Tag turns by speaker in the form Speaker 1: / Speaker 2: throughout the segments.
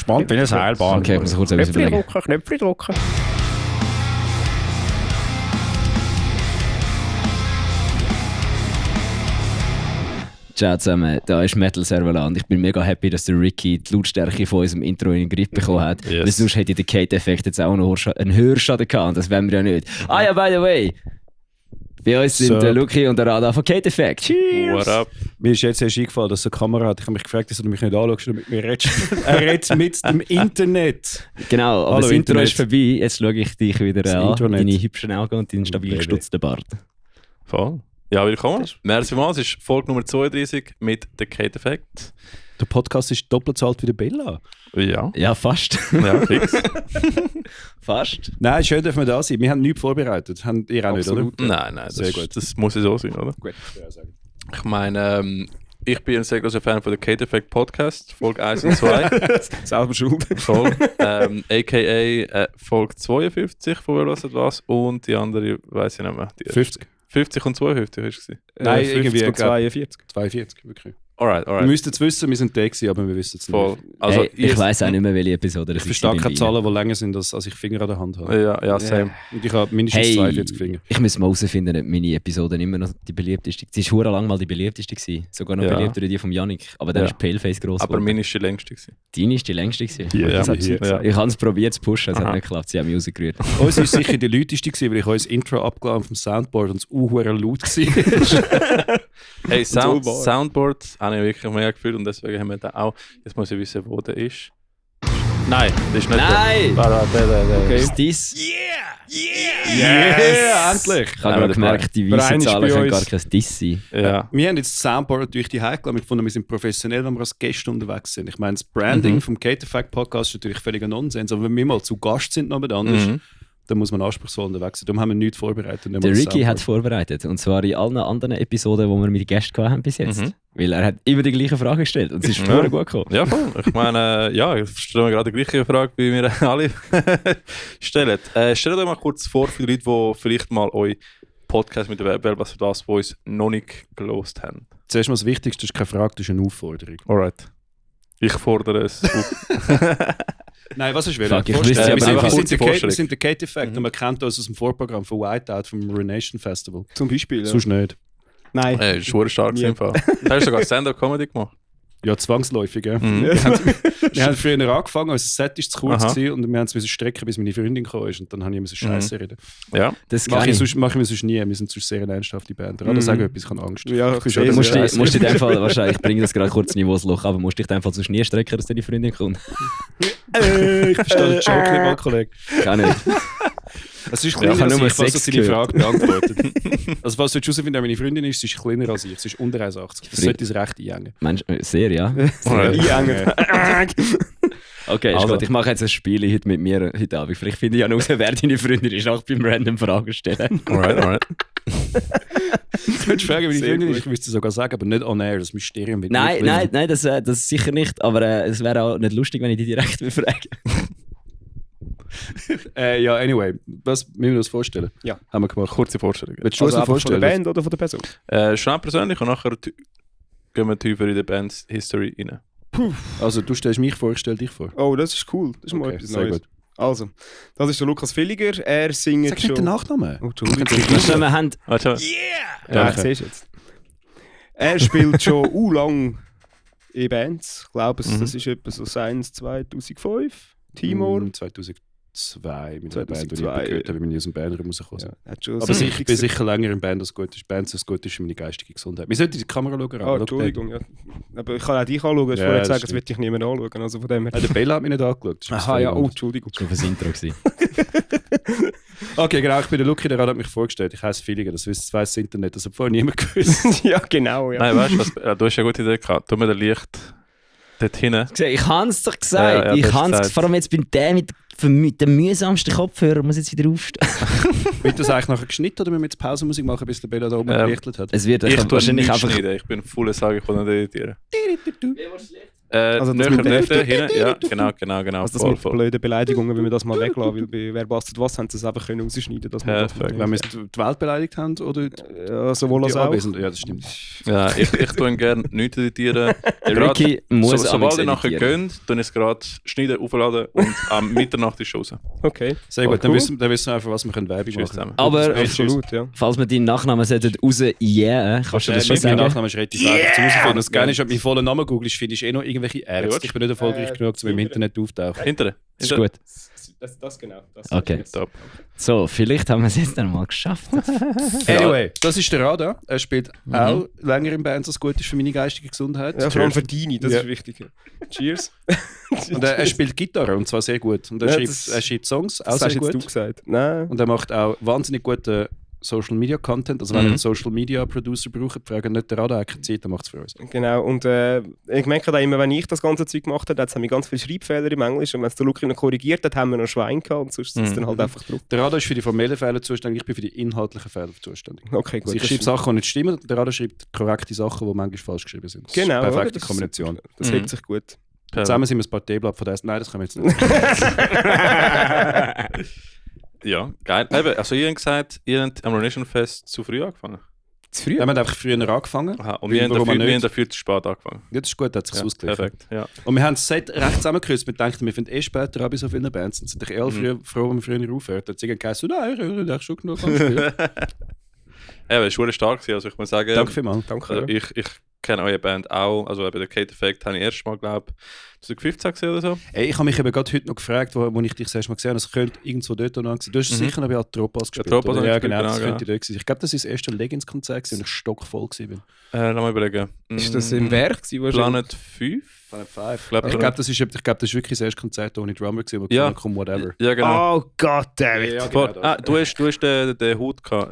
Speaker 1: Spannend wie eine Seilbahn.
Speaker 2: Okay, ich muss kurz etwas überlegen.
Speaker 1: Knöpfchen drücken.
Speaker 2: Ciao zusammen, da ist Metal Serverland. Ich bin mega happy, dass der Ricky die Lautstärke von unserem Intro in den Griff bekommen hat.
Speaker 3: Yes.
Speaker 2: Weil sonst hätte der Kate-Effekt jetzt auch noch einen Hörschaden gehabt. Und das wollen wir ja nicht. Ah ja, by the way. Bei uns sind der Luki und der Radar von Kate-Effekt. Cheers!
Speaker 3: What up?
Speaker 1: Mir ist jetzt erst eingefallen, dass er eine Kamera hat. Ich habe mich gefragt, dass du mich nicht anschaust und mit mir redest. Er redet mit dem Internet.
Speaker 2: Genau, aber
Speaker 1: Hallo,
Speaker 2: das Intro
Speaker 1: Internet.
Speaker 2: ist vorbei. Jetzt schaue ich dich wieder
Speaker 1: Das
Speaker 2: an.
Speaker 1: Intranet.
Speaker 2: Deine hübschen Augen und deinen stabil
Speaker 1: Baby.
Speaker 2: gestutzten Bart.
Speaker 3: Voll. Ja, willkommen. Merci mal, es ist Folge Nummer 32 mit der Kate Effect.
Speaker 1: Der Podcast ist doppelt so alt wie der Bella.
Speaker 3: Ja.
Speaker 2: Ja, fast.
Speaker 3: Ja, fix.
Speaker 2: Fast.
Speaker 1: Nein, schön, dass wir da sind. Wir haben nichts vorbereitet. Habt ihr auch
Speaker 3: Absolut.
Speaker 1: nicht, oder?
Speaker 3: Nein,
Speaker 1: Sehr
Speaker 3: das,
Speaker 1: gut.
Speaker 3: das muss ja so sein, oder?
Speaker 1: Gut, ja, sagen.
Speaker 3: Ich meine, ich bin ein sehr großer Fan von der Kate Effect Podcast, Folge 1 und 2.
Speaker 1: Selber schuld.
Speaker 3: Voll. A.k.a. Folge 52 von «Wer hört was?» und die andere, weiss ich nicht mehr. Die
Speaker 1: 50.
Speaker 3: 50 und 52 ist es.
Speaker 1: Nein,
Speaker 4: 50
Speaker 1: irgendwie
Speaker 4: und 42.
Speaker 1: 42, wirklich.
Speaker 3: Alright.
Speaker 1: Wir müssten es wissen, wir sind da gewesen, aber wir wissen es
Speaker 3: Voll.
Speaker 1: nicht.
Speaker 3: Also,
Speaker 2: Hey, ich weiss auch nicht mehr, welche Episode das
Speaker 1: Ich verstehe keine Zahlen, die länger sind, als ich Finger an der Hand habe.
Speaker 3: Ja, same.
Speaker 1: Und ich habe mindestens 42 Finger.
Speaker 2: Ich muss mal herausfinden, ob meine Episode immer noch die beliebteste war. Sie war lang mal die beliebteste gewesen. Sogar noch
Speaker 3: Ja.
Speaker 2: beliebter als die von Yannick. Aber dann
Speaker 3: Ja.
Speaker 2: ist Paleface gross
Speaker 3: Aber
Speaker 2: geworden.
Speaker 3: meine ist die längste gewesen.
Speaker 2: Deine ist die längste gewesen.
Speaker 1: Hier,
Speaker 3: Ja.
Speaker 2: Das hat sie
Speaker 1: hier.
Speaker 2: gesagt. Ich habe es probiert zu pushen, es hat
Speaker 3: Aha.
Speaker 2: nicht geklappt. Sie haben mich rausgerührt.
Speaker 1: Uns war sicher die lauteste, gewesen, weil ich unser Intro abgeladen vom Soundboard und es laut war.
Speaker 3: Hey,
Speaker 4: so wahr.
Speaker 3: Soundboard habe ich wirklich mega gefühlt und deswegen haben wir da auch. Jetzt muss ich wissen, wo der ist. Nein, das ist nicht
Speaker 2: Nein!
Speaker 3: der. Der.
Speaker 4: Okay.
Speaker 2: Ist das?
Speaker 1: Yeah, endlich!
Speaker 2: Ich habe
Speaker 3: Nein,
Speaker 2: gerade gemerkt, die weißen
Speaker 4: Brian ist
Speaker 2: Zahlen
Speaker 4: bei
Speaker 2: können gar
Speaker 4: uns.
Speaker 2: kein Diss sein.
Speaker 3: Ja.
Speaker 1: Wir haben jetzt das Soundboard durch die Heimgeladen. Wir gefunden, wir sind professionell, wenn wir als Gäste unterwegs sind. Ich meine, das Branding vom Kate Effect Podcast ist natürlich völliger Nonsens, aber wenn wir mal zu Gast sind noch anders,
Speaker 3: Mhm.
Speaker 1: dann muss man anspruchsvoll unterwegs sein. Darum haben wir nichts vorbereitet. Nicht mal
Speaker 2: Der
Speaker 1: das
Speaker 2: Ricky hat es
Speaker 1: Soundboard.
Speaker 2: vorbereitet. Und zwar in allen anderen Episoden, die wir mit Gästen hatten bis jetzt.
Speaker 3: Mhm.
Speaker 2: Weil er hat immer die gleichen Fragen gestellt. Und es ist
Speaker 3: Ja.
Speaker 2: verdammt gut gekommen.
Speaker 3: Ja, voll. Ich meine, ich stelle mir gerade die gleiche Frage, wie wir alle stellen. Stellt euch mal kurz vor für die Leute, die vielleicht mal euren Podcast mit der Wer was das, wo uns noch nicht gelost haben.
Speaker 1: Zuerst mal das Wichtigste ist keine Frage, das ist eine Aufforderung.
Speaker 3: Alright. Ich fordere es auf.
Speaker 1: Nein, was ist wieder?
Speaker 2: Fuck, ich wüsste
Speaker 1: wir,
Speaker 2: aber
Speaker 1: sind,
Speaker 2: einfach
Speaker 1: wir, sind
Speaker 3: kurze
Speaker 1: der Kate, wir
Speaker 3: Vorstellung.
Speaker 1: sind der Kate Effect
Speaker 3: Mhm.
Speaker 1: und man kennt uns aus dem Vorprogramm von Whiteout vom Renation Festival.
Speaker 4: Zum Beispiel. Ja.
Speaker 1: Sonst nicht.
Speaker 4: Nein.
Speaker 3: Das ist schon stark
Speaker 4: Nie.
Speaker 3: im Fall. Du hast sogar Stand-Up-Comedy gemacht.
Speaker 1: Ja, zwangsläufig. Ja.
Speaker 3: Mhm.
Speaker 1: Wir haben früher angefangen, unser Set war zu kurz
Speaker 3: Aha.
Speaker 1: gewesen, und wir haben es strecken, bis meine Freundin gekommen ist. Und dann habe ich immer so Scheiße reden.
Speaker 3: Ja.
Speaker 2: Das
Speaker 1: Mache
Speaker 2: kann
Speaker 1: ich,
Speaker 2: ich.
Speaker 1: mach ich sonst nie. Wir sind sonst sehr eine ernsthafte Band. Oder
Speaker 4: Mhm.
Speaker 1: sag etwas, ich habe Angst.
Speaker 4: Ja,
Speaker 1: ich bin
Speaker 4: ich
Speaker 1: schon
Speaker 4: sehe
Speaker 1: der
Speaker 2: Musst
Speaker 4: es,
Speaker 2: du musst du in dem Fall, wahrscheinlich, ich bringe das gerade kurz niveausloch, aber musst du dich in dem Fall sonst nie strecken, dass deine Freundin kommt?
Speaker 1: Ich verstehe den Joke nicht mal, Kollege.
Speaker 2: Kann nicht.
Speaker 1: Es ist
Speaker 2: Ja,
Speaker 1: kleiner
Speaker 2: ich habe
Speaker 1: als
Speaker 2: nur
Speaker 1: ich, was
Speaker 2: Sex
Speaker 1: deine
Speaker 2: gehört.
Speaker 1: Frage beantwortet. Also was du jetzt herausfinden, wer meine Freundin ist, sie ist kleiner als ich. Sie ist unter 1,80. Das sollte das recht einhängen.
Speaker 2: Mensch, sehr, ja.
Speaker 4: Einhängen.
Speaker 2: Okay, ist
Speaker 3: Also.
Speaker 2: gut. Ich mache jetzt ein Spiel heute mit mir heute Abend. Vielleicht finde ich ja noch raus, wer deine Freundin ist, auch beim random Fragen stellen.
Speaker 3: Alright.
Speaker 1: Du könntest fragen, wie die
Speaker 4: Sehr
Speaker 1: Freundin
Speaker 4: gut.
Speaker 1: ist, ich wüsste es sogar sagen, aber nicht on air, das Mysterium wird
Speaker 2: Nein,
Speaker 1: nicht
Speaker 2: nein, das sicher nicht. Aber es wäre auch nicht lustig, wenn ich die direkt befrage.
Speaker 1: Ja, anyway, was müssen wir uns vorstellen?
Speaker 4: Ja.
Speaker 1: Haben wir gemacht.
Speaker 3: Kurze Vorstellung.
Speaker 1: Willst du uns
Speaker 4: Also
Speaker 1: noch
Speaker 4: einfach von der
Speaker 1: vorstellen?
Speaker 4: Band oder von der Person?
Speaker 3: Schnell persönlich und nachher gehen wir tiefer in die Band's History rein.
Speaker 1: Also du stellst mich vor, ich stell dich vor.
Speaker 4: Oh, das ist cool. Das ist mal
Speaker 1: Okay,
Speaker 4: etwas
Speaker 1: sehr
Speaker 4: Neues.
Speaker 1: gut.
Speaker 4: Also, das ist der Lukas Villiger. Er singt
Speaker 1: Sag nicht den
Speaker 4: schon...
Speaker 1: Nachnamen.
Speaker 4: Oh, Entschuldigung.
Speaker 2: Wir haben
Speaker 3: Warte.
Speaker 4: Ja,
Speaker 1: Okay.
Speaker 4: ich sehe jetzt. Er spielt schon lang in Bands. Ich glaube, das ist etwa so Science 2005. Timor.
Speaker 1: 2002 mit einer Band, die ich
Speaker 4: 2002,
Speaker 1: gehört habe, wenn ich aus dem Bandraum rausgekommen
Speaker 4: Ja,
Speaker 1: bin.
Speaker 4: hat schon
Speaker 1: Aber
Speaker 4: so
Speaker 1: ich bin sicher länger in Band als gut ist. Band so gut ist für meine geistige Gesundheit. Wir sollten die Kamera schauen.
Speaker 4: Ah, Entschuldigung, ja. Aber ich kann auch dich anschauen. Du hast
Speaker 1: Ja,
Speaker 4: vorher
Speaker 1: das
Speaker 4: gesagt, das
Speaker 1: stimmt.
Speaker 4: wird dich niemand anschauen. Also von dem her.
Speaker 1: Der Bella hat mich nicht angeschaut. Das ist
Speaker 4: Aha, ja,
Speaker 1: völlig
Speaker 4: oh, Entschuldigung.
Speaker 2: schon fürs Intro gewesen.
Speaker 1: Okay, genau, ich bin der Luki, der hat mich vorgestellt. Ich heiße Villiger, das weiss das Internet, das hat vorher niemand gewusst.
Speaker 4: Ja, genau, ja.
Speaker 3: Nein, weißt du was? Du hast ja eine gute Idee gehabt. Tu mir das Licht dort hinten.
Speaker 2: Ich habe es doch gesagt.
Speaker 3: Ja,
Speaker 2: Ich
Speaker 3: du hast
Speaker 2: habe
Speaker 3: gesagt.
Speaker 2: es. Vor allem jetzt bin der mit dem mühsamsten Kopfhörer muss jetzt wieder aufstehen.
Speaker 1: Wird das eigentlich nachher geschnitten oder müssen wir jetzt Pausenmusik machen, bis der Bella da oben gelichtet hat?
Speaker 2: Es wird
Speaker 3: Ich tue
Speaker 2: wahrscheinlich
Speaker 3: nicht
Speaker 2: einfach...
Speaker 3: schneiden. Ich bin voll Sage, ich kann nicht editieren.
Speaker 4: Also das
Speaker 3: näher
Speaker 4: mit der-
Speaker 3: hinten, ja, genau.
Speaker 4: Also das mit blöden Beleidigungen, wenn wir das mal weglassen, weil bei «Wer bastelt was» haben sie es einfach können rausschneiden, dass man
Speaker 3: Perfekt.
Speaker 1: Wenn wir die Welt beleidigt haben oder
Speaker 4: ja, sowohl als
Speaker 1: die
Speaker 4: auch.
Speaker 1: Anwesenden. Ja, das stimmt.
Speaker 3: Ja, ich tue ihn gerne nicht editieren.
Speaker 2: Ricky muss
Speaker 3: Sobald ihr
Speaker 2: amigs
Speaker 3: nachher
Speaker 2: editieren.
Speaker 3: gönnt, dann ist es gerade schneiden, aufladen und am Mitternacht ist raus.
Speaker 4: Okay.
Speaker 1: Sehr gut,
Speaker 4: cool.
Speaker 1: dann wissen wir einfach, was wir können Werbung
Speaker 3: Tschüss
Speaker 1: machen
Speaker 3: zusammen.
Speaker 2: Aber
Speaker 4: Absolut, ja.
Speaker 2: falls wir deinen Nachnamen sollten rausjähen, kannst du das schon
Speaker 1: Mein
Speaker 2: sagen?
Speaker 1: Nachname ist relativ einfach zu herausfinden. Das Geile ist, wenn du meinen vollen Namen googelst, findest du noch irgendwelche Ärzte. Ich bin nicht erfolgreich genug, um im Internet auftauchen.
Speaker 3: Hintere.
Speaker 2: Das ist gut.
Speaker 4: Das genau. Das
Speaker 2: Okay.
Speaker 3: Top.
Speaker 2: So, vielleicht haben wir es jetzt dann mal geschafft.
Speaker 1: Anyway, das ist der Radar. Er spielt auch länger in Bands, als gut ist für meine geistige Gesundheit.
Speaker 4: Ja, vor allem für deine, das
Speaker 1: Ja.
Speaker 4: ist wichtig. Cheers.
Speaker 1: Und er spielt Gitarre, und zwar sehr gut. Und er,
Speaker 4: Ja,
Speaker 1: schreibt, er schreibt Songs, auch
Speaker 4: Das
Speaker 1: sehr
Speaker 4: hast jetzt du
Speaker 1: gut.
Speaker 4: gesagt. Nein.
Speaker 1: Und er macht auch wahnsinnig guten Social Media Content. Also wenn ihr einen Social Media Producer braucht, fragen nicht den Radar, er hat keine Zeit, dann macht es für uns.
Speaker 4: Genau, und ich merke da immer, wenn ich das ganze Zeug gemacht habe, haben wir ganz viele Schreibfehler im Englisch und wenn es der Luki noch korrigiert hat, haben wir noch Schwein gehabt und sonst ist es dann halt einfach drauf.
Speaker 1: Der Radar ist für die formellen Fehler zuständig, ich bin für die inhaltlichen Fehler zuständig.
Speaker 4: Okay, gut.
Speaker 1: Also ich
Speaker 4: das
Speaker 1: schreibe
Speaker 4: ist-
Speaker 1: Sachen, die nicht stimmen, der Radar schreibt korrekte Sachen, die manchmal falsch geschrieben sind. Das
Speaker 4: Genau,
Speaker 1: ist
Speaker 4: oder?
Speaker 1: perfekte
Speaker 4: Das-
Speaker 1: Kombination.
Speaker 4: Das hebt sich gut.
Speaker 1: Zusammen sind wir das Parteiblatt von der Nein, das können wir jetzt nicht.
Speaker 3: Ja, geil. Eben, also ihr habt gesagt, ihr habt am Ammunition Fest zu früh angefangen.
Speaker 4: Zu früh?
Speaker 1: Wir haben einfach früher angefangen.
Speaker 3: Aha, und
Speaker 1: Weil,
Speaker 3: wir haben
Speaker 1: warum
Speaker 3: dafür,
Speaker 1: nicht?
Speaker 3: wir haben dafür zu spät angefangen.
Speaker 1: Ja, das ist gut, hat sich
Speaker 3: Ja,
Speaker 1: ausgeglichen.
Speaker 3: perfekt, ja.
Speaker 1: Und wir haben es recht zusammengekürzt. Wir dachten, wir finden später an bei so vielen Bands und sind doch froh, wenn wir früher aufhört. Da hat es geheißen, nein, ich habe schon genug angespielt.
Speaker 3: Eben, es war stark gewesen, also ich muss sagen,
Speaker 1: Danke vielmals.
Speaker 4: Danke.
Speaker 3: also ich kenne eure Band auch, also eben der Kate Effect habe ich erst mal, glaube ich, 2015 gesehen oder so.
Speaker 1: Ey, ich habe mich eben gerade heute noch gefragt, wo ich dich das erste Mal gesehen habe, es könnte irgendwo dort noch sein. Du hast sicher noch bei Atropas gespielt.
Speaker 3: Atropas
Speaker 1: oder?
Speaker 3: habe ich
Speaker 1: Ja,
Speaker 3: gespielt,
Speaker 1: genau, das
Speaker 3: genau,
Speaker 1: könnte dort sein. Ich glaube, das ist das erste Legends-Konzert und ich stockvoll war.
Speaker 3: Lass mal überlegen.
Speaker 4: Ist das im Werk gewesen?
Speaker 3: Planet 5?
Speaker 1: Planet 5.
Speaker 3: Glaub,
Speaker 1: Ich
Speaker 3: oder?
Speaker 1: glaube, das ist wirklich das erste Konzert ohne Drummer gewesen, wo
Speaker 3: Ja.
Speaker 1: ja. Komm, whatever.
Speaker 3: Ja, genau.
Speaker 4: Oh Gott, David.
Speaker 1: Ja,
Speaker 3: Vor-
Speaker 1: genau,
Speaker 3: du hast den Hut gehabt,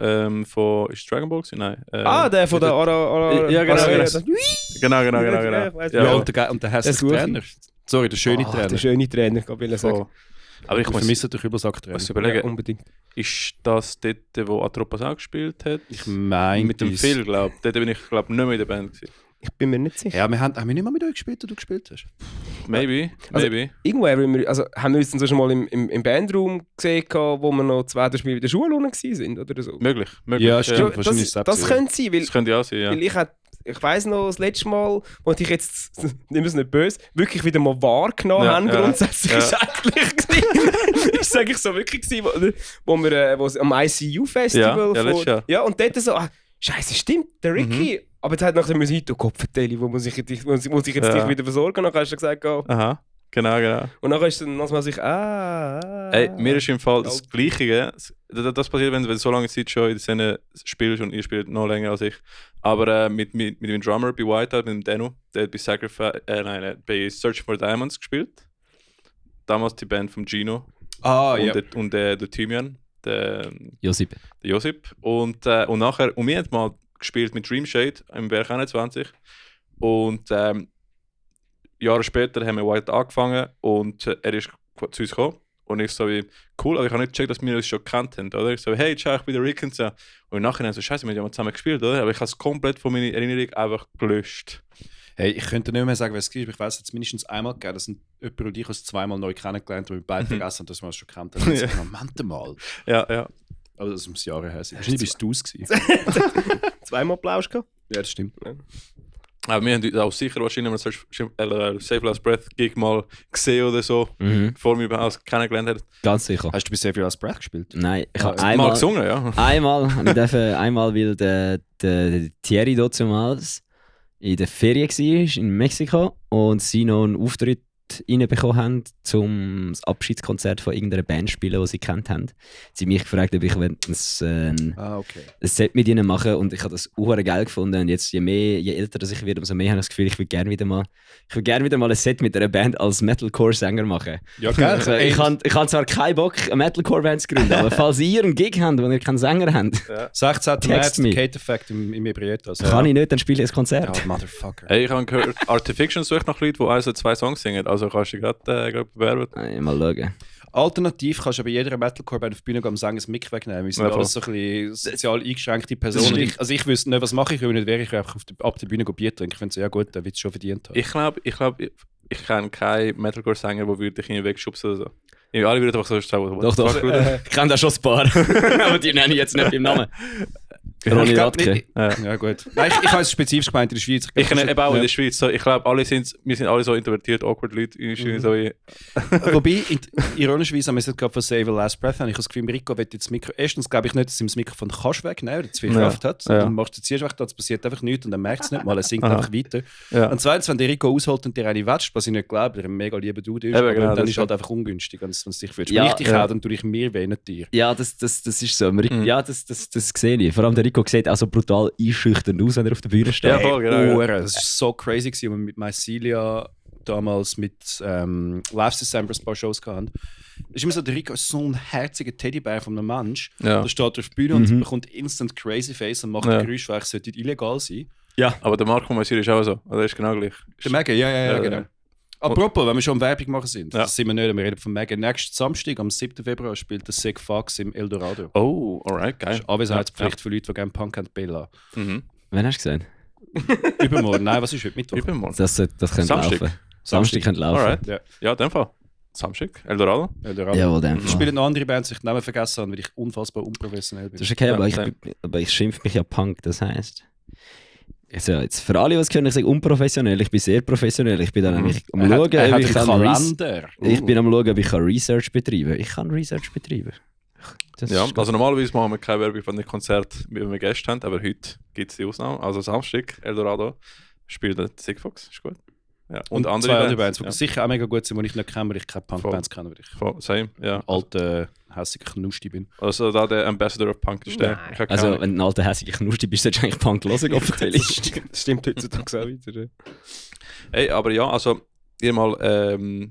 Speaker 3: von, ist es Dragon Ball gewesen? Nein.
Speaker 4: Der von der Ara...
Speaker 3: Ja, genau, genau.
Speaker 4: das-
Speaker 3: Genau.
Speaker 4: Ja, ich weiss
Speaker 1: Ja,
Speaker 3: Ja,
Speaker 1: und der hässliche
Speaker 4: suche ich.
Speaker 1: Trainer. Sorry, der schöne
Speaker 4: Der
Speaker 1: Trainer.
Speaker 4: schöne Trainer, kann ich sagen.
Speaker 3: voll. Aber ich
Speaker 1: Ich
Speaker 3: muss
Speaker 1: vermisse den Übersack-Trainer.
Speaker 3: überlegen,
Speaker 4: Ja, unbedingt.
Speaker 3: ist das dort, wo Atropas auch gespielt hat?
Speaker 1: Ich meine,
Speaker 3: Mit dem Phil, glaube ich. Dort bin ich, glaube ich, nicht mehr in der Band gewesen.
Speaker 4: Ich bin mir nicht sicher.
Speaker 1: Ja, haben wir nicht mal mit euch gespielt, wo du gespielt hast?
Speaker 3: Maybe.
Speaker 4: Irgendwo haben wir, also, haben wir uns dann so schon mal im Bandraum gesehen, wo wir noch 2 Spiele in der Schule unten waren oder so.
Speaker 3: Möglich.
Speaker 1: Ja, stimmt.
Speaker 4: Ja,
Speaker 1: wahrscheinlich ist es
Speaker 4: das
Speaker 1: so.
Speaker 4: könnte sein, weil,
Speaker 3: Das könnte ja auch sein, ja.
Speaker 4: weil ich weiss noch, das letzte Mal, wo ich jetzt, nimm es nicht böse, wirklich wieder mal wahrgenommen
Speaker 3: Ja,
Speaker 4: haben,
Speaker 3: ja.
Speaker 4: grundsätzlich
Speaker 3: Ja.
Speaker 4: ist es eigentlich gewesen. Ist eigentlich so wirklich gewesen, wo wir wo es am ICU-Festival
Speaker 3: Ja, letztes Jahr.
Speaker 4: ja, und dort so, Scheiße, stimmt, der Ricky, aber jetzt hat nachher müssen ich Kopf vertellen, wo muss ich jetzt
Speaker 3: Ja.
Speaker 4: dich wieder versorgen, dann hast du gesagt, oh.
Speaker 3: Aha, genau.
Speaker 4: Und dann ist dann manchmal sich,
Speaker 3: Ey, mir ist im Fall das Gleiche. Das passiert, wenn du so lange Zeit schon in der Szene spielst und ihr spielt noch länger als ich. Aber mit dem Drummer bei Whiteout, mit dem Denu, der hat bei Search for Diamonds gespielt. Damals die Band von Gino
Speaker 1: Ah,
Speaker 3: und der Thymian, der
Speaker 2: Josip.
Speaker 3: Josip. Und wir haben mal gespielt mit Dreamshade im Berg 21. Und Jahre später haben wir White angefangen und er ist zu uns gekommen. Und ich so wie, cool, aber ich habe nicht gecheckt, dass wir uns schon gekannt haben, oder? Ich so, hey, ciao, ich bin der Rick und so. Und im Nachhinein so, scheiße, wir haben ja mal zusammen gespielt, oder? Aber ich habe es komplett von meiner Erinnerung einfach gelöscht.
Speaker 1: Hey, ich könnte nicht mehr sagen, wer es war, aber ich weiß, es hat mindestens einmal gegeben, dass jemand und ich uns zweimal neu kennengelernt haben, wir beide vergessen haben, dass wir uns schon kennt haben.
Speaker 3: Ja.
Speaker 1: Moment mal.
Speaker 3: Ja.
Speaker 1: Aber das muss Jahre her sein. Wahrscheinlich bist du es gewesen.
Speaker 4: zweimal Applaus gehabt.
Speaker 1: Ja, das stimmt.
Speaker 3: Aber wir haben uns auch sicher wahrscheinlich mal Save Last Breath Gig mal gesehen oder so, bevor wir überhaupt kennengelernt haben.
Speaker 2: Ganz sicher.
Speaker 1: Hast du bei Save Your Last Breath gespielt?
Speaker 2: Nein, ich habe
Speaker 3: Mal
Speaker 2: einmal...
Speaker 3: gesungen, ja.
Speaker 2: Einmal, weil der Thierry damals in der Ferien war in Mexiko und sie noch einen Auftritt reinbekommen haben, zum das Abschiedskonzert von irgendeiner Band spielen, die sie kennt haben. Sie haben mich gefragt, ob ich ein
Speaker 1: Okay.
Speaker 2: Set mit ihnen machen und ich habe das auch geil gefunden. Und jetzt, je älter dass ich werde, umso mehr habe ich das Gefühl, ich will gerne wieder mal ein Set mit einer Band als Metalcore-Sänger machen.
Speaker 1: Ja, geil.
Speaker 2: Also, ich habe zwar keinen Bock, eine Metalcore-Band zu gründen, aber falls ihr einen Gig habt, wo ihr keinen Sänger habt,
Speaker 1: 16.
Speaker 2: Text
Speaker 1: März,
Speaker 2: me.
Speaker 1: Kate Effect im Ebrietas.
Speaker 2: kann ich nicht, dann spiele ich ein Konzert.
Speaker 1: Ja, Motherfucker.
Speaker 3: Hey, ich habe gehört, Artifiction sucht nach Leuten, die 1 oder 2 Songs singen. Also kannst du dich gerade bewerben.
Speaker 2: Mal schauen.
Speaker 1: Alternativ kannst du bei jeder Metalcore-Band auf die Bühne gehen und sagen, das Mic wegnehmen. Wir sind alles so ein bisschen sozial eingeschränkte Personen. Ich wüsste nicht, was mache ich, wenn ich nicht wäre, einfach ab der Bühne Bier trinken. Ich finde so, ja gut, der wird es schon verdient haben.
Speaker 3: Ich glaube, ich kenne keinen Metalcore-Sänger, der dich irgendwie wegschubsen oder so. Alle würden einfach so schauen.
Speaker 2: Doch. Ich kenne da schon ein paar. Aber die nenne ich jetzt nicht beim Namen. Ronny Radke.
Speaker 1: Ja gut. Nein, ich habe es spezifisch gemeint in der Schweiz.
Speaker 3: Ich kenne eben auch in der Schweiz. So, ich glaube, wir sind alle so introvertiert, awkward Leute.
Speaker 1: Wobei, ironischerweise haben wir es gerade von Save a Last Breath. Ich habe das Gefühl, Rico wird jetzt das Mikro... Erstens glaube ich nicht, dass ihm das Mikrofon kannst wegnehmen, weil er zu viel Kraft hat. Dann machst du ziehst weg, es passiert einfach nichts und dann merkt es nicht mal, er singt einfach weiter. Ja. Und zweitens, wenn der Rico ausholt und dir eine wätscht, was ich nicht glaube, der ein mega lieber Dude ist, aber genau, dann ist halt einfach ungünstig, wenn es dich willst. Wenn ich dich habe, dann tue ich mir weh, nicht dir.
Speaker 2: Ja, das ist so. Ja, das sehe ich. Vor allem der Rico sieht auch so brutal einschüchternd aus, wenn er auf der Bühne steht.
Speaker 1: Ja, voll, genau. Das war so crazy, als wir mit Mycelia damals mit Live December ein paar Shows hatten. Es ist immer so, der Rico ist so ein herziger Teddybär von einem Mensch. Ja. Der steht auf der Bühne und bekommt instant crazy face und macht Geräusche, weil es sollte illegal sein.
Speaker 3: Ja, aber der Marco Mycelia ist auch so. Also der ist genau gleich.
Speaker 1: Der Megan, ja, genau. Apropos, wenn wir schon am Werbung machen sind, das sind wir nicht, wir reden von Megan. Nächsten Samstag, am 7. Februar, spielt der Sig Fox im Eldorado.
Speaker 3: Oh, alright, geil. Das ist
Speaker 1: Anwesenheitspflicht für Leute, die gerne Punk haben, Bella.
Speaker 2: Wann hast du gesehen?
Speaker 1: Übermorgen, nein, was ist heute? Mittwoch?
Speaker 3: Übermorgen.
Speaker 2: Das könnte laufen. Samstag könnte laufen.
Speaker 3: Alright. Ja, in dem Fall. Samstag, Eldorado.
Speaker 2: Jawohl, dem
Speaker 1: Fall. Spielen noch andere Bands, ich den Namen vergessen habe, weil ich unfassbar unprofessionell bin.
Speaker 2: Das ist okay, aber ich schimpfe mich ja Punk, das heisst... Also jetzt für alle, was können, ich sage unprofessionell. Ich bin sehr professionell. Ich bin dann eigentlich am Schauen, ob ich Research betreiben kann. Ich kann Research betreiben.
Speaker 3: Also normalerweise machen wir keine Werbung von den Konzerten, wie wir Gäste haben, aber heute gibt es die Ausnahme. Also Samstag, Eldorado, spielt der Sig Fox, ist gut. Ja. Und andere
Speaker 1: Bands, die sicher auch mega gut sind, die ich nicht kenne, weil ich keine Punk-Bands kenne.
Speaker 3: Same, ja.
Speaker 1: Alter, hässiger Knusti bin.
Speaker 3: Also da der Ambassador of Punk ist der.
Speaker 2: Also wenn du ein alter, hässiger Knusti bist, solltest du eigentlich Punk hören, offiziell.
Speaker 4: Das stimmt heutzutage auch wieder.
Speaker 3: Hey, aber ja, also ihr mal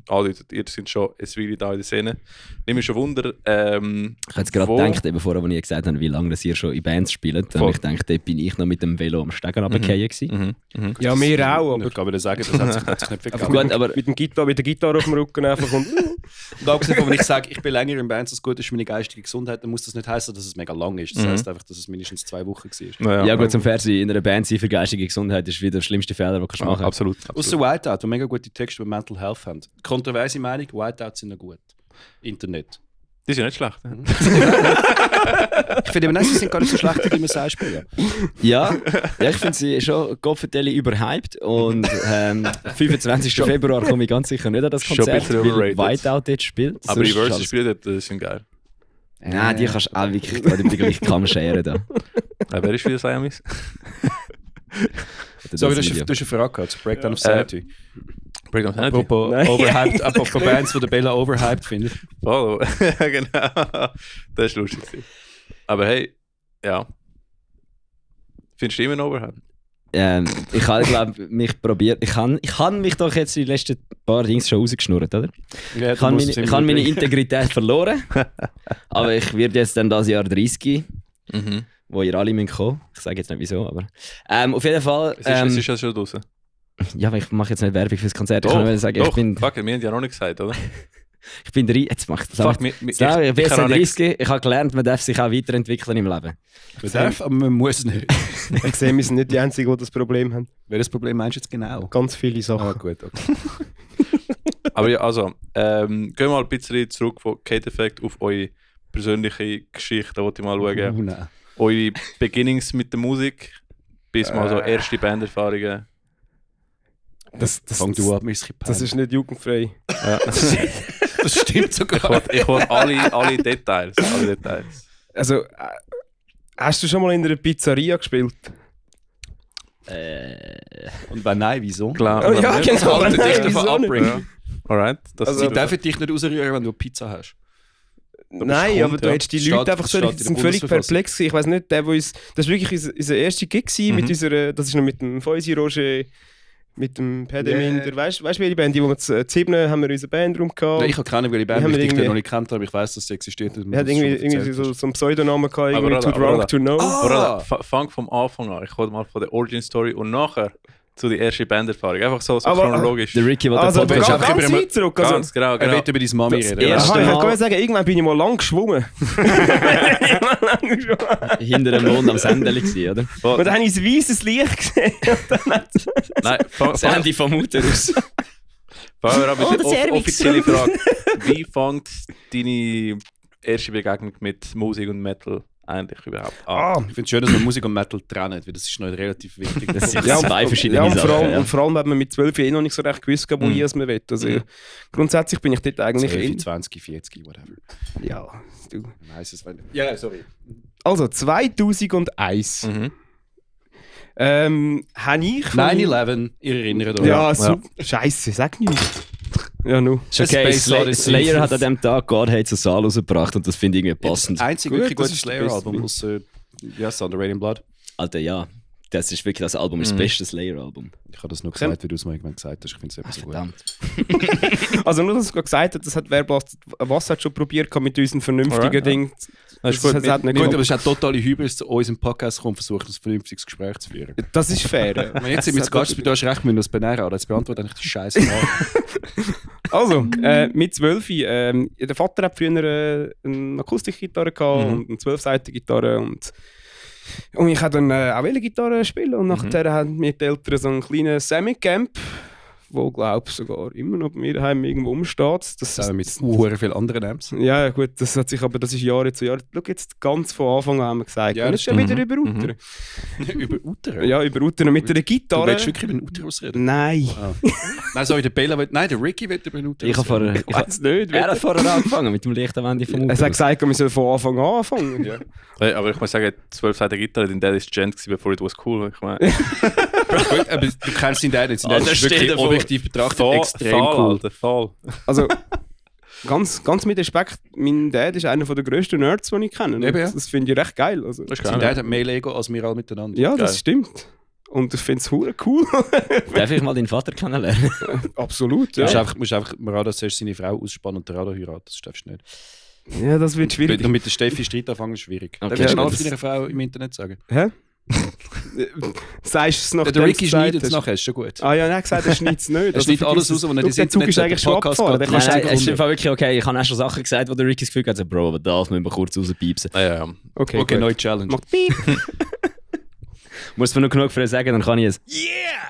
Speaker 3: andeutet, ihr seid schon ein Weile da in der Szene. Nimm mich schon Wunder.
Speaker 2: Ich habe jetzt gerade gedacht, eben vorher, als ich gesagt habe, wie lange das ihr schon in Bands spielt, dann habe ich gedacht, dort bin ich noch mit dem Velo am Stegen runtergefallen gewesen.
Speaker 4: Ja, wir auch. Aber
Speaker 1: ich kann dir sagen, das hat sich nicht
Speaker 4: viel gut, aber mit der Gitarre auf dem Rücken einfach und
Speaker 1: abgesehen, wenn ich sage, ich bin länger in Bands, als gut ist für meine geistige Gesundheit, dann muss das nicht heißen, dass es mega lang ist. Das heisst einfach, dass es mindestens 2 Wochen war.
Speaker 2: Ja gut, zum Fernsehen in einer Band sein für geistige Gesundheit ist wieder der schlimmste Fehler, den du machen kannst.
Speaker 3: Absolut.
Speaker 1: Außer Whiteout, die mega gute Texte über Mental Health haben. Kontroverse Meinung, Whiteouts sind noch gut. Internet.
Speaker 3: Die sind nicht schlecht.
Speaker 1: Ich finde, sie sind gar nicht so schlecht, wie man sagt.
Speaker 2: Ja, ich finde sie schon Gottverdeli überhyped. Und 25. Februar komme ich ganz sicher nicht an das Konzert, weil Whiteout dort spielt.
Speaker 3: Aber die Verses spielen dort, die sind geil.
Speaker 2: Nein, die kannst du auch wirklich gerade über die gleiche Kamm scheren. Da.
Speaker 3: Wer ist wieder Siamese?
Speaker 1: So, du hast eine Frage gehabt, zu Breakdown of Sanity.
Speaker 3: Breakdown of Sanity?
Speaker 1: Apropos Bands, die der Bella overhyped findet.
Speaker 3: Oh, genau. Das ist lustig. Aber hey, ja. Findest du immer noch overhyped?
Speaker 2: Ich habe, glaube mich probiert. Ich habe mich doch jetzt die letzten paar Dinge schon rausgeschnurrt, oder? Ja, ich habe meine Integrität verloren. Aber ich werde jetzt dann das Jahr 30, wo ihr alle kommen müsst. Ich sage jetzt nicht wieso, aber... auf jeden Fall...
Speaker 3: Es ist ja schon draußen.
Speaker 2: Ja, aber ich mache jetzt nicht Werbung fürs Konzert.
Speaker 3: Doch,
Speaker 2: ich kann sagen,
Speaker 3: doch. Wir haben ja noch nicht gesagt, oder?
Speaker 2: Ich bin 30. Jetzt macht das. Ich bin 30. Ich habe gelernt, man darf sich auch weiterentwickeln im Leben.
Speaker 1: Man darf, aber man muss nicht.
Speaker 4: Ich sehe, wir sind nicht die Einzigen, die das Problem haben.
Speaker 1: Welches Problem meinst du jetzt genau?
Speaker 4: Ganz viele Sachen.
Speaker 1: Ah, gut, okay.
Speaker 3: Aber ja, also, gehen wir mal ein bisschen zurück von Kate Effect auf eure persönliche Geschichte. Da wollte ich mal schauen. Eure Beginnings mit der Musik, bis mal so erste Banderfahrungen.
Speaker 1: Fang du an,
Speaker 4: das ist nicht jugendfrei.
Speaker 3: Ja.
Speaker 1: Das stimmt sogar.
Speaker 3: Ich will alle Details.
Speaker 4: Also, hast du schon mal in einer Pizzeria gespielt?
Speaker 1: Und wenn nein, wieso?
Speaker 3: Klar.
Speaker 4: Oh, ja, genau.
Speaker 1: Dich davon abbringen.
Speaker 3: Alright.
Speaker 1: Sie dürfen dich nicht rausrühren, wenn du Pizza hast.
Speaker 4: Nein, aber du hättest die Leute einfach so, die sind völlig perplex gewesen. Ich weiss nicht, das war wirklich unser erster Gig mit unserer, das ist noch mit dem Feusi Roger, mit dem Pedeminder, weißt du, welche Band, die wir zu 7 haben wir unsere Bandraum gehabt.
Speaker 1: Nein, ich habe keine, welche Band, ich dich noch nicht kennt, aber ich weiss, dass sie existiert.
Speaker 4: Er hat irgendwie so einen Pseudonamen gehabt, irgendwie Too Drunk to Know.
Speaker 3: Fang vom Anfang an, ich wollte mal von der Origin Story und nachher zu der ersten Banderfahrung. Einfach so chronologisch.
Speaker 2: Der Ricky,
Speaker 4: also ganz weit zurück.
Speaker 3: Ganz genau.
Speaker 1: Er wird über deine Mami reden.
Speaker 4: Ich kann sagen, irgendwann bin ich mal lang geschwommen.
Speaker 2: Hinter dem Mond am Sendeli gewesen, oder?
Speaker 4: Und dann habe ich ein weißes Licht gesehen.
Speaker 3: Nein,
Speaker 2: das Handy vom Mutter-Haus.
Speaker 3: Fangen wir an mit der offiziellen Frage. Wie fängt deine erste Begegnung mit Musik und Metal eigentlich überhaupt an?
Speaker 1: Ich finde es schön, dass man Musik und Metal trennen, weil das ist noch relativ wichtig.
Speaker 2: Das sind zwei verschiedene Sachen.
Speaker 4: Und vor allem hat man mit 12 noch nicht so recht gewusst, wo ich man will. Also, grundsätzlich bin ich dort eigentlich
Speaker 1: 12, 20, 40, whatever.
Speaker 4: Ja, du.
Speaker 1: Ja, sorry.
Speaker 4: Also, 2001. Habe ich...
Speaker 1: 9/11, ihr erinnert euch.
Speaker 4: Ja, super. Scheiße, sag nichts. Ja, nu.
Speaker 2: Okay, Slayer hat an diesem Tag God Hates the Saal rausgebracht und das finde ich irgendwie passend.
Speaker 1: Das einzige wirklich gute Slayer-Album aus Thunder, Rain and Blood.
Speaker 2: Alter, ja. Das ist wirklich das Album, das beste Slayer-Album.
Speaker 1: Ich habe das nur gesagt, wie du es mal irgendwann gesagt hast. Ich finde es etwas so gut.
Speaker 4: Also nur, dass du gesagt hast, das hat was hat schon probiert mit unseren vernünftigen Dingen.
Speaker 1: Das ist gut, aber es ist auch totale Hybris, zu uns im Podcast kommen und versuchen, ein vernünftiges Gespräch zu führen.
Speaker 4: Das ist fair.
Speaker 1: Wenn jetzt mit Gast du hast recht, müssen wir das benennen, aber jetzt beantwortet eigentlich die scheiße Frage.
Speaker 4: Also, mit 12, der Vater hat früher eine Akustikgitarre gehabt und eine 12-seitige Gitarre und ich habe dann auch Gitarre spielen und nachher haben mir die Eltern so einen kleinen Semi-Camp, wo glaube ich sogar immer noch bei mir daheim irgendwo rumsteht. Das
Speaker 1: ist mit vielen anderen Amps.
Speaker 4: Ja gut, das hat sich aber, das ist Jahre zu Jahr. Schau jetzt ganz von Anfang an haben wir gesagt, ja, das ist ja wieder über Uter.
Speaker 1: Über Uter?
Speaker 4: Ja, über Uter mit einer Gitarre.
Speaker 1: Du willst wirklich über den Uter ausreden?
Speaker 4: Nein.
Speaker 1: Nein, sorry, der Bella will, nein, der Ricky will über den Uter
Speaker 2: ausreden. Ich weiß nicht. Er hat vorher angefangen mit dem Lichtanwendung vom Uter.
Speaker 4: Er hat gesagt, wir sollen von Anfang an anfangen.
Speaker 3: Ja. Hey, aber ich muss sagen, 12-seitige Gitarre, dein Dad ist Gent bevor it was cool. Ich meine.
Speaker 1: Gut, aber du kennst deinen Dad nicht. Dein Dad ist wirklich objektiv betrachtet extrem cool.
Speaker 4: Also, ganz mit Respekt, mein Dad ist einer der grössten Nerds, die ich kenne.
Speaker 1: Ja.
Speaker 4: Das finde ich recht geil. Also,
Speaker 1: sein Dad hat mehr Lego als wir alle miteinander.
Speaker 4: Ja, das stimmt. Und ich finde es cool.
Speaker 2: Darf ich mal deinen Vater kennenlernen?
Speaker 4: Absolut, ja.
Speaker 1: Du musst einfach Marada zuerst seine Frau ausspannen und den Rado heiraten. Das darfst du nicht.
Speaker 4: Ja, das wird schwierig.
Speaker 1: Wenn du mit der Steffi Streit anfangen, ist schwierig.
Speaker 2: Okay.
Speaker 1: Darfst du alles deiner Frau im Internet sagen?
Speaker 4: Hä? Sagst du es noch?
Speaker 1: Der Ricky schneidet es nachher, ist schon gut.
Speaker 4: Ah ja, er hat gesagt, er schneidet es nicht.
Speaker 1: Er schneidet alles raus, was er ins
Speaker 4: Internet
Speaker 1: ist eigentlich
Speaker 4: schon abgefahren.
Speaker 2: Nein, es ist einfach wirklich okay. Ich habe auch schon Sachen gesagt, wo der Ricky das Gefühl hat, Bro, aber das müssen wir kurz rauspiepsen.
Speaker 3: Ja.
Speaker 1: Okay, neue Challenge.
Speaker 4: Macht Piep.
Speaker 2: Muss mir noch genug für sagen, dann kann ich es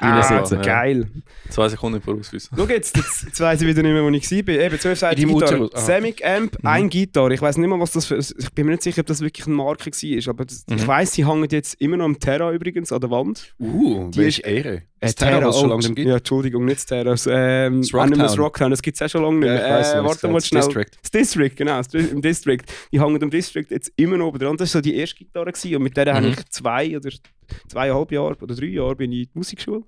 Speaker 4: reinsetzen. Geil.
Speaker 3: 2 Sekunden vorauswissen.
Speaker 4: Schau jetzt weiss ich wieder nicht mehr, wo ich war. Eben 12-seitige Gitarre, Semic-Amp, ein Gitarre. Ich weiss nicht mehr, was das für... Ich bin mir nicht sicher, ob das wirklich eine Marke war. Aber ich weiss, sie hängen jetzt immer noch am Terra übrigens an der Wand.
Speaker 1: Die ist Ehre. Das Terra, was es schon lange nicht gibt.
Speaker 4: Ja, Entschuldigung, nicht das Terra. Das Animals Rocktown, das gibt es auch schon lange nicht mehr. Warte mal schnell. Das District, genau. Im District. Die hängen am District jetzt immer noch oben dran. Das war so die erste Gitarre gewesen, und mit der habe ich 2,5 Jahre oder 3 Jahre bin ich in die Musikschule.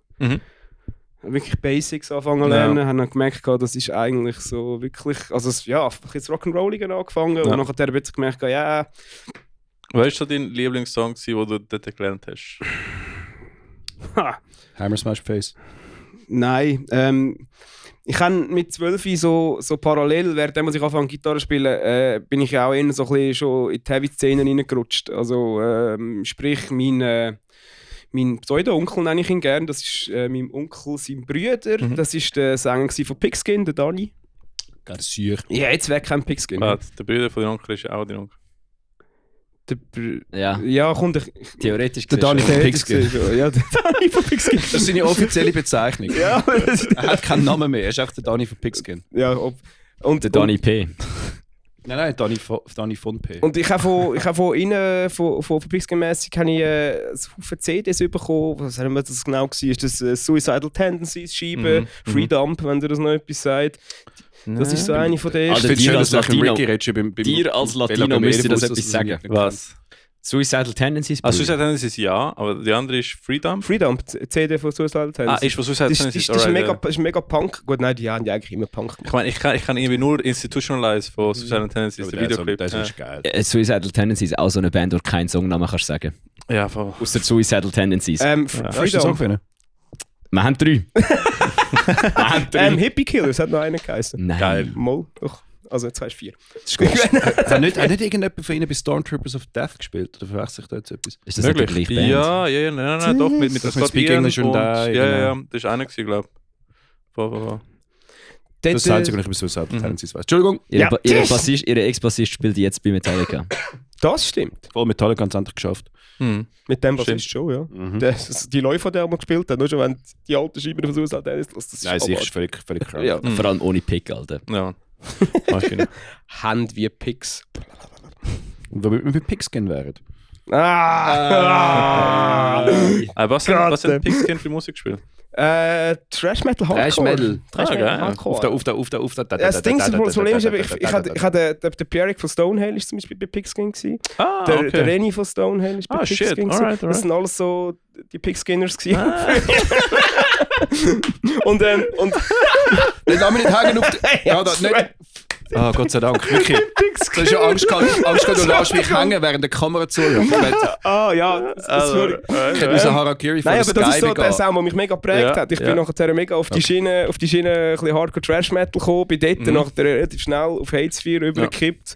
Speaker 4: Wirklich Basics angefangen zu lernen, habe dann gemerkt, das ist eigentlich so wirklich, also ja, jetzt Rock'n'Rolling angefangen und nachher habe ich gemerkt, ja.
Speaker 3: Weißt du dein Lieblingssong, den du dort gelernt hast?
Speaker 1: Hammer Smash Face.
Speaker 4: Nein, ich habe mit 12 so parallel, während ich angefangen Gitarre zu spielen, bin ich auch eher so ein bisschen schon in die Heavy-Szene reingerutscht. Also sprich, mein Pseudo-Onkel nenne ich ihn gerne, das ist mein Onkel, sein Bruder, das ist der Sänger von Pigskin, der Dani.
Speaker 1: Ganz sicher.
Speaker 4: Ja, jetzt weg kein Pigskin.
Speaker 3: Der Bruder von deinem Onkel ist auch dein Onkel.
Speaker 4: Ja, kommt
Speaker 2: theoretisch
Speaker 4: der Dani von Pigskin. Ja, der Dani von Pigskin.
Speaker 1: Das ist seine offizielle Bezeichnung.
Speaker 4: Ja,
Speaker 1: er hat keinen Namen mehr, er ist einfach der Dani von Pigskin.
Speaker 4: Ja,
Speaker 2: und der Dani P.
Speaker 1: Nein, Dani von P.
Speaker 4: Und ich habe von innen, von Pigskin-mässig, habe ich ein Haufen CDs bekommen. Was haben wir das genau gewesen? Ist das Suicidal Tendencies, Scheibe, Free Dump, wenn dir das noch etwas sagt. Das ist so eine von denen.
Speaker 2: Also dir als Latino müsste das etwas sagen.
Speaker 3: Was?
Speaker 2: Suicidal Tendencies?
Speaker 3: Suicidal Tendencies ja, aber die andere ist Freedom.
Speaker 4: Freedom, CD von Suicidal Tendencies.
Speaker 3: Ist von Suicidal Tendencies.
Speaker 4: Das ist mega Punk. Gut, nein, die haben ja eigentlich immer Punk
Speaker 3: gemacht. Ich kann irgendwie nur Institutionalize von Suicidal Tendencies, der Videoclip.
Speaker 1: Das ist geil.
Speaker 2: Suicidal Tendencies ist auch so eine Band, wo du keinen Songnamen kannst sagen.
Speaker 3: Ja, voll.
Speaker 2: Aus der Suicidal Tendencies.
Speaker 4: Freedom.
Speaker 2: Wir haben 3.
Speaker 4: Hippie Killers hat noch einen geheißen.
Speaker 2: Nein.
Speaker 3: Geil.
Speaker 4: Mal, doch. Also jetzt heißt 4.
Speaker 1: Das ist gut. Hat nicht irgendjemand von Ihnen bei Stormtroopers of Death gespielt? Oder verwechsel ich da jetzt etwas?
Speaker 2: Ist das nicht die gleiche Band?
Speaker 3: Ja, nein, doch, mit der
Speaker 1: Speak English und
Speaker 3: ja, das war einer, glaube ich.
Speaker 1: Das ist das Einzige, was ich über Suicide Tendencies weiß. Entschuldigung.
Speaker 2: Ihre Ex-Bassist spielt jetzt bei Metallica.
Speaker 4: Das stimmt.
Speaker 1: Voll Metallica hat es endlich geschafft.
Speaker 4: Mit dem Bassist schon, ja. Die Leute, von denen wir gespielt haben, nur schon wenn die alten Scheiben von Suicide Tendencies,
Speaker 1: nein, sicher ist völlig krank.
Speaker 2: Ja. Vor allem ohne Pick, Alter.
Speaker 3: Ja.
Speaker 4: Hand wie Picks.
Speaker 1: Und wenn wir bei Pigskin wären.
Speaker 3: Was hat Pigskin für Musik gespielt?
Speaker 4: Trash Metal Hardcore.
Speaker 2: Trash Metal.
Speaker 4: Hardcore.
Speaker 1: Auf der.
Speaker 4: Das Problem ist, ich hatte der Pierrick von Stonehill ist zum Beispiel bei Pigskin gewesen. Der Renny von Stonehill ist bei Pigskin gewesen. Das sind alles so die Pigskinners gewesen. und
Speaker 1: Lass mich nicht hängen auf die... Ah, Gott sei Dank, wirklich. Du hast ja Angst gehabt, du lässt mich hängen, während der Kamera zuhört.
Speaker 4: Das würde
Speaker 1: ich hätte unseren Harakiri von
Speaker 4: Nein, aber das ist so
Speaker 1: Sky
Speaker 4: der Sound, der mich mega geprägt hat. Ich bin nachher mega auf die Schiene ein bisschen Hardcore Trash Metal gekommen, bin dort nachher relativ schnell auf Hatesphere übergekippt.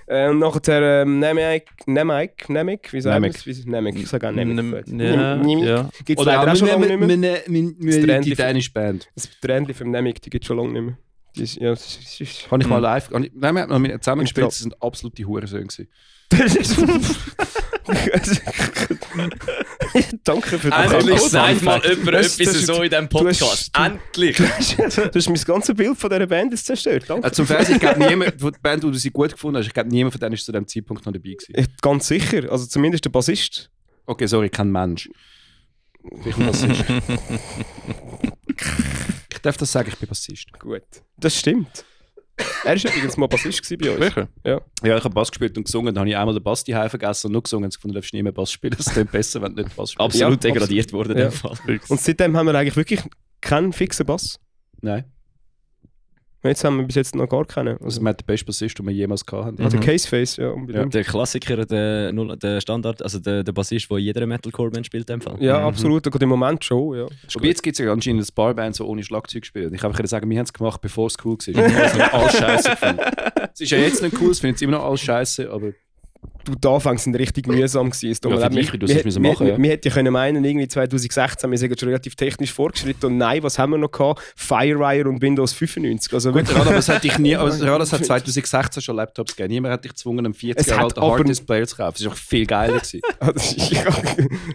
Speaker 4: Und nachher Nemec, wie sagen wir es? Nemec, ich sage auch Nemec. Gibt es leider auch schon lange nicht mehr.
Speaker 1: Die dänische Band.
Speaker 4: Das Trendli vom Nemec, die gibt es schon lange nicht mehr.
Speaker 1: Habe ich mal live... Nein, wir haben noch zusammen gespielt, das sind absolute Hurensöhne gewesen.
Speaker 4: Danke für
Speaker 2: das. Endlich sagt mal jemand etwas so in diesem Podcast. Endlich!
Speaker 4: Du hast mein ganzes Bild von dieser Band zerstört. Danke.
Speaker 1: Zum Fernsehen, ich glaube, niemand, die Band, die du sie gut gefunden hast, ich glaube, niemand von denen ist zu diesem Zeitpunkt noch dabei gewesen.
Speaker 4: Ganz sicher, also zumindest der Bassist.
Speaker 1: Okay, sorry, kein Mensch. Ich bin Bassist. Ich darf das sagen, ich bin Bassist.
Speaker 4: Gut, das stimmt. Er war übrigens mal Bassist bei uns.
Speaker 3: Welcher?
Speaker 4: Ja,
Speaker 1: ich habe Bass gespielt und gesungen. Dann habe ich einmal den Bass daheim vergessen und nur gesungen. Ich fand, du darfst nie mehr Bass spielen. Das ist besser, wenn du nicht Bass spielst.
Speaker 2: Absolut degradiert worden in dem Fall.
Speaker 4: Und seitdem haben wir eigentlich wirklich keinen fixen Bass.
Speaker 1: Nein.
Speaker 4: Jetzt haben wir bis jetzt noch gar keinen.
Speaker 1: Also wir haben den besten Bassist, den wir jemals hatten.
Speaker 4: Also Caseface, ja, unbedingt.
Speaker 2: Der Klassiker, der Standard, also der Bassist, der jeder Metalcore-Band spielt in dem Fall.
Speaker 4: Ja, absolut. Gerade im Moment schon, ja.
Speaker 1: Aber jetzt gibt es ja anscheinend ein paar Bands, die ohne Schlagzeug spielen. Ich kann sagen, wir haben es gemacht, bevor es cool war. Ich habe alles scheiße gefunden. Es ist ja jetzt nicht cool, es findet immer noch alles scheiße, aber...
Speaker 4: Die Anfänge sind richtig mühsam gewesen.
Speaker 1: Ja,
Speaker 4: wir hätten ja meinen, irgendwie 2016, wir sind schon relativ technisch fortgeschritten und nein, was haben wir noch gehabt? FireWire und Windows 95. Also
Speaker 1: gut, aber das hat 2016 schon Laptops gegeben. Niemand hat dich gezwungen, einen 40 Jahre alten Hard-Disk-Player zu kaufen. Das war auch viel geiler gewesen.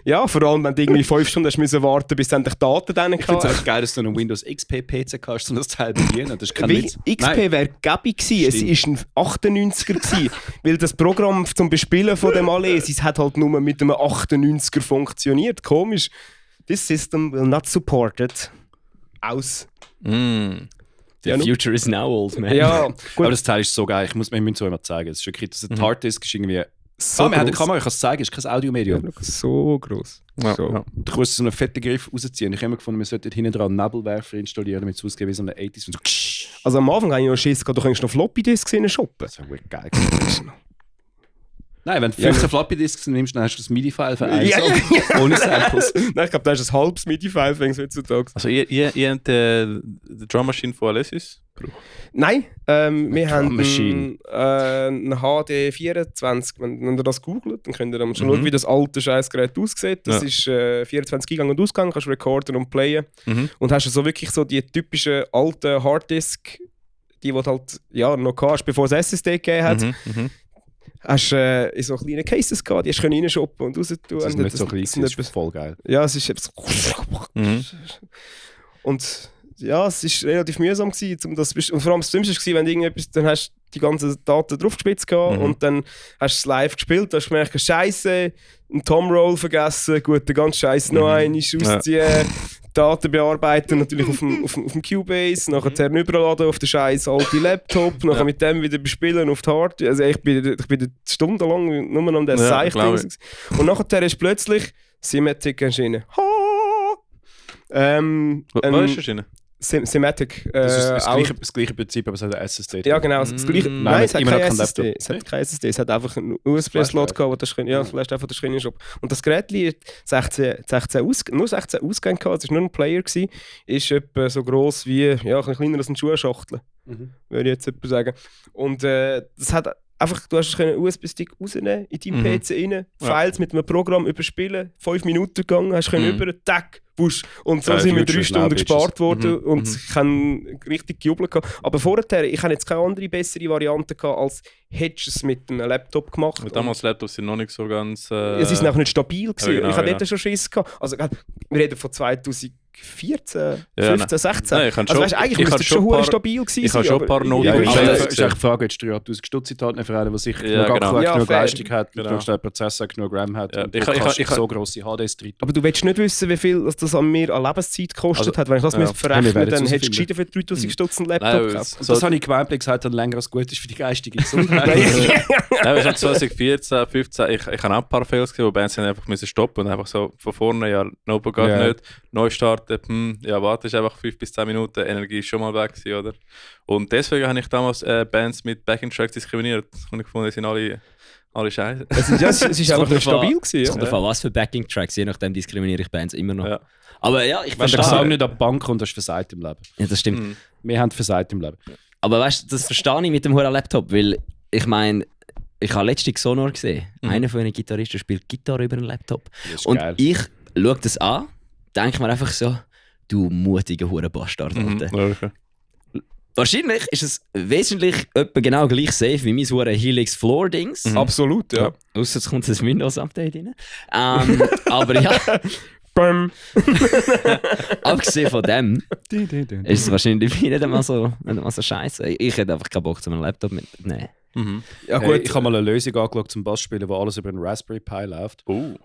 Speaker 4: Ja, vor allem, wenn du irgendwie 5 Stunden hast müssen warten, bis endlich Daten dann
Speaker 1: Ich finde es auch geil, dass du einen Windows XP-PC kannst, um das Teil zu bedienen. Das ist kein Witz.
Speaker 4: XP wäre gäbig gewesen. Es war ein 98er gewesen, weil das Programm zum Bespielen von dem Alesis hat halt nur mit einem 98er funktioniert. Komisch. This system will not support it. Aus.
Speaker 2: The future is now old, man.
Speaker 4: Ja, gut.
Speaker 1: Aber das Teil ist so geil. Wir müssen es so immer zeigen. Es ist wirklich, das Harddisk ist irgendwie...
Speaker 4: So
Speaker 1: wir haben eine Kamera, ich kann es zeigen, es ist kein Audiomedium.
Speaker 4: Ja, so gross.
Speaker 3: Ja,
Speaker 4: so.
Speaker 3: Ja.
Speaker 1: Du kannst so einen fetten Griff rausziehen. Ich habe immer gefunden, wir sollten hinten dran einen Nebelwerfer installieren, damit es ausgeht wie so eine 80s. Und so
Speaker 4: also am Anfang habe ich noch Schiss gehabt, du könntest noch Floppy-Disks shoppen.
Speaker 1: Das wäre wirklich geil gewesen. Nein, wenn du 15 Floppy-Disks nimmst, dann hast du das MIDI-File für eins. Ohne Samples.
Speaker 4: Nein, ich glaube, das ist ein halbes MIDI-File für heutzutage.
Speaker 3: Also ihr habt die Drum Machine von Alesis?
Speaker 4: Nein, wir haben eine HD24. Wenn ihr das googelt, dann könnt ihr dann schon schauen, wie das alte Scheißgerät aussieht. Das ist 24 Eingang und Ausgang, kannst recorden und playen. Und hast so wirklich so die typischen alten Harddisk, die halt noch hast, bevor es SSD gegeben hat. Hast in so kleinen Cases gehabt, die hast du reinshoppen und raus tun.
Speaker 1: Das ist nicht so klein, das ist voll geil.
Speaker 4: Ja, es ist und ja, es ist relativ mühsam gewesen, und vor allem das Dümmste war, wenn du irgendetwas, dann hast du die ganzen Daten draufgespitzt und dann hast du es live gespielt, hast gemerkt, Scheiße, einen Tom-Roll vergessen, gut, den ganzen Scheiß noch einmal ausziehen, Daten bearbeiten, natürlich auf dem Cubase, nachher überladen auf den scheiß alten Laptop, nachher mit dem wieder bespielen auf die Hard. Also ich bin stundenlang nur an der Seite. Und nachher ist plötzlich Cinematic erschienen.
Speaker 3: Was ist erschienen?
Speaker 4: Cinematic.
Speaker 1: Das ist das gleiche Prinzip, aber es hat eine SSD.
Speaker 4: Ja, genau. Das gleiche. Nein, es hat kein SSD. Es hat kein SSD. Es hat einfach einen USB-Slot gehabt, wo das vielleicht einfach der Shop. Und das Gerät hat nur 16 Ausgänge gehabt. Es war nur ein Player gewesen. Ist etwa so gross wie ein bisschen kleiner als eine Schuhschachtel. würde ich jetzt jemand sagen. Und das hat einfach, du hast einen USB-Stick rausnehmen, in deinem PC rein, Files mit einem Programm überspielen, 5 Minuten gegangen, hast können über einen Tag, wusch. Und so sind wir 3 Stunden gespart worden und ich habe richtig gejubelt. Aber vorher, ich habe jetzt keine andere bessere Variante gehabt, als hättest du es mit einem Laptop gemacht.
Speaker 3: Und damals Laptops sind noch nicht so ganz...
Speaker 4: Ja, sie sind auch nicht stabil gewesen.
Speaker 3: Genau,
Speaker 4: ich hatte dort schon Schiss gehabt. Also, wir reden von 2014, 15, 16.
Speaker 3: Nein,
Speaker 4: also weißt, eigentlich müsste es schon stabil gewesen sein.
Speaker 3: Ich habe schon ein paar
Speaker 1: Notebooks.
Speaker 3: Notebooks.
Speaker 1: Das ist eigentlich die Frage, jetzt 3'000 Stutz in die Hand, für einen, der sich genug Akku hat, genug Leistung hat, genug schnell Prozessor, genug RAM hat und ich so grosse HDs drin.
Speaker 4: Aber du willst nicht wissen, wie viel das an mir an Lebenszeit gekostet hat. Wenn ich das verrechnen müsste, dann hättest du gescheiter für 3'000 Stutz einen Laptop gekauft.
Speaker 1: Das habe ich gemeint, gesagt, dass länger als gut ist für die geistige Gesundheit.
Speaker 3: Nein, 2014, 15, ich habe auch ein paar Fails gesehen, wo Bands einfach stoppen und einfach so von vorne, ja, Notebook geht nicht, neu starten, ja, warte, ist einfach 5 bis 10 Minuten, Energie ist schon mal weg gewesen, oder? Und deswegen habe ich damals Bands mit Backing-Tracks diskriminiert und ich fand, die sind alle scheiße.
Speaker 4: Es ist einfach nicht stabil gewesen.
Speaker 2: Es kommt davon, was für Backing-Tracks, je nachdem diskriminiere ich Bands immer noch.
Speaker 3: Ja.
Speaker 2: Aber ja, ich
Speaker 1: verstehe. Wenn der Gesang nicht an die Bank kommt, hast du versagt im Leben.
Speaker 2: Ja, das stimmt.
Speaker 1: Wir haben versagt im Leben.
Speaker 2: Aber weißt du, das verstehe ich mit dem hohen Laptop, weil ich meine, ich habe letztens Sonor gesehen. Einer von den Gitarristen spielt Gitarre über einen Laptop. Und geil. Ich schaue das an, denke mir einfach so, du mutiger Hurenbastard.
Speaker 3: Okay.
Speaker 2: Wahrscheinlich ist es wesentlich etwa genau gleich safe wie mein hure Helix Floor Dings.
Speaker 4: Absolut, ja.
Speaker 2: Ausser es kommt ein Windows-Update rein. Aber ja. Abgesehen von dem ist es wahrscheinlich nicht einmal so scheiße. Ich hätte einfach keinen Bock, zu einem Laptop mitnehmen.
Speaker 1: Ja, gut, ich habe mal eine Lösung angeschaut zum Bassspielen, wo alles über einen Raspberry Pi läuft. Und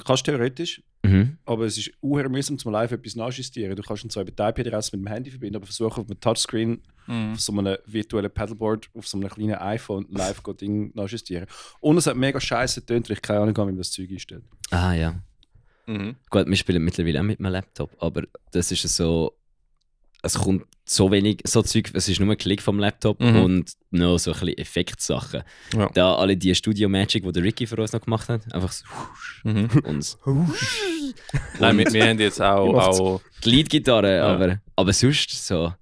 Speaker 1: kannst theoretisch, aber es ist mühsam, zum live etwas nachjustieren. Du kannst ihn zwar über die IP-Adresse mit dem Handy verbinden, aber versuchen auf einem Touchscreen auf so einem virtuellen Pedalboard auf so einem kleinen iPhone live Ding nachjustieren. Und es hat mega scheiße getönt, weil ich keine Ahnung habe, wie man das Zeug einstellt.
Speaker 2: Ah ja. Gut, wir spielen mittlerweile auch mit einem Laptop, aber das ist so, es kommt so wenig so Zeug, es ist nur ein Klick vom Laptop und noch so ein bisschen Effektsachen. Ja. Da alle die Studio Magic, die der Ricky für uns noch gemacht hat, einfach so und
Speaker 3: nein, wir haben jetzt auch
Speaker 2: die Leadgitarre, aber sonst so.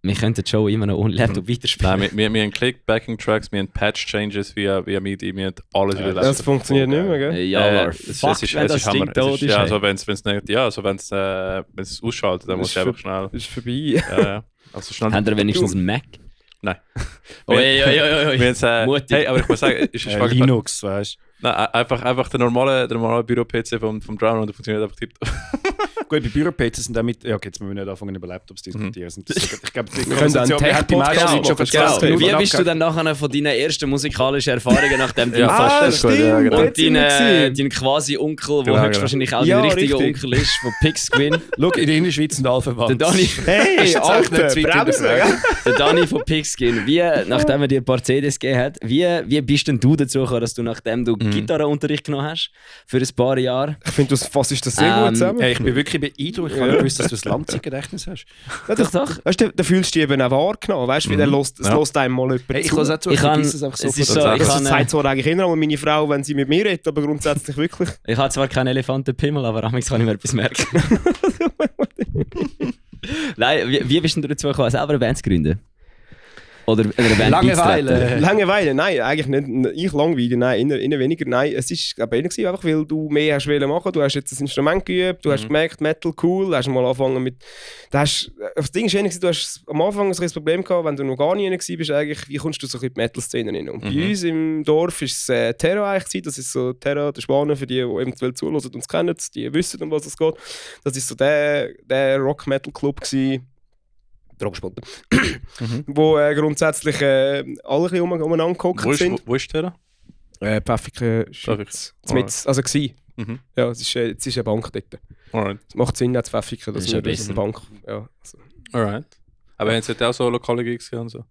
Speaker 2: Wir könnten schon immer noch ohne Laptop weiterspielen.
Speaker 3: Nein, wir haben Click, Backing-Tracks, wir haben Patch-Changes via MIDI, wir haben alles über
Speaker 4: das funktioniert nicht mehr, gell?
Speaker 2: Ja, fuck, wenn das Ding tot ist.
Speaker 3: Ja, also wenn es nicht, ja, also wenn es ausschaltet, dann muss ich einfach schnell...
Speaker 4: Ist vorbei.
Speaker 3: Ja. Also schnell.
Speaker 2: Haben wir wenigstens einen Mac?
Speaker 3: Nein.
Speaker 2: Oi.
Speaker 3: Hey, aber ich muss sagen, ist
Speaker 1: Linux, weißt du?
Speaker 3: Nein, einfach der normale Büro-PC vom Drown, der funktioniert einfach tiptop.
Speaker 1: Gut, bei Büro-PCs sind damit. Ja, okay, jetzt müssen wir nicht anfangen über Laptops diskutieren. Ich glaube, die
Speaker 4: Konversation
Speaker 1: hat die meisten Leute schon
Speaker 2: verzweifelt. Wie bist du dann nachher von deinen ersten musikalischen Erfahrungen, nachdem du
Speaker 4: stimmt,
Speaker 2: und dein quasi Onkel, der höchstwahrscheinlich auch dein richtiger Onkel ist, von Pigsquin.
Speaker 1: Schau, in der Innerschweiz sind alle verwandt.
Speaker 2: Der Dani,
Speaker 4: hey, Alter,
Speaker 2: der Dani von Pigskin, nachdem er dir ein paar CDs gegeben hat, wie bist denn du dazu gekommen, dass du, nachdem du Gitarrenunterricht genommen hast, für ein paar Jahre?
Speaker 4: Ich finde, du fassst das sehr gut zusammen.
Speaker 1: Ich bin wirklich beeindruckt. Ich habe nicht gewusst, dass du ein Langzeitgedächtnis hast.
Speaker 4: Ja, doch. Weißt du, da fühlst du dich eben auch wahrgenommen. Weißt du, wie der lässt einem mal jemand
Speaker 1: ich kann es einfach so
Speaker 4: das sagt zwar eigentlich immer meine Frau, wenn sie mit mir redet, aber grundsätzlich wirklich.
Speaker 2: Ich habe zwar keinen Elefantenpimmel, aber manchmal kann ich mir etwas merken. Nein, wie bist du dazu gekommen, selber eine Band zu gründen? Oder eine Band
Speaker 4: Langeweile, nein, eigentlich nicht. Ich langweile, nein, eher weniger. Nein, es war einfach, weil du mehr hast machen. Du hast jetzt das Instrument geübt, du hast gemerkt, Metal cool, du hast mal angefangen mit... Das Ding ist ähnlich, du hast am Anfang ein Problem gehabt, wenn du noch gar nie warst, eigentlich, wie kommst du so in die Metal-Szene rein? Und bei uns im Dorf war es Terra eigentlich, das ist so Terra, der Schwanen, für die eventuell zuhören und uns kennen, die wissen, um was es geht. Das war so der Rock-Metal-Club gewesen. Drogenspalter. Wo grundsätzlich alle ein bisschen umeinander gehockt sind.
Speaker 3: Wo ist der?
Speaker 4: Pfäffiken, Schweiz. Also gsi. Ja, es ist eine Bank dort.
Speaker 3: Alright.
Speaker 4: Es macht Sinn, dass Pfäffiken, das ist eine Bank. Ja, also.
Speaker 3: Alright. Aber haben sie auch so lokale Gigs und so?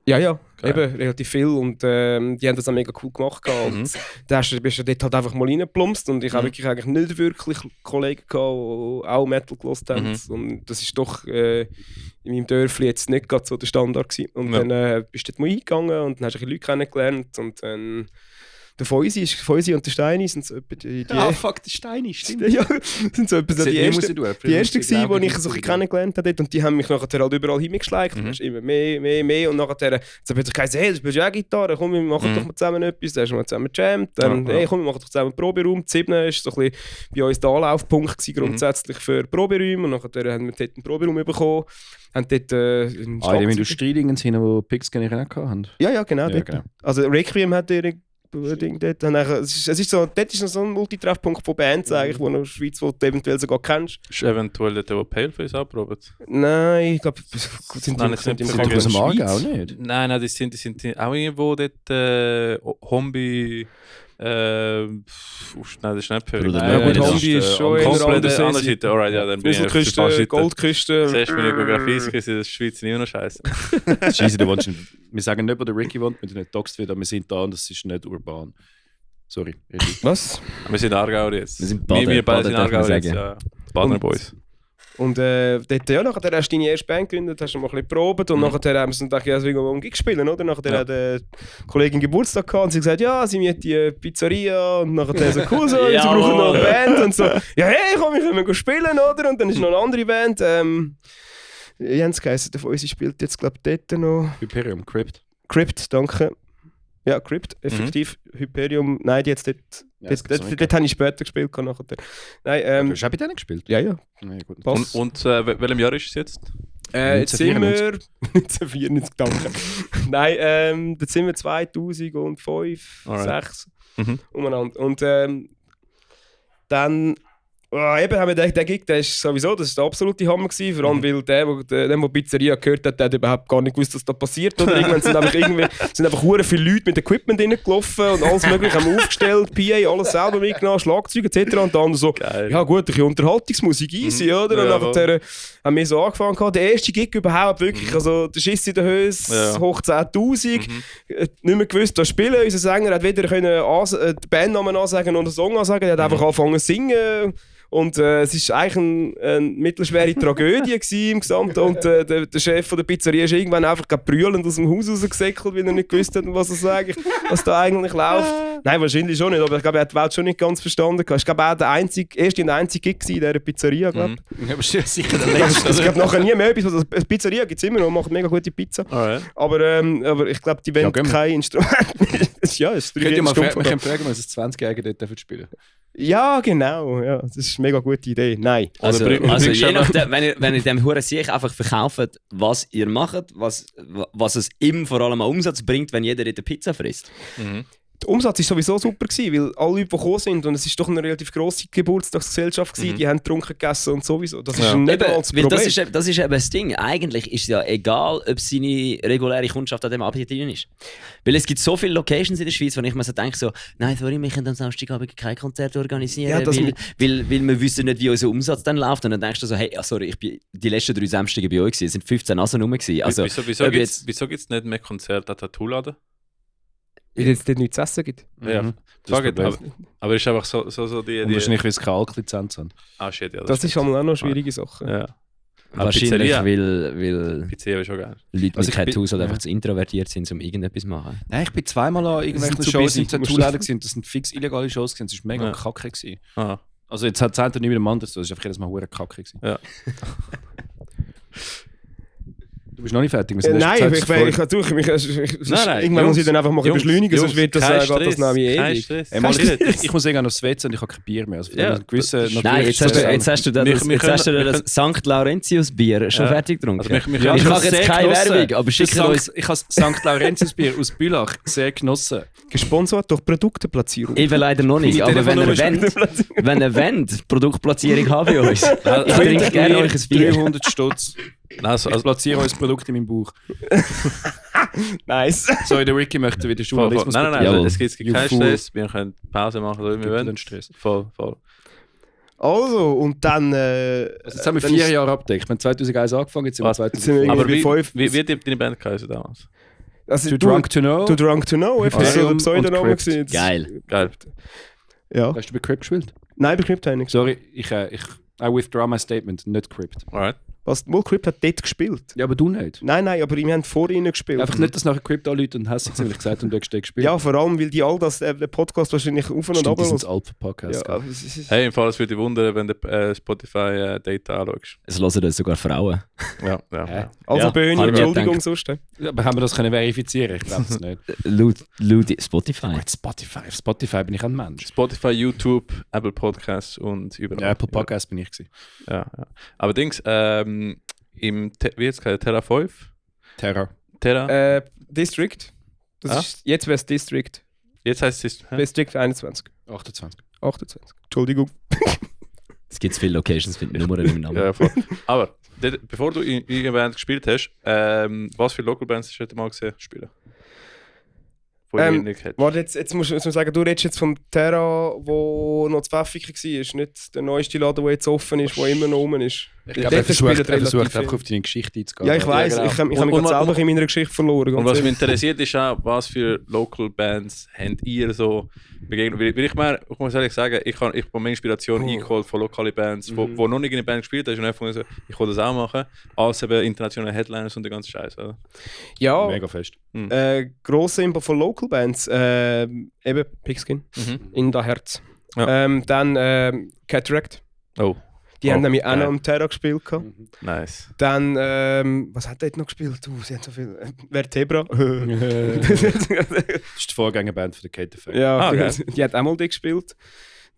Speaker 4: Ja, eben, relativ viel und die haben das auch mega cool gemacht. Und da bist du dort halt einfach mal reingeplumpst und ich habe wirklich eigentlich nicht wirklich Kollegen gehabt, die auch Metal gehört haben. Und das ist doch in meinem Dörfli jetzt nicht gerade so der Standard gewesen. Und dann bist du dort mal eingegangen und dann hast du ein bisschen Leute kennengelernt und dann der Feusi und der Steini sind so etwa die
Speaker 1: fuck, der Steini, stimmt.
Speaker 4: Ja, sind so etwa so die ersten gewesen, die ich so kennengelernt habe. Und die haben mich nachher halt überall hingeschleicht. Du hast immer mehr. Und nachher so plötzlich gesagt, hey, du spielst ja auch Gitarre, komm, wir machen doch mal zusammen etwas. Dann hast du mal zusammen gejammt. Dann, hey, komm, wir machen doch zusammen einen Proberaum. Die 7 war so ein bisschen bei uns der Anlaufpunkt grundsätzlich für Proberäume. Und nachher haben wir dort einen Proberaum bekommen. Haben dort
Speaker 1: in dem Industriedingen sind, wo Pix generell hatten.
Speaker 4: Ja, genau. Also Requiem hat Ding dort. Es ist so, dort ist noch so ein Multitreffpunkt von Bands eigentlich, wo du in der Schweiz wo du eventuell sogar kennst.
Speaker 3: Ist eventuell dort, wo Paleface abprobt?
Speaker 4: Nein, ich glaube, sind
Speaker 1: die aus dem Aargau nicht?
Speaker 3: Nein, die sind auch irgendwo dort Hombi... nein, das ist nicht Pöring.
Speaker 4: Ja gut, Hombi ist schon in der anderen
Speaker 3: Seite. Alright, ja, dann bin ich
Speaker 4: Küste, Goldküste.
Speaker 3: Siehst du, meine Geografie ist in der Schweiz immer noch scheiße.
Speaker 1: Scheisse, wir sagen nicht, wo der Ricky wohnt, wir sind nicht doxt wieder, wir sind da und das ist nicht urban. Sorry.
Speaker 4: Was?
Speaker 3: Wir sind Aargauer jetzt.
Speaker 2: Wir sind beide sind
Speaker 3: Aargauer jetzt, ja. Badner Boys.
Speaker 4: Und dort, nachher hast du deine erste Band gegründet, hast du mal ein bisschen probiert und nachher haben sie gedacht, ja, wir wollen Gig spielen, oder? Nachher hat eine Kollegin Geburtstag gehabt und sie gesagt, ja, sie mieten die Pizzeria und nachher so, cool, so, sie brauchen noch eine Band und so, ja, hey, komm, wir können spielen, oder? Und dann ist noch eine andere Band, Jens geheißen, der von uns spielt jetzt, glaube ich, dort noch.
Speaker 1: Hyperion,
Speaker 4: Crypt, danke. Ja, Crypt, effektiv. Hyperion, nein, die jetzt dort.
Speaker 1: Ja,
Speaker 4: dort habe ich später gespielt. Nachher. Nein,
Speaker 1: du hast auch bei denen gespielt?
Speaker 4: Ja. Ja,
Speaker 3: gut. Und welchem Jahr ist es jetzt?
Speaker 4: Jetzt sind wir 1994, danke. Nein, jetzt sind wir 2005, 2006 umeinander. Und dann eben haben wir gedacht, der Gig, das ist der absolute Hammer gewesen, vor allem weil der Pizzeria gehört hat, der hat überhaupt gar nicht gewusst, was da passiert. Oder irgendwann sind einfach hure viele Leute mit Equipment reingelaufen und alles mögliche haben wir aufgestellt, PA, alles selber mitgenommen, Schlagzeug etc. Und dann so, geil. Ja gut, ein bisschen Unterhaltungsmusik, easy, oder? Und nachher haben wir so angefangen, der erste Gig überhaupt, wirklich, also der Schiss in der Höhe, hoch 10'000, nicht mehr gewusst, was spielen. Unser Sänger hat weder den Bandnamen ansagen noch den Song ansagen, er hat einfach angefangen zu singen. Und es war eigentlich eine mittelschwere Tragödie im Gesamten. Und der Chef von der Pizzeria ist irgendwann einfach brüllend aus dem Haus rausgesäckelt, weil er nicht gewusst hat, was da eigentlich läuft. Nein, wahrscheinlich schon nicht, aber ich glaube, er hat die Welt schon nicht ganz verstanden. Ich glaube, er war der einzige Gig in dieser Pizzeria. Glaub.
Speaker 1: Ja, aber sicher der letzte.
Speaker 4: Es gab nachher nie mehr etwas. Also, die Pizzeria gibt es immer noch, macht mega gute Pizza. Aber ich glaube, die wollen kein Instrument. Ja, es ist
Speaker 1: wir können fragen, was es 20-Jährige dort spielen.
Speaker 4: Ja, genau. Ja, das ist eine mega gute Idee. Nein.
Speaker 2: Also je nachdem, wenn ihr dem Huren sich einfach verkauft, was ihr macht, was es ihm vor allem an Umsatz bringt, wenn jeder in der Pizza frisst.
Speaker 4: Der Umsatz war sowieso super gewesen, weil alle Leute, die gekommen sind, und es war doch eine relativ grosse Geburtstagsgesellschaft gewesen, die haben getrunken, gegessen und sowieso. Das ist nicht einmal das Problem.
Speaker 2: Das ist eben das Ding. Eigentlich ist es ja egal, ob seine reguläre Kundschaft an dem Abend drin ist. Weil es gibt so viele Locations in der Schweiz, wo ich mir so denke, so, nein, sorry, wir können am Samstagabend kein Konzert organisieren, weil wir wissen nicht, wie unser Umsatz dann läuft. Und dann denkst du so, hey, sorry, ich bin die letzten 3 Samstage bei euch gewesen, es sind 15 Nasen rum gewesen. Also,
Speaker 3: wieso gibt es nicht mehr Konzerte an Tattoo-Laden?
Speaker 4: Weil es dort nichts zu essen gibt.
Speaker 3: Ja, aber es ist einfach so die...
Speaker 1: Und wahrscheinlich, weil es keine Alklizenz haben.
Speaker 3: Ah shit, ja.
Speaker 4: Das ist auch noch eine schwierige Sache.
Speaker 3: Ja.
Speaker 2: Wahrscheinlich, weil
Speaker 3: Pizzeria ist schon geil.
Speaker 2: Leute mit Tattoos oder einfach zu introvertiert sind, um irgendetwas zu machen.
Speaker 1: Nein, ich bin zweimal an irgendwelchen Shows in Tattoo-Läden gewesen. Das sind fix illegale Shows gewesen. Das war mega kacke gewesen. Also jetzt hat es nicht mit dem Mann, das war einfach jedes Mal hure kacke gewesen.
Speaker 3: Ja.
Speaker 1: Du bist noch nicht fertig.
Speaker 4: Nein, irgendwann muss ich dann einfach mal beschleunigen, sonst wird das nämlich ewig.
Speaker 1: Ich muss irgendwann aufs WC und ich habe kein Bier mehr. Also
Speaker 2: nein, jetzt hast du das St. Laurentius Bier schon fertig getrunken.
Speaker 3: Also
Speaker 2: ich mache jetzt keine Werbung, aber schicke uns...
Speaker 1: Ich habe St. Laurentius Bier aus Bülach sehr genossen.
Speaker 4: Gesponsert durch Produkteplatzierung.
Speaker 2: Eben leider noch nicht, aber wenn ihr wollt, Produktplatzierung haben bei uns. Ich trinke gerne euch ein Bier.
Speaker 1: 300 Stutz. Also platziere euer Produkt in meinem Bauch.
Speaker 4: Nice.
Speaker 1: So, der Ricky möchte wieder Journalismus.
Speaker 3: Nein, es gibt keinen Stress. Wir können Pause machen, so wie wir wollen. Voll.
Speaker 4: Also, und dann...
Speaker 3: jetzt
Speaker 1: haben wir 4 Jahre abgedeckt. Wir haben 2001 angefangen, jetzt sind wir 2005.
Speaker 3: Aber wie hat deine Band geheißen damals?
Speaker 4: Also,
Speaker 1: Too Drunk to Know.
Speaker 4: Too Drunk to Know, einfach so ein Pseudonym gewesen.
Speaker 2: Geil.
Speaker 4: Ja.
Speaker 1: Hast du bei Crypt gespielt?
Speaker 4: Nein, bei Crypt habe ich nicht.
Speaker 1: Sorry, I withdraw my statement, nicht Crypt.
Speaker 3: Alright.
Speaker 4: Mal Crypt hat dort gespielt.
Speaker 1: Ja, aber du nicht.
Speaker 4: Nein, aber wir haben vor ihnen gespielt.
Speaker 1: Einfach nicht, dass nachher Crypt anrufen und hässlich sind, weil ich gesagt habe, du hast gespielt.
Speaker 4: Ja, vor allem, weil die all das, den Podcast wahrscheinlich auf und ab.
Speaker 1: Das sind Alpha-Podcasts.
Speaker 4: Ja,
Speaker 3: hey, im Fall, es würde dich wundern, wenn du Spotify-Data anschaust.
Speaker 2: Es hören das sogar Frauen.
Speaker 3: Ja.
Speaker 4: Also
Speaker 2: Ja,
Speaker 4: Böhni,
Speaker 2: habe ich mir
Speaker 4: Entschuldigung,
Speaker 2: gedacht.
Speaker 4: sonst.
Speaker 1: Ja, aber haben wir das können verifizieren? Ich glaube es nicht.
Speaker 2: Laut Spotify.
Speaker 1: Gut, Spotify. Auf Spotify bin ich ein Mensch.
Speaker 3: Spotify, YouTube, Apple Podcasts und überall.
Speaker 1: Ja, Apple Podcast bin ich gewesen.
Speaker 3: Ja. Aber Dings, wie jetzt Terra 5?
Speaker 1: Terra.
Speaker 4: District. Jetzt wäre es District.
Speaker 3: Jetzt heißt es
Speaker 4: District 21.
Speaker 1: 28.
Speaker 4: 28. Entschuldigung.
Speaker 2: Es gibt viele Locations mit Nummern im Namen.
Speaker 3: Ja, voll. Aber bevor du in irgendeiner Band gespielt hast, was für Local Bands hast du heute mal gesehen spielen?
Speaker 4: Warte, jetzt muss man sagen, du redest jetzt vom Terra, wo noch zu Pfäffiken war, nicht der neueste Laden, der jetzt offen ist, der immer noch oben ist.
Speaker 1: Ich glaube, er versucht einfach auf deine Geschichte einzugehen.
Speaker 4: Ja, ich weiss,
Speaker 3: genau.
Speaker 4: ich habe mich gerade selber in meiner Geschichte verloren.
Speaker 3: Und was mich interessiert ist auch, was für Local Bands habt ihr so begegnet? Weil ich muss ehrlich sagen, ich habe meine Inspiration eingeholt von lokalen Bands, wo noch nicht in einer Band gespielt hast und einfach so, ich will das auch machen, als eben internationale Headliners und der ganze Scheiß, oder?
Speaker 4: Ja,
Speaker 1: Mega fest.
Speaker 4: grosser Input von Local Bands, eben Pigskin, in das Herz.
Speaker 3: Ja.
Speaker 4: Dann Cataract.
Speaker 3: Oh.
Speaker 4: Die haben nämlich auch
Speaker 3: geil.
Speaker 4: noch am Terra gespielt.
Speaker 3: Nice.
Speaker 4: Dann, was hat dort noch gespielt? Sie haben so viel. Vertebra.
Speaker 1: Das ist die Vorgängerband von der Kate Fair.
Speaker 4: Ja,
Speaker 3: geil.
Speaker 4: die hat auch mal dort gespielt.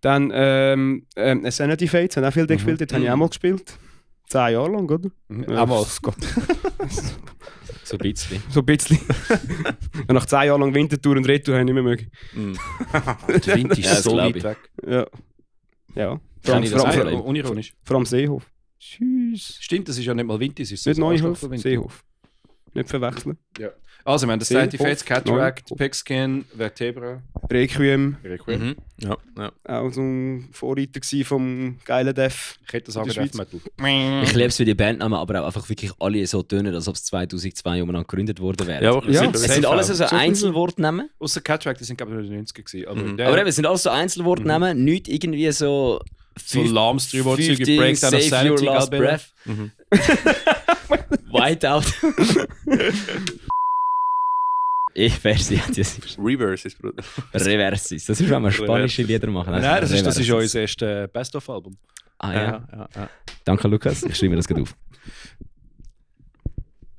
Speaker 4: Dann Sanity Fates haben auch viel dort gespielt. Dort habe ich auch mal gespielt. 10 Jahre lang, oder?
Speaker 1: Einmal.
Speaker 2: So ein bisschen.
Speaker 4: So ein bisschen. Und nach 10 Jahren lang Wintertour und Retour habe ich nicht mehr mögen.
Speaker 1: Der Wind ist
Speaker 2: Ja, das
Speaker 1: so
Speaker 2: glaub
Speaker 1: weit
Speaker 2: ich.
Speaker 1: weg.
Speaker 4: Ja. Ja.
Speaker 2: Kann ich das
Speaker 4: Vor
Speaker 2: auch
Speaker 4: allem,
Speaker 2: erleben?
Speaker 1: Unironisch.
Speaker 4: vor allem Seehof. Tschüss.
Speaker 1: Stimmt, das ist ja nicht mal Winter, es ist so
Speaker 4: Nicht
Speaker 1: ein
Speaker 4: Neuhof,
Speaker 1: Arschloch von Winter.
Speaker 4: Seehof. Nicht verwechseln.
Speaker 1: Also, wir haben das Sanity
Speaker 4: Seehof,
Speaker 1: Fates, Cataract,
Speaker 4: Neuhof.
Speaker 1: Pigskin, Vertebra.
Speaker 4: Requiem.
Speaker 3: Mhm. Ja.
Speaker 4: Auch so ein Vorreiter gewesen vom geilen Death.
Speaker 1: Ich hätte sagen,
Speaker 4: In der
Speaker 1: Death Metal.
Speaker 2: Ich liebe es für die Bandnamen, aber auch einfach wirklich alle so tönen, als ob es 2002 umeinander gegründet worden wären.
Speaker 3: Ja, aber
Speaker 4: Ja.
Speaker 2: Es sind alles so
Speaker 4: So viel.
Speaker 2: Einzelwortnamen.
Speaker 1: Außer Cataract, die sind glaube ich in den 90er gewesen. Aber,
Speaker 3: Mhm.
Speaker 1: der,
Speaker 2: Aber eben, es sind alles so Einzelwortnamen, nicht irgendwie so...
Speaker 1: so lahms drüber,
Speaker 2: 15
Speaker 1: Breakdown of
Speaker 2: Save Your
Speaker 1: Sanity,
Speaker 2: Last
Speaker 1: Galbella.
Speaker 2: Breath. Whiteout. Versi hat das.
Speaker 3: Reverses, Bruder.
Speaker 2: Reversis. Das ist, wenn wir spanische Lieder machen.
Speaker 1: Nein, das ist
Speaker 2: Reversis.
Speaker 1: unser erstes Best-of-Album.
Speaker 2: Ah ja.
Speaker 3: Ja.
Speaker 2: Danke, Lukas. Ich schreibe mir das gerade auf.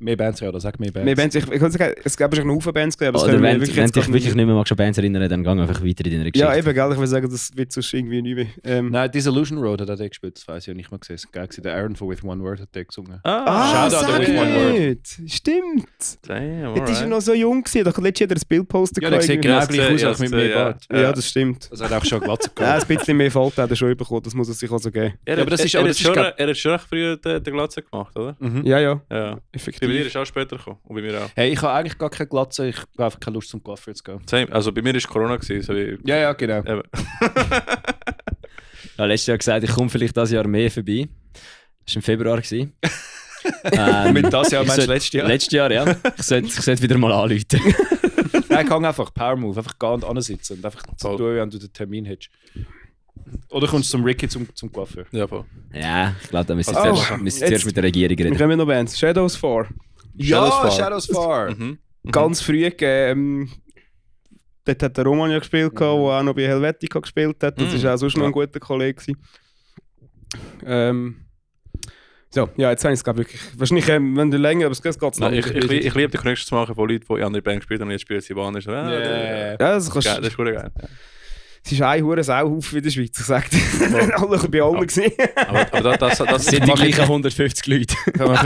Speaker 1: Mehr Bands, ja, oder sag mehr Bands.
Speaker 4: Mehr Bands, ich kann sagen, es gab schon einen Haufen Bands gegeben, aber das
Speaker 2: Oder
Speaker 4: können wir
Speaker 2: wenn
Speaker 4: wirklich
Speaker 2: du
Speaker 4: jetzt
Speaker 2: dich
Speaker 4: gerade
Speaker 2: wirklich nicht mehr magst an Bands erinnern, dann gang einfach weiter in deiner Geschichte.
Speaker 4: Ja, eben, gell, ich will sagen, das wird sonst irgendwie nicht mehr.
Speaker 1: Nein, Disillusion Road hat er gespielt, das weiß ich ja nicht mehr gesehen. Das war geil, der Aaron von With One Word hat der gesungen.
Speaker 3: Ah,
Speaker 1: Shoutout
Speaker 4: sag
Speaker 1: With One Word.
Speaker 4: nicht! Stimmt!
Speaker 3: damn,
Speaker 4: Jetzt ist er noch so jung gewesen, da hat letztes Jahr das Bild posten.
Speaker 1: Ja, der sieht genau gleich aus, auch mit mehr Bart.
Speaker 4: Ja, das stimmt.
Speaker 1: Also hat auch schon Glatze
Speaker 4: Ja,
Speaker 1: gehabt.
Speaker 4: ein bisschen mehr Falten hat er schon bekommen, das muss er sich also geben.
Speaker 3: Er
Speaker 1: Ja, aber das ist- aber das ist
Speaker 3: er hat schon recht früh den Glatze gemacht, oder?
Speaker 1: Mhm.
Speaker 4: Ja,
Speaker 3: Ja. Bei dir
Speaker 4: effektiv.
Speaker 3: ist auch später gekommen und bei mir auch.
Speaker 1: Hey, ich habe eigentlich gar keine Glatze, ich habe einfach keine Lust zum Coiffeur zu gehen.
Speaker 3: Same. Also bei mir war Corona, gewesen, so wie...
Speaker 1: Ja, genau.
Speaker 3: Eben.
Speaker 2: Ich habe letztes Jahr gesagt, ich komme vielleicht dieses Jahr mehr vorbei. Das war im Februar.
Speaker 1: Mit das Jahr
Speaker 2: ich
Speaker 1: meinst du
Speaker 2: sollte-
Speaker 1: letztes Jahr?
Speaker 2: Letztes Jahr, ja. Ich sollte wieder mal anrufen.
Speaker 1: Nein, kann einfach Power Move, einfach gehen und ansitzen und einfach so
Speaker 3: Voll.
Speaker 1: tun, wenn du den Termin hättest. Oder kommst du zum Ricky zum Coiffeur?
Speaker 3: Ja, voll.
Speaker 2: Ja, ich glaube, da müssen
Speaker 4: Oh,
Speaker 2: wir zuerst
Speaker 4: jetzt-
Speaker 2: mit der Regierung
Speaker 4: Wir
Speaker 2: reden.
Speaker 4: kommen noch Bands. Shadows 4.
Speaker 1: Shadows Far.
Speaker 3: Mhm.
Speaker 4: Ganz früh dort hat der Roman ja gespielt, der auch noch bei Helvetica gespielt hat. Das war auch sonst noch ein guter Kollege. So, ja, jetzt habe ich es wirklich. Wahrscheinlich, wenn du länger, aber es geht noch.
Speaker 3: Nein, ich liebe die Connections zu machen von Leuten, die in anderen Bands gespielt haben und jetzt spielen sie woanders. Ja,
Speaker 1: Yeah.
Speaker 4: Ja, das
Speaker 3: das
Speaker 4: kannst,
Speaker 3: ist gut geil. Ja.
Speaker 4: es ist ein hoher Sauhaufen in der Schweiz, ich sage dir. Alle bei allen gesehen.
Speaker 3: Aber das
Speaker 2: sind die gleichen 150 Leute.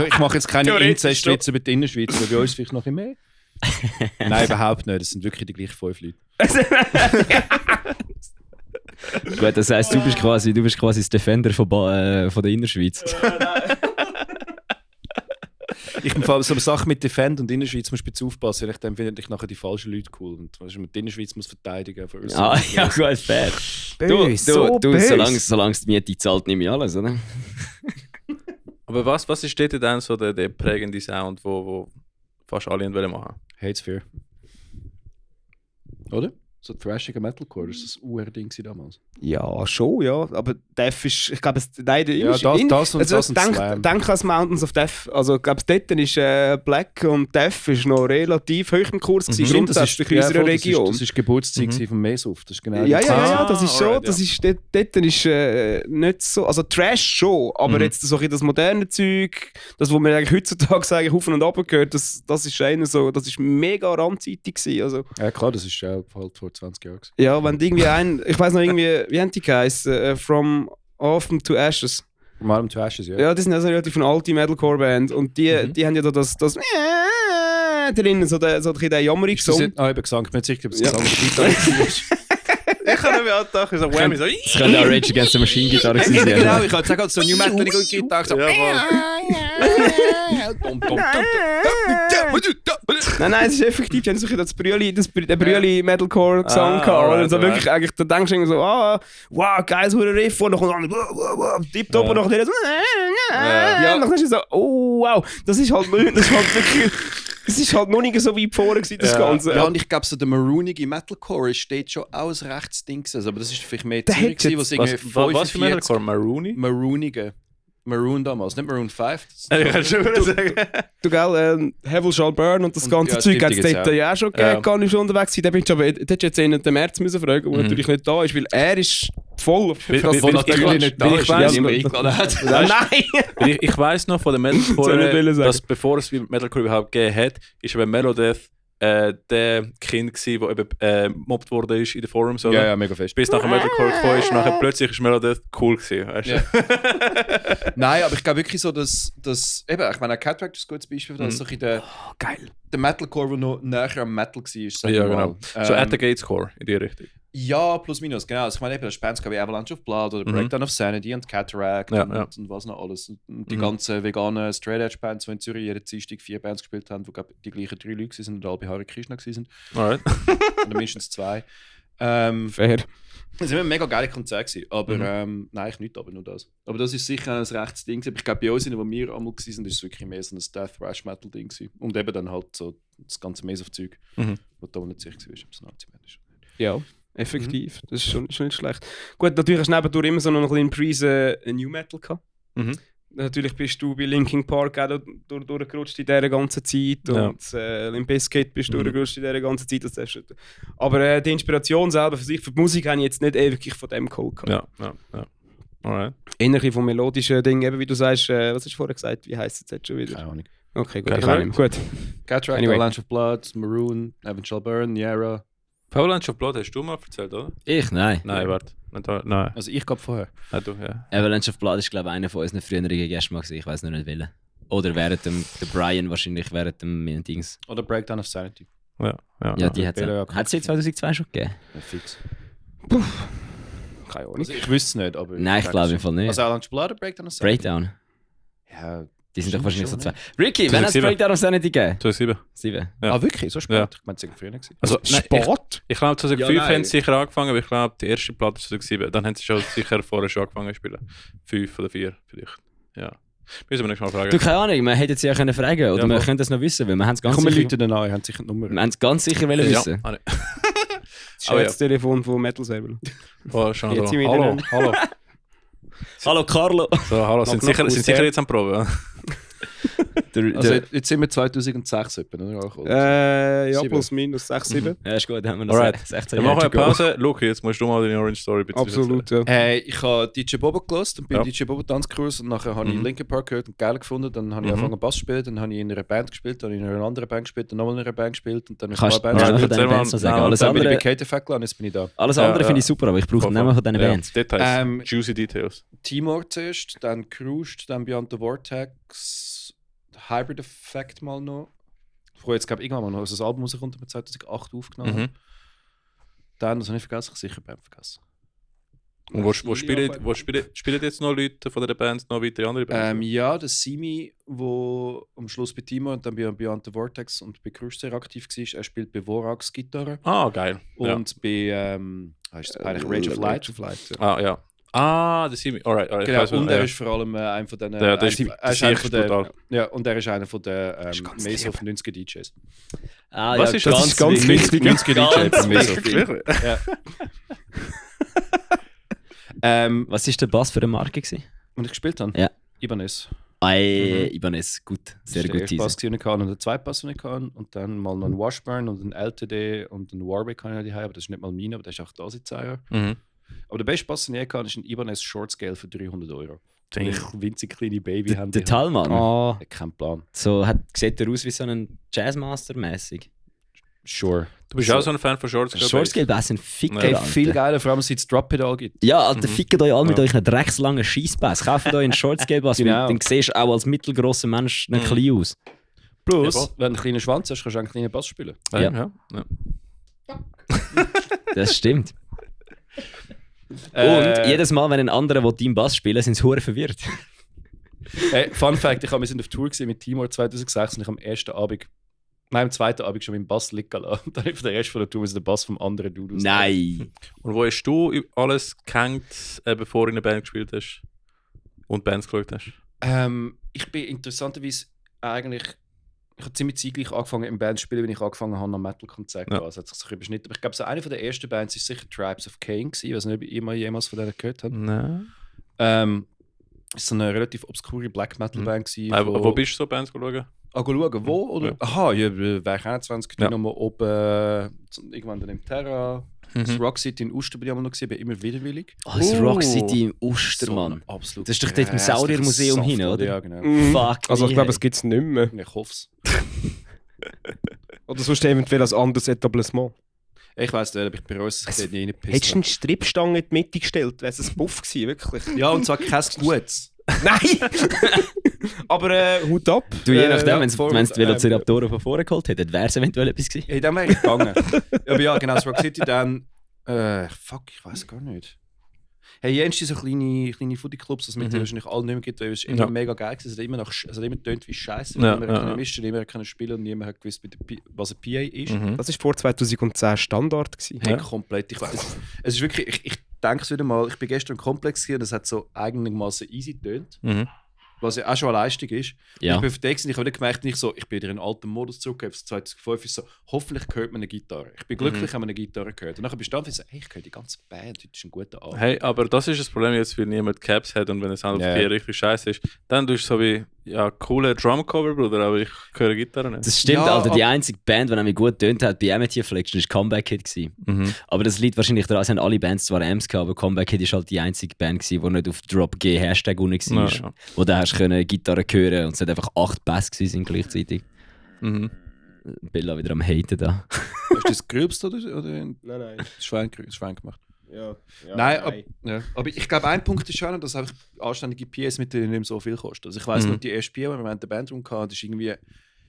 Speaker 1: Ich mache jetzt keine
Speaker 4: Theoretisch
Speaker 1: Inzestwitze über die Innerschweiz, weil bei uns vielleicht noch ein bisschen mehr. Nein, überhaupt nicht. Das sind wirklich die gleichen 5 Leute.
Speaker 2: Gut, das heisst, du bist quasi das Defender von der Innerschweiz.
Speaker 1: Ich empfehle so eine Sache mit Defend und Innerschweiz musst du bitte aufpassen, weil dann finde ich nachher die falschen Leute cool. Und weißt du, mit der Innerschweiz muss verteidigen. Für uns.
Speaker 2: Ah, ja, gut, fair.
Speaker 4: so
Speaker 2: Du
Speaker 4: böse.
Speaker 2: solange es die Miete zahlt, nehme ich alles, oder?
Speaker 3: Aber was ist dort dann so der prägende Sound, wo fast alle machen wollen?
Speaker 1: Hates Fear. Oder? So thrashiger Metalcore, das ist das UR-Ding damals.
Speaker 4: Ja, schon, ja. Aber Death ist, ich glaube, leider
Speaker 1: ja, das und Slam.
Speaker 4: Denk an Mountains of Death. Also, ich glaube, dort ist Black und Death ist noch relativ hoch im Kurs gewesen, grundsätzlich in unserer Region.
Speaker 1: Das ist Geburtstag von Mesuf, das ist genau
Speaker 4: ja, das ist schon, das ist, dort ist nicht so, also Trash schon, aber jetzt so das moderne Zeug, das, was wir eigentlich heutzutage sagen, Haufen und Runter gehört, das ist einer so, das ist mega randzeitig gewesen, also.
Speaker 1: Ja klar, das ist ja halt vor 20 Jahren.
Speaker 4: Ja, wenn irgendwie ich weiß noch irgendwie, wie haben die geheißen? From Autumn to Ashes.
Speaker 1: From Autumn to Ashes, ja.
Speaker 4: Ja, das sind also relativ eine alte Metalcore-Band und die haben ja da das drin, so der jammerigen Song.
Speaker 1: Ich habe gesagt, ich bin sicher, ob es eine andere Gitarre ist.
Speaker 3: Ich habe mir auch gedacht, so Whammy, so...
Speaker 2: Das könnte auch Rage Against the Machine Gitarre sein.
Speaker 1: Genau, ich habe gesagt, so New Metal, wenn ich gut Gitarre so...
Speaker 4: Nein, es ist effektiv, die haben so den Brüeli Metalcore Gesang gehabt. Also wirklich, eigentlich, da denkst du irgendwie so, wow, geil, so ein Riff, und dann kommt tipptopp und nachher so, und dann ist es so, oh wow, das ist halt wirklich, es ist halt noch nicht so weit vorne gewesen, das Ganze.
Speaker 1: Ja, und ich glaube, so der maroonige Metalcore steht schon auch ein Rechtsding, aber das ist vielleicht mehr Zürich gewesen, was irgendwie 45...
Speaker 3: Was für Metalcore? Maroonige?
Speaker 1: Maroon damals, nicht Maroon 5.
Speaker 3: Ich kann schon sagen.
Speaker 4: Du gell, Heaven Shall Burn und das ganze Zeug hat es dort ja auch schon gegeben, gar nicht unterwegs gewesen. Da bin ich aber, da hättest du jetzt einen den März müssen fragen, der natürlich nicht da ist, weil er ist voll auf
Speaker 1: das natürlich nicht da ist, weil er eingeladen hat.
Speaker 3: Nein! Ich weiss noch von der Metalcore, dass bevor es Metalcore überhaupt gegeben hat, ist eben Melodeath der Kind gsi, der eben gemobbt wurde in den Forums, oder?
Speaker 1: Ja, mega fest.
Speaker 3: Bis nachher Metalcore gekommen ist, nachher plötzlich ist Melodeath cool gewesen, weißt du?
Speaker 1: Ja. Nein, aber ich glaube wirklich so, dass eben, ich meine, Cattrack ist ein gutes Beispiel, dass so der Metalcore, der noch näher am Metal war,
Speaker 3: ja, genau. So at the Gatescore in die Richtung.
Speaker 1: Ja, plus minus, genau. Also ich meine, eben, das Bands wie Avalanche of Blood oder Breakdown of Sanity und Cataract und was noch alles. Und die ganzen veganen Straight Edge Bands, die in Zürich jeden Dienstag 4 Bands gespielt haben, wo die gleichen 3 Leute waren und alle bei Hare Krishna waren.
Speaker 3: Alright.
Speaker 1: Oder mindestens 2.
Speaker 4: Fair.
Speaker 1: Das war ein mega geile Konzert gewesen, aber nein, ich nicht, aber nur das. Aber das ist sicher ein rechtes Ding. Ich glaube, bei uns, wo wir einmal waren, ist es wirklich mehr so ein Death Thrash Metal Ding gewesen. Und eben dann halt so das ganze Mesov-Zeug, wo da nicht sicher war, ob es Nazi-Band ist.
Speaker 4: Ja. Effektiv, das ist schon nicht schlecht. Gut, natürlich hast du nebendurch immer so noch ein bisschen Preise New Metal gehabt. Natürlich bist du bei Linkin Park auch durchgerutscht in dieser ganzen Zeit und Limp Bizkit bist du durchgerutscht in dieser ganzen Zeit. Aber die Inspiration selber für sich, für die Musik, habe ich jetzt nicht wirklich von dem geholt.
Speaker 3: Ja. Alright.
Speaker 4: Innerlich von melodischen Dingen, eben wie du sagst, was hast du vorher gesagt, wie heisst es jetzt schon wieder?
Speaker 1: Keine Ahnung.
Speaker 4: Okay, gut, gut.
Speaker 1: Cataract, Avalanche of Blood, Maroon, Heaven Shall Burn, Yara.
Speaker 3: Avalanche of Blood hast du mal erzählt, oder?
Speaker 2: Ich? Nein.
Speaker 3: Nein, warte. Nein.
Speaker 1: Also ich glaube vorher.
Speaker 3: Ja, du, ja.
Speaker 2: Avalanche of Blood ist, glaube ich, einer von unseren früheren Gästen mal gewesen. Ich weiß noch nicht welchen. Oder während dem Brian wahrscheinlich, während dem Dings.
Speaker 1: Oder Breakdown of Sanity.
Speaker 2: Ja, die hat es sie 2002 schon gegeben?
Speaker 1: Ja, fix.
Speaker 4: Keine Ahnung.
Speaker 1: Also ich wüsste es nicht, aber...
Speaker 2: Nein, ich glaube im Fall nicht.
Speaker 1: Also Avalanche of Blood oder Breakdown of Sanity?
Speaker 2: Breakdown.
Speaker 1: Ja...
Speaker 2: Die sind doch wahrscheinlich so 2.
Speaker 1: Nicht.
Speaker 2: Ricky, wann hat es Breakdown of Sanity gegeben?
Speaker 3: 2007.
Speaker 2: 7.
Speaker 3: Ja.
Speaker 1: Ah, wirklich? So spät?
Speaker 3: Ja.
Speaker 1: Ich meine, es war früher nicht.
Speaker 3: Also,
Speaker 4: Sport?
Speaker 3: Ich glaube, 2005
Speaker 2: Ja,
Speaker 3: haben sie sicher angefangen, aber ich glaube, die erste Platte 2007. Dann haben sie schon sicher vorher schon angefangen zu spielen. 5 oder 4 vielleicht. Ja. Müssen wir nicht mal fragen.
Speaker 2: Du, keine Ahnung, man hätte sie ja können fragen oder wir können das noch wissen, weil wir haben es ganz
Speaker 1: Kommen
Speaker 2: sicher...
Speaker 1: Leute dann an, haben sicher die Nummer.
Speaker 2: Wir haben es ganz sicher wollen wissen.
Speaker 3: Ja.
Speaker 4: Das ist das Telefon von Metal Säbel.
Speaker 3: Oh, schon
Speaker 4: Jetzt
Speaker 3: so.
Speaker 4: sind wir
Speaker 3: Hallo.
Speaker 2: Hallo Carlo.
Speaker 3: So, hallo. Sind sicher jetzt am Proben?
Speaker 1: Also jetzt sind wir 2006 etwa, oder?
Speaker 4: Ja,
Speaker 1: 7.
Speaker 4: plus minus 6, 7.
Speaker 2: Ja, ist gut, haben wir noch
Speaker 3: Alright.
Speaker 2: 16
Speaker 3: Dann machen wir eine Pause. Luki, jetzt musst du mal deine Orange Story beziehen.
Speaker 4: Absolut, ja.
Speaker 1: Ich habe DJ Bobo gehört und bin DJ Bobo Tanzkurs und nachher habe ich Linkin Park gehört und geil gefunden. Dann habe ich angefangen Bass zu spielen, dann habe ich in einer Band gespielt, dann habe ich in einer anderen Band gespielt, dann nochmal in einer Band gespielt und dann in einer Band
Speaker 2: Kannst du
Speaker 1: gespielt.
Speaker 2: von diesen Bands noch sagen? Alles
Speaker 1: Dann bin ich bei
Speaker 2: andere,
Speaker 1: Kate Effect und jetzt bin ich da.
Speaker 2: alles andere finde ich super, aber ich brauche den Namen von diesen Bands.
Speaker 3: Details. Juicy Details.
Speaker 1: Timor zuerst, dann Cruised, dann Beyond the Vortex, Hybrid Effect mal noch. Früher jetzt glaube ich irgendwann mal noch, also das Album rauskommt, das wir 2008 aufgenommen haben. Dann, das habe ich vergessen, ich sicher Band vergessen.
Speaker 3: Und wo spielen jetzt noch Leute von der Band noch weiter andere Bands?
Speaker 1: Ja, der Simi, der am Schluss bei Timor und dann bei Beyond the Vortex und bei Cruise sehr aktiv war, er spielt bei Vorax Gitarre.
Speaker 3: Ah, geil.
Speaker 1: Und bei Rage of Light.
Speaker 3: Ah, ja. Ah, das sind wir. Alright.
Speaker 1: Genau, und er ist vor allem einer von den... und er ist einer von den Meso von 90er DJs.
Speaker 2: Ah,
Speaker 3: Was
Speaker 2: ja,
Speaker 3: ist das?
Speaker 1: Das ist ganz wichtig. 90er DJ von Meso.
Speaker 2: Was war der Bass für eine Marke?
Speaker 1: Und ich gespielt habe?
Speaker 2: Ja.
Speaker 1: Ibanez.
Speaker 2: Ibanez, gut. Sehr
Speaker 1: Das
Speaker 2: gut.
Speaker 1: ist der Bass, den ich kann und der zweite Bass, den ich kann. Und dann mal noch einen Washburn und einen LTD und einen Warwick kann ich noch aber das ist nicht mal meine, aber das ist auch da seit 10 Jahren.
Speaker 3: Mhm.
Speaker 1: Aber der beste Bass, den ich kann, ist ein Ibanez Short Scale für 300 €. Weil ich winzig kleine Baby-Hände
Speaker 2: Der Talmann.
Speaker 1: habe. Kein Plan.
Speaker 2: So sieht er aus wie so ein Jazzmaster-mäßig.
Speaker 1: Sure.
Speaker 3: Du bist auch so ein Fan von Short Scale?
Speaker 2: Short Scale Bass sind Ficker.
Speaker 1: Hey,
Speaker 2: Alter.
Speaker 1: viel geiler, vor allem seit es Drop-Pedal gibt.
Speaker 2: Ja, Alter, fickt euch alle mit euch einen dreckslangen Scheissbass. Kauft euch einen Short Scale Bass,
Speaker 1: Genau.
Speaker 2: weil dann siehst du auch als mittelgrosser Mensch nicht klein aus.
Speaker 1: Plus,
Speaker 3: Ja,
Speaker 1: wenn du einen kleinen Schwanz hast, kannst du auch einen kleinen Bass spielen.
Speaker 3: Ja.
Speaker 2: Das stimmt. Und jedes Mal, wenn ein anderer deinen Bass spielen will, sind sie hure verwirrt.
Speaker 1: Hey, Fun Fact, wir sind auf Tour mit Timor 2006 und ich am zweiten Abend schon meinen Bass liegen lassen. Und dann für den Rest von der Tour den Bass vom anderen Dude aus.
Speaker 2: Nein!
Speaker 3: Und wo hast du alles gehängt, bevor du in einer Band gespielt hast und Bands geschaut hast?
Speaker 1: Ich bin interessanterweise eigentlich... Ich habe ziemlich zeitgleich angefangen im Band zu spielen, wenn ich angefangen habe, am Metal-Konzert zu gehen. Also hat sich so überschnitten. Aber ich glaube, so eine der ersten Bands war sicher Tribes of Cain. Ich weiß nicht, ob ihr jemals von denen gehört habt.
Speaker 3: Nein.
Speaker 1: Es war eine relativ obskure Black Metal-Band.
Speaker 3: Wo bist du so Bands schauen?
Speaker 1: Schauen, wo? Oder?
Speaker 3: Ja.
Speaker 1: Aha, ja, Weg 21,
Speaker 3: Ja.
Speaker 1: nochmal oben, irgendwann dann im Terra. Das Rock City in Uster bin ich auch noch gesehen, bin immer widerwillig.
Speaker 2: Oh, das Rock City im Ostermann.
Speaker 1: So absolut.
Speaker 2: Das ist doch dort im Sauriermuseum hin, oder?
Speaker 1: Ja, genau.
Speaker 2: Fuck.
Speaker 4: Also ich glaube,
Speaker 2: es
Speaker 4: es gibt es nicht mehr.
Speaker 1: Ich hoffe es.
Speaker 4: Oder sonst eventuell als anderes Etablissement.
Speaker 1: Ich weiss nicht, aber ich bereue es, dass ich dort nie
Speaker 4: Hättest du
Speaker 1: reingepisst
Speaker 4: eine Stripstange in die Mitte gestellt, wäre es ein Buff gewesen, wirklich.
Speaker 1: habe. Ja, und zwar kein Gutes.
Speaker 4: Nein! Aber Hut ab.
Speaker 2: Du, je nachdem,
Speaker 1: ja,
Speaker 2: wenn es
Speaker 1: voll,
Speaker 2: die Velociraptoren von vorne geholt hätten, wäre es eventuell etwas gewesen.
Speaker 1: Hey, dann wäre ich gegangen. Aber ja, genau, das Rock City dann... fuck, ich weiß gar nicht. Hey, Jens, so kleine Footy-Clubs, das mit denen wahrscheinlich alle nicht mehr gibt, weil es immer mega geil war. Es hat immer getönt wie Scheiße. Niemand konnte mischen, niemand konnte spielen und niemand hat gewusst, was ein PA ist.
Speaker 4: Das war vor 2010 Standard gewesen.
Speaker 1: Hey, komplett. Ich weiss, es ist wirklich... Ich denke es wieder mal, ich bin gestern im Komplex gewesen und es hat so einigermaßen easy getönt. Was ja auch schon eine Leistung ist.
Speaker 2: Ja.
Speaker 1: Ich bin verteidigt und ich habe wieder gemerkt, ich bin wieder in einen alten Modus zurück, auf 2005 ist so, hoffentlich hört man eine Gitarre. Ich bin glücklich, wenn man eine Gitarre gehört. Und dann bist du dann so, hey, ich höre die ganze Band, heute ist ein guter Abend.
Speaker 3: Hey, aber das ist das Problem jetzt, weil niemand Caps hat und wenn es auf dir richtig scheiße ist, dann tust du so wie, ja, coole Drumcover, Bruder, aber ich höre Gitarre nicht.
Speaker 2: Das stimmt,
Speaker 1: Ja,
Speaker 2: Alter. Die einzige Band, die nämlich gut getönt hat bei Amity Affliction, war Comeback Kid gewesen. Aber das liegt wahrscheinlich daran, es haben alle Bands zwar Amps gehabt, aber Comeback Kid war halt die einzige Band gewesen, die nicht auf Drop G Hashtag unten war.
Speaker 3: Ja.
Speaker 2: Wo du hast können Gitarre hören und es hat einfach 8 Bass gewesen sind gleichzeitig. Bella wieder am Haten da.
Speaker 1: Hast du das gerübst oder
Speaker 4: Nein.
Speaker 1: Schwein gemacht?
Speaker 4: Ja,
Speaker 1: aber ich glaube, ein Punkt ist schon, dass einfach anständige PS mit denen nicht mehr so viel kosten. Also ich weiss noch, die erste PA, die wir in der Bandroom hatten, ist irgendwie...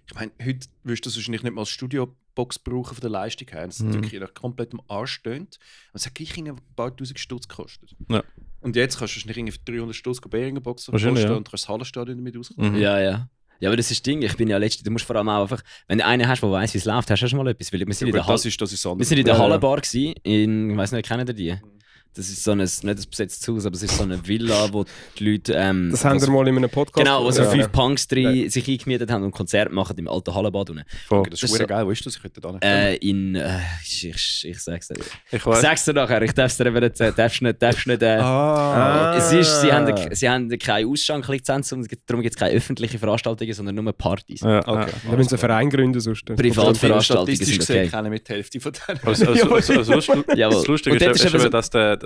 Speaker 1: Ich meine, heute würdest du das wahrscheinlich nicht mal als Studiobox brauchen von der Leistung her. Das ist wirklich komplett am Arsch tönt. Und es hat gleich ein paar tausend Stutz gekostet.
Speaker 3: Ja.
Speaker 1: Und jetzt kannst du wahrscheinlich irgendwie für 300 Stutz Behringer-Box
Speaker 3: Wahrscheinlich,
Speaker 1: kosten
Speaker 3: ja.
Speaker 1: und kannst das Hallenstadion damit rauskommen.
Speaker 2: Ja, ja. Ja, aber das ist das Ding. Ich bin ja letztens, du musst vor allem auch einfach, wenn du einen hast, der weiss, wie es läuft, hast du schon mal etwas. Weil wir sind in der
Speaker 1: Das ist das
Speaker 2: Wir
Speaker 1: anders.
Speaker 2: sind in der Hallenbar gewesen, ich weiss nicht, kennt ihr die? Das ist so ein, nicht ein besetztes Haus, aber es ist so eine Villa, wo die Leute...
Speaker 4: Das haben wir mal in einem Podcast.
Speaker 2: Genau, wo so
Speaker 4: Ja.
Speaker 2: 5 Punks drin sich eingemietet haben und Konzert machen im alten Hallenbad unten.
Speaker 1: Das
Speaker 2: das
Speaker 1: ist
Speaker 2: ist so-
Speaker 1: geil, wo ist das? Ich könnte da nicht.
Speaker 2: Ich sag's dir.
Speaker 3: Ich
Speaker 2: Ich
Speaker 3: weiß.
Speaker 2: sag's dir nachher, ich darf's dir eben nicht sagen. Darfst nicht Es ist, sie haben keine Ausschanklizenz und darum gibt es keine öffentlichen Veranstaltungen, sondern nur Partys.
Speaker 3: Ja,
Speaker 1: Okay.
Speaker 3: ja.
Speaker 4: Da müssen sie einen Verein gründen sonst.
Speaker 2: Privatveranstaltungen
Speaker 1: Statistisch
Speaker 2: sind
Speaker 1: gesehen
Speaker 2: okay.
Speaker 1: keine mit der Hälfte von denen.
Speaker 2: Jawohl.
Speaker 3: Das Lustige
Speaker 2: Und dort
Speaker 3: ist
Speaker 2: ist
Speaker 3: eben,
Speaker 2: eben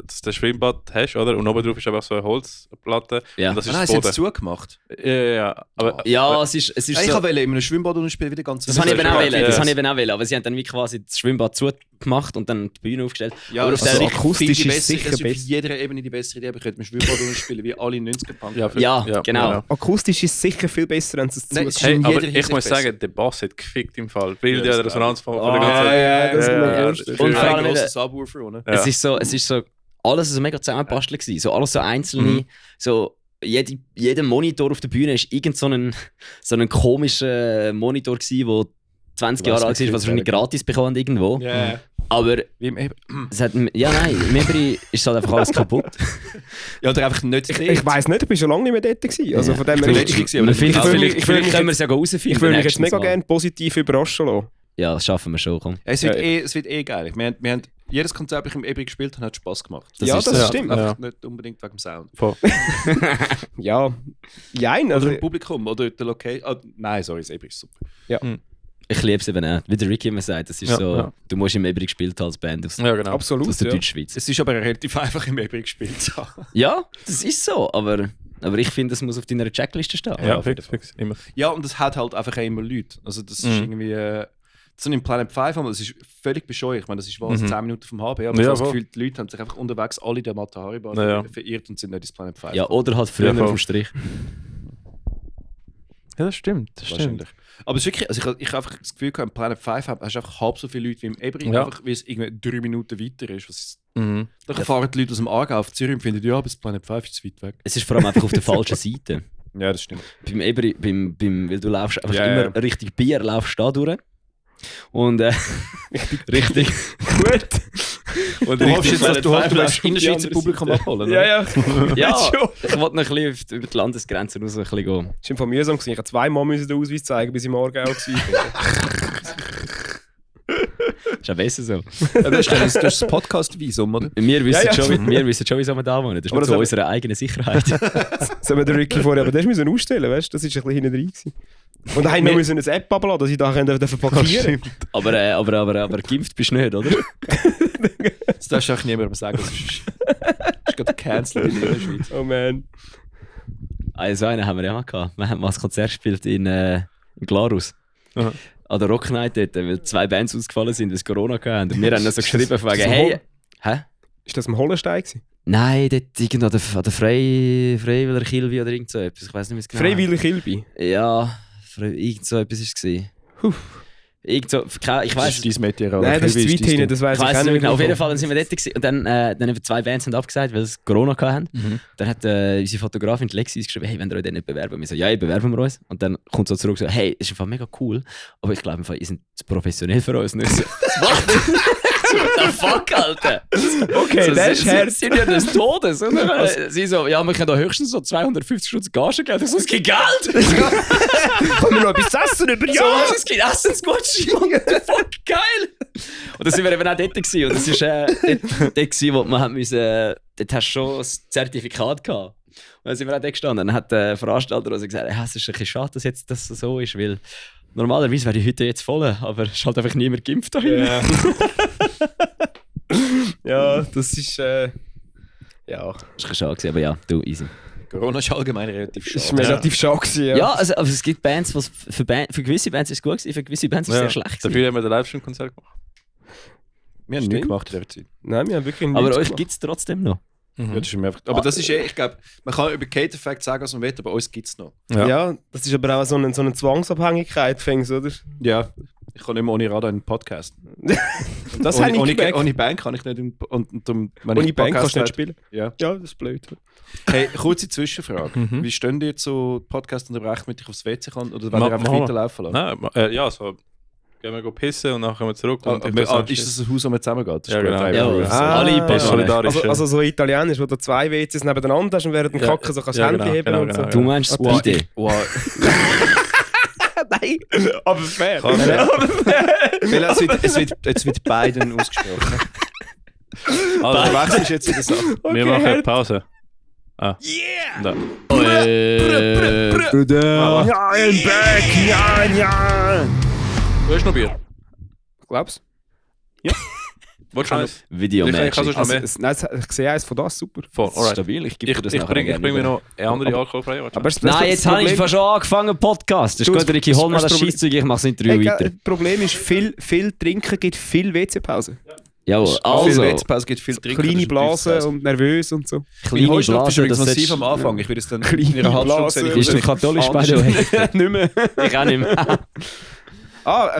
Speaker 3: dass du das Schwimmbad hast, oder? Und oben drauf ist einfach so eine Holzplatte.
Speaker 2: Ja.
Speaker 3: Und das ist
Speaker 1: Nein,
Speaker 3: das
Speaker 1: sie haben
Speaker 3: Boden.
Speaker 1: es zugemacht.
Speaker 3: Ja. Aber,
Speaker 2: Ja, es ist
Speaker 1: Ich
Speaker 2: so...
Speaker 1: wollte in einem Schwimmbad und spielen wieder ganz
Speaker 2: Das habe ich eben auch
Speaker 3: Ja.
Speaker 2: wollen, das habe ich eben auch wollen, aber sie haben dann wie quasi das Schwimmbad zugemacht und dann die Bühne aufgestellt.
Speaker 1: Ja,
Speaker 2: aber
Speaker 1: das
Speaker 2: auf
Speaker 1: ist
Speaker 2: der
Speaker 4: akustisch ist
Speaker 1: sicher
Speaker 4: sicher
Speaker 1: das ist auf
Speaker 4: besser.
Speaker 1: jeder Ebene die bessere Idee, aber ich könnte mit Schwimmbad spielen wie alle 90er-Punk.
Speaker 2: Ja, genau.
Speaker 4: Akustisch ist es sicher viel besser, wenn sie es
Speaker 1: Nein,
Speaker 4: zu.
Speaker 1: es ist
Speaker 3: Hey,
Speaker 1: in
Speaker 3: aber
Speaker 1: jeder
Speaker 3: ich
Speaker 1: Hinsicht
Speaker 3: muss
Speaker 1: besser.
Speaker 3: sagen, der Bass hat gefickt im Fall. Weil
Speaker 1: Ja,
Speaker 3: die
Speaker 1: das
Speaker 3: Resonanz von
Speaker 1: Ah,
Speaker 3: der ganzen
Speaker 4: das kann man
Speaker 3: Ja,
Speaker 4: vorstellen.
Speaker 2: Und vor allem
Speaker 1: ein
Speaker 2: eben-
Speaker 1: grosser Subwoofer ohne.
Speaker 3: Ja.
Speaker 2: Es ist so alles so mega zusammengebastelt gewesen. So alles so einzelne, so jeder Monitor auf der Bühne ist irgend so ein komischer Monitor gewesen, der 20 Jahre alt war, was wahrscheinlich gratis bekommen irgendwo.
Speaker 1: Ja.
Speaker 2: Aber
Speaker 1: Wie im Ebri.
Speaker 2: im Ebri ist halt einfach alles kaputt.
Speaker 1: Ja, oder einfach nicht
Speaker 4: Ich weiss nicht, ich bin schon lange nicht mehr dort gewesen. Also von dem her...
Speaker 2: Vielleicht können wir es ja rausfinden.
Speaker 4: Ich würde mich jetzt mega gerne positiv überraschen lassen.
Speaker 2: Ja, das schaffen wir schon. Komm.
Speaker 1: Es wird eh geil. Wir haben jedes Konzert, das ich im Ebri gespielt habe, hat Spass gemacht.
Speaker 4: Das stimmt.
Speaker 1: Einfach nicht unbedingt wegen dem Sound.
Speaker 4: Ja. Jein.
Speaker 1: Also im Publikum oder der Location. Nein, sorry, das Ebri ist super.
Speaker 4: Ja.
Speaker 2: Ich liebe es eben auch. Wie der Ricky immer sagt, das ist du musst im Ebri gespielt als Band aus,
Speaker 3: genau.
Speaker 4: Absolut,
Speaker 2: aus der Deutschschweiz.
Speaker 1: Es ist aber relativ einfach im Ebri gespielt zu haben.
Speaker 2: Ja, das ist so, aber ich finde, das muss auf deiner Checkliste stehen.
Speaker 3: Ja, fix, immer.
Speaker 1: Ja, und es hat halt einfach auch immer Leute. Also das ist irgendwie... so im Planet 5 haben wir, das ist völlig bescheuert. Ich meine, das ist 10 Minuten vom HB, aber ich habe das Gefühl, die Leute haben sich einfach unterwegs alle der Matahari-Bar verirrt und sind nicht ins Planet 5.
Speaker 2: Ja, oder halt früher auf dem Strich.
Speaker 3: Ja, das stimmt.
Speaker 1: Wahrscheinlich. Aber es ist wirklich, also ich habe einfach das Gefühl, im Planet 5 hast du einfach halb so viele Leute wie im Ebri, einfach weil es irgendwie 3 Minuten weiter ist. Dann fahren die Leute aus dem Aargau auf Zürich und finden, ja, aber das Planet 5 ist zu weit weg.
Speaker 2: Es ist vor allem einfach auf der falschen Seite.
Speaker 1: Ja, das stimmt.
Speaker 2: Beim Ebri, weil du laufst einfach immer richtig Bier, laufst da durch. Und richtig gut. Und
Speaker 1: du hoffst jetzt, dass du das Innerschweizer Publikum abholen.
Speaker 4: Ja.
Speaker 2: Ja, ich wollte noch ein bisschen über die Landesgrenzen raus ein bisschen gehen.
Speaker 4: Das war von mühsam. Ich musste zweimal den Ausweis zeigen, bis ich im Aargau war.
Speaker 2: Ist ja besser so.
Speaker 1: Ja, das ist das Podcast-Visum, oder?
Speaker 2: Wir wissen schon, wieso wir da wohnen. Das ist nur zu unserer eigenen Sicherheit.
Speaker 4: Das haben wir den Ricky vorher, aber das müssen wir ausstellen, weißt du? Das war ein bisschen hinten rein. Und dann mussten wir eine App abladen, dass ich da verpackieren kann.
Speaker 2: Aber geimpft bist du nicht, oder?
Speaker 1: Das darfst du auch niemandem sagen. Das ist gerade cancelled in der Schweiz.
Speaker 4: Oh man.
Speaker 2: Also einen haben wir ja mal gehabt. Wir haben mal ein Konzert gespielt in Glarus. Aha. An der Rock Night dort, weil 2 Bands ausgefallen sind, weil es Corona hatten. Und wir haben dann so geschrieben, von wegen, hey... Hä? Ist
Speaker 4: das im Hollenstein gewesen?
Speaker 2: Nein, dort irgendwo an der Freiwilliger Kilby oder irgend so etwas. Ich weiß nicht, wie es genau
Speaker 4: Freiwilliger Kilby?
Speaker 2: Ja, irgend so etwas war es. Irgend so, ich weiss...
Speaker 1: Das ist dein Metier, oder?
Speaker 4: Nein, das ist zu weit hin, das weiss ich auch nicht.
Speaker 2: Auf jeden Fall sind wir dort gewesen. Und dann haben 2 Bands abgesagt, weil sie Corona hatten. Dann hat unsere Fotografin Lexi geschrieben, hey, wenn ihr euch den nicht bewerben. Wir so, ja, bewerben wir uns. Und dann kommt sie zurück und so, hey, das ist einfach mega cool, aber ich glaube, ihr seid zu professionell für uns. Und ich so, was? What the fuck, Alter?
Speaker 4: Okay, so, das ist Herz.
Speaker 2: Sie sind ja des Todes, oder? Sie so, ja, wir können da höchstens so 250 Stutz Gage geben. Ich so, es gibt Geld!
Speaker 4: Können wir noch etwas essen über die Jahre?
Speaker 2: So, es gibt Essensgutscheine. What the fuck, geil! Und dann sind wir eben auch dort gewesen. Und das war dort gewesen, wo man müssen, dort hast du schon ein Zertifikat gehabt. Und dann sind wir auch dort gestanden. Dann hat der Veranstalter also gesagt, es ist ein bisschen schade, dass jetzt das so ist, weil normalerweise wäre die heute jetzt voll, aber es ist halt einfach niemand geimpft da hinten.
Speaker 4: Yeah. Ja, das ist ja.
Speaker 2: Das war schade, aber ja, du, easy.
Speaker 1: Corona ist allgemein relativ schade.
Speaker 4: Das ist relativ schade gewesen, ja.
Speaker 2: Ja, also es gibt Bands, für gewisse Bands ist es gut gewesen, für gewisse Bands ist es sehr schlecht gewesen.
Speaker 3: Dafür haben wir den Livestream-Konzert gemacht.
Speaker 1: Wir haben nichts gemacht in der Zeit.
Speaker 4: Nein, wir haben wirklich nichts
Speaker 2: Aber euch
Speaker 4: gemacht.
Speaker 2: gibt es trotzdem noch.
Speaker 1: Ja, das ist mir einfach, aber das ist ich glaube, man kann über Cater-Fact sagen, was man will, aber uns gibt es noch.
Speaker 4: Ja, das ist aber auch so eine Zwangsabhängigkeit, fängst oder?
Speaker 1: Ja, ich kann nicht mehr ohne Radar in einen Podcast.
Speaker 4: Das habe ich gemerkt.
Speaker 1: Ohne Band kann ich nicht
Speaker 4: Ohne Band kannst du nicht spielen?
Speaker 1: Ja,
Speaker 4: das ist blöd.
Speaker 1: Hey, kurze Zwischenfrage. Wie stehen ihr zu Podcast unterbrechen, damit ich aufs WC kann? Oder wollt ihr einfach weiterlaufen lassen?
Speaker 3: Nein, ja, so. Gehen wir pissen und dann kommen wir zurück. Und
Speaker 1: ist das ein Haus, wo man zusammengeht?
Speaker 3: Ja, genau.
Speaker 2: Alle
Speaker 3: solidarisch.
Speaker 4: Also so italienisch, wo du 2 WCs nebeneinander hast und während dem Kacken so kannst du Handy heben und so.
Speaker 2: Du meinst Speedy?
Speaker 4: Nein, aber fair.
Speaker 1: Es wird beiden ausgesprochen. Also, was ist jetzt wieder so?
Speaker 3: Wir machen Pause. Ah.
Speaker 4: Yeah!
Speaker 2: Bruder!
Speaker 4: Ja, I'm back! Ja!
Speaker 3: Du hast noch Bier?
Speaker 4: Glaubst
Speaker 3: du? Willst du eins?
Speaker 2: Video-Match.
Speaker 4: ich sehe eins von das, super.
Speaker 3: Voll, alright.
Speaker 2: Stabil, ich gebe dir das
Speaker 3: Ich
Speaker 2: nachher
Speaker 3: bringe
Speaker 2: gerne
Speaker 3: mir noch eine andere alkoholfreie.
Speaker 2: Nein, jetzt habe ich schon angefangen, Podcast. Das ist gut, Ricky, hol mal das Scheisszeug, ich mache das Interview weiter.
Speaker 4: Das Problem ist, viel Trinken gibt viel WC-Pause.
Speaker 2: Jawohl,
Speaker 1: Also,
Speaker 2: also.
Speaker 1: es gibt viel Trinken.
Speaker 4: Kleine Blasen und nervös und so.
Speaker 2: Kleine Blasen,
Speaker 1: das ist massiv am Anfang. Ich würde es dann in einer halben Stunde sehen.
Speaker 2: Bist du katholisch, by the way?
Speaker 4: Nicht mehr.
Speaker 2: Ich auch nicht mehr.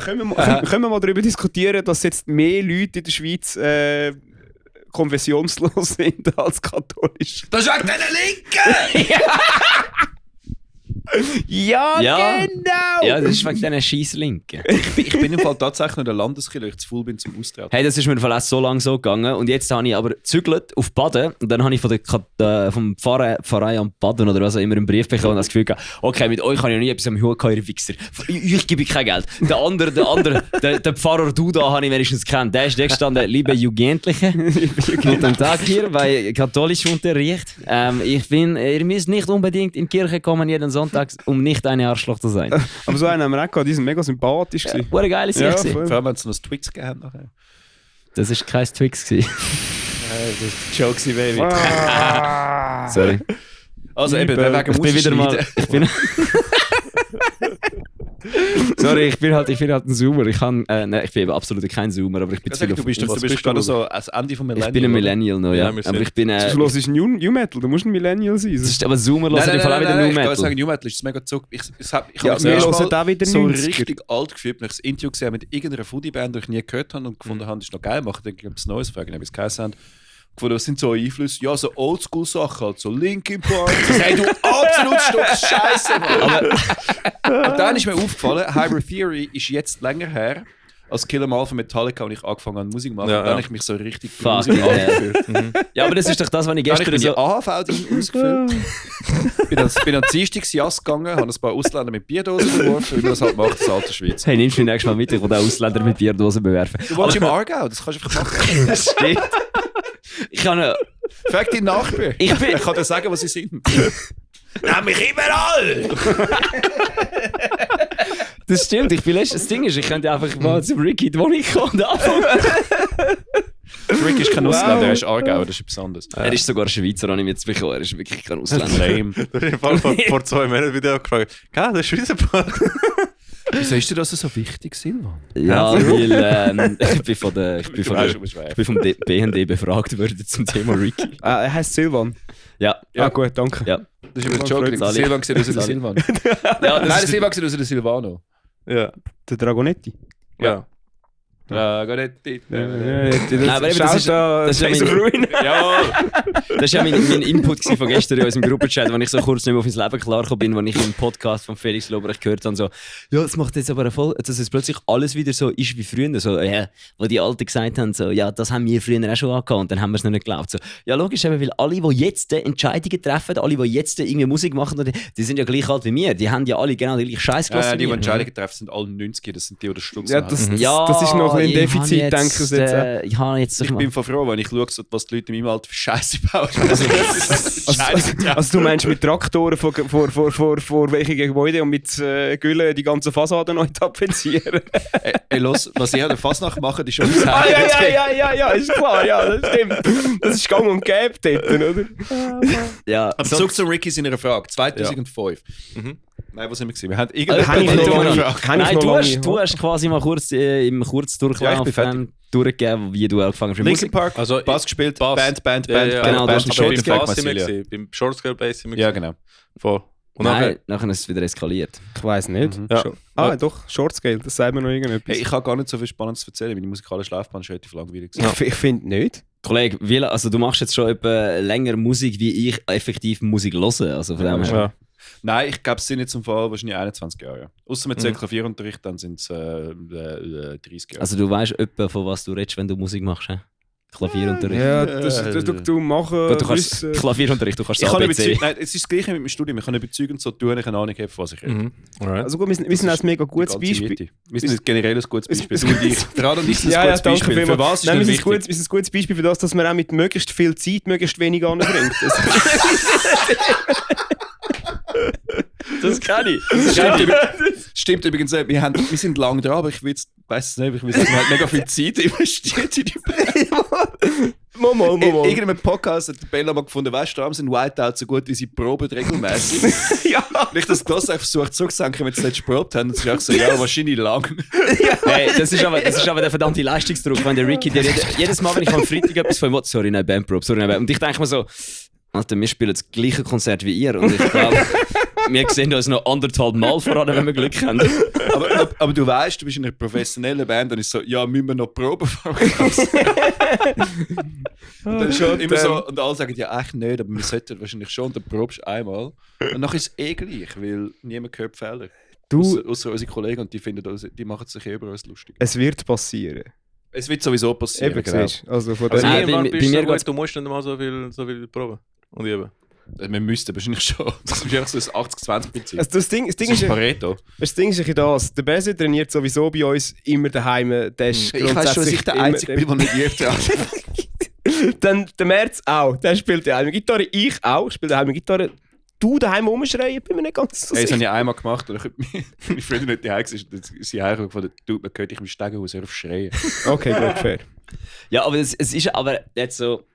Speaker 4: Können wir mal darüber diskutieren, dass jetzt mehr Leute in der Schweiz konfessionslos sind als katholisch?
Speaker 1: Das ist wegen den Linken!
Speaker 4: Ja, genau!
Speaker 2: Ja, das ist wegen diesen Scheisslinken.
Speaker 1: Ich bin im Fall tatsächlich noch in der Landeskirche, weil ich zu faul bin zum Austreten.
Speaker 2: Hey, das ist mir im Fall auch so lange so gegangen. Und jetzt habe ich aber gezügelt auf Baden. Und dann habe ich vom Pfarrei am Baden oder was auch immer einen Brief bekommen und das Gefühl gehabt, okay, mit euch habe ich noch nie etwas am Hut gehabt, ihr Wichser. Ich gebe kein Geld. Der andere, der Pfarrer Duda habe ich wenigstens kennt. Der ist da gestanden, liebe Jugendliche. Guten Tag hier bei katholischem Unterricht. Ihr müsst nicht unbedingt in die Kirche kommen jeden Sonntag, um nicht ein Arschloch zu sein.
Speaker 4: Aber so einen haben wir auch gehabt, die sind mega sympathisch.
Speaker 2: Ja, eine geile Sache.
Speaker 1: Vor allem, wenn es noch Twix gegeben hat.
Speaker 2: Das war kein Twix.
Speaker 1: Das war Joke, Baby.
Speaker 2: Sorry.
Speaker 1: Also eben, wegen
Speaker 2: ich bin wieder mal... Sorry, ich bin halt ein Zoomer. Ich bin eben absolut kein Zoomer, aber ich bin
Speaker 1: du bist gerade so als Ende vom Millennial.
Speaker 2: Ich bin ein Millennial noch, ja. Aber ich bin...
Speaker 4: Du hörst New Metal, du musst ein Millennial sein.
Speaker 2: Das ist aber Zoomer hören im Fall auch wieder New Metal.
Speaker 1: Ich kann sagen, New Metal ist mega zurück. Ich habe
Speaker 4: wir hören auch wieder
Speaker 1: so richtig alt gefühlt, wenn ich das Interview gesehen mit irgendeiner Foodie-Band, die ich nie gehört habe und gefunden habe, das ist noch geil, machen dann etwas Neues, fragen, ob es geheißen haben. Was sind so Einflüsse? Ja, so Oldschool-Sachen, halt so Linkin Park. Hey, du absolut Scheiße, Mann. Und dann ist mir aufgefallen, Hybrid Theory ist jetzt länger her als Kill 'Em All von Metallica, und ich angefangen habe Musik zu machen. Dann habe ich mich so richtig
Speaker 2: Musik angefühlt. Ja, aber das ist doch das, was ich gestern
Speaker 1: so... AHV-Ding ausgefüllt. bin an Dienstag Jas gegangen, habe ein paar Ausländer mit Bierdosen beworfen, wie man das halt macht, das alte Schweiz.
Speaker 2: Hey, nimmst du mich nächstes Mal mit, ich will auch Ausländer mit Bierdosen bewerfen.
Speaker 1: Du wohnst im Aargau, das kannst du einfach machen.
Speaker 2: Das stimmt. Ich kann...
Speaker 1: Frag deinen Nachbar. Ich kann dir sagen, was sie sind. Nämlich überall!
Speaker 2: Das stimmt, das Ding ist, ich könnte einfach mal zu Ricky die Wohnung kommen und anfangen.
Speaker 1: Ricky ist kein Ausländer, er ist Aargauer, das ist etwas anderes.
Speaker 2: Er ist sogar Schweizer, habe ich mir jetzt bekommen, er ist wirklich kein Ausländer.
Speaker 1: Lame.
Speaker 3: Du hast im Fall vor 2 Monaten Video gefragt, der ist Schweizer Part.
Speaker 1: Wieso ist dir das so wichtig, Silvan?
Speaker 2: Ja, weil ich bin vom BND befragt worden zum Thema Ricky.
Speaker 4: Er heißt Silvan?
Speaker 2: Ja.
Speaker 4: Ah gut, danke.
Speaker 2: Ja.
Speaker 1: Das ist über den Joke. Der Silvan sieht aus wie der Silvan. Nein, der Silvan sieht aus wie der Silvano.
Speaker 3: Ja.
Speaker 4: Der Dragonetti.
Speaker 3: Ja.
Speaker 1: Dragonetti.
Speaker 2: Das ist ja mein Input von gestern in unserem Gruppenchat, wo ich so kurz nicht mehr auf mein Leben klargekommen bin, als ich im Podcast von Felix Lobrecht gehört habe, so, ja, das macht jetzt aber voll, dass es plötzlich alles wieder so ist wie früher, so, wo die Alten gesagt haben, so, ja, das haben wir früher auch schon angehabt und dann haben wir es noch nicht geglaubt. So, ja, logisch, eben, weil alle, die jetzt Entscheidungen treffen, alle, die jetzt irgendwie Musik machen, die sind ja gleich alt wie wir, die haben ja alle genau die gleiche Scheißklasse.
Speaker 1: Die Entscheidungen treffen, sind alle 90, das sind die, die Schluss
Speaker 4: haben. Das ist noch ein Defizit, denke ich
Speaker 2: jetzt.
Speaker 1: Ich bin froh, wenn ich schaue, was die Leute in meinem Alter für Scheiße bauen.
Speaker 4: Also du meinst mit Traktoren vor welchen Gebäuden und mit Gülle die ganze Fassade neu tapezieren?
Speaker 1: Los, was ich an der Fasnacht mache, ist schon
Speaker 4: ja, ist klar, ja, das stimmt. Das ist gang und gäbe dort, oder?
Speaker 2: Ja.
Speaker 1: Aber zurück zu Ricky seiner Frage. 2005. Nein, wo sind wir gewesen? Wir haben
Speaker 2: du hast quasi mal kurz im Kurzdurchlauf durchgegeben, wie du angefangen hast mit
Speaker 1: Linkin Park, also Bass gespielt, Band.
Speaker 2: Genau, du hast
Speaker 3: beim Shortscale Bass immer.
Speaker 1: Ja, genau.
Speaker 3: Voll. Und
Speaker 2: nachher ist es wieder eskaliert.
Speaker 4: Ich weiss nicht. Doch, Shortscale, das sagt mir noch irgendetwas.
Speaker 1: Hey, ich habe gar nicht so viel Spannendes zu erzählen, meine musikalische Laufbahn ist relativ langweilig.
Speaker 4: Ich finde nicht.
Speaker 2: Kollege, also du machst jetzt schon etwa länger Musik, wie ich effektiv Musik höre. Also von dem her.
Speaker 1: Nein, ich glaube, es sind jetzt im Fall wahrscheinlich 21 Jahre. Ja. Außer mit Klavierunterricht, dann sind es 30 Jahre.
Speaker 2: Also du weißt etwa, von was du redest, wenn du Musik machst, he? Klavierunterricht.
Speaker 4: Ja, du machst
Speaker 2: Klavierunterricht, du kannst
Speaker 1: ABC. Nein, es ist das Gleiche mit dem Studium. Ich kann überzeugend so tun, ich eine Ahnung habe, was ich rede.
Speaker 4: Also gut, wir sind ein mega gutes Beispiel.
Speaker 1: Wir sind generell ein gutes Beispiel. Gerade und ich sind
Speaker 4: ein
Speaker 1: gutes Beispiel. Für was ist
Speaker 4: wir sind ein gutes Beispiel für das, dass man auch mit möglichst viel Zeit möglichst wenig anbringt.
Speaker 2: Das kann ich.
Speaker 1: Stimmt übrigens, wir sind lang dran, aber ich weiss es nicht, wir haben mega viel Zeit investiert in die Band. In irgendeinem Podcast hat Bella mal gefunden, weißt du, darum sind Whiteout so gut, wie sie proben regelmäßig.
Speaker 4: Ja.
Speaker 1: Nicht, dass das einfach versucht zurückzusenken, wenn sie nicht geprobt haben. Das ist auch so, ja, wahrscheinlich lang.
Speaker 2: Hey, das ist aber der verdammte Leistungsdruck, wenn der Ricky dir jedes Mal, wenn ich am Freitag etwas von ihm sorry, Bandprobe. Und ich denke mir so, Alter, wir spielen das gleiche Konzert wie ihr. Und ich glaube, wir sehen uns noch 1,5 Mal voran, wenn wir Glück haben.
Speaker 1: aber du weißt, du bist in einer professionellen Band, dann ist so, ja, müssen wir noch proben fahren. Und dann schon immer so, und alle sagen, ja, echt nicht, aber wir sollten wahrscheinlich schon, dann probst du einmal. Und dann ist es eh gleich, weil niemand hört Fehler. Außer unsere Kollegen, und die machen sich über uns lustig.
Speaker 4: Es wird passieren.
Speaker 1: Es wird sowieso passieren.
Speaker 4: Eben, genau. Also von
Speaker 3: also
Speaker 2: bei mir
Speaker 3: du musst nicht mal so viel proben und üben.
Speaker 1: Wir müssten wahrscheinlich schon. Das ist einfach so ein 80-20-Prinzip.
Speaker 4: Also das Ding ist
Speaker 1: Pareto.
Speaker 4: Das Ding ist das. Der Bese trainiert sowieso bei uns immer daheim. Der ist
Speaker 1: ich weiß schon, dass ich der Einzige bin, der nicht übt.
Speaker 4: Dann der März auch. Der spielt daheim Gitarre. Ich auch. Spiele daheim Gitarre. Du daheim rumschreien, bin mir nicht ganz so sicher.
Speaker 1: Das habe ich einmal gemacht. Und meine Freundin nicht daheim war, sie haben gefunden, du, man hört dich im Stegenhaus auf schreien.
Speaker 4: Okay, gut, fair.
Speaker 2: Ja, aber es ist aber jetzt so.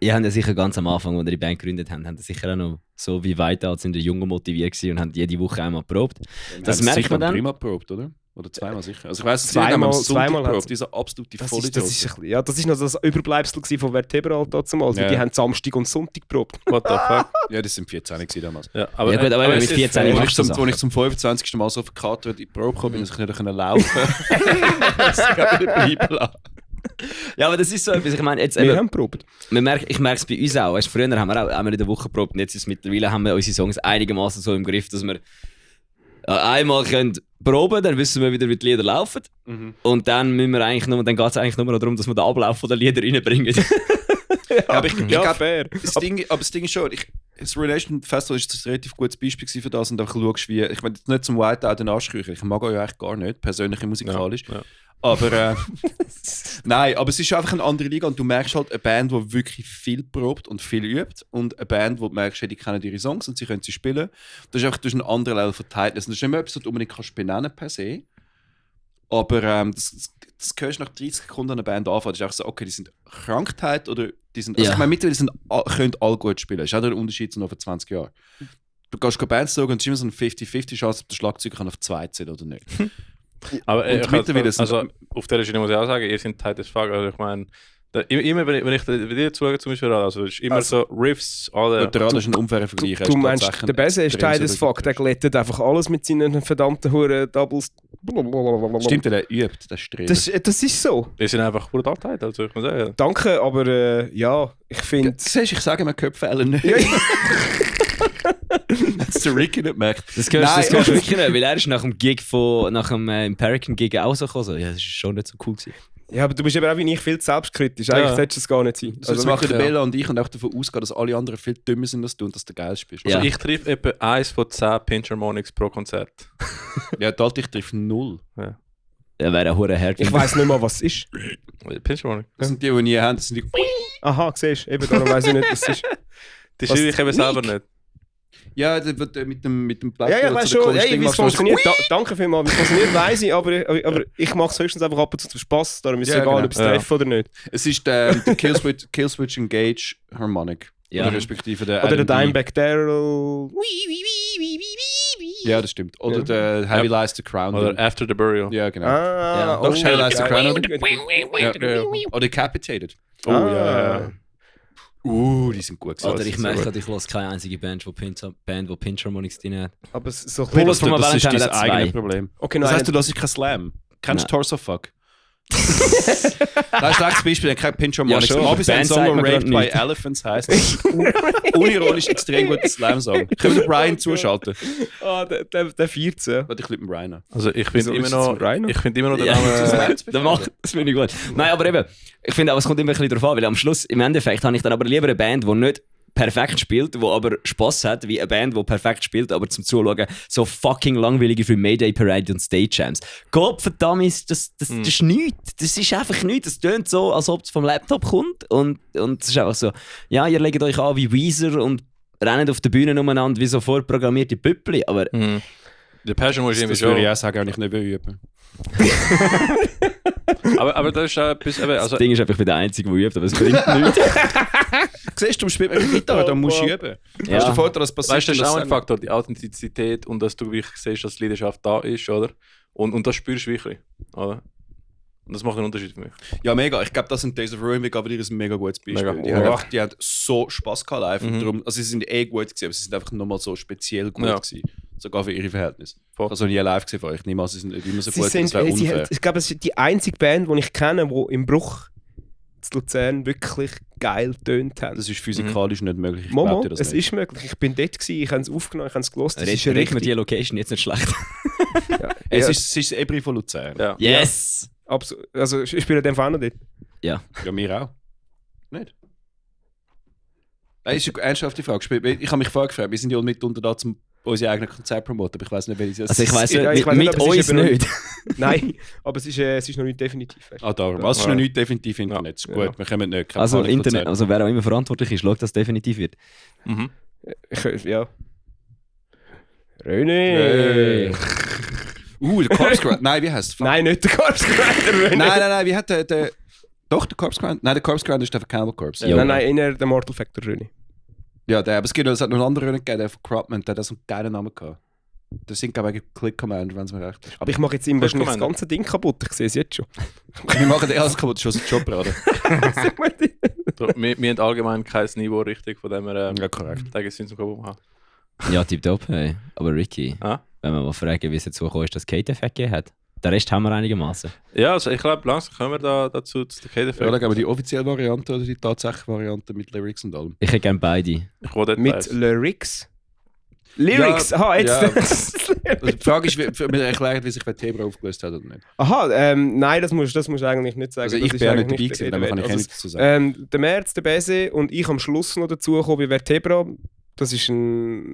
Speaker 2: Ihr habt ja sicher ganz am Anfang, als ihr die Band gegründet habt, habt ihr sicher auch noch so wie weit als sind die Jungen motiviert gewesen und haben jede Woche einmal geprobt. Das merkt man dann.
Speaker 1: Dreimal geprobt, oder? Oder zweimal sicher. Also ich weiss,
Speaker 4: zweimal
Speaker 1: geprobt. Diese absolute
Speaker 4: Vollidiot. Ja, das ist noch das Überbleibsel von Vertebral damals. Ja. Die haben Samstag und Sonntag geprobt.
Speaker 3: What the fuck?
Speaker 1: Ja, das sind 14 damals.
Speaker 2: Ja, aber mit 14
Speaker 1: machst du das. Als ich zum 25. Mal so verkatert in die Probe gekommen bin, dass ich nicht laufen konnte. Das kann ich bleiben lassen.
Speaker 2: Ja, aber das ist so etwas, ich meine, jetzt
Speaker 4: wir haben geprobt.
Speaker 2: Ich merke es bei uns auch. Weißt, früher haben wir auch einmal in der Woche geprobt und jetzt ist mittlerweile haben wir unsere Songs einigermaßen so im Griff, dass wir einmal können proben, dann wissen wir wieder, wie die Lieder laufen. Und dann müssen wir eigentlich nur, dann geht es eigentlich nur noch darum, dass wir den Ablauf der Lieder reinbringen.
Speaker 1: Aber ich glaube, fair. Das Ding ist schon, das Relation Festival ist ein relativ gutes Beispiel für das und auch schaust, wie, ich meine, nicht zum Whiteout den Arschkrüchen, ich mag euch ja eigentlich gar nicht, persönlich musikalisch. Ja. Aber nein, aber es ist einfach eine andere Liga und du merkst halt eine Band, die wirklich viel probt und viel übt und eine Band, wo du merkst, die kennen ihre Songs und sie können sie spielen. Das ist einfach durch einen anderen Level verteilt. Das ist nicht mehr etwas, was du unbedingt kannst benennen per se. Aber das hörst du nach 30 Sekunden an einer Band anfangen. Das ist einfach so, okay, die sind Krankheit oder die sind... Also ich meine, mittlerweile können alle gut spielen. Das ist auch der Unterschied zu noch vor 20 Jahren. Du kannst Bands sagen und es ist immer so eine 50-50 Chance, ob der Schlagzeuger auf 2 ziehen oder nicht.
Speaker 3: Aber also auf der Schiene muss ich auch sagen, ihr seid tight as fuck. Also ich meine, immer wenn ich bei dir zuhöre, zum Beispiel, also es ist immer so Riffs, alle...
Speaker 1: Der Rad ist ein unfairer Vergleich.
Speaker 4: Du meinst, der Bese ist tight as fuck, der glättet einfach alles mit seinen verdammten Huren Doubles.
Speaker 1: Stimmt, der übt, der strebt.
Speaker 4: Das ist so.
Speaker 3: Wir sind einfach brutal tight, also ich muss sagen.
Speaker 4: Danke, aber ja, ich finde...
Speaker 1: Siehst du, ich sage mir Köpfe nicht. Dass der Ricky nicht merkt.
Speaker 2: Das gehörst du wirklich nicht, weil er ist nach dem Gig nach dem Imperican-Gig auch so gekommen. Ja, das war schon nicht so cool gewesen.
Speaker 4: Ja, aber du bist eben auch wie ich viel selbstkritisch. Eigentlich solltest du es gar nicht sein.
Speaker 1: Also das machen der Bella und ich und auch davon ausgehen, dass alle anderen viel dümmer sind als du und dass du der Geilste bist.
Speaker 3: Also ich treffe etwa 1 von 10 Pinch-Harmonics pro Konzert.
Speaker 1: Ja, ich treffe 0.
Speaker 2: Ja, wäre ein hoher Herd.
Speaker 4: Ich weiss nicht mal, was es ist.
Speaker 3: Pinch-Harmonics?
Speaker 1: Das sind die nie haben, das sind die...
Speaker 4: Aha, siehst du, eben darum weiss ich nicht, was es ist.
Speaker 3: Das schreibe ich eben selber nicht.
Speaker 1: Ja, mit dem
Speaker 4: Black. Ja, ich weiß schon, wie es funktioniert. Danke vielmals, wie es funktioniert, weiss ich, aber ich mache es höchstens einfach ab und zu zum Spass. Darum ist es egal, ob es treffe oder nicht.
Speaker 1: Es ist der Killswitch Engage Harmonic.
Speaker 2: Ja.
Speaker 1: Oder respektive der
Speaker 4: oder der Dimebag Darrell.
Speaker 1: Ja, das stimmt. Oder der Heavy Lies the Crown.
Speaker 3: Oder After the Burial.
Speaker 1: Ja, genau.
Speaker 2: Ja.
Speaker 1: Doch, Heavy Lies the Crown. Oder Decapitated.
Speaker 3: Oh ja.
Speaker 1: Die sind gut
Speaker 2: gewesen. Oder ich merke, ich höre keine einzige Band, die Pinch Harmonics drin hat.
Speaker 4: Aber so
Speaker 1: das ist dein eigenes Problem.
Speaker 4: Okay,
Speaker 1: das heißt, du hörst kein Slam. Kennst du Torso Fuck? Das ist ein schlechtes Beispiel, kein Pinch Harmonics.
Speaker 2: Ja,
Speaker 1: aber ein Song Raped by Elephants heisst. Unironisch extrem guter Slam-Song. Können wir den Brian zuschalten?
Speaker 4: Der 14.
Speaker 1: Warte, ich liebe Brian an.
Speaker 3: Also ich finde immer noch den Namen...
Speaker 2: Das finde ich gut. Nein, aber eben, ich finde auch, es kommt immer ein bisschen darauf an, weil am Schluss, im Endeffekt, habe ich dann aber lieber eine Band, die nicht perfekt spielt, die aber Spass hat, wie eine Band, die perfekt spielt, aber zum Zuschauen so fucking langweilige für Mayday Parade und Stage Jams. Gottverdammt, das ist nichts. Das ist einfach nichts. Das tönt so, als ob es vom Laptop kommt und es ist einfach so, ja, ihr legt euch an wie Weezer und rennt auf der Bühne umeinander wie so vorprogrammierte Püppli, aber...
Speaker 3: Der Passion muss ich
Speaker 1: das würde ich auch sagen, wenn ich nicht üben.
Speaker 3: aber das ist auch etwas...
Speaker 2: Also, das Ding ist einfach, ich bin der Einzige, der übt, aber es bringt nichts.
Speaker 1: Siehst du, spielst mit der Gitarre, dann musst du üben.
Speaker 2: Ja.
Speaker 1: Hast du Vorteil, dass passiert?
Speaker 3: Weißt du, das ist auch ein Faktor, die Authentizität und dass du wirklich siehst, dass die Leidenschaft da ist, oder? Und das spürst du wirklich, oder? Und das macht einen Unterschied für mich.
Speaker 1: Ja, mega. Ich glaube, das sind Days of Ruin wie Gabriel ist ein mega gutes Beispiel.
Speaker 3: Mega.
Speaker 1: Die haben so Spass gehabt live. Darum, also sie sind gut gewesen, aber sie sind einfach nochmal so speziell gut gewesen. Sogar für ihre Verhältnisse. Also nie live gesehen von euch. Niemals, sie sind nicht immer so gut, das wäre unfair.
Speaker 4: Ich glaube, es ist die einzige Band, die ich kenne, die im Bruch zu Luzern wirklich geil tönt haben.
Speaker 1: Das ist physikalisch nicht möglich. Ich
Speaker 4: Momo,
Speaker 1: dir das
Speaker 4: es
Speaker 1: nicht.
Speaker 4: ist möglich. Ich bin dort gewesen, ich habe es aufgenommen, ich habe es gelost.
Speaker 2: Es ist richtig. Die Location jetzt nicht schlecht.
Speaker 1: Es ist das Ebri von Luzern.
Speaker 3: Ja.
Speaker 2: Yes!
Speaker 4: Absolut. Also ich spiele den Fall noch dort.
Speaker 2: Ja.
Speaker 1: Ja, mir auch. Nicht? Nein, ist eine ernsthafte Frage. Ich habe mich vorher gefragt, wir sind ja mitunter da, um unsere eigenen Konzerte promoten, aber ich weiß nicht, welches
Speaker 2: Also ich weiss nicht,
Speaker 4: Ja, ich weiss
Speaker 2: mit
Speaker 4: nicht, aber es
Speaker 2: uns
Speaker 4: ist
Speaker 2: nicht.
Speaker 4: Nein, aber es ist noch nicht definitiv. Weißt.
Speaker 1: darum. Also es ist noch nicht definitiv Internet. Ist gut, wir kommen nicht. Keine
Speaker 2: Also
Speaker 1: Panik
Speaker 2: Internet,
Speaker 1: erzählen.
Speaker 2: also wer auch immer verantwortlich ist, schaut, dass es definitiv wird.
Speaker 3: Mhm.
Speaker 4: Ja. René!
Speaker 1: Der Corpse Grinder. Nein, wie heißt es?
Speaker 4: Nein, nicht der Corpse Grinder, René!
Speaker 1: Nein, wie hat der... Doch, der Corpse Grinder? Nein, der Corpse Grinder ist der von Cannibal Corpse.
Speaker 2: Ja.
Speaker 4: Nein, inner der Mortal Factor, René.
Speaker 1: Ja, aber es hat noch einen anderen gegeben, der von Crupman, der hat so einen geilen Namen gehabt. Das sind, glaube ich, Click Commander, wenn es mir recht ist.
Speaker 4: Aber ich mache jetzt ihm wahrscheinlich das ganze Ding kaputt, ich sehe es jetzt schon.
Speaker 1: Wir machen den alles kaputt, schon so Job gerade.
Speaker 4: Sag mal die.
Speaker 3: Wir haben allgemein kein Niveau richtig, von dem wir
Speaker 1: Ja, korrekt.
Speaker 3: Tage sind zum kaputt machen.
Speaker 2: Ja, tipptopp, hey. Aber Ricky,
Speaker 3: Ah?
Speaker 2: wenn wir mal fragen, wie es dazu gekommen ist, dass Kate Effekt gegeben hat. Den Rest haben wir einigermaßen.
Speaker 3: Ja, also ich glaube, langsam kommen wir dazu zu der
Speaker 1: Ja, dann geben wir die offizielle Variante oder die tatsächliche Variante mit Lyrics und allem.
Speaker 2: Ich hätte gerne beide.
Speaker 3: Ich will dort
Speaker 4: Mit
Speaker 3: beides.
Speaker 4: Lyrics? Lyrics?
Speaker 1: Ja,
Speaker 4: Aha, jetzt.
Speaker 1: ja. Also die Frage ist, wie mir erklärt, wie sich Vertebra aufgelöst hat oder nicht.
Speaker 4: Aha, nein, das musst du eigentlich nicht sagen.
Speaker 1: Also
Speaker 4: Das
Speaker 1: ich
Speaker 4: ist
Speaker 1: bin ja nicht
Speaker 4: eigentlich
Speaker 1: dabei gewesen, dann kann ich
Speaker 4: also,
Speaker 1: nichts dazu sagen.
Speaker 4: Der März, der Bese und ich am Schluss noch dazu gekommen bei Vertebra. Das ist eine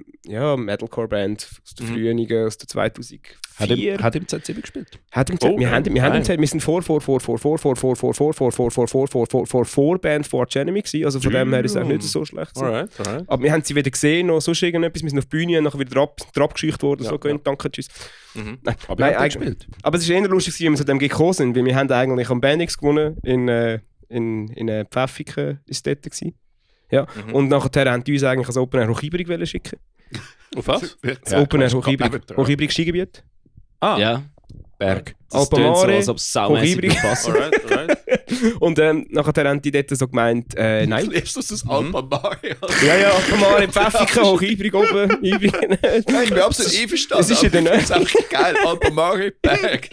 Speaker 4: Metalcore-Band aus den Frühen, aus der 2004.
Speaker 1: Hat im Z7 gespielt?
Speaker 4: Wir sind Vorband vor Enemy gewesen, also von dem her ist es auch nicht so schlecht gewesen.
Speaker 3: Alright.
Speaker 4: Aber wir haben sie wieder gesehen, noch sonst irgendetwas, wir sind auf die Bühne, nachher wieder abgescheucht worden, so gehen, danke, tschüss.
Speaker 3: Mhm.
Speaker 1: Aber
Speaker 4: Nein,
Speaker 1: er hat gespielt.
Speaker 4: Aber es ist eher lustig, wie wir zu dem gekommen sind, weil wir haben eigentlich am Bandix gewonnen, in Pfäffiken ist es dort gewesen. Ja. Und nachher haben die uns eigentlich als Open Air Hochibrig schicken.
Speaker 3: Auf was?
Speaker 4: Das Open Air Hochibrig Skigebiet.
Speaker 3: Ah,
Speaker 1: Ja. Berg.
Speaker 2: Das tönt so,
Speaker 4: Alpamare,
Speaker 2: als ob es saumässig
Speaker 4: Hochibrig.
Speaker 2: passt.
Speaker 3: alright.
Speaker 4: Und nachher haben die dort so gemeint, nein.
Speaker 1: Lebst du das Alpamare?
Speaker 4: Ja, Alpamare, Pfäffiken, Hochibrig oben.
Speaker 1: Ich bin absolut einverstanden.
Speaker 4: Es ist ja der
Speaker 1: Das ist einfach geil. Alpamare, Berg.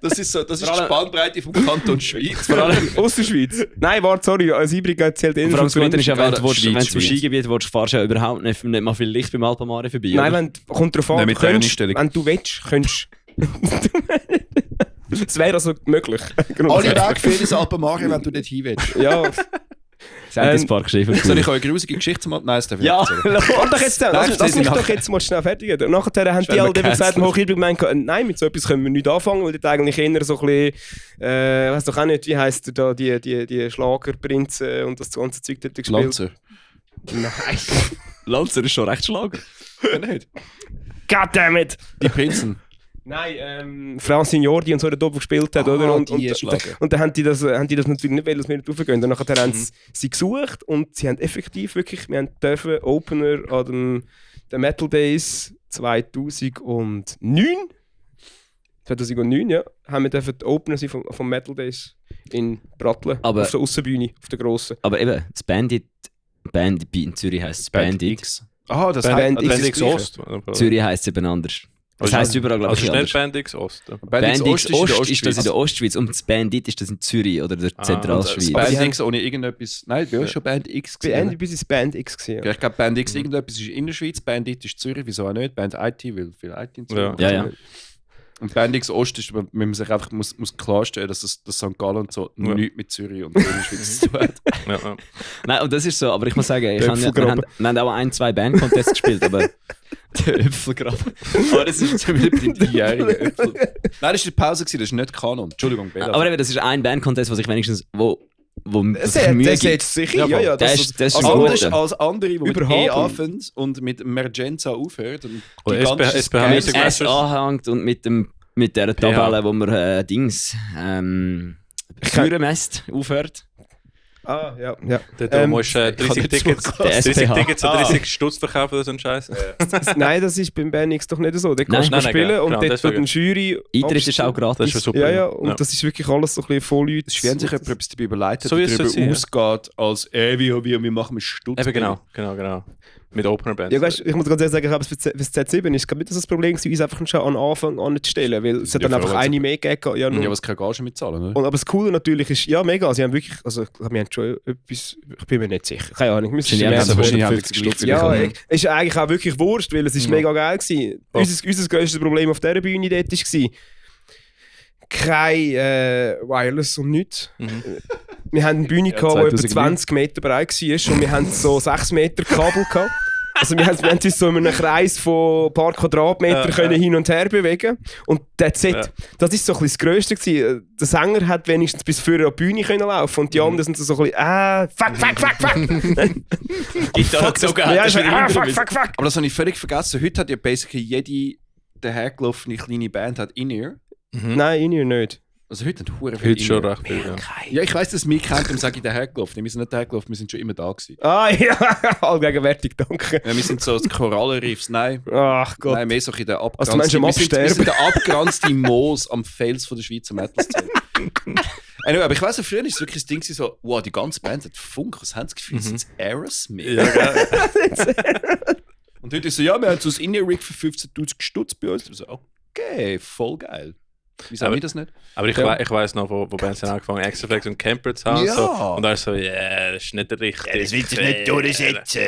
Speaker 1: Das ist die Spannbreite vom Kanton Schweiz.
Speaker 2: Vor allem,
Speaker 4: Ausserschweiz. Nein, warte, sorry, als Ibrig zählt eher
Speaker 2: vor allem
Speaker 4: schon
Speaker 2: das Gute ist ja, wenn du
Speaker 1: Schweiz.
Speaker 2: zum Skigebiet willst, fahrst du ja überhaupt nicht mal viel Licht beim Alpamare vorbei.
Speaker 4: Nein,
Speaker 2: oder?
Speaker 4: kommt drauf an,
Speaker 1: Nein, mit der
Speaker 4: könntest,
Speaker 1: Einstellung.
Speaker 4: wenn du willst, könntest. Es wäre also möglich.
Speaker 1: Alle Wege für das Alpamare, wenn du dort hin willst.
Speaker 4: Ja.
Speaker 2: Seit Park geschrieben.
Speaker 1: Soll ich euch eine grusige Geschichte machen? Nein, das darf ich
Speaker 2: Ja,
Speaker 1: nicht erzählen.
Speaker 4: Warte doch jetzt, lass
Speaker 1: das
Speaker 4: mich
Speaker 1: ist
Speaker 4: doch jetzt mal schnell fertig. Und nachher haben die alle gesagt, nein, mit so etwas können wir nicht anfangen, weil dort eigentlich eher so ein bisschen, weiss doch auch nicht, wie heisst der da, die Schlagerprinzen und das ganze Zeug dort gespielt.
Speaker 1: Lanzer.
Speaker 4: Nein.
Speaker 2: Lanzer ist schon recht Schlager.
Speaker 1: Ja, nicht.
Speaker 4: Goddammit!
Speaker 1: Die Prinzen.
Speaker 4: Nein, Francine Jordi und so dort oben gespielt hat, oder? Und dann haben die das natürlich nicht wollen, dass wir nicht raufgehen. Dann nachher haben sie gesucht und sie haben effektiv wirklich, wir haben dürfen Opener an den Metal Days 2009, ja, haben wir dürfen die Opener sein vom Metal Days in Brattlen,
Speaker 2: Aber-
Speaker 4: auf der Aussenbühne, auf der grossen.
Speaker 2: Aber eben, das Bandit in Zürich heisst es Bandit.
Speaker 1: Ah, das
Speaker 4: Band X
Speaker 3: Bandix
Speaker 4: ist das
Speaker 3: Ost.
Speaker 2: Zürich heisst es eben anders. Das heisst überall, glaube
Speaker 3: Also
Speaker 2: ich,
Speaker 3: ist nicht
Speaker 2: anders.
Speaker 3: Bandix Ost.
Speaker 2: Bandix Ost ist das in
Speaker 1: Ostschweiz.
Speaker 2: der Ostschweiz und das Bandit ist das in Zürich oder der Zentralschweiz.
Speaker 1: Band X ohne irgendetwas. Nein, du hast schon Band X
Speaker 4: Bei
Speaker 1: gesehen.
Speaker 4: Ende bis ins Band X gesehen.
Speaker 1: Ja, ich glaube, Band X irgendetwas ist in der Schweiz, Band It ist Zürich, wieso auch nicht? Band IT will viel IT in Zürich.
Speaker 3: Ja.
Speaker 2: Ja.
Speaker 1: Und Band X Ost ist, wenn man sich einfach muss klarstellen, dass das St. Gallen und so nichts mit Zürich und der Schweiz zu tun hat.
Speaker 3: Ja.
Speaker 2: Nein, und das ist so, aber ich muss sagen, wir
Speaker 4: Äpfelgraben.
Speaker 2: haben auch 1-2 Band-Contests gespielt, aber der Äpfelgraben. Aber das ist
Speaker 1: Die jährige Äpfel. Nein, das war die Pause, das ist nicht Kanon. Entschuldigung, Bela.
Speaker 2: aber eben, das ist ein Band-Contest, was ich wenigstens, wo
Speaker 4: Das
Speaker 2: sich Mühe
Speaker 4: setzt
Speaker 2: gibt.
Speaker 4: sich hin, ja.
Speaker 2: Das ist ein
Speaker 1: Anders
Speaker 2: guter.
Speaker 1: als andere, die mit
Speaker 4: Überhaupt
Speaker 1: E
Speaker 4: nicht.
Speaker 1: anfangen und mit Mergenza aufhören. Und
Speaker 3: Und
Speaker 1: gigantisches
Speaker 3: SBH
Speaker 1: Geld-
Speaker 3: Music
Speaker 2: Es
Speaker 3: Masters.
Speaker 2: anhängt und mit dieser Tabelle, wo man Dings Führer messt, aufhört.
Speaker 4: Ah, ja.
Speaker 3: Du musst 30 Tickets an 30 Stutz verkaufen oder so ein Scheiß.
Speaker 4: Nein, das ist beim BNX doch nicht so. Dort kannst du spielen und dort wird eine Jury...
Speaker 2: Eintritt ist auch gratis.
Speaker 3: Das ist super.
Speaker 4: Ja, und das ist wirklich alles so ein bisschen voll Leute.
Speaker 1: Es ist, wenn sich jemand etwas dabei überlegt hat,
Speaker 3: So
Speaker 1: darüber
Speaker 3: es
Speaker 1: ausgeht, als wir machen mit Stutz.
Speaker 3: Eben genau. Mit Opener Bands.
Speaker 4: Ja, weißt, ich muss ganz ehrlich sagen, ich glaube, für das Z7 ist nicht das Problem gewesen, uns einfach schon an Anfang anzustellen, weil es hat dann einfach eine mehr gegeben. Ja,
Speaker 1: was keine Gage mitzahlen, oder?
Speaker 4: Und, aber das Coole natürlich ist, ja mega, sie haben wirklich, also wir haben schon etwas, ich bin mir nicht sicher, keine Ahnung, müssen
Speaker 1: ja,
Speaker 4: ist eigentlich auch wirklich Wurscht, weil es ist mega geil gewesen. Unser grösstes Problem auf dieser Bühne dort war, kein Wireless und nichts. Wir haben eine Bühne, die etwa 20 Meter breit war und wir haben so 6 Meter Kabel gehabt. Also wir haben uns so in einem Kreis von ein paar Quadratmetern können hin und her bewegen. Und that's it. Das ist so ein bisschen das Grösste gewesen. Der Sänger hat wenigstens bis vor der Bühne können laufen und die anderen sind so ein bisschen fuck.
Speaker 2: Gitarre gezogen hat.
Speaker 4: Fuck.
Speaker 1: Aber das habe ich völlig vergessen. Heute hat ja basically jede dahergelaufene kleine Band hat In-Ear.
Speaker 4: Nein, In-Ear nicht.
Speaker 1: Also heute hat hure viel
Speaker 3: Heute schon recht viel,
Speaker 1: ja. Ich weiss, dass wir kennt, darum sage ich dahergelaufen. Wir sind nicht dahergelaufen, wir sind schon immer da gewesen.
Speaker 4: Ah ja, allgegenwärtig, danke.
Speaker 1: Ja, wir sind so das Korallenriffs, nein.
Speaker 4: Ach Gott.
Speaker 1: Nein, mehr so in der
Speaker 4: Also wir
Speaker 1: sind der abgeranzte Moos am Fels von der Schweizer Metal-Szene. Anyway, aber ich weiss, früher war es wirklich das Ding so, wow, die ganze Band hat Funk, was haben sie das Gefühl, sind es Aerosmith?
Speaker 3: Ja,
Speaker 1: und heute ist so, ja, wir haben so das In-Ear-Rig für 15'000 Stutz bei uns. So, okay, voll geil. Wieso haben wir das nicht?
Speaker 3: Aber ich weiss noch, wo Bands haben angefangen, Extraflex und Camper zu haben.
Speaker 1: Ja.
Speaker 3: So, und da ist so, das ist nicht richtig.
Speaker 5: Ja, das willst du nicht durchsetzen.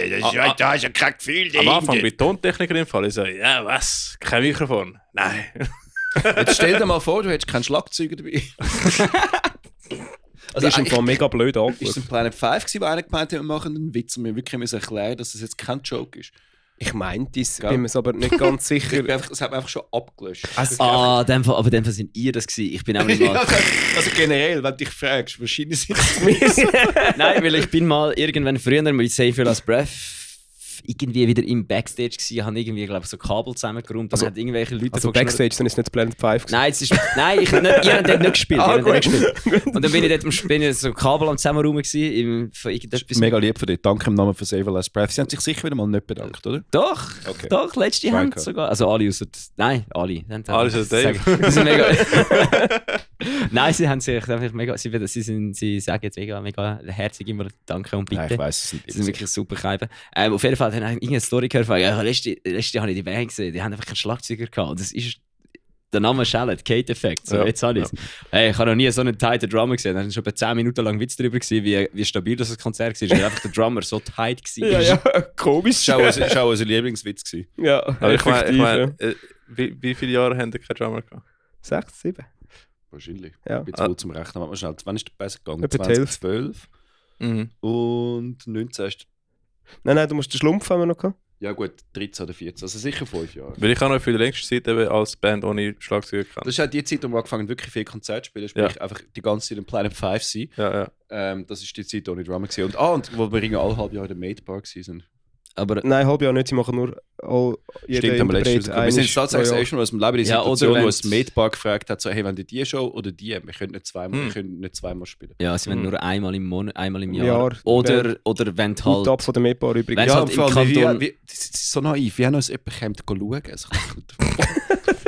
Speaker 5: Da ist ja kein Gefühl
Speaker 3: Am Anfang bei Tontechniker im Fall, ich so, ja was, kein Mikrofon? Nein.
Speaker 1: Jetzt stell dir mal vor, du hättest keinen Schlagzeuger dabei.
Speaker 4: Also das ist einfach mega blöd angeschaut.
Speaker 1: Ist es ein Planet 5 gewesen, wo einer gemeint hat, wir machen einen Witz und wir wirklich erklären, dass das jetzt kein Joke ist?
Speaker 4: Ich meinte es, bin mir aber nicht ganz sicher.
Speaker 1: Das hat man einfach schon abgelöscht.
Speaker 2: Aber in dem Fall sind ihr das gewesen. Ich bin auch nicht mal...
Speaker 1: also generell, wenn du dich fragst, wahrscheinlich sind es mir.
Speaker 2: Nein, weil ich bin mal irgendwann früher mit Save Your Last Breath irgendwie wieder im Backstage gewesen, haben irgendwie, glaube ich, so Kabel zusammengeräumt und hat irgendwelche Leute...
Speaker 4: Also Backstage, dann ist es nicht Planet 5 gewesen.
Speaker 2: Nein, ihr habt dort nicht gespielt. Und dann bin ich dort so Kabel am Zusammenräumen gewesen.
Speaker 1: Mega lieb von dir. Danke im Namen von Save Your Last Breath. Sie haben sich sicher wieder mal nicht bedankt, oder?
Speaker 2: Doch,
Speaker 1: okay.
Speaker 2: Doch, letzte Hand sogar. Also alle außer... Nein, alle.
Speaker 3: Alle außer Dave.
Speaker 2: Die sind mega... Nein, sie haben sich einfach mega... Sie sagen jetzt mega herzlich immer Danke und Bitte.
Speaker 1: Nein, ich weiss,
Speaker 2: sie sind wirklich super Schreiben. Auf jeden Fall habe ich irgendeine Story gehört, letzte habe ich die Band gesehen, die haben einfach keinen Schlagzeuger gehabt. Das ist der Name Shellet, Kate Effect. So, jetzt habe ich es. Hey, ich habe noch nie so einen tighten Drummer gesehen. Da waren schon bei 10 Minuten lang Witz darüber, wie stabil das Konzert war. Weil einfach der Drummer so tight war.
Speaker 4: Ja, komisch.
Speaker 1: Das war auch unser Lieblingswitz.
Speaker 4: Ja,
Speaker 3: aber ich meine, wie viele Jahre haben wir keinen Drummer gehabt?
Speaker 4: 6, 7.
Speaker 1: Wahrscheinlich.
Speaker 4: Ja.
Speaker 1: Ein bisschen zum Rechnen. Warte mal schnell. Wann ist der besser gegangen?
Speaker 4: Etwa
Speaker 1: 2012. Und 19 ist...
Speaker 4: Nein, du musst den Schlumpf haben wir noch gehabt.
Speaker 1: Ja gut, 13 oder 14, also sicher 5 Jahre.
Speaker 3: Weil ich auch noch für die längste Zeit eben als Band ohne Schlagzeug kann.
Speaker 1: Das ist halt die Zeit, wo wir angefangen wirklich viel Konzerte zu spielen, sprich einfach die ganze Zeit im Planet 5 sein.
Speaker 3: Ja.
Speaker 1: Das ist die Zeit ohne Drummer gewesen. Und wo wir alle halb Jahre in der Made Bar waren.
Speaker 4: Aber nein, halb Jahr nicht, sie machen nur
Speaker 1: Stimmt, aber letztes Jahr. Wir sind tatsächlich das erste Mal aus dem Leben in der Situation, wo es Made Bar gefragt hat, so, hey, wenn die Show oder die, wir können nicht zweimal spielen.
Speaker 2: Ja, sie wollen nur einmal im Monat, einmal im Jahr. Oder wenn halt...
Speaker 4: Gut ab von der Made Bar übrigens.
Speaker 2: Ja, halt im Kanton...
Speaker 1: Das ist so naiv, wie haben uns jemand schauen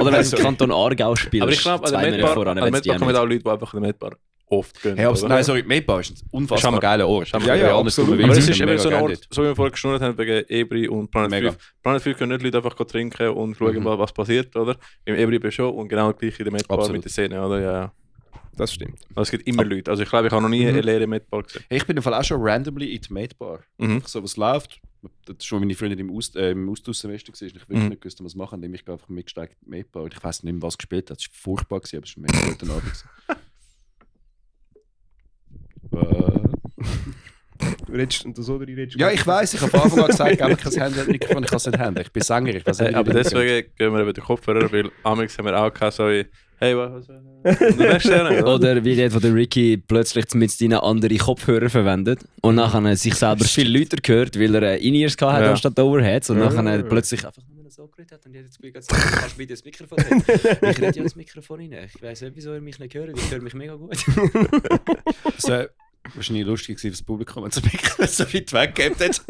Speaker 2: Oder wenn du im Kanton Aargau spielst,
Speaker 3: aber ich glaube, an der Made Bar kommen auch Leute, die einfach in der Made Bar oft gehen.
Speaker 1: Hey, nein, sorry, Made Bar ist ein unfassbar geiler Ort.
Speaker 4: Ja, absolut.
Speaker 3: Aber es ist eben so ein Ort, so wie wir vorher geschnurrt haben, wegen Ebri und Planet 5. Planet 5 können nicht Leute einfach trinken und schauen, was passiert, oder? Im Ebri bin schon und genau gleich in der Made Bar mit der Szene, oder? Ja.
Speaker 4: Das stimmt.
Speaker 3: Also es gibt immer Leute. Also ich glaube, ich habe noch nie eine leere Made Bar gesehen.
Speaker 1: Hey, ich bin im Fall auch schon randomly in die Made Bar. So was läuft. Das ist schon meine Freundin im Austauschsemester war. Ich wirklich nicht gewusst, was machen. Ich bin einfach mitgesteigt in die Made Bar. Ich weiß nicht mehr, was gespielt hat. Es war furchtbar, aber es war ein mega guter Abend.
Speaker 4: Du redest und so, oder ich redest.
Speaker 1: Ja, ich weiss, ich habe von Anfang an gesagt, gib mir kein Mikrofon, ich kann es nicht haben. Ich bin Sänger, ich weiß nicht,
Speaker 3: aber deswegen gehen wir über den Kopfhörer, weil amigs haben wir auch gehabt, so wie, hey, was?
Speaker 2: Oder wie der, wo der Ricky plötzlich mit seinen anderen Kopfhörer verwendet und nachher sich selber viel lauter gehört, weil er In-Ears hatte anstatt Overheads und nachher plötzlich einfach nur so geredet hat und jetzt gesagt, kannst du bitte das Mikrofon reden? Ich rede ja ins Mikrofon rein. Ich weiss nicht, wieso er mich nicht hört, ich höre mich mega gut.
Speaker 1: Wahrscheinlich lustig gewesen fürs Publikum, wenn es so weit weggegeben hat.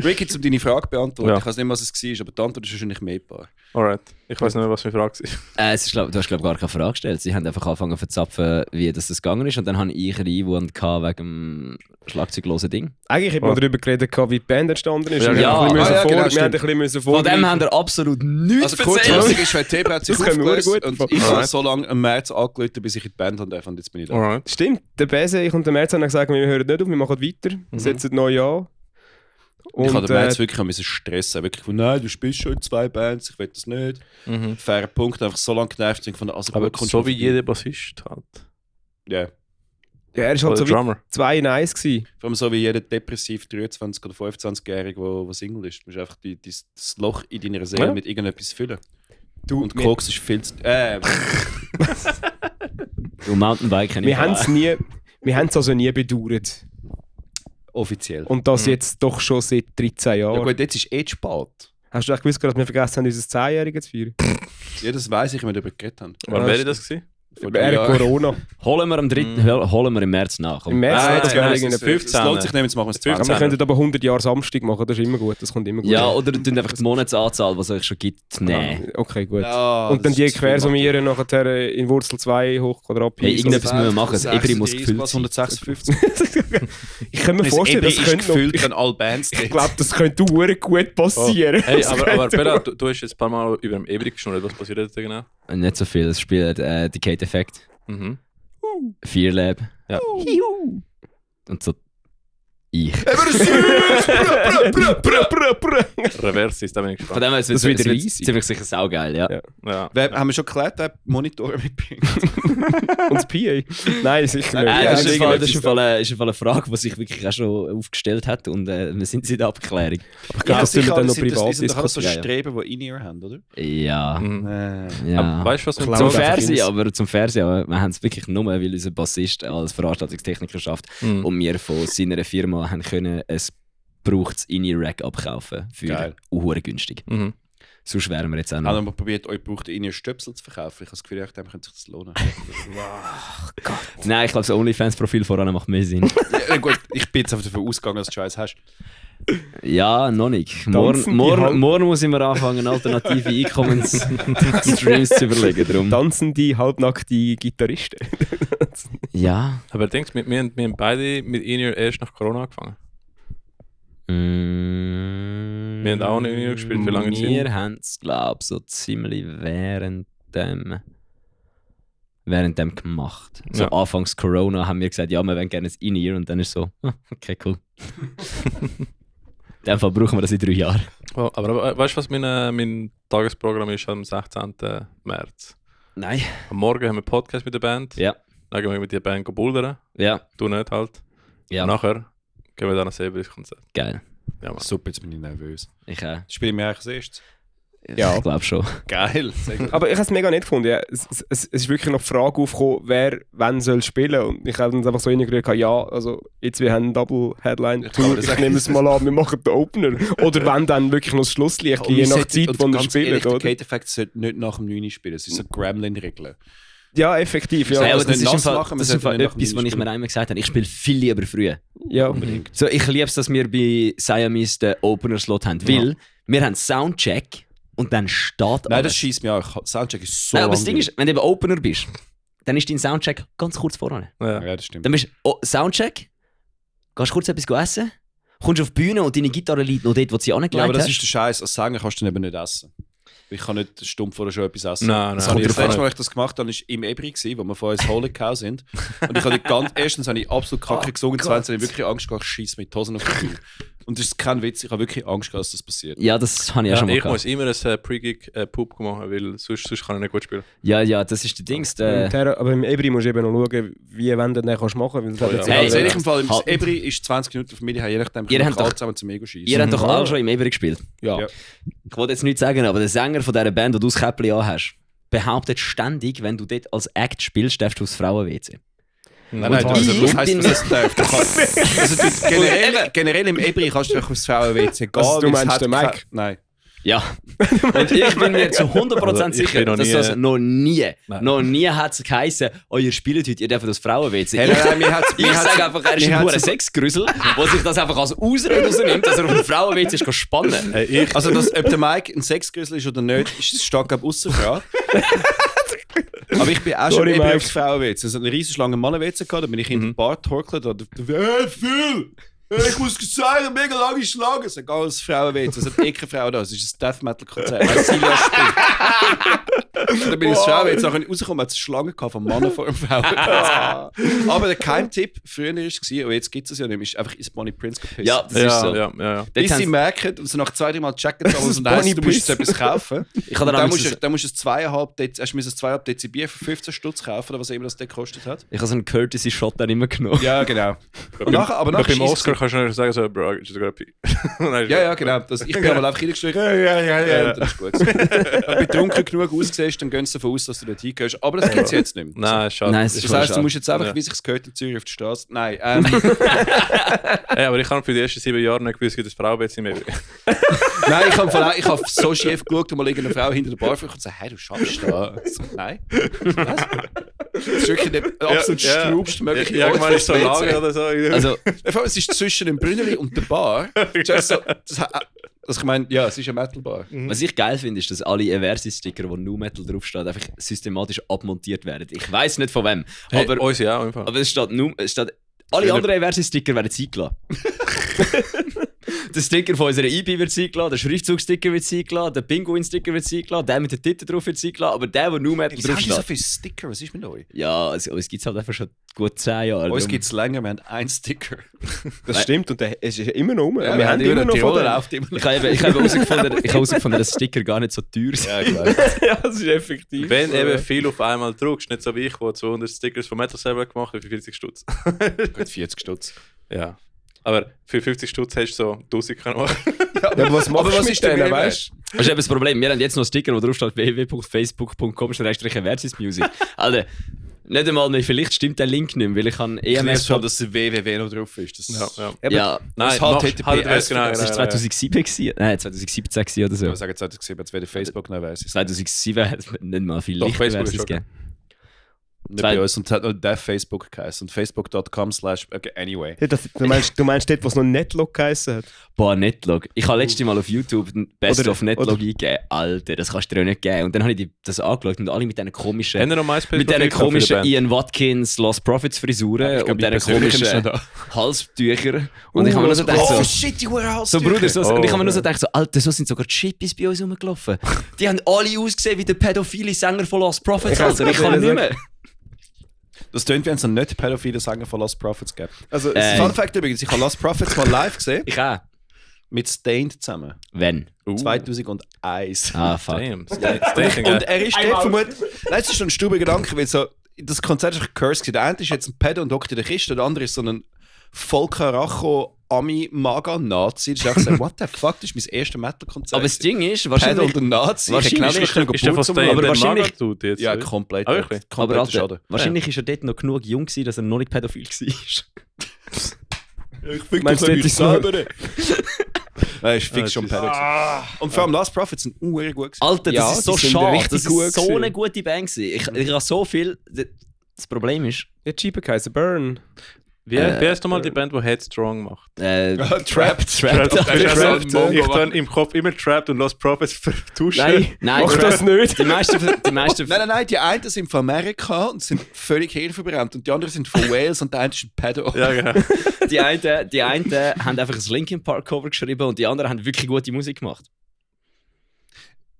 Speaker 1: Ricky, um deine Frage beantworten. Ich weiß nicht mehr, was es war, aber die Antwort ist wahrscheinlich mehrbar.
Speaker 3: Alright. Ich weiß nicht mehr, was meine Frage war.
Speaker 2: Du hast, glaube gar keine Frage gestellt. Sie haben einfach angefangen zu verzapfen, wie das gegangen ist. Und dann habe ich einen Einwand wegen dem schlagzeuglosen Ding.
Speaker 4: Eigentlich hätten wir darüber geredet, wie die Band entstanden ist.
Speaker 2: Ja,
Speaker 4: wir haben ein
Speaker 1: genau,
Speaker 4: bisschen
Speaker 2: Von dem haben wir absolut nichts
Speaker 1: also kurzfristig ist, weil Thema hat sich
Speaker 4: Das können wir
Speaker 1: aufgelöst
Speaker 4: gut
Speaker 1: und ich habe so lange im März angerufen, bis ich in die Band habe und jetzt bin ich da.
Speaker 3: Alright.
Speaker 4: Stimmt, der Bese, ich und der März haben gesagt, wir hören nicht auf, wir machen weiter, setzen neu an.
Speaker 1: Ich habe den März wirklich stressen. Wirklich von, nein, du spielst schon in 2 Bands, ich will das nicht. Fairer Punkt, einfach so lange genervt.
Speaker 3: Aber so wie jeder Bassist halt.
Speaker 1: Ja.
Speaker 4: Ja, er war halt so wie 2 in 1 gewesen.
Speaker 1: Vor allem so wie jeder depressiv 23- oder 25-Jährige, der Single ist. Du musst einfach das Loch in deiner Seele mit irgendetwas füllen. Und Koks ist viel zu...
Speaker 2: Du Mountainbiken
Speaker 4: Wir haben es also nie bedauert.
Speaker 1: Offiziell.
Speaker 4: Und das jetzt doch schon seit 13 Jahren.
Speaker 1: Ja gut, jetzt ist spät.
Speaker 4: Hast du echt gewusst, dass wir vergessen haben, unser 10-Jähriges zu feiern?
Speaker 1: Ja, das weiss ich, wenn wir darüber geredet haben.
Speaker 3: Wann wäre das gewesen?
Speaker 4: Während Corona.
Speaker 2: Holen wir holen wir im März nach.
Speaker 4: Im März
Speaker 1: das lohnt sich nicht, jetzt machen wir es
Speaker 4: 15. Wir könnten aber 100 Jahre Samstag machen, das ist immer gut, das kommt immer gut.
Speaker 2: Ja, oder tun einfach die Monatsanzahl, die es euch schon gibt, nehmen.
Speaker 4: Okay, gut.
Speaker 1: Ja,
Speaker 4: und dann die quersummieren nachher in Wurzel 2 hoch Quadrat Pi.
Speaker 2: Hey, irgendetwas müssen wir machen, das Ebri muss gefüllt sein.
Speaker 1: 156.
Speaker 4: Ich kann mir vorstellen, das könnte
Speaker 1: gefüllt an alle Bands.
Speaker 4: Ich glaube, das könnte gut passieren.
Speaker 3: Hey, aber Bella, du hast jetzt ein paar Mal über dem Ebri geschnurrt, was passiert jetzt genau?
Speaker 2: Nicht so viel, das spielt Decade Effect. Fear Lab.
Speaker 3: Ja.
Speaker 2: Und so ich.
Speaker 3: Reverse ist, da bin ich
Speaker 2: Von
Speaker 3: gespannt.
Speaker 2: dem her, es wird ziemlich sicher saugeil, ja.
Speaker 3: Ja.
Speaker 1: Haben wir schon geklärt, der Monitore mitbringt?
Speaker 4: Und das PA? Nein, sicher nicht.
Speaker 2: Das ist im Fall eine Frage, die sich wirklich auch schon aufgestellt hat und wir sind in der Abklärung.
Speaker 4: Ich glaube, das tun wir dann noch privat
Speaker 1: Das sind doch alles so
Speaker 4: diskutieren.
Speaker 1: Streben, die In-Ear haben, oder?
Speaker 2: Ja. Ja.
Speaker 3: Weißt du, was wir
Speaker 2: Zum Fernsehen, aber wir haben es wirklich nur, weil unser Bassist als Veranstaltungstechniker schafft und wir von seiner Firma haben können ein gebrauchtes In-Ear-Rack abkaufen für hure günstig. Sonst wären wir jetzt auch noch...
Speaker 1: Haben wir probiert, euch gebrauchte In-Ear-Stöpsel zu verkaufen? Ich habe das Gefühl, dem könnte sich das lohnen.
Speaker 2: Gott. Nein, ich glaube, das OnlyFans-Profil voran macht mehr Sinn.
Speaker 1: Ja, gut, ich bin jetzt einfach davon ausgegangen, dass du Scheiß hast.
Speaker 2: Ja, noch nicht. Morgen muss ich mir anfangen, alternative Einkommensstreams zu überlegen. Darum.
Speaker 4: Tanzen die halbnackte Gitarristen.
Speaker 2: Ja.
Speaker 3: Aber denkst du, wir haben beide mit In-Ear erst nach Corona angefangen? Wir haben auch nicht In-Ear gespielt, wie lange sind
Speaker 2: wir? haben es, glaube ich, so ziemlich während dem gemacht. So anfangs Corona haben wir gesagt, ja, wir wollen gerne ein In-Ear und dann ist so, okay, cool. In dem Fall brauchen wir das in 3 Jahren.
Speaker 3: Oh, aber weißt du, was mein Tagesprogramm ist am 16. März?
Speaker 2: Nein.
Speaker 3: Am Morgen haben wir einen Podcast mit der Band.
Speaker 2: Ja.
Speaker 3: Dann gehen wir mit der Band bouldern.
Speaker 2: Ja.
Speaker 3: Du nicht halt.
Speaker 2: Ja.
Speaker 3: Und nachher gehen wir dann selber ins Konzert.
Speaker 2: Geil.
Speaker 3: Ja, Mann.
Speaker 1: Super, jetzt bin ich nervös.
Speaker 2: Ich auch.
Speaker 1: Spielen wir eigentlich als erstes?
Speaker 4: Ja.
Speaker 2: Ich glaube schon.
Speaker 1: Geil.
Speaker 4: Aber ich habe es mega nett gefunden. Ja. Es ist wirklich noch die Frage aufgekommen, wer wann soll spielen. Und ich habe dann einfach so reingerührt, ja, also jetzt wir haben einen Double-Headline-Tour, ich nehme es mal an, wir machen den Opener. Oder wenn dann wirklich noch das Schlusslicht, je nach Zeit, wann wir spielen.
Speaker 1: Der Decade Effect sollte nicht nach dem 9 spielen, es sind so Gremlin-Regeln.
Speaker 4: Ja, effektiv. Ja.
Speaker 2: Ja, aber
Speaker 1: das
Speaker 2: das ist im Fall,
Speaker 1: machen,
Speaker 2: das ist im Fall
Speaker 1: etwas,
Speaker 2: was ich mir einmal gesagt habe. Ich spiele viel lieber früh.
Speaker 4: Ja.
Speaker 1: Unbedingt.
Speaker 2: So, ich liebe es, dass wir bei Siamese den Opener-Slot haben, weil wir haben Soundcheck und dann steht alles.
Speaker 1: Nein, das schießt mir auch. Soundcheck ist so
Speaker 2: Nein, aber das
Speaker 1: langweilig.
Speaker 2: Ding ist, wenn du eben Opener bist, dann ist dein Soundcheck ganz kurz voran.
Speaker 1: Ja, das stimmt.
Speaker 2: Dann bist du Soundcheck, gehst kurz etwas essen, kommst auf die Bühne und deine Gitarre liegt noch dort, wo du sie angelegt
Speaker 1: Ja, aber das
Speaker 2: hast.
Speaker 1: ist der Scheiß. Als Sänger kannst du dann eben nicht essen. Ich kann nicht stumpf vor der Show etwas essen.
Speaker 3: Nein,
Speaker 1: das
Speaker 3: nein.
Speaker 1: das letzte Mal, als ich das gemacht habe, war im Ebri, wo wir vorher ins Holy Cow sind. Und ich habe erstens habe ich absolut kacke gesungen, zweitens habe ich wirklich Angst gehabt, ich scheisse mit Hosen auf die Bühne. Und das ist kein Witz, ich habe wirklich Angst gehabt, dass das passiert.
Speaker 2: Ja, das habe ich auch schon mal
Speaker 3: Ich
Speaker 2: gehabt.
Speaker 3: muss immer ein Pre-Gig-Pub machen, weil sonst kann ich nicht gut spielen.
Speaker 2: Ja, das ist der Dings.
Speaker 4: Aber im Ebri musst du eben noch schauen, wie wenn du das machen kannst.
Speaker 3: Oh, ja.
Speaker 1: Hey,
Speaker 2: Hey,
Speaker 1: im Fall, im Ebri ist 20 Minuten auf Familie, je nachdem,
Speaker 2: Ihr habt doch-
Speaker 1: zusammen zum Ego schießen.
Speaker 2: Ihr habt doch alle schon im Ebri gespielt.
Speaker 4: Ja.
Speaker 1: Ja.
Speaker 2: Ich wollte jetzt nichts sagen, aber der Sänger von dieser Band, wo du das Käppchen anhast, behauptet ständig, wenn du dort als Act spielst, darfst du aufs Frauen-WC.
Speaker 1: Nein, das heisst, dass es darf. Also generell im Ebri kannst du einfach aufs Frauen-WC gehen.
Speaker 4: Also, du
Speaker 1: weil es
Speaker 4: meinst
Speaker 1: hat
Speaker 4: den Mike?
Speaker 1: Nein.
Speaker 2: Ja. Und ich bin mir zu 100% sicher, dass das noch nie hat es geheißen, ihr spielt heute, ihr dürft das Frauen-WC. Ich sage einfach, er ist ein Sexgrüssel, der sich das einfach als Ausrede rausnimmt, dass er auf dem Frauen-WC ist spannen.
Speaker 1: Also, ob der Mike ein Sexgrüssel ist oder nicht, ist stark ausser Frage. Aber ich bin auch schon eben aufs Frauen-WC. Es hat eine riesen Schlange Mannen-WC gehabt, da bin ich in den Bar gehorkelt und Phil! Ich muss sagen, mega lange Schlange. Es ist egal, es ist Frauen-WC. Es hat keine Frau da. Es ist ein Death-Metal-Konzert. Weil Silas spielt. Und dann bin ich ins Frauen-WC. Dann rausgekommen, hat es Schlangen von Männern vor dem Frauen-WC. Aber der Keimtipp früher war, und jetzt gibt es ja nicht mehr, ist einfach ins Bonnie Prince gepisst.
Speaker 2: Ja, das ist so.
Speaker 3: Ja.
Speaker 1: Bis sie merken, und so nach 2-3 Mal checken, und dann heisst, du musst jetzt etwas kaufen. Dann musst du es 2,5 Dezibel für 15 Stutz kaufen, oder was immer das gekostet hat.
Speaker 2: Ich habe so einen Courtesy-Shot dann immer genommen.
Speaker 1: Ja, genau. Aber nachher
Speaker 3: beim Oscar kannst du sagen, so, Bro, ist das gerade
Speaker 1: Ja, genau. Ich bin aber einfach reingestrichen. Ja. Das ist gut. Wenn du betrunken genug aussiehst, dann gehen sie davon aus, dass du dort hingehst. Aber das gibt es jetzt nicht mehr.
Speaker 3: Nein, schade.
Speaker 2: Nein,
Speaker 1: das heißt, du musst jetzt einfach, wie sich es gehört in Zürich auf die Straße. Nein.
Speaker 3: Aber ich habe für die ersten 7 Jahre nicht gewusst, dass das Frauenbett mehr will.
Speaker 1: Nein, ich habe so schief geschaut und mal irgendeine Frau hinter der Bar und gesagt, hey, du schaffst da. So, nein. Was? Das ist wirklich der absolut strubst mögliche
Speaker 3: Ort. Irgendwann ist so ein Lager oder so.
Speaker 2: Also,
Speaker 1: es ist zwischen dem Brünneli und der Bar. Also ich meine, ja, es ist eine Metal-Bar.
Speaker 2: Was ich geil finde, ist, dass alle Aversi-Sticker, wo No Metal draufsteht, einfach systematisch abmontiert werden. Ich weiss nicht von wem. Aber,
Speaker 3: uns ja, einfach.
Speaker 2: Aber es steht alle anderen Aversi-Sticker werden eingeladen. Der Sticker von unserer IB wird eingeladen, der Schriftzug-Sticker wird eingeladen, der Pinguin-Sticker wird eingeladen, der mit den Titten drauf wird eingeladen, aber der No Metal draufsteht.
Speaker 1: Was haben so viele Sticker? Was ist mit euch?
Speaker 2: Ja, uns gibt es halt einfach schon gut 10 Jahre.
Speaker 1: Uns gibt es länger, wir haben einen Sticker.
Speaker 4: Das stimmt, und es ist immer noch rum.
Speaker 1: Ja, wir haben immer noch von der.
Speaker 2: Ich habe herausgefunden, dass Sticker gar nicht so teuer sind.
Speaker 1: Ja, klar.
Speaker 4: Ja, das ist effektiv.
Speaker 3: Wenn eben viel auf einmal druckst, nicht so wie ich, der 200 Stickers von Metal selber gemacht hat für 40 Stutz.
Speaker 1: Gut, 40 Stutz.
Speaker 3: Ja. Aber für 50 Stutz hast du so 1000 machen.
Speaker 4: Ja, aber was machst du mit denen, weißt du?
Speaker 2: Das ist eben das Problem. Wir haben jetzt noch einen Sticker, wo drauf steht www.facebook.com/Aversis-Music. Alter, nicht einmal mehr, vielleicht stimmt der Link nicht mehr, weil ich habe
Speaker 1: EMS schon, dass der www noch drauf ist. Das
Speaker 2: ja.
Speaker 3: Nein,
Speaker 1: HTTPS,
Speaker 3: genau.
Speaker 2: Das war 2007 gewesen. Nein, 2017 oder so.
Speaker 1: Ich sage 2007, jetzt wäre Facebook noch Aversis.
Speaker 2: 2007 hat es nicht mal viel Licht Aversis gegeben.
Speaker 1: Nicht bei uns, und es hat noch der Facebook geheißen. Und facebook.com/ okay, anyway.
Speaker 4: Ja, du meinst dort, was noch Netlog geheißen hat?
Speaker 2: Boah, Netlog. Ich habe letztes Mal auf YouTube den Best of Netlog eingegeben. Alter, das kannst du dir auch nicht geben. Und dann habe ich das angeschaut und alle mit diesen komischen Ian Watkins Lost Profits Frisuren und diesen komischen Halstüchern. Und ich habe mir nur so gedacht,
Speaker 1: shit, die Halstücher.
Speaker 2: So Bruder, und ich habe mir nur so gedacht, Alter, so sind sogar Chippies bei uns rumgelaufen. Die haben alle ausgesehen wie der pädophile Sänger von Lost Profits. Also ich kann nicht mehr.
Speaker 1: Das tönt, wie wenn es einen nicht pädophilen Sänger von Lost Prophets gibt.
Speaker 4: Also,
Speaker 1: Fun Fact übrigens, ich habe Lost Prophets mal live gesehen.
Speaker 2: Ich auch.
Speaker 1: Mit Stained zusammen.
Speaker 2: Wenn?
Speaker 1: 2001.
Speaker 2: Ah, fuck.
Speaker 1: Und er ist dort vermutlich... Nein, es ist schon ein stuber Gedanke, weil so... Das Konzert ist ein Curse. Der eine ist jetzt ein Pedo und hockt in der Kiste, der andere ist so ein Volker-Racho Ami-Maga-Nazi. Das ist einfach so, what the fuck, das ist mein erstes Metal-Konzert.
Speaker 2: Aber das Ding ist, wahrscheinlich...
Speaker 1: Pedo und Nazi. Ja, komplett.
Speaker 2: Aber Alter, wahrscheinlich ist er dort noch genug jung gewesen, dass er noch nicht pädophil war.
Speaker 1: Ich fick das nicht selber. Nein, ist fix schon pädophil. Und vor allem Last Prophets sind gut gewesen.
Speaker 2: Alter, das ist so schade. Das ist so eine gute Band gewesen. Ich habe so viel... Das Problem ist...
Speaker 4: Ja, Cheaper Kaiser Burn.
Speaker 3: Wie heißt nochmal die Band, die Headstrong macht?
Speaker 1: Trapped.
Speaker 3: Ich habe im Kopf immer Trapped und Lost Prophets vertuscht.
Speaker 2: Nein,
Speaker 4: mach das nicht.
Speaker 2: Die meisten
Speaker 1: Nein, die einen sind von Amerika und sind völlig hirnverbrannt und die anderen sind von Wales und der eine ist ein Pedo.
Speaker 3: Ja, genau.
Speaker 2: Die einen haben einfach ein Linkin Park Cover geschrieben und die anderen haben wirklich gute Musik gemacht.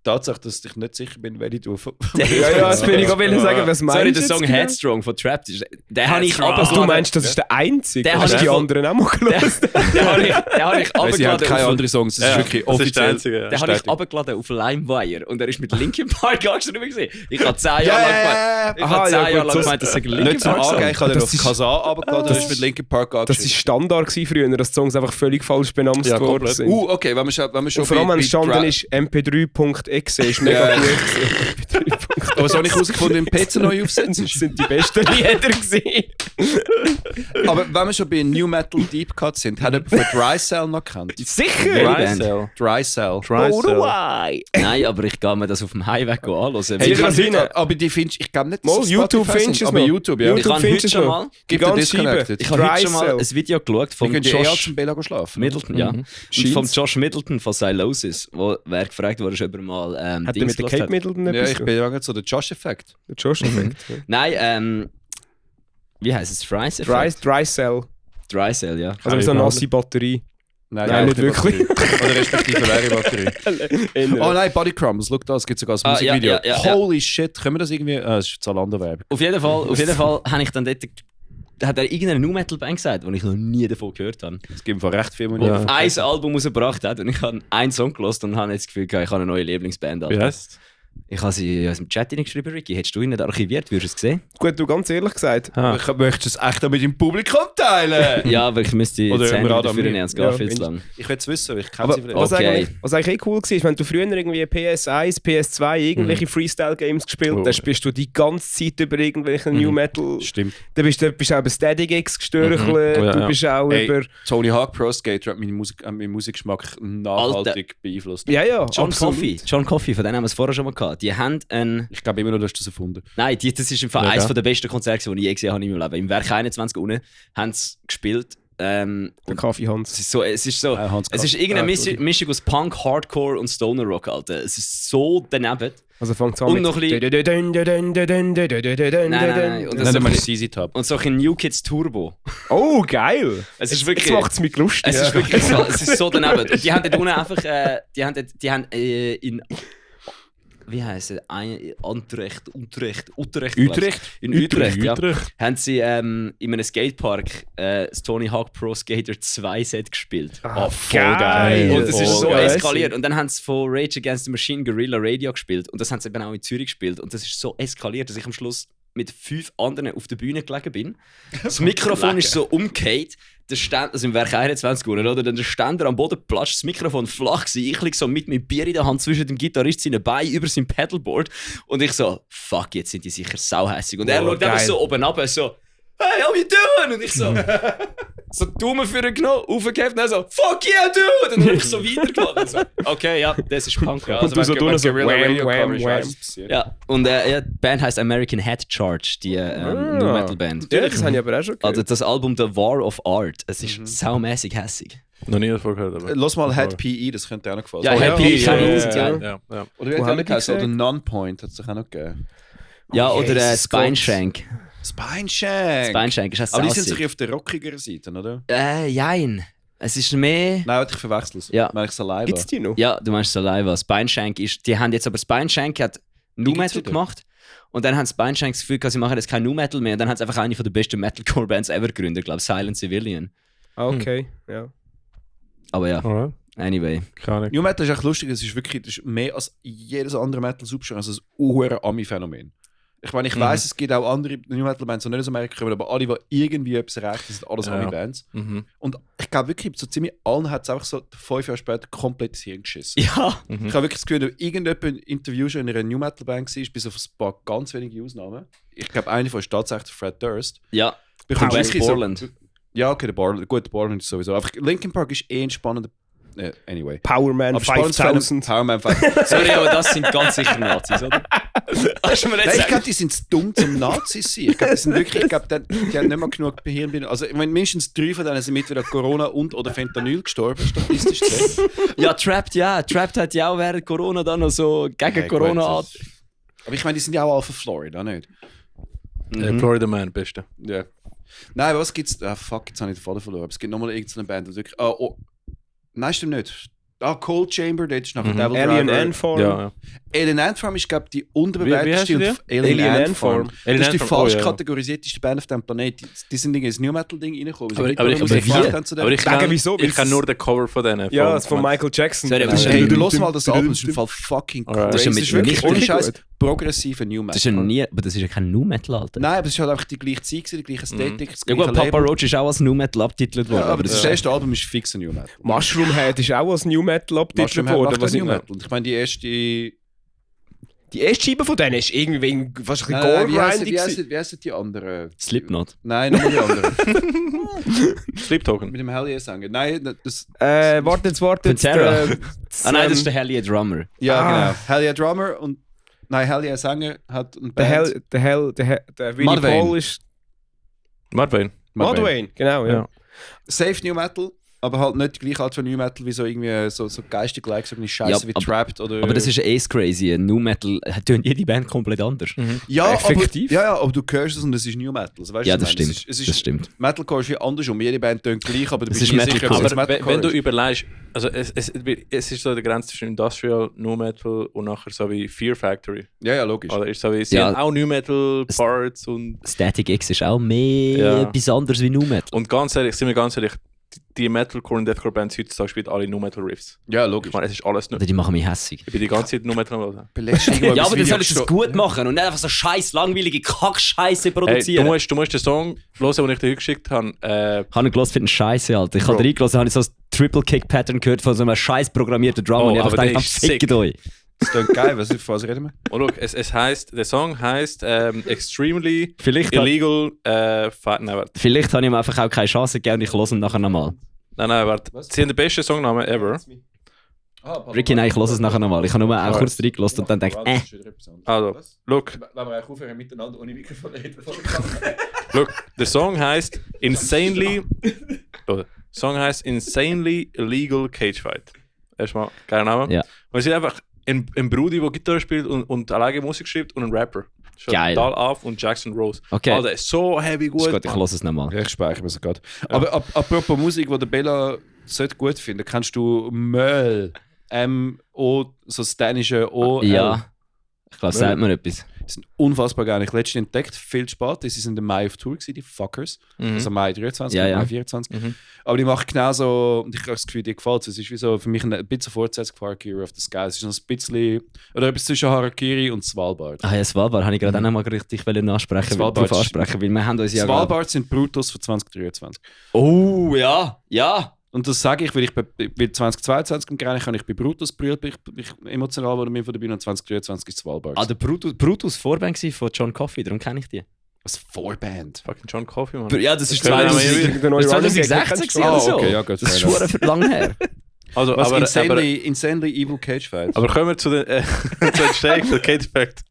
Speaker 1: Tatsache, dass ich nicht sicher bin, wer ich tue.
Speaker 4: Ja, das bin ich auch sagen, was meinst du?
Speaker 2: Sorry, der Song Headstrong von Trapped, den habe ich abgeladen.
Speaker 4: Du meinst, das ist der einzige?
Speaker 2: Den
Speaker 4: hast du die anderen auch mal gelesen?
Speaker 2: Den habe ich abgeladen.
Speaker 1: Sie haben keine anderen Songs, das ist wirklich offiziell.
Speaker 2: Den habe ich abgeladen auf LimeWire und er ist mit Linkin Park angeschrieben gewesen. Ich habe 10 Jahre lang gemeint, dass er Linkin Park
Speaker 1: nicht zum Angehen, ich habe den auf Kazan abgeladen und er ist mit Linkin Park angeschrieben.
Speaker 4: Das war Standard früher, dass die Songs einfach völlig falsch benannt worden sind.
Speaker 1: Okay, wenn wir schon
Speaker 4: und vor allem, wenn es gestanden ist, mp3.exe ist mega gut gewesen.
Speaker 1: Aber so habe ich herausgefunden, im PC neu aufsetzen.
Speaker 4: Das sind die besten Lieder gewesen.
Speaker 1: Aber wenn wir schon bei New Metal Deep Cut sind, hat jemand von Dry Cell noch gekannt?
Speaker 4: Sicher!
Speaker 1: Dry Cell.
Speaker 2: Nein, aber ich gehe mir das auf dem Highway anhören.
Speaker 1: Hey, aber die findest ich glaube nicht, dass
Speaker 4: Mal, YouTube findest du es
Speaker 1: aber
Speaker 4: noch.
Speaker 1: YouTube, ja.
Speaker 2: Ich habe heute schon mal,
Speaker 1: Gibt dir Disconnected.
Speaker 2: ich habe heute schon mal ein Video geschaut von
Speaker 1: Wir können
Speaker 2: Josh
Speaker 1: zum Bella schlafen.
Speaker 2: Middleton, ja. Und von Josh Middleton von Silosis, wo wer gefragt wurde, ob er mal
Speaker 4: Hat er mit der Kate Middleton
Speaker 1: Ja,
Speaker 4: etwas
Speaker 1: ich bin ja so der Josh-Effekt.
Speaker 4: Der Josh-Effekt.
Speaker 2: Nein, wie heisst es? Dry
Speaker 4: Cell.
Speaker 2: Dry Cell, ja.
Speaker 4: Also so eine nasse Batterie.
Speaker 1: Nein,
Speaker 4: nicht wirklich.
Speaker 1: Oder respektive leere Batterie. Oh nein, Body Crumbs, schau da, es gibt sogar ein Musikvideo.
Speaker 2: Ja.
Speaker 1: Holy shit, können wir das irgendwie... es ist Zalando-Werbung.
Speaker 2: Auf jeden Fall habe ich dann dort... Hat er irgendeine Nu-Metal-Band gesagt, die ich noch nie davon gehört habe.
Speaker 1: Es gibt von recht viel
Speaker 2: Ja. Ein Album rausgebracht hat und ich habe einen Song gehört und habe jetzt das Gefühl, ich habe eine neue Lieblingsband.
Speaker 3: Wie heisst?
Speaker 2: Ich habe sie aus dem Chat hineingeschrieben, Ricky. Hättest du ihn nicht archiviert, würdest du es sehen?
Speaker 4: Gut, du ganz ehrlich gesagt.
Speaker 1: Ich möchte es echt auch mit dem Publikum teilen.
Speaker 2: Ja, aber ich müsste die
Speaker 1: Oder im
Speaker 2: Zähne
Speaker 1: Radar
Speaker 2: dafür
Speaker 1: mit.
Speaker 2: nehmen, es geht viel zu lang.
Speaker 1: Ich will es wissen, weil ich kenne sie
Speaker 4: Aber
Speaker 1: vielleicht.
Speaker 4: was eigentlich cool war, wenn du früher irgendwie PS1, PS2 irgendwelche Freestyle-Games gespielt hast, bist du die ganze Zeit über irgendwelche New Metal...
Speaker 1: Stimmt.
Speaker 4: Du bist auch über Static X gestörchelt, du bist auch über...
Speaker 1: Tony Hawk Pro Skater hat meinen Musikgeschmack nachhaltig beeinflusst.
Speaker 4: Ja,
Speaker 2: John
Speaker 4: absolut.
Speaker 2: Coffey, von denen haben wir es vorher schon mal gehabt. Die haben einen...
Speaker 1: Ich glaube immer noch, du hast das erfunden.
Speaker 2: Nein, das ist im Fall eines der besten Konzerte, die ich je gesehen habe in meinem Leben. Im Werk 21 unten haben sie gespielt.
Speaker 4: Der Kaffee Hans.
Speaker 2: Es ist irgendeine Mischung aus Punk, Hardcore und Stoner Rock, Alter. Es ist so daneben.
Speaker 4: Also fängt es an
Speaker 2: und noch ein bisschen... Nein. Und
Speaker 1: dann ist CZ Top.
Speaker 2: Und so ein New Kids Turbo.
Speaker 4: Oh, geil!
Speaker 2: Es ist wirklich...
Speaker 4: Jetzt macht es mich lustig.
Speaker 2: Es ist wirklich so, es ist so daneben. Und die haben dort unten einfach... Die haben in... Wie heisst es? Utrecht. In Utrecht, ja. Haben sie in einem Skatepark das Tony Hawk Pro Skater 2 Set gespielt.
Speaker 4: Voll geil!
Speaker 2: Und es ist so eskaliert. Und dann haben sie von Rage Against the Machine Guerrilla Radio gespielt. Und das haben sie eben auch in Zürich gespielt. Und das ist so eskaliert, dass ich am Schluss mit 5 anderen auf der Bühne gelegen bin. Das Mikrofon ist so umgekehrt. Der Ständer, also im Werk 21 oder? Dann der Ständer am Boden platscht, das Mikrofon flach gewesen. Ich liege so mit meinem Bier in der Hand zwischen dem Gitarrist seinen Beinen über sein Pedalboard. Und ich so, fuck, jetzt sind die sicher sauhässig. Und er schaut einfach so oben runter, so, hey, how you doing? Und ich so Daumen für ihn genommen, aufgehebt und er so, fuck yeah, dude! Und dann habe ich so weitergeladen. So, okay, ja, das ist Punk. Ja,
Speaker 4: und du so tun, so wham.
Speaker 2: Ja, und die Band heisst American Head Charge, die New Metal Band.
Speaker 4: Ja, das habe ich aber auch schon gehört.
Speaker 2: Also das Album The War of Art, es ist saumässig hässig.
Speaker 3: Noch nie davon gehört, aber...
Speaker 1: Lass mal Head PE, das könnte auch noch gefallen.
Speaker 2: Ja, Head PE kann ich nicht geil.
Speaker 3: Ja.
Speaker 1: Oder wie hat es oder Non-Point hat es auch noch gegeben.
Speaker 2: Ja, oder Spineshank.
Speaker 1: Spineshank
Speaker 2: ist
Speaker 1: aber die sind sich auf der rockigeren Seite, oder?
Speaker 2: Jein. Es ist mehr...
Speaker 1: Nein, ich verwechsel es.
Speaker 2: Ja.
Speaker 1: Meine ich Saliva.
Speaker 4: Gibt's die noch?
Speaker 2: Ja, du meinst Saliva. Spineshank ist... Die haben jetzt aber Spineshank hat Nu Metal gemacht. Und dann haben Spineshank das Gefühl, sie machen jetzt kein Nu Metal mehr. Und dann haben sie einfach eine von der besten Metalcore-Bands ever gegründet. Ich glaube, Silent Civilian.
Speaker 4: Okay, ja.
Speaker 2: Aber ja,
Speaker 3: Alright.
Speaker 2: anyway.
Speaker 1: New Metal ist echt lustig. Es ist wirklich das ist mehr als jedes andere Metal-Subgenre. Also ein hohes Ami-Phänomen. Ich meine, ich weiss, es gibt auch andere New Metal-Bands, die nicht aus Amerika kommen, aber alle, die irgendwie etwas erreichen, sind alles Ami-Bands. Und ich glaube wirklich, so ziemlich allen hat es einfach so 5 Jahre später komplett ins Hirn geschissen.
Speaker 2: Ja.
Speaker 1: Ich habe wirklich das Gefühl, wenn irgendjemand ein Interview schon in einer New Metal-Band war, bis auf ein paar ganz wenige Ausnahmen. Ich glaube, eine von ist tatsächlich Fred Durst.
Speaker 2: Ja.
Speaker 1: Bekommst
Speaker 2: West
Speaker 1: wirklich
Speaker 2: Borland.
Speaker 1: So, ja, okay, der Borland ist sowieso. Einfach Linkin Park ist ein spannender... anyway.
Speaker 4: Powerman 5000.
Speaker 1: Powerman 5000.
Speaker 2: Sorry, aber das sind ganz sicher Nazis, oder?
Speaker 1: Ich glaube, die sind zu dumm zum Nazis sein. Ich glaube, die sind wirklich, die haben nicht mehr genug Hirnbildung. Also, ich meine, mindestens 3 von denen sind entweder Corona oder Fentanyl gestorben, statistisch gesehen.
Speaker 2: Ja, Trapped hat ja auch während Corona dann noch so gegen Corona an.
Speaker 1: Aber ich meine, die sind ja auch alle von Florida, nicht?
Speaker 3: Florida Man, beste.
Speaker 1: Ja. Nein, aber was gibt's? Fuck, jetzt habe ich den Faden verloren. Aber es gibt nochmal irgendeine Band, die wirklich... Nein, stimmt nicht. Cold Chamber, dort ist nachher Devil Driver.
Speaker 4: Alien Ant-Farm.
Speaker 3: Ja.
Speaker 1: Alien Ant-Farm ist, glaube ich, die unterbewerteste.
Speaker 3: Wie heißt
Speaker 1: Alien Ant-Farm. Das ist die falsch
Speaker 3: ja.
Speaker 1: kategorisierteste Band auf dem Planeten. Die sind in das New Metal-Ding reingekommen.
Speaker 3: Aber ich kenne nur den Cover von denen.
Speaker 4: Ja, das von Michael Jackson.
Speaker 2: Sorry,
Speaker 1: Hey, du hörst mal das Album, das ist im Fall fucking crazy.
Speaker 2: Das ist
Speaker 1: wirklich ohne Scheiß
Speaker 2: gut.
Speaker 1: progressiver New Metal.
Speaker 2: Aber das ist ja kein Nu Metal, Alter.
Speaker 1: Nein, aber es ist halt einfach die gleiche Zeit, die gleiche Ästhetik, das
Speaker 2: Ja
Speaker 1: gleiche
Speaker 2: gut, Papa
Speaker 1: Label.
Speaker 2: Roach ist auch als Nu Metal abgetitelt worden.
Speaker 1: Ja, aber das erste Album ist fix ein New Metal.
Speaker 4: Mushroom Head ist auch als New Metal abgetitelt worden.
Speaker 1: Was New Metal. Ich meine, die erste
Speaker 4: Die erste Scheibe von denen ist irgendwie fast ein bisschen
Speaker 1: Wie heissen die anderen?
Speaker 2: Slipknot.
Speaker 1: Nein, noch die anderen.
Speaker 3: Sleep Token.
Speaker 1: Mit dem Hell Yeah Sänger. Nein, das...
Speaker 4: Warte.
Speaker 2: Pantera. Nein, das ist der Hell Yeah Drummer.
Speaker 1: Ja, genau. Hell Yeah Drummer und... Nein, Hell Yeah Sänger hat ein Band.
Speaker 4: Der Willy Paul ist...
Speaker 3: Mudvayne,
Speaker 4: genau, ja.
Speaker 1: Safe New Metal, aber halt nicht die gleiche Art von New Metal wie so irgendwie so geistig like so eine Scheiße wie Trapped oder...
Speaker 2: Aber das ist crazy. New Metal tönt jede Band komplett anders.
Speaker 1: Ja,
Speaker 4: effektiv.
Speaker 1: Aber du hörst es und es ist New Metal. Also, weißt,
Speaker 2: Ja, das stimmt. Das stimmt.
Speaker 1: Metalcore ist wie andersrum. Jede Band tönt gleich, aber du
Speaker 2: Das
Speaker 1: bist
Speaker 2: ist
Speaker 1: nicht sicher, ob es
Speaker 3: Aber
Speaker 1: Metalcore
Speaker 3: wenn du
Speaker 1: ist.
Speaker 3: überlegst, also es ist so die Grenze zwischen Industrial, New Metal und nachher so wie Fear Factory.
Speaker 1: Ja, logisch.
Speaker 3: Oder ist so wie, sie haben auch New Metal Parts und
Speaker 2: Static X ist auch mehr etwas anderes wie New Metal.
Speaker 3: Und ganz ehrlich, sind wir ganz ehrlich, die Metalcore und Deathcore Bands heutzutage spielen alle New Metal Riffs.
Speaker 1: Ja, logisch.
Speaker 3: Ich meine, es ist alles
Speaker 2: Oder die machen mich hässig.
Speaker 3: Ich bin die ganze Zeit New Metal am Hören.
Speaker 2: Ja, aber dann soll ich das gut machen und nicht einfach so scheiß langweilige Kack-Scheiße
Speaker 3: Hey,
Speaker 2: produzieren.
Speaker 3: du musst den Song hören, den ich dir geschickt habe.
Speaker 2: Ich habe ihn gehört, finde Scheiße, Alter. Ich habe
Speaker 3: Bro.
Speaker 2: reingelassen, habe ich so ein Triple-Kick-Pattern gehört von so einem scheiß programmierten Drum und ich
Speaker 3: aber
Speaker 2: einfach
Speaker 3: der
Speaker 2: gedacht,
Speaker 3: ist
Speaker 2: fickt euch.
Speaker 1: Das klingt geil. Was reden wir?
Speaker 3: Und schau, es heisst, der Song heisst Extremely
Speaker 2: Vielleicht,
Speaker 3: Illegal. Nein, warte.
Speaker 2: vielleicht habe ich ihm einfach auch keine Chance gegeben und ich höre ihn nachher nochmal.
Speaker 3: Nein, warte. Sie haben den besten Songnamen ever.
Speaker 2: Ricky, nein, ich höre es nachher nochmal. Ich habe nur auch kurz reingelassen und dann gedacht,
Speaker 3: Also, look,
Speaker 1: Wenn wir eigentlich aufhören miteinander ohne Mikrofon reden.
Speaker 3: look, der Song heisst Insanely Illegal Cage Fight. Erstmal, geiler Name.
Speaker 2: Ja.
Speaker 3: Und es ist einfach ein Brudi, der Gitarre spielt und alleine Musik schreibt und ein Rapper.
Speaker 2: Geil.
Speaker 3: Dal Auf und Jackson Rose.
Speaker 2: Okay.
Speaker 3: Alter, ist so heavy
Speaker 2: Ist
Speaker 3: gut.
Speaker 2: gut, ich höre es nochmal.
Speaker 1: Ja, ich speichere mir so gerade. Aber apropos Musik, die der Bella sollte gut finden, kennst du Möll? O, so das dänische O.
Speaker 2: Ja, ich glaube, es sagt mir etwas.
Speaker 1: Die sind unfassbar geil. Ich habe letztens entdeckt, viel Spaß. Sie sind im Mai auf Tour gewesen, die Fuckers. Also Mai 23,
Speaker 2: Ja, ja.
Speaker 1: Mai 24. Aber die machen genau so, und ich habe das Gefühl, dir gefällt es. Es ist wie so für mich ein bisschen Fortsetzung von Harakiri of the Sky. Es ist noch ein bisschen, oder etwas zwischen Harakiri und Svalbard.
Speaker 2: Ah ja, Svalbard habe ich gerade auch noch mal richtig ansprechen,
Speaker 1: Svalbard
Speaker 2: drauf ansprechen, weil wir haben uns ja...
Speaker 1: Svalbard sind Brutus für 2023.
Speaker 2: Oh, ja.
Speaker 1: Und das sage ich, weil 2022 im Grenich kann ich bei Brutus brüllt, bin ich emotional wurde mir von der Bühne und 2023 ist Svalbard.
Speaker 2: Ah, der Brutus Vorband von John Coffey, darum kenne ich die.
Speaker 1: Was Vorband?
Speaker 3: Fucking John Coffey, Mann.
Speaker 2: Ja, das ist
Speaker 3: Das können wir mal
Speaker 2: 2016 oder so.
Speaker 1: Okay, ja, gut.
Speaker 2: Das ist schon lang her.
Speaker 3: Also,
Speaker 1: Was
Speaker 3: aber
Speaker 1: insanely evil Cage Fight.
Speaker 3: Aber kommen wir zu den zur Entstehung von Cage Effect.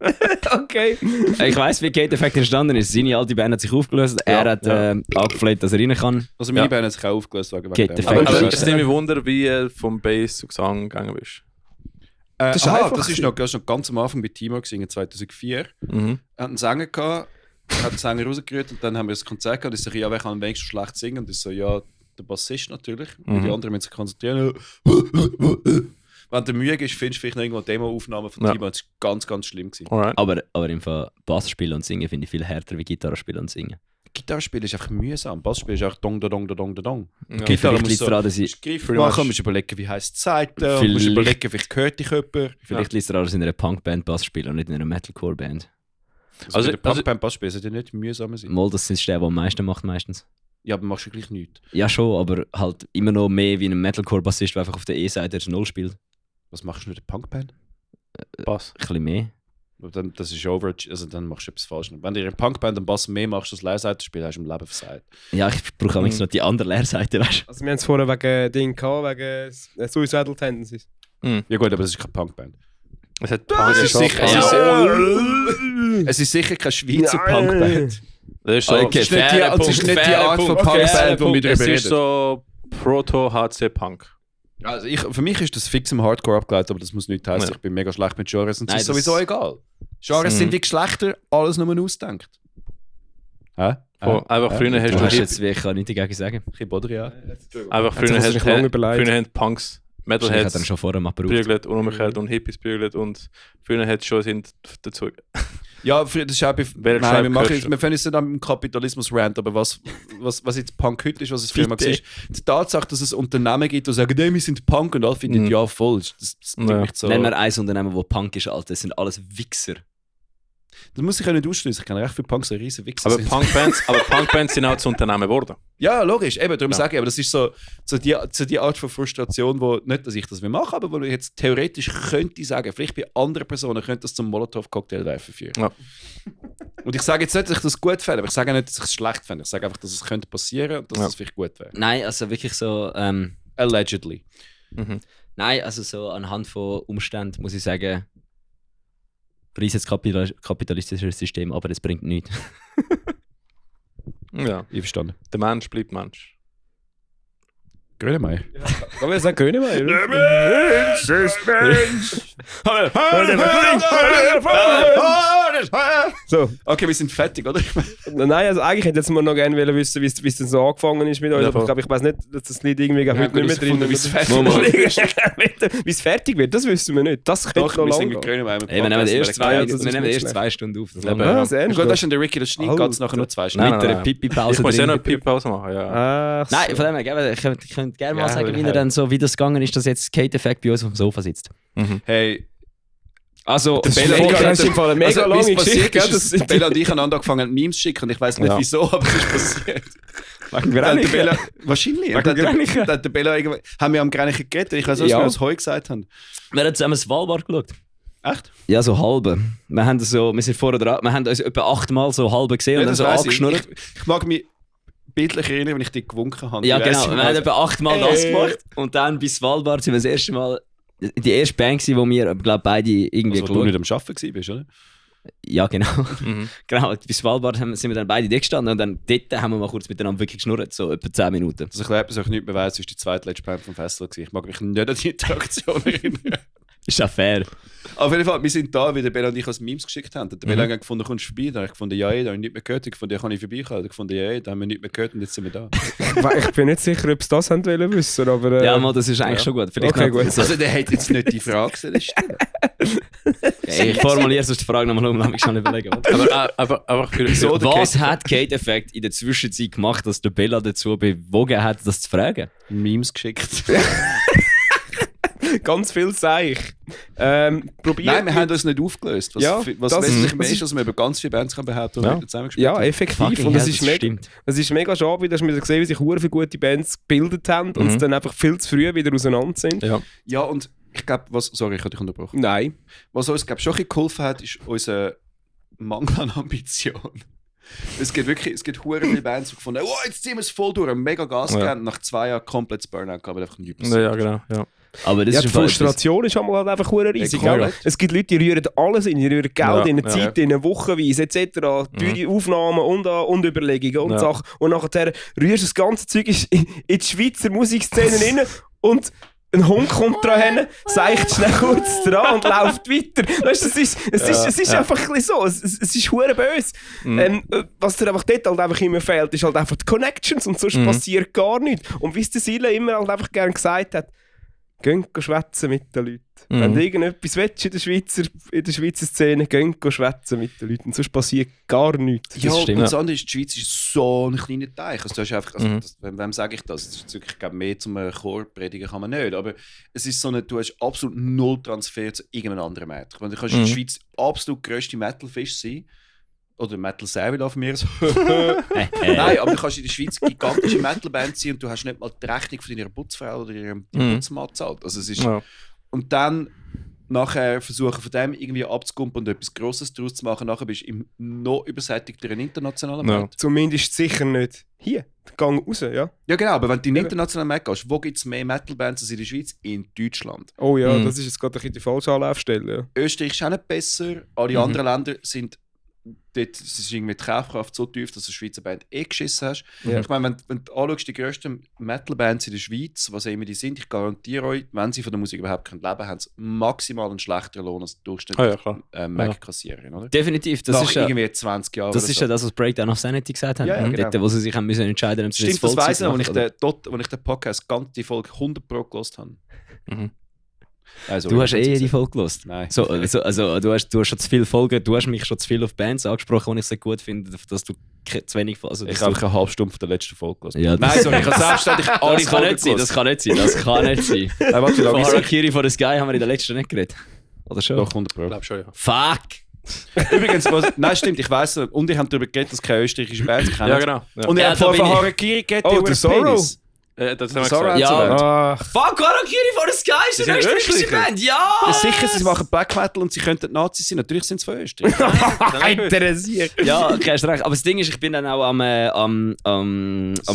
Speaker 4: Okay.
Speaker 2: Ich weiss, wie Kate Effect entstanden ist. Seine alte Band hat sich aufgelöst. Er hat angefleht, dass er rein kann.
Speaker 1: Also meine Band hat sich auch aufgelöst wegen
Speaker 2: Geht
Speaker 1: dem.
Speaker 2: der
Speaker 3: Aber
Speaker 2: Effekt.
Speaker 3: es ist nicht Wunder, wie vom Bass zu Gesang gegangen bist.
Speaker 1: Das
Speaker 4: ist einfach
Speaker 1: das ist noch ganz am Anfang bei Timo gesungen, 2004.
Speaker 3: Mhm.
Speaker 1: Er hat einen Sänger gehabt, er hat den Sänger rausgerührt und dann haben wir das Konzert gehabt. Ich sage, ja, wer kann am wenigsten schlecht singen? Und ich so, ja, der Bassist natürlich. Und die anderen müssen sich konzentrieren. Wenn du Mühe ist, findest du vielleicht noch irgendwo eine Demo-Aufnahme von Timo. Das war ganz, ganz schlimm gewesen.
Speaker 3: Alright.
Speaker 2: Aber im Fall Bass spielen und singen finde ich viel härter wie Gitarre spielen und singen.
Speaker 1: Gitarre spielen ist einfach mühsam. Bass spielen ist einfach dong, da, dong, da, dong, da, dong.
Speaker 3: Ja.
Speaker 1: Gitarre
Speaker 2: Vielleicht
Speaker 1: muss
Speaker 2: liegt es daran, dass ich...
Speaker 1: Griff
Speaker 3: Pretty
Speaker 1: machen,
Speaker 3: much.
Speaker 1: musst überlegen, wie heisst die Seite, und
Speaker 2: Vielleicht-
Speaker 1: musst überlegen, vielleicht hört dich jemand.
Speaker 2: Vielleicht liegt es daran, dass ich in einer Punkband Bass spiele und nicht in einer Metalcore-Band.
Speaker 1: Also der Punkband Bass spielen sollte nicht mühsam sein.
Speaker 2: Mal, das ist der, der am meisten macht meistens.
Speaker 1: Ja, aber machst du gleich nichts.
Speaker 2: Ja schon, aber halt immer noch mehr wie ein Metalcore-Bassist, der einfach auf der E-Seite das Null spielt.
Speaker 1: Was machst du mit der Punkband?
Speaker 3: Bass.
Speaker 2: Ein bisschen mehr.
Speaker 1: Dann, das ist over, also dann machst du etwas falsch. Wenn du in einer Punkband einen Bass mehr machst als Leerseitenspiel, hast du im Leben versagt.
Speaker 2: Ja, ich brauche auch noch die andere Leerseite, weißt du?
Speaker 4: Also wir haben es vorher wegen Ding gehabt, wegen Suicidal Tendencies.
Speaker 1: Ja gut, aber das ist keine Punkband.
Speaker 3: Es hat
Speaker 1: Es ist sicher, es ist sicher keine Schweizer Punkband.
Speaker 3: Das ist so,
Speaker 2: Okay,
Speaker 1: Es ist nicht die Art von Punkband, wo wir
Speaker 3: es
Speaker 1: darüber
Speaker 3: ist
Speaker 1: reden.
Speaker 3: so Proto-HC-Punk.
Speaker 1: Also für mich ist das fix im Hardcore abgeleitet, aber das muss nicht heißen,
Speaker 3: Ja.
Speaker 1: ich bin mega schlecht mit Genres und es
Speaker 2: Nein,
Speaker 1: ist
Speaker 2: das-
Speaker 1: sowieso egal. Genres sind wie Geschlechter, alles nur ausdenkt. Hä?
Speaker 3: Einfach früher hast
Speaker 2: Du
Speaker 3: du
Speaker 2: hast jetzt, wie ich kann nichts dagegen sagen.
Speaker 1: Ein bisschen Baudrillard.
Speaker 3: Einfach
Speaker 4: Hat sich das lange überlegt.
Speaker 3: früher haben Punks,
Speaker 2: Ich habe
Speaker 3: Metalheads
Speaker 2: dann schon vorher mal gebraucht.
Speaker 3: bügelt und umgekehrt und Hippies bügelt und früher hat es schon sind dazu.
Speaker 1: Ja, das ist auch bei...
Speaker 3: Wer
Speaker 1: Nein, wir
Speaker 3: schreibt,
Speaker 1: fangen jetzt nicht am Kapitalismus-Rant, aber was jetzt Punk heute ist, was es früher mal war, die Tatsache, dass es Unternehmen gibt, die sagen, wir sind Punk und alle finden, ja voll. Das bringt
Speaker 3: Ja.
Speaker 1: mich so...
Speaker 2: Nennen wir ein Unternehmen, das Punk ist, Alter. Das sind alles Wichser.
Speaker 1: Das muss ich ja nicht ausschließen. Ich kenne recht viele Punks, die riesen Wichser
Speaker 3: Aber
Speaker 1: sind.
Speaker 3: Punkbands sind auch zu Unternehmen geworden.
Speaker 1: Ja, logisch, eben, darum sage ich, aber das ist so die Art von Frustration, wo nicht, dass ich das mache, aber wo ich jetzt theoretisch könnte sagen, vielleicht bei anderen Personen könnte das zum Molotow-Cocktail-Werfen führen. Ja. Und ich sage jetzt nicht, dass ich das gut fände, aber ich sage nicht, dass ich es schlecht fände. Ich sage einfach, dass es könnte passieren und dass es vielleicht gut wäre.
Speaker 2: Nein, also wirklich so...
Speaker 1: Allegedly.
Speaker 2: Nein, also so anhand von Umständen muss ich sagen, Preis jetzt kapitalistisches System, aber es bringt nichts.
Speaker 3: Ja,
Speaker 1: ich verstanden.
Speaker 3: Der Mensch bleibt Mensch.
Speaker 1: Grönemeyer.
Speaker 4: Kann man sagen Grönemeyer?
Speaker 5: Der Mensch ist Mensch.
Speaker 4: So.
Speaker 1: Okay, wir sind fertig, oder?
Speaker 4: Nein, also eigentlich hätte ich jetzt mal noch gerne wissen, wie es denn so angefangen ist mit euch. Aber ich weiß nicht, dass das Lied irgendwie heute nicht mehr drin ist. Wie es fertig wird, das wissen wir nicht. Das könnte noch lange gehen.
Speaker 2: Wir nehmen die erst 2 Stunden auf.
Speaker 1: Gut, das ist der Ricky, das Schnitt geht es nachher nur 2 Stunden.
Speaker 2: Mit einer Pipi-Pause.
Speaker 3: Ich muss ja noch eine Pipi-Pause machen, ja.
Speaker 2: Nein, von dem her, ich könnte gerne mal sagen, wie das gegangen ist, dass jetzt Kate Effect bei uns auf dem Sofa sitzt.
Speaker 1: Hey,
Speaker 4: also,
Speaker 1: das ist im Fall eine mega lange Geschichte. Bella und ich haben angefangen Memes zu schicken und ich weiß nicht wieso, aber es ist passiert. Wahrscheinlich. Der Bella haben wir am Grenichen geredet. Ich weiß nicht, was wir das Heu gesagt haben.
Speaker 2: Wir haben zusammen das Svalbard geschaut.
Speaker 1: Echt?
Speaker 2: Ja, so halbe. Wir sind vorher dran, wir haben uns etwa 8-mal so halbe gesehen und dann so angeschnurrt.
Speaker 1: Ich mag mich bildlich erinnern, wenn ich dich gewunken habe.
Speaker 2: Ja, genau. Wir haben etwa 8-mal das gemacht und dann bis Svalbard sind wir das erste Mal... Die erste Band, die wir, glaube beide irgendwie
Speaker 1: geschaut haben. Du nicht am Arbeiten warst, oder?
Speaker 2: Ja, genau. Genau. Bis Svalbard sind wir dann beide da gestanden und dann dort haben wir mal kurz miteinander wirklich geschnurrt, so etwa 10 Minuten.
Speaker 1: Das erklärt mir auch nicht mehr, weil es die zweitletzte Band vom Festival war. Ich mag mich nicht an die Interaktion erinnern.
Speaker 2: Ist ja fair.
Speaker 1: Auf jeden Fall, wir sind da, wie der Bella und ich als Memes geschickt haben. Der Bella hat gefunden, kommst du vorbei? Dann habe ich gefunden, ja, da habe ich nicht mehr gehört. Ich gefunden, ja, kann ich vorbeikommen? Ich gefunden, ja, da haben wir nicht mehr gehört und jetzt sind wir da.
Speaker 4: Ich bin nicht sicher, ob sie das haben wollen wissen, aber...
Speaker 2: Ja, mal, das ist eigentlich schon gut. Vielleicht
Speaker 4: okay, gut.
Speaker 1: Also der hat jetzt nicht die Frage stellen.
Speaker 2: Ich formuliere sonst die Frage nochmal um, ich schon überlegen.
Speaker 3: Aber
Speaker 2: so, was hat Kate Effect in der Zwischenzeit gemacht, dass der Bella dazu bewogen hat, das zu fragen?
Speaker 1: Memes geschickt.
Speaker 4: Ganz viel Seich.
Speaker 1: Nein, wir haben uns nicht aufgelöst. Was wesentlich mehr ist, dass man über ganz viele Bands behaupten kann, die zusammengespielt haben.
Speaker 4: Ja, effektiv. Und es ist mega schade, weil wir gesehen, wie sich sehr viele gute Bands gebildet haben und es dann einfach viel zu früh wieder auseinander sind.
Speaker 1: Ja, und ich glaube, sorry, ich habe dich unterbrochen.
Speaker 4: Nein.
Speaker 1: Was uns, glaube ich, schon ein bisschen geholfen hat, ist unser Mangel an Ambition. Es gibt hure viele Bands, die gefunden haben, jetzt ziehen wir es voll durch, mega Gas gegeben, nach 2 Jahren komplettes Burnout, aber einfach nichts passiert.
Speaker 3: Ja, genau. Ja.
Speaker 2: Aber das
Speaker 4: ist die Frustration ist halt einfach riesig. Es gibt Leute, die rühren alles in, die rühren Geld in, Zeit in, Wochenweise etc., teure Aufnahmen und Überlegungen und Sachen. Und nachher rührst du das ganze Zeug in die Schweizer Musikszene rein und ein Hund kommt dran, seicht schnell kurz dran und läuft weiter. Weißt du, es ist einfach ein bisschen so. Es ist hure böse. Was dir einfach dort halt einfach immer fehlt, ist halt einfach die Connections und sonst passiert gar nichts. Und wie es der Sile immer halt einfach gerne gesagt hat, gehen schwätzen mit den Leuten. Wenn du irgendetwas willst in der Schweizer Szene, gehen schwätzen mit den Leuten. Sonst passiert gar nichts.
Speaker 1: Ja, und das andere ist, die Schweiz ist so ein kleiner Teich. Also, du hast einfach, wem sage ich das? Das ist wirklich, ich glaube, mehr zum Chor predigen kann man nicht. Aber es ist so du hast absolut null Transfer zu irgendeinem anderen Markt. Du kannst in der Schweiz absolut grösste Metal-Fisch sein. Oder Metal Service von mir. Nein, aber du kannst in der Schweiz gigantische Metal-Band sein und du hast nicht mal die Rechnung von deiner Putzfrau oder ihrem Putzmann gezahlt. Also es ist, und dann nachher versuchen von dem irgendwie abzukumpen und etwas Grosses daraus zu machen. Nachher bist du im noch übersättigteren internationalen Markt.
Speaker 4: Zumindest sicher nicht hier. Gang raus, ja?
Speaker 1: Ja genau, aber wenn du in den internationalen Markt gehst, wo gibt es mehr Metal-Bands als in der Schweiz? In Deutschland.
Speaker 4: Oh ja, das ist jetzt gerade ein bisschen die falsche Anlaufstelle. Ja.
Speaker 1: Österreich ist auch nicht besser. Alle anderen Länder sind... Dort ist irgendwie die Kaufkraft so tief, dass du eine Schweizer Band geschissen hast. Ja. Ich meine, wenn du anschaust, die grössten Metal-Bands in der Schweiz, was immer die sind, ich garantiere euch, wenn sie von der Musik überhaupt leben können, haben sie maximal einen schlechteren Lohn als durchschnittliche Marktkassiererin, oder?
Speaker 2: Definitiv. Das
Speaker 1: nach
Speaker 2: ist
Speaker 1: irgendwie 20 Jahren.
Speaker 2: Das ist ja das, was Breakdown of Sanity gesagt haben.
Speaker 1: Ja, genau.
Speaker 2: Dort, wo sie sich haben müssen entscheiden müssen,
Speaker 1: ob sie das weiss ich, als ich den Podcast ganz die Folge 100% gehört habe.
Speaker 2: Also, du hast die Folge gehört?
Speaker 1: Nein.
Speaker 2: Also, du hast schon zu viele Folgen, du hast mich schon zu viel auf Bands angesprochen, die ich sehr gut finde, dass du zu wenig... Also,
Speaker 1: ich habe eine halbe Stunde von der letzten Folge gehört.
Speaker 2: Ja,
Speaker 1: nein, sorry, ich habe selbstständig alle Folgen gehört.
Speaker 2: Das kann nicht sein. Von Harakiri for the Sky haben wir in der letzten nicht geredet. Oder schon?
Speaker 1: Doch, 100%.
Speaker 3: Ich glaube schon, ja.
Speaker 2: Fuck!
Speaker 1: Übrigens, nein, stimmt, ich weiss, und ich habe darüber geredet, dass keine österreichische Bands kennen.
Speaker 3: Ja, genau. Ja.
Speaker 1: Und ich habe vorher von Harakiri geredet,
Speaker 4: der Sorrow.
Speaker 3: Das haben wir
Speaker 1: Sorry,
Speaker 3: gesagt.
Speaker 2: Ja. Fuck, Harakiri for the Sky ist eine österreichische Band, ja!
Speaker 1: Ja, sicher, sie machen Black Metal und sie könnten Nazis sein. Natürlich sind sie von Österreich.
Speaker 4: Interessiert.
Speaker 2: Ja, okay, hast recht. Aber das Ding ist, ich bin dann auch am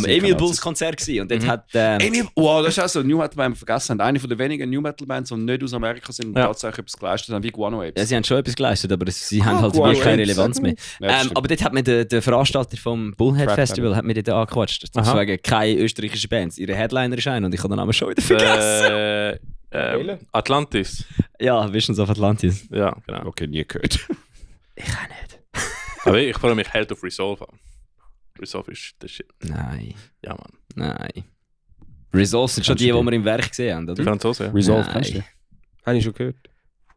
Speaker 2: Emil Bulls Konzert gewesen und dort hat...
Speaker 1: Wow, das ist auch so eine New Metal Band, vergessen haben. Eine von der wenigen New Metal Bands, die nicht aus Amerika sind und tatsächlich etwas geleistet haben, wie Guano Apes.
Speaker 2: Ja, sie haben schon etwas geleistet, aber sie haben halt wirklich keine Relevanz mehr. Aber dort hat mir der Veranstalter vom Bullhead Festival hat mir dort angequatscht. Deswegen keine österreichische Bands. Ihre Headliner ist und ich habe den Namen schon wieder vergessen.
Speaker 3: Atlantis.
Speaker 2: Ja, Visions of Atlantis.
Speaker 3: Ja, genau.
Speaker 1: Okay, nie gehört.
Speaker 2: Ich auch nicht.
Speaker 3: Aber ich freue mich Held of Resolve an. Resolve ist der Shit.
Speaker 2: Nein.
Speaker 3: Ja, Mann.
Speaker 2: Nein. Resolve sind schon die wir im Werk gesehen haben,
Speaker 3: Die
Speaker 2: oder?
Speaker 3: Franzosen, ja.
Speaker 1: Resolve, kennst du?
Speaker 4: Habe ich schon gehört.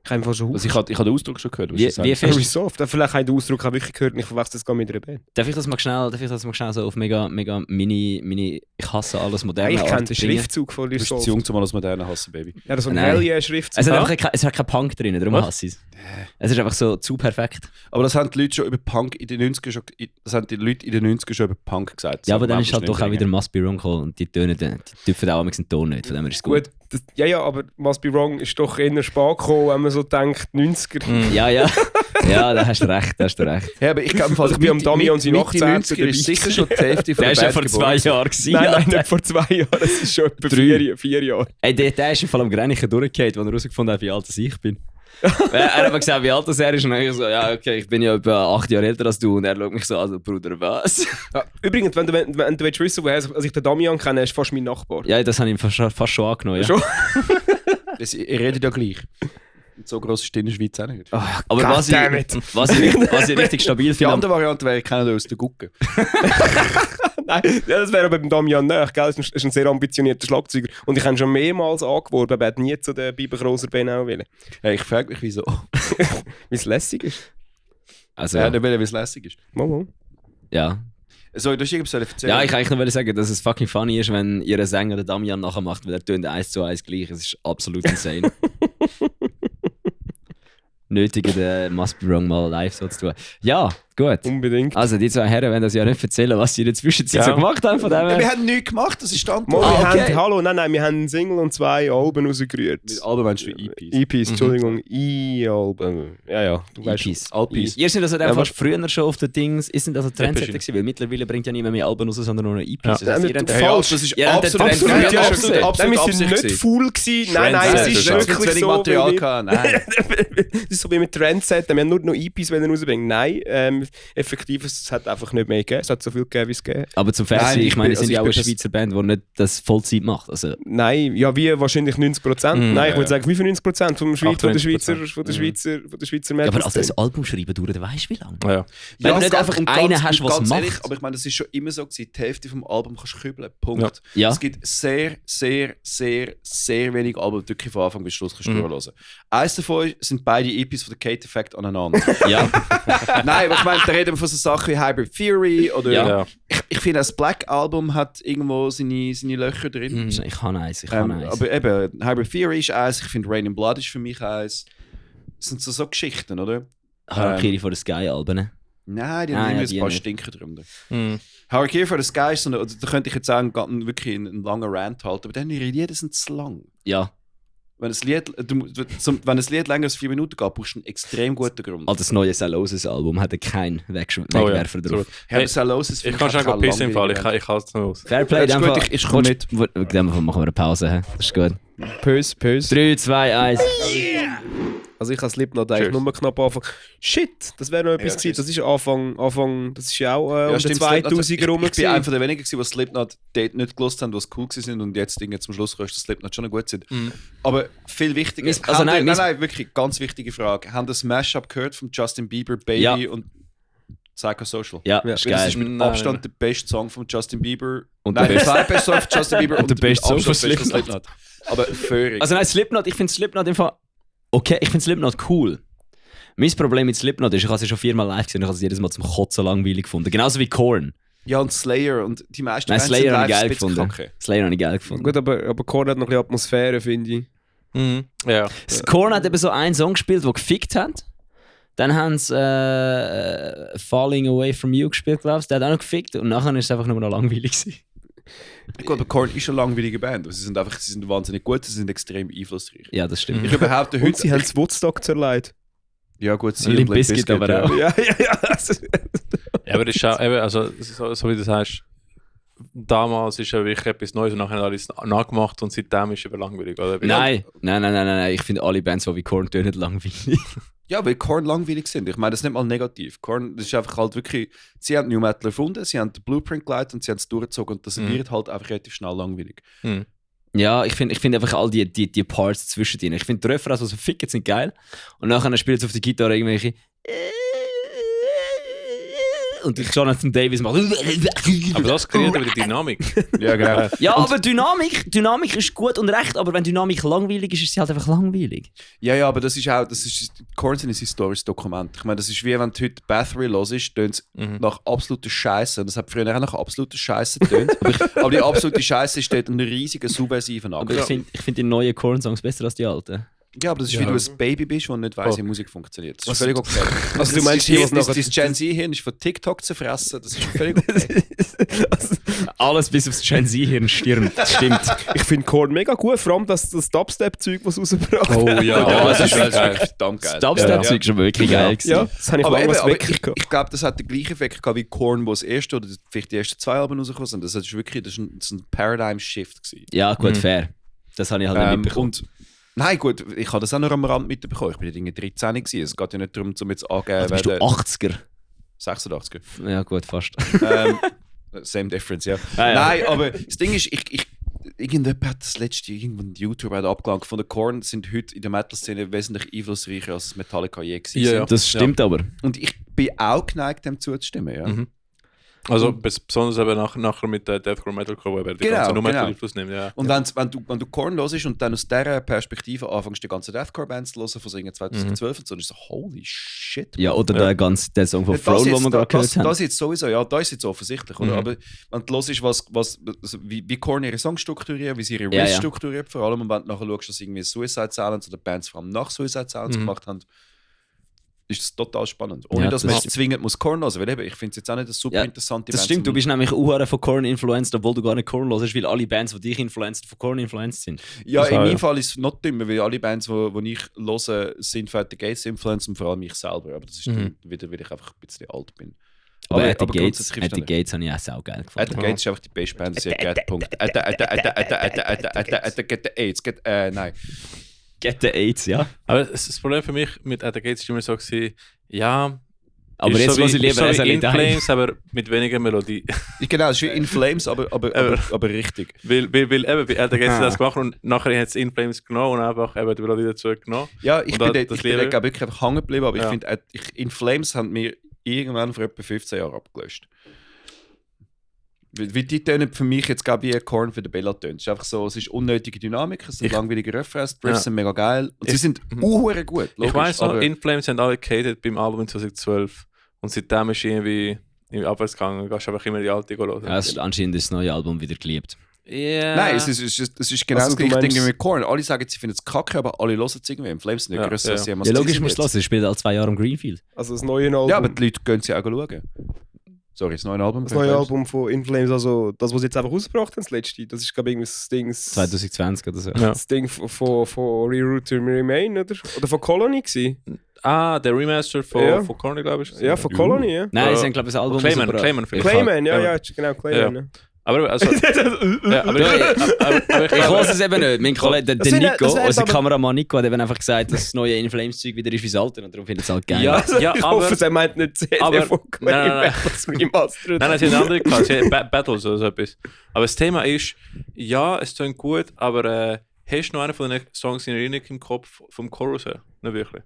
Speaker 4: Ich habe schon
Speaker 1: Also ich habe den Ausdruck schon gehört.
Speaker 2: Wie fest?
Speaker 4: Resolve. Vielleicht habe ich den Ausdruck auch wirklich gehört und ich verwechsel das gar mit einer Band.
Speaker 2: Darf ich das mal schnell so auf mega mini ich hasse alles moderne
Speaker 4: Ich kenne
Speaker 2: Art
Speaker 4: den
Speaker 2: bringen?
Speaker 4: Schriftzug von
Speaker 1: Du bist zu
Speaker 4: Resolve.
Speaker 1: jung, um alles Moderne hassen, Baby.
Speaker 4: Ja, das ist so ein
Speaker 2: Nein.
Speaker 4: Hell-Yeah-Schriftzug.
Speaker 2: Es hat kein Punk drin, darum hasse ich es. Es ist einfach so zu perfekt.
Speaker 1: Aber das haben die Leute schon über Punk in den 90ern schon, das haben die Leute in den 90ern schon über Punk gesagt.
Speaker 2: Ja,
Speaker 1: So,
Speaker 2: aber dann
Speaker 1: man
Speaker 2: ist
Speaker 1: muss
Speaker 2: halt
Speaker 1: nicht
Speaker 2: doch auch
Speaker 1: bringen.
Speaker 2: wieder Must Be Wrong gekommen und die dürfen auch einen Ton nicht, von dem her ist es gut.
Speaker 4: Gut, ja, aber Must Be Wrong ist doch eher spät gekommen, wenn man so denkt, 90er.
Speaker 2: Ja, da hast du recht.
Speaker 1: Ja, aber ich glaube,
Speaker 4: Also bei am Damian sind 18
Speaker 1: 90er ist sicher schon die Hälfte von
Speaker 2: Der ist
Speaker 1: der
Speaker 2: ja vor
Speaker 1: Band
Speaker 2: 2
Speaker 1: geboren.
Speaker 2: Jahren gewesen.
Speaker 4: Nein, nicht vor 2 Jahren, es ist schon etwa 4 Jahre.
Speaker 2: Ey, der ist im Fall am Grenichen durchgefallen, als er herausgefunden hat, wie alt ich bin. Er hat mir gesagt, wie alt er ist und dann ich so, ja okay, ich bin ja etwa 8 Jahre älter als du und er schaut mich so an, Bruder, was?
Speaker 4: Ja, übrigens, wenn du willst wissen, woher ich den Damian kenne, ist fast mein Nachbar.
Speaker 2: Ja, das habe ich fast schon angenommen, ja.
Speaker 4: Schon?
Speaker 1: Ihr redet ja gleich. So gross ist die in der Schweiz auch nicht.
Speaker 2: Aber was
Speaker 4: Goddammit.
Speaker 2: ich richtig stabil
Speaker 1: Die
Speaker 2: finde...
Speaker 1: andere Variante wäre, ich kenne aus der Gucke.
Speaker 4: Nein, ja, das wäre aber beim Damian nicht. Gell? Er ist ein sehr ambitionierter Schlagzeuger. Und ich habe ihn schon mehrmals angeworben, aber er hat nie zu den Biberkroser Benau wollen.
Speaker 1: Ja, ich frage mich, wieso.
Speaker 4: Wie es lässig ist.
Speaker 2: Also,
Speaker 1: Ja, nicht will, wie es lässig ist.
Speaker 4: Mal.
Speaker 2: ja.
Speaker 1: So, du hast irgendwas erzählen.
Speaker 2: Ja, ich kann eigentlich noch sagen, dass es fucking funny ist, wenn ihr einen Sänger den Damian nachher macht, weil er tönt 1:1 gleich. Es ist absolut insane. Nötige, den Must Be Wrong mal live so zu tun. Ja, gut.
Speaker 4: Unbedingt.
Speaker 2: Also, die zwei Herren wollen das ja nicht erzählen, was sie in der Zwischenzeit so gemacht haben. Von dem
Speaker 1: Ja,
Speaker 2: her.
Speaker 1: wir haben nichts gemacht, das ist die Antwort.
Speaker 4: Mal, wir
Speaker 2: okay.
Speaker 4: haben, nein, wir haben einen Single und 2 Alben rausgerührt.
Speaker 1: Mit Alben meinst du EPs?
Speaker 4: EPs, Entschuldigung, E-Alben. Ja, du weißt.
Speaker 2: EPs.
Speaker 1: Alpis.
Speaker 2: Ihr seid also
Speaker 4: Ja,
Speaker 2: fast früher schon auf den Dings, ist das also Trendsetter gewesen, weil mittlerweile bringt ja niemand mehr Alben raus, sondern nur noch EPs.
Speaker 3: Ja.
Speaker 2: Das heisst, ihr habt
Speaker 4: Falsch,
Speaker 1: das ist
Speaker 2: ihr habt den
Speaker 1: absolut,
Speaker 2: Trend
Speaker 4: Absolut,
Speaker 2: Ja,
Speaker 4: ja,
Speaker 2: absolut,
Speaker 4: absolut. Nein, wir sind nicht faul gewesen. Nein, es ist
Speaker 3: Trendsetter,
Speaker 4: wirklich
Speaker 1: wenig
Speaker 4: so.
Speaker 1: Material
Speaker 4: Wie
Speaker 1: gehabt. Nein.
Speaker 4: das ist so wie mit Trendsetter. Wir haben nur noch EPs rausbringen. Nein, effektiv, es hat einfach nicht mehr gegeben. Es hat so viel gegeben, wie es gegeben.
Speaker 2: Aber zum Fair
Speaker 1: Nein,
Speaker 2: sein,
Speaker 1: ich
Speaker 2: ich meine,
Speaker 1: bin-
Speaker 2: es sind
Speaker 1: also
Speaker 2: ja auch eine
Speaker 1: ich bin
Speaker 2: Schweizer Band, die nicht das Vollzeit macht. Also,
Speaker 4: Nein, ja, wie wahrscheinlich 90%. Nein, ich würde sagen, wie viel 90% von der Schweizer,
Speaker 3: 98%.
Speaker 4: von der Schweizer
Speaker 2: ja, aber
Speaker 4: Metal.
Speaker 2: also ein Album schreiben dauert, weißt du wie lange?
Speaker 3: Ja.
Speaker 2: Wenn du nicht
Speaker 1: ganz-
Speaker 2: einfach
Speaker 1: und
Speaker 2: einen
Speaker 1: ganz-
Speaker 2: hast,
Speaker 1: und
Speaker 2: was
Speaker 1: ganz
Speaker 2: macht.
Speaker 1: ehrlich, aber ich meine, das ist schon immer so gewesen, die Hälfte vom Album kannst du kübeln. Punkt.
Speaker 2: Ja.
Speaker 1: Es gibt sehr, sehr, sehr, sehr wenig Alben, die du wirklich von Anfang bis Schluss kannst durchhören. Eins davon sind beide EPs von der Kate Effect aneinander.
Speaker 2: Ja.
Speaker 1: Nein, aber ich meine, da reden wir von so Sachen wie Hybrid Theory oder...
Speaker 3: Ja.
Speaker 1: Ich finde, das Black Album hat irgendwo seine Löcher drin.
Speaker 2: Ich kann eins, ich kann eins.
Speaker 1: Aber eben, Hybrid Theory ist eins, ich finde Rain in Blood ist für mich eins. Das sind so Geschichten, oder?
Speaker 2: Harakiri for the Sky Alben.
Speaker 1: Nein, die
Speaker 2: Nein,
Speaker 1: haben immer
Speaker 2: ja,
Speaker 1: ein
Speaker 2: die
Speaker 1: paar
Speaker 2: nicht.
Speaker 1: Stinker drunter.
Speaker 3: Mhm.
Speaker 1: Harakiri for the Sky ist so eine, da könnte ich jetzt sagen, wirklich einen langen Rant halten, aber dann ihre Lieder sind zu lang.
Speaker 2: Ja.
Speaker 1: Wenn ein Lied, wenn ein Lied länger als 4 Minuten geht, brauchst du einen extrem guten Grund.
Speaker 2: Also das neue Saloses Album hat keinen Wegwerfer drauf.
Speaker 1: Hey, Saloses
Speaker 3: Ich kann schon pissen im Fall, ich halte es nicht aus.
Speaker 2: Fairplay,
Speaker 1: Das ist gut, ich komme mit.
Speaker 2: In dem Fall machen wir eine Pause. He? Das ist gut.
Speaker 4: Pös.
Speaker 2: 3, 2, 1.
Speaker 4: Also ich habe Slipknot eigentlich
Speaker 3: Cheers.
Speaker 4: nur knapp Anfang. Shit, das wäre noch etwas
Speaker 1: Ja,
Speaker 4: gewesen. Das ist Anfang, das ist ja auch um den
Speaker 1: stimmt,
Speaker 4: 2000er rum.
Speaker 1: Ich bin einer der wenigen, die Slipknot dort nicht gelost haben, was cool sind und jetzt zum Schluss dass Slipknot schon noch gut sind. Aber viel wichtiger.
Speaker 2: Also nein,
Speaker 1: nein, wirklich, ganz wichtige Frage. Haben das Mashup gehört von Justin Bieber, Baby
Speaker 2: Ja.
Speaker 1: und Psychosocial?
Speaker 2: Ja,
Speaker 4: Ja,
Speaker 2: ist
Speaker 1: Weil das
Speaker 2: geil.
Speaker 1: ist mit
Speaker 3: Nein.
Speaker 1: Abstand der beste Song von Justin Bieber.
Speaker 2: Und
Speaker 1: Nein,
Speaker 2: der
Speaker 1: der zweite Song von Justin Bieber
Speaker 2: Und der beste Song
Speaker 1: mit
Speaker 2: von
Speaker 1: Abstand beste
Speaker 2: Slipknot.
Speaker 1: Aber völlig.
Speaker 2: Also nein, Slipknot, ich finde Slipknot im Fall... Okay, ich finde Slipknot cool. Mein Problem mit Slipknot ist, ich habe sie schon 4-mal live gesehen und ich habe es jedes Mal zum Kotzen langweilig gefunden. Genauso wie Korn.
Speaker 1: ja, und Slayer und die meisten
Speaker 2: Nein,
Speaker 1: Bands
Speaker 2: Slayer
Speaker 1: sind
Speaker 2: habe ich
Speaker 1: live
Speaker 2: geil
Speaker 1: ein bisschen
Speaker 2: gefunden.
Speaker 1: kacke.
Speaker 2: Slayer habe ich geil gefunden.
Speaker 4: Gut, aber Korn hat noch ein bisschen Atmosphäre, finde ich.
Speaker 3: Ja.
Speaker 2: Korn hat eben so einen Song gespielt, der gefickt hat. Dann haben sie Falling Away From You gespielt, glaube ich. Der hat auch noch gefickt und nachher ist es einfach nur noch langweilig gewesen.
Speaker 1: Gut, aber Korn ist eine langweilige Band. Sie sind wahnsinnig gut, sie sind extrem einflussreich.
Speaker 2: Ja, das stimmt.
Speaker 1: Ich behaupte heute...
Speaker 4: Und sie haben das Woodstock zerlegt.
Speaker 1: Ja gut, sie
Speaker 2: Limp Bizkit aber auch.
Speaker 4: Ja.
Speaker 3: Ja, aber das ist auch, eben, also, so wie du sagst, damals ist ja wirklich etwas Neues und nachher alles nachgemacht und seitdem ist es eben langweilig, oder?
Speaker 2: Nein. Ich finde alle Bands, so wie Korn, tönen langweilig.
Speaker 1: Ja, weil Korn langweilig sind. Ich meine, das ist nicht mal negativ. Korn, das ist einfach halt wirklich... Sie haben New Metal erfunden, sie haben den Blueprint geleitet und sie haben es durchgezogen und das wird halt einfach relativ schnell langweilig.
Speaker 2: Ja, ich find einfach all die Parts zwischen denen. Ich finde die Refrains, also Ficken sind geil. Und nachher spielt es auf der Gitarre irgendwelche... Und Jonathan Davis macht...
Speaker 3: Aber das kreiert wieder Dynamik.
Speaker 1: Ja, genau.
Speaker 2: Ja, aber Dynamik ist gut und recht, aber wenn Dynamik langweilig ist sie halt einfach langweilig.
Speaker 1: Ja, aber das ist Korn sind ein historisches Dokument. Ich meine, das ist wie wenn du heute Bathory los ist, tönt es nach absoluter Scheiße. Das hat früher auch nach absoluter Scheiße getönt. aber die absolute Scheiße steht ein riesiger subversiven
Speaker 2: Aber
Speaker 1: Akt.
Speaker 2: ich find die neuen Korn-Songs besser als die alten.
Speaker 1: Ja, aber das ist, wie du ein Baby bist und nicht weiss, wie Musik funktioniert. Das ist völlig okay.
Speaker 4: Also du meinst hier, was nachher...
Speaker 1: Das Gen Z-Hirn ist von TikTok zu fressen, das ist völlig okay.
Speaker 2: Alles bis aufs Gen Z-Hirn stirbt, das stimmt.
Speaker 4: Ich finde Korn mega gut, vor allem das Dubstep-Zeug, was rausgebracht hat.
Speaker 3: Oh ja,
Speaker 1: das ist wirklich verdammt geil.
Speaker 2: Das Dubstep-Zeug ist schon wirklich geil gewesen.
Speaker 4: Ja, das habe ich
Speaker 1: Aber,
Speaker 4: lange
Speaker 1: ich glaube, das hat den gleichen Effekt gehabt wie Korn, wo das erste oder vielleicht die ersten 2 Alben rausgekommen sind. Das ist wirklich das ist ein Paradigm-Shift gewesen.
Speaker 2: Ja, gut, fair. Das habe ich halt nicht mitbekommen.
Speaker 1: Nein, gut, ich habe das auch noch am Rand mitbekommen. Ich bin ja 13 gewesen. Es geht ja nicht darum, um jetzt angeben,
Speaker 2: Bist du 80er?
Speaker 1: 86er.
Speaker 2: Ja gut, fast.
Speaker 1: Same difference, ja.
Speaker 2: Ja.
Speaker 1: Nein, aber das Ding ist, irgendjemand hat das letzte irgendwann YouTube abgelangt von der Korn sind heute in der Metal-Szene wesentlich einflussreicher als das Metallica je gewesen.
Speaker 3: Ja.
Speaker 2: Das stimmt aber.
Speaker 1: Und ich bin auch geneigt, dem zuzustimmen, ja.
Speaker 3: Also besonders eben nachher mit der Deathcore Metalcore, wo die ganze Nummer Einfluss nimmt. Ja.
Speaker 1: Und wenn du Korn hörst und dann aus dieser Perspektive anfängst, die ganzen Deathcore-Bands zu hören, von so 2012 und so, dann ist so, holy shit.
Speaker 2: Ja, oder der Song von Throne, den wir gerade gehört haben.
Speaker 1: Das ist jetzt sowieso, ja, da ist jetzt offensichtlich, oder? Aber wenn du hörst, wie Korn ihre Songs strukturieren, wie sie ihre Riffs strukturieren, vor allem, und wenn du nachher schaust, was irgendwie Suicide Silence oder Bands vor allem nach Suicide Silence gemacht haben, ist das total spannend. Ohne dass man jetzt zwingend muss Korn hören, weil eben, ich finde es jetzt auch nicht eine super interessante
Speaker 2: Band. Das stimmt, du bist nämlich auch von Korn influenced, obwohl du gar nicht Korn hörst, weil alle Bands, die dich influenced, von Korn influenced sind.
Speaker 1: Ja, in meinem Fall ist es noch dümmer, weil alle Bands, die ich höre, sind von At The Gates influenced und vor allem ich selber. Aber das ist dann wieder, weil ich einfach ein bisschen alt bin.
Speaker 2: Aber At The Gates habe ich auch sau geil gefunden.
Speaker 1: At The Gates ist einfach die beste Band, sie hat Punkt. Nein.
Speaker 2: Get the AIDS, ja.
Speaker 3: Aber das Problem für mich mit At The Gates ist immer so gewesen, ja...
Speaker 2: Aber jetzt muss ich lieber
Speaker 3: so In Flames, aber mit weniger Melodie.
Speaker 1: Genau, es ist wie In Flames, aber richtig.
Speaker 3: Weil eben bei At The Gates das gemacht und nachher hat es In Flames genommen und einfach eben die Melodie dazu genommen.
Speaker 1: Ja, ich bin da wirklich einfach hängen geblieben, aber ich finde, In Flames haben wir irgendwann vor etwa 15 Jahren abgelöscht. Weil die tönen für mich jetzt wie Korn für den Bella tönt. Es ist einfach so, es ist unnötige Dynamik, es sind langweilige Refrains, die Riffs sind mega geil und sie sind gut, logisch.
Speaker 3: Ich weiss noch, In Flames haben alle gehatet beim Album in 2012 und seitdem ist irgendwie abwärts gegangen, du gehst einfach immer die alte hören.
Speaker 2: Ja, anscheinend ist das neue Album wieder geliebt.
Speaker 3: Yeah.
Speaker 1: Nein, es ist genau das gleiche Ding mit Korn. Alle sagen, sie finden es kacke, aber alle hören es irgendwie. In Flames sind nicht grösser als jemals.
Speaker 2: Ja, logisch musst du hören, es spielt alle 2 Jahre im Greenfield.
Speaker 4: Also das neue Album...
Speaker 1: Ja, aber die Leute gehen sie auch schauen. Sorry, das neue Album?
Speaker 4: Das neue Album von In Flames, also das, was sie jetzt einfach rausgebracht haben, das letzte, das ist glaube ich das Ding...
Speaker 2: 2020 oder so.
Speaker 3: Ja.
Speaker 4: Das Ding von Reroute to Remain, oder? Oder von Colony gewesen?
Speaker 3: Ah, der Remaster von Colony, glaube ich.
Speaker 4: Ja, von Colony, ja.
Speaker 2: Nein, es sind glaube ich das Album...
Speaker 3: Clayman,
Speaker 4: ja, genau, Clayman. Ja.
Speaker 3: Aber also...
Speaker 2: ich weiß es eben nicht. Mein Kollege, der Nico, unser Kameramann Nico, hat eben einfach gesagt, dass das neue In Flames Zeug wieder ist wie das alte und darum findet es halt geil.
Speaker 3: Ja,
Speaker 4: ich hoffe, er meint nicht CD von Clayman.
Speaker 3: Nein, sie haben andere Klasse, Battles oder so etwas. Aber das Thema ist, ja, es klingt gut, aber hast du noch einen von den Songs in Erinnerung im Kopf vom Chorus her? Nicht wirklich.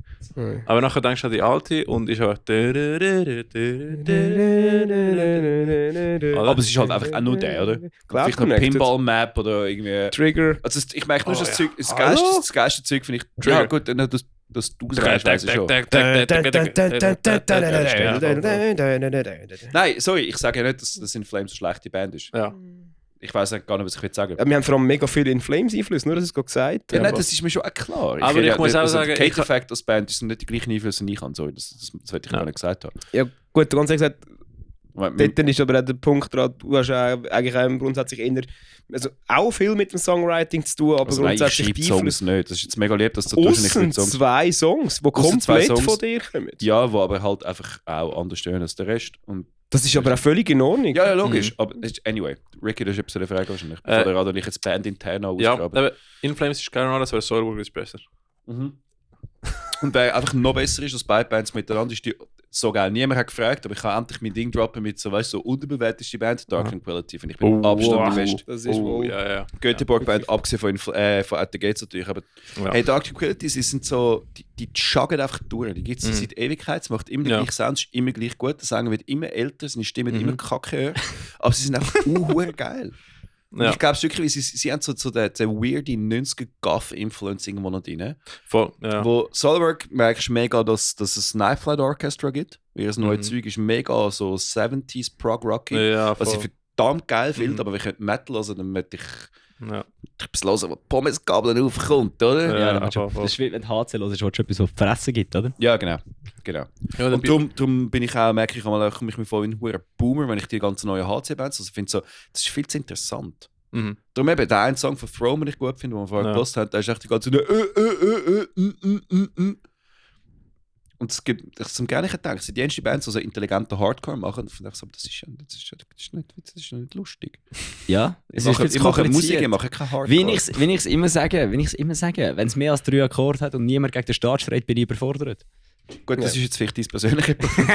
Speaker 3: Aber nachher denkst du an die alte und ist einfach...
Speaker 1: Aber es ist halt einfach auch nur der, oder? Vielleicht noch Pinball-Map oder irgendwie...
Speaker 4: Trigger.
Speaker 1: Also ich merke nur, das Zeug, das geilste Zeug finde ich... Ja gut, das du sagst, weiss ich schon. Nein, sorry, ich sage ja nicht, dass In Flames eine schlechte Band ist.
Speaker 3: Ja.
Speaker 1: ich weiß gar nicht, was ich sagen will.
Speaker 4: Wir haben vor allem mega viel In Flames Einfluss, nur dass ich es gerade gesagt
Speaker 1: habe. Ja, nein, das ist mir schon auch klar.
Speaker 3: Aber ich muss auch sagen,
Speaker 1: der Kate-Effekt als Band ist nicht die gleichen Einflüsse, die ich habe. Sorry, das hätte ich gar nicht gesagt haben.
Speaker 4: Ja gut, ganz ehrlich gesagt, dort ist aber auch der Punkt dran, du hast eigentlich auch grundsätzlich eher, also auch viel mit dem Songwriting zu tun, aber
Speaker 1: also
Speaker 4: grundsätzlich
Speaker 1: nein, ich schreibe Songs nicht. Das ist jetzt mega lieb, dass du
Speaker 4: ausser zwei Songs, die komplett von dir kommen.
Speaker 1: Ja, die aber halt einfach auch anders stehen als der Rest. Und
Speaker 4: das ist aber auch völlig in Ordnung.
Speaker 1: Ja, logisch. Aber anyway, Ricky, das ist etwas eine Frage wahrscheinlich. Bevor der Rado ich jetzt Band intern ausgraben.
Speaker 3: Ja, aber In Flames ist gerne alles, aber Soilwork ist besser.
Speaker 1: Und wer einfach noch besser ist als beide Bands miteinander, ist die so geil. Niemand hat gefragt, aber ich kann endlich mein Ding droppen mit so, weißt du, so unterbewerteste Band, Dark Tranquillity. Finde ich bin Abstand die beste.
Speaker 4: Das ist wohl.
Speaker 3: Ja.
Speaker 1: Göteborg-Band, abgesehen von At the Gates natürlich. Aber hey, Dark Tranquillity, sie sind so, die joggen einfach durch. Die gibt es seit Ewigkeit, es macht immer den gleichen Sound, ist immer gleich gut. Der Sänger wird immer älter, seine Stimme immer kacke höher. Aber sie sind einfach geil. Ja. Ich glaube wirklich, sie haben so den weirde 90er Goth-Influence irgendwo noch drin.
Speaker 3: Voll, ja.
Speaker 1: Wo Soilwork merkst du mega, dass es ein Knifelight Orchestra gibt. Ihr neues Zeug ist mega so 70s Prog-Rocky.
Speaker 3: Ja,
Speaker 1: was ich verdammt geil finde, aber wenn ich Metal höre, dann möchte ich etwas hören, wo die Pommesgabeln aufkommt, oder?
Speaker 2: Ja, das ist wie wenn HC hörst, wo es etwas auf Fressen gibt, oder?
Speaker 1: Ja, genau. Ja, und darum bin ich auch, merke ich einmal, ich mich voll in einen Boomer, wenn ich die ganzen neuen HC-Bands, also finde so, das ist viel zu interessant. Darum eben, der eine Song von Throne, den ich gut finde, den wir vorher gehört haben, der ist echt die ganze Und es gibt, ich zum gerne gedacht, die ersten Bands, die so intelligenten Hardcore machen, und ich so, das ist nicht lustig.
Speaker 2: Ja,
Speaker 1: ich mache Musik, ich mache keine Hardcore.
Speaker 2: Wenn ich es immer sage, wenn es mehr als 3 Akkorde hat und niemand gegen den Start schreit, bin ich überfordert.
Speaker 1: Gut, das ist jetzt vielleicht dein persönliches Problem.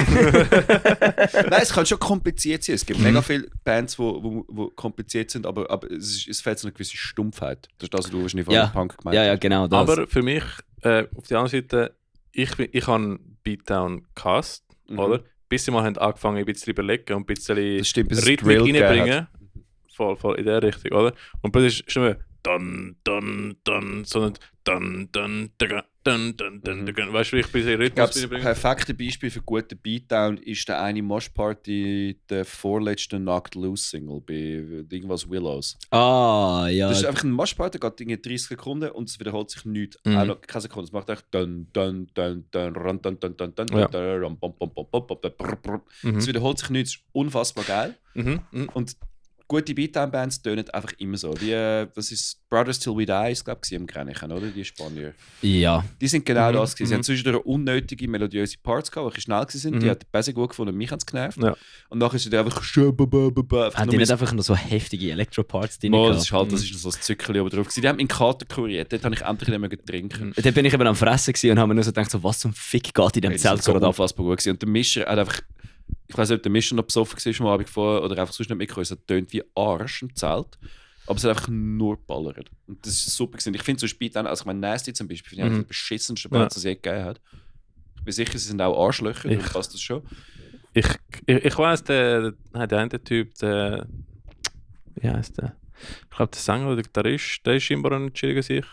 Speaker 1: Nein, es kann schon kompliziert sein. Es gibt mega viele Bands, die kompliziert sind, aber es fehlt so eine gewisse Stumpfheit. Das ist das, was du wahrscheinlich von Punk gemeint hast.
Speaker 2: Ja, genau das.
Speaker 3: Aber für mich, auf der anderen Seite, ich habe Beatdown gehasst, oder? Bis sie mal haben angefangen, ein bisschen zu überlegen und ein bisschen Rhythmik reinbringen. Voll in der Richtung, oder? Und plötzlich ist schon dun, dun, dun, sondern dun, dun, dun, dun, dun, dun, dun. Weißt du, wie ich ein bisschen Rhythmus
Speaker 1: reinbringe? Das perfekte Beispiel für guten Beatdown ist der eine Moshparty, der vorletzte Knocked Loose Single bei irgendwas Willows.
Speaker 2: Ah, ja.
Speaker 1: Das ist einfach ein Moshparty, der geht 30 Sekunden und es wiederholt sich nichts. Auch noch keine Sekunde. Es macht echt dun, dun, dun, dun, run, dun, dun, dun, dun, dun, dun, bum, bum, bum, bum, bum. Es wiederholt sich nichts. Es ist unfassbar geil. Und gute Beatdown-Bands tönen einfach immer so. Das ist Brothers Till We Die, glaube ich, im Grenichen, oder? Die Spanier.
Speaker 2: Ja.
Speaker 1: Die sind genau das gewesen. Sie haben zwischendurch unnötige, melodiöse Parts gehabt, die schnell waren. Die hat die Bässe gut gefunden, mich haben es genervt. Ja. Und nachher sind die einfach...
Speaker 2: Haben die nicht einfach noch so heftige Elektro-Parts drin gehabt?
Speaker 1: Das ist halt, das ist noch so ein Zückerchen oben drauf gewesen. Die haben meinen Kater kuriert, dort habe ich endlich nicht mehr trinken.
Speaker 2: Dort bin ich eben am Fressen und habe mir nur so gedacht, so, was zum Fick geht in dem Zelt
Speaker 1: gerade ab. Unfassbar gut gewesen. Und der Mischer hat einfach... Ich weiß nicht, ob der Mischer noch besoffen war am Abend vorher oder einfach sonst nicht mitgekommen. Es hat tönt wie Arsch im Zelt. Aber es hat einfach nur geballert. Und das ist super gewesen. Ich finde so spät dann, also ich meine, Nasty zum Beispiel, finde ich einfach die beschissenste Band, die es je gegeben hat. Ich bin sicher, sie sind auch Arschlöcher, dann passt das schon.
Speaker 3: Ich weiss, der eine Typ, wie heisst der? Ich glaube, der Sänger oder der Gitarrist, der ist scheinbar ein chilliger sich.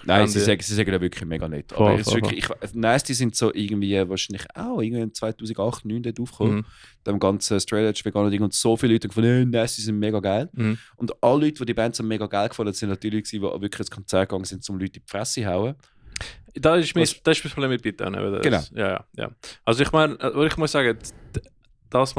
Speaker 1: Nein, sie sagen ja wirklich mega nett. Aber es ist wirklich, Nasty sind so irgendwie wahrscheinlich auch in 2008, 2009 dort aufgekommen. Dem ganzen Straight Edge veganer Ding und so viele Leute gefunden, Nasty sind mega geil. Und alle Leute, die Band so mega geil gefunden haben, sind natürlich die wirklich ins Konzert gegangen sind, um Leute in die Fresse zu hauen.
Speaker 3: Das ist das Problem mit Beatdown.
Speaker 1: Genau.
Speaker 3: Ja. Also ich meine, ich muss sagen, das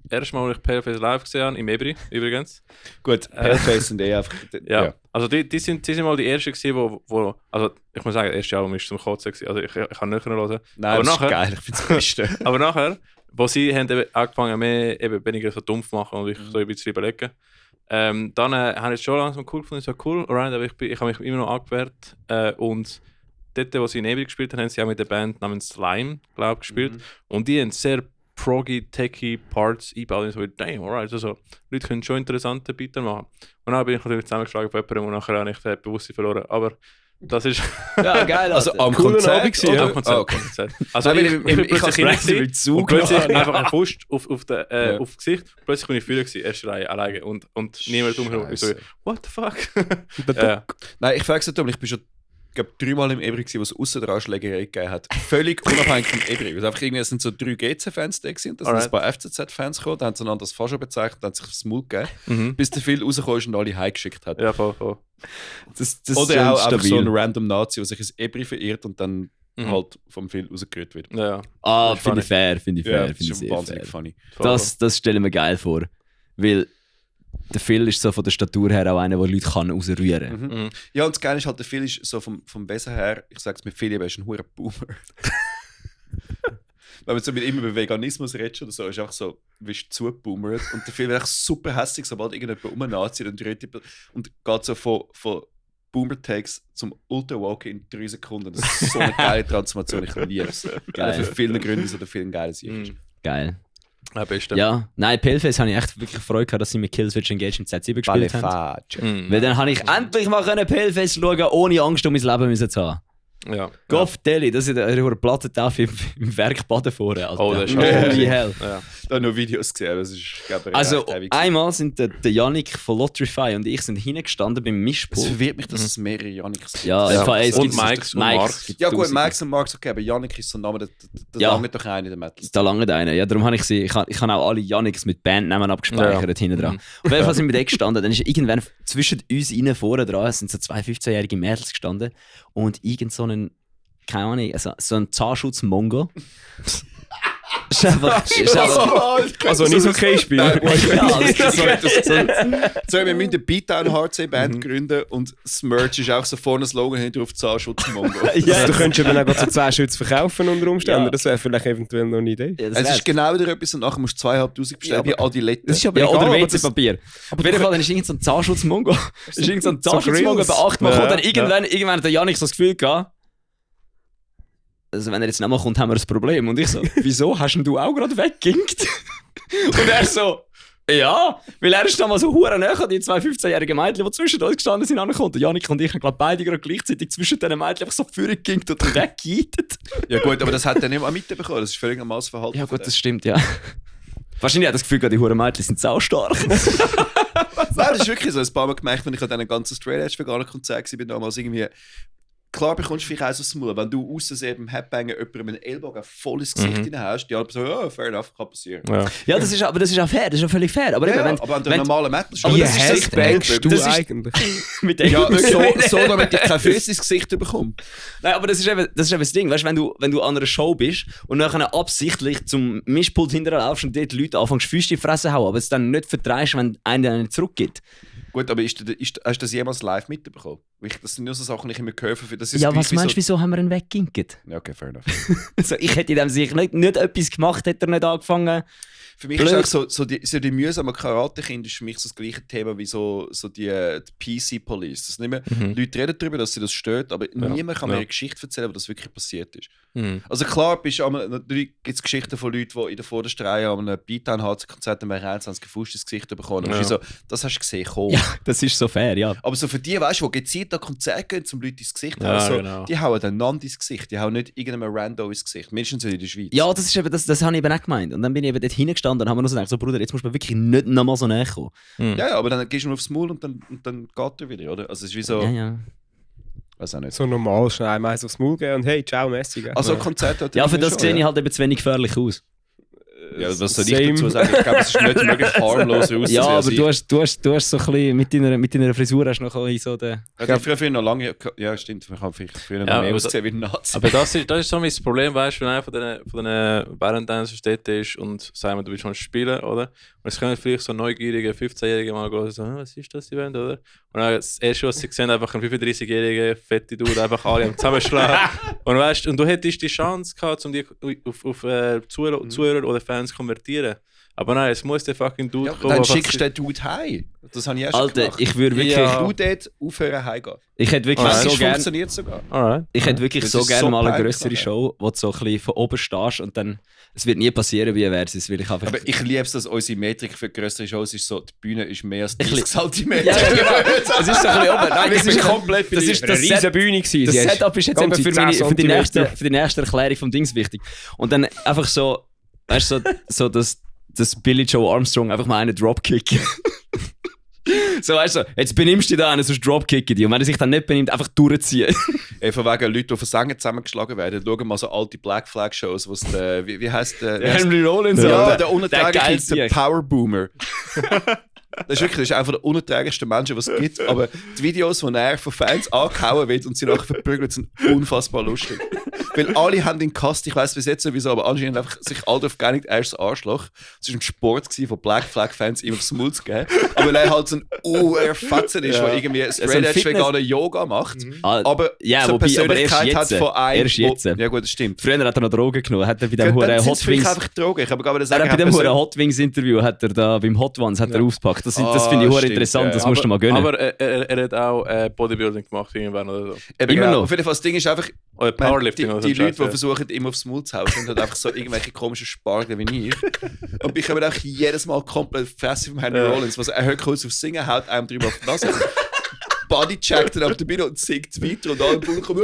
Speaker 3: erste Mal, als ich Paleface live gesehen habe, im Ebri übrigens.
Speaker 1: Gut, Paleface sind einfach...
Speaker 3: ja. Also die sind mal die ersten gewesen, wo also ich muss sagen, das erste Album war zum Kotzen gewesen. Also ich kann nicht hören.
Speaker 1: Nein, aber das nachher, ist geil, ich finde es das Beste.
Speaker 3: Aber nachher, wo sie haben eben angefangen, mehr eben weniger so dumpf zu machen und ich so ein bisschen überlegen, dann habe ich es schon langsam cool gefunden, so cool, alright, aber ich habe mich immer noch angewehrt und dort, wo sie in Ebri gespielt haben, haben sie auch mit der Band namens Slime, glaube ich, gespielt und die haben sehr proggy, techy Parts einbauen. So, damn, alright. Also, Leute können schon interessante Beats machen. Und dann bin ich natürlich zusammengeschlagen von jemandem und nachher habe ich das Bewusstsein verloren. Aber das ist...
Speaker 2: ja, geil.
Speaker 1: Also am Konzert?
Speaker 3: Am Konzert. Also ich bin plötzlich und plötzlich einfach ein Fust auf das Gesicht. Plötzlich bin ich Fühler gewesen, erste Reihe alleine und niemand umherum. Ich so, what the fuck?
Speaker 1: Nein, ich frage es nicht, ich bin schon glaube 3-mal im Ebri gewesen, wo es aussen der Anschlägerei gegeben hat. Völlig unabhängig vom Ebri. Also einfach irgendwie, es sind so 3 GC-Fans da gewesen, und da sind ein paar FCZ-Fans gekommen, da haben sie einander das Fast schon bezeichnet, da haben sich aufs Maul gegeben, bis der Phil rausgekommen ist und alle heimgeschickt hat.
Speaker 3: Ja, voll.
Speaker 2: Das
Speaker 1: Oder auch einfach
Speaker 2: stabil.
Speaker 1: so ein random Nazi, der sich ins Ebri verirrt und dann halt vom Phil rausgerührt wird.
Speaker 3: Ja.
Speaker 2: Finde ich fair, finde ich
Speaker 1: Das
Speaker 2: sehr
Speaker 1: ist schon wahnsinnig
Speaker 2: fair.
Speaker 1: funny.
Speaker 2: Das stelle ich mir geil vor. Weil der Phil ist so von der Statur her auch einer, der Leute kann rausrühren kann.
Speaker 1: Ja, und das Geile ist halt, der Phil ist so vom Wesen her, ich sag's mit Philipp, er ist ein hoher Boomer. Wenn man so mit ihm über Veganismus redet oder so, ist einfach so, wirst du zugeboomert. Und der Phil wird echt super hässlich, sobald irgendjemand rumnazieht und und geht so von Boomer-Takes zum Ultra-Woke in 3 Sekunden. Das ist so eine geile Transformation, ich liebe es.
Speaker 2: Geil.
Speaker 1: Für viele Gründe, wieso der Film geil ist.
Speaker 2: Geil.
Speaker 3: Ja, beste.
Speaker 2: Ja, nein, Paleface habe ich echt wirklich Freude gehabt, dass sie mit Killswitch Engage im Z7 gespielt haben. Weil dann habe ich endlich mal Paleface schauen, ohne Angst um mein Leben müssen zu haben.
Speaker 3: Ja.
Speaker 2: Goff Deli, das ist eine Plattentaufe im Werk Baden vorne. Alter.
Speaker 3: Oh, das ist
Speaker 2: Holy hell.
Speaker 3: Ja.
Speaker 1: Da habe noch Videos gesehen, das ist, glaube ich,
Speaker 2: Also,
Speaker 1: recht heavy.
Speaker 2: einmal sind der Yannick von Lotrify und ich sind hingestanden beim
Speaker 1: Es
Speaker 2: Mischpult.
Speaker 1: verwirrt mich, dass es mehrere Yannicks gibt.
Speaker 2: Ja, es
Speaker 3: Und
Speaker 2: gibt
Speaker 3: Mikes und Marks.
Speaker 1: Ja gut,
Speaker 2: tausende.
Speaker 1: Max und Marks, okay, aber Yannick ist so ein Name, der
Speaker 2: Ja.
Speaker 1: lange doch einer in der Metal.
Speaker 2: Da lange einer. Ja, darum habe ich sie. Ich habe auch alle Yannicks mit Bandnamen abgespeichert hinten dran. Auf jeden Fall sind wir da gestanden. Dann ist irgendwann zwischen uns innen vorne dran, es sind so 2 15-jährige Mädels gestanden und irgend so ein, keine Ahnung, so ein Zahnschutz-Mongo. ist einfach
Speaker 4: Also nicht okay spielen.
Speaker 1: So, wir müssen eine Beatdown-HC-Band gründen und das Merch ist auch so vorne ein Slogan hinter auf Zahnschutz-Mongo.
Speaker 4: Also, du könntest eben auch so 10 Schütze verkaufen unter Umständen.
Speaker 2: Ja.
Speaker 4: Das wäre vielleicht eventuell noch eine Idee.
Speaker 2: Ja,
Speaker 1: Es ist genau wieder etwas und nachher musst du 2'500 bestellen wie Adiletten.
Speaker 4: Das ist aber
Speaker 2: ja,
Speaker 4: egal,
Speaker 2: oder
Speaker 4: aber
Speaker 2: WC-Papier. Auf jeden Fall, dann ist irgend so ein Zahnschutz-Mongo. Ist irgend so ein Zahnschutz-Mongo
Speaker 4: Grills.
Speaker 2: bei 8 Mal
Speaker 3: Ja,
Speaker 2: gekommen. Dann irgendwann hat der Janik so das Gefühl gehabt, also wenn er jetzt nochmal kommt, haben wir ein Problem. Und ich so, wieso hast denn du auch gerade weggeginkt? Und er so, ja, weil er ist damals so hure näher an die 2 15-jährigen Mädchen, die zwischen uns gestanden sind, angekommen. Und Janik und ich haben glaube beide gerade gleichzeitig zwischen diesen Mädchen einfach so vorgeginkt und dann weggejeitet.
Speaker 1: Ja gut, aber das hat er nicht mal mitbekommen. Das ist völlig normales Verhalten.
Speaker 2: Ja
Speaker 1: von
Speaker 2: gut, das stimmt, ja. Wahrscheinlich hat das Gefühl, die hure Mädchen sind saustark.
Speaker 1: Nein, das ist wirklich so. Ein paar Mal gemerkt, wenn ich an diesen ganzen Straight Edge veganen Konzert war, damals irgendwie. Klar bekommst du vielleicht auch so das Maul, wenn du aussen eben Headbanger jemandem einen Ellbogen voll ins Gesicht hinein hast, die anderen so, ja, fair enough, kann passieren.
Speaker 3: Ja.
Speaker 2: Ja, das ist auch fair, das ist auch völlig fair. Aber,
Speaker 1: Ja,
Speaker 2: eben,
Speaker 1: aber an der normalen Metal
Speaker 2: Aber
Speaker 4: Wie
Speaker 2: das ist das
Speaker 4: hässlich bangst du
Speaker 2: das ist-
Speaker 4: eigentlich?
Speaker 2: mit dem
Speaker 1: Ja, so damit ich kein Füße ins Gesicht bekomme.
Speaker 2: Nein, aber das ist eben das Ding. Weißt du, wenn du an einer Show bist und nachher absichtlich zum Mischpult hinterher laufst und dort die Leute anfängst, Füße in die Fresse hauen, aber es dann nicht vertreibst, wenn einer einen zurückgibt.
Speaker 1: Gut, aber hast du das jemals live mitbekommen? Das sind nur so Sachen, die ich immer höre. Das ist
Speaker 2: Ja,
Speaker 1: gleich
Speaker 2: was
Speaker 1: wie
Speaker 2: meinst du,
Speaker 1: so,
Speaker 2: wieso haben wir ihn weggeginkt?
Speaker 1: Ja, okay, fair enough.
Speaker 2: Also, ich hätte in dem sicher nicht etwas gemacht, hätte er nicht angefangen.
Speaker 1: Für mich
Speaker 2: Blöd.
Speaker 1: ist auch so die mühsamen Karate-Kinder ist für mich so das gleiche Thema wie so die PC-Police. Das nicht mehr, Leute reden darüber, dass sie das stört, aber niemand kann mir eine Geschichte erzählen, wo das wirklich passiert ist. Also klar, natürlich gibt es Geschichten von Leuten, die in der vordersten Reihe an einem Beatdown-HC-Konzert am 21 Gefuscht ins Gesicht bekommen. Und so, das hast du gesehen, kommen.
Speaker 2: Ja, das ist so fair, ja.
Speaker 1: Aber so für die, weißt du, die gezielt an Konzerte gehen, um Leute ins Gesicht zu
Speaker 3: Ja,
Speaker 1: hauen, so,
Speaker 3: genau.
Speaker 1: die hauen einander ins Gesicht, die hauen nicht irgendeinem Rando ins Gesicht. Mindestens in der Schweiz.
Speaker 2: Ja, das ist eben, das habe ich eben auch gemeint. Und dann bin ich eben dort hingestanden und habe mir noch so gedacht, so Bruder, jetzt muss man wirklich nicht nochmal so näher kommen.
Speaker 1: Ja, aber dann gehst du nur aufs Maul und dann geht er wieder, oder? Also es ist wie so,
Speaker 2: Ja.
Speaker 1: weiß auch nicht.
Speaker 4: So normal, schnell einmal eins aufs Maul geben und hey, ciao, Messi. gell?
Speaker 1: Also Konzert hat
Speaker 2: Ja, für das
Speaker 1: schon,
Speaker 2: sehe ich halt eben zu wenig gefährlich aus.
Speaker 1: Ja, was soll
Speaker 4: Same.
Speaker 1: ich dazu sagen? Ich glaube, es ist nicht möglich harmloser auszusehen.
Speaker 2: Ja, aber
Speaker 1: als ich.
Speaker 2: du hast so ein bisschen, mit deiner Frisur hast du noch ein bisschen so den...
Speaker 1: Ich habe früher noch lange. Ja, stimmt. Man kann vielleicht früher noch
Speaker 3: Ja,
Speaker 1: mehr
Speaker 3: aber
Speaker 1: aussehen wie ein Nazi.
Speaker 3: Aber das ist so mein Problem, weißt du, wenn einer von diesen Barendancers dort ist und sagen wir, du willst schon spielen, oder? Und es können vielleicht so neugierige 15-Jährige mal gehen, so, was ist das Event, oder? Und dann das erste, was sie sehen, einfach ein 35-jähriger fette Dude, einfach alle am Zusammenschlagen. Und weißt und du hättest die Chance gehabt, um die auf Zuhörer oder Fans zu konvertieren. Aber nein, es muss der fucking Dude
Speaker 1: Ja,
Speaker 3: kommen.
Speaker 1: dann
Speaker 3: der
Speaker 1: schickst du
Speaker 3: einfach-
Speaker 1: den Dude heim. Das habe ich auch schon
Speaker 2: Alter,
Speaker 1: gemacht.
Speaker 2: ich würde wirklich...
Speaker 3: Ja.
Speaker 1: Du dort aufhören heimgehen.
Speaker 2: Ich hätte wirklich
Speaker 3: Alright.
Speaker 2: so
Speaker 1: Das
Speaker 2: gerne...
Speaker 1: funktioniert sogar.
Speaker 3: Alright.
Speaker 2: Ich hätte wirklich
Speaker 1: Das
Speaker 2: so
Speaker 1: ist
Speaker 2: gerne
Speaker 1: so
Speaker 2: mal eine
Speaker 1: peinlich,
Speaker 2: größere
Speaker 1: Alter.
Speaker 2: Show, wo du so ein bisschen von oben stehst und dann... Es wird nie passieren, wie Versus, weil ich einfach...
Speaker 1: Aber ich liebe es, dass unsere Metrik für größere Shows ist so, die Bühne ist mehr als
Speaker 2: Ich
Speaker 1: 30 cm.
Speaker 2: ja, genau. Es ist so ein bisschen oben. Nein,
Speaker 4: Ich
Speaker 2: das
Speaker 4: bin
Speaker 2: ist
Speaker 4: komplett
Speaker 2: das ist
Speaker 4: eine
Speaker 2: das
Speaker 4: riesen
Speaker 2: Set-
Speaker 4: Bühne gewesen.
Speaker 2: Das
Speaker 4: Sie hast
Speaker 2: Setup ist jetzt
Speaker 4: ganz
Speaker 2: eben für,
Speaker 4: für 10
Speaker 2: für die nächste
Speaker 4: Zentimeter.
Speaker 2: Erklärung vom Dings wichtig. Und dann einfach so... Weißt du, so das Billy Joe Armstrong einfach mal einen Dropkick. So, weißt du, jetzt benimmst du dich da, sonst dropkicken die. Und wenn er sich dann nicht benimmt, einfach durchziehen.
Speaker 1: Von wegen Leute, die von Sänger zusammengeschlagen werden. Schauen mal so alte Black Flag Shows, was der, wie heißt der?
Speaker 2: Henry Rollins.
Speaker 1: Ja, der unerträglichste Powerboomer. Das ist einfach der unerträglichste Mensch, was es gibt. Aber die Videos, wo er von Fans angehauen wird und sie nachher verprügelt, sind unfassbar lustig. Weil alle haben ihn gehasst, ich weiss bis jetzt sowieso, aber anscheinend einfach sich alle darauf geeinigt, er ist das Arschloch. Es war ein Sport von Black Flag Fans, ihm aufs Maul zu geben. Aber weil er halt so ein Fetzen ist, der irgendwie straight edge veganer Yoga macht. Aber
Speaker 2: ja,
Speaker 1: so Persönlichkeit
Speaker 2: hat
Speaker 1: von einem...
Speaker 2: Erst jetzt.
Speaker 1: Ja gut, das stimmt.
Speaker 2: Früher hat er noch Drogen genommen. Hat er bei dem Huren
Speaker 1: Hot Wings... einfach Drogen. Ich habe gerade sagen,
Speaker 2: bei dem Huren Hot Wings Interview hat er da beim Hot Ones hat er ausgepackt. Das finde ich Huren interessant, das musst du mal gönnen.
Speaker 3: Aber er hat auch Bodybuilding gemacht irgendwann oder so.
Speaker 1: Immer noch. Auf jeden Fall, das Ding ist einfach...
Speaker 3: Powerlifting
Speaker 1: die Leute, die versuchen, immer aufs Maul zu hauen, sind halt einfach so irgendwelche komischen Spargel wie ich. Und ich habe auch jedes Mal komplett Fresse vom Henry Rollins. Er hört kurz aufs Singen, haut einem drüber auf die Nase. Bodycheckt dann auf der Bühne und singt weiter und alle Publikum.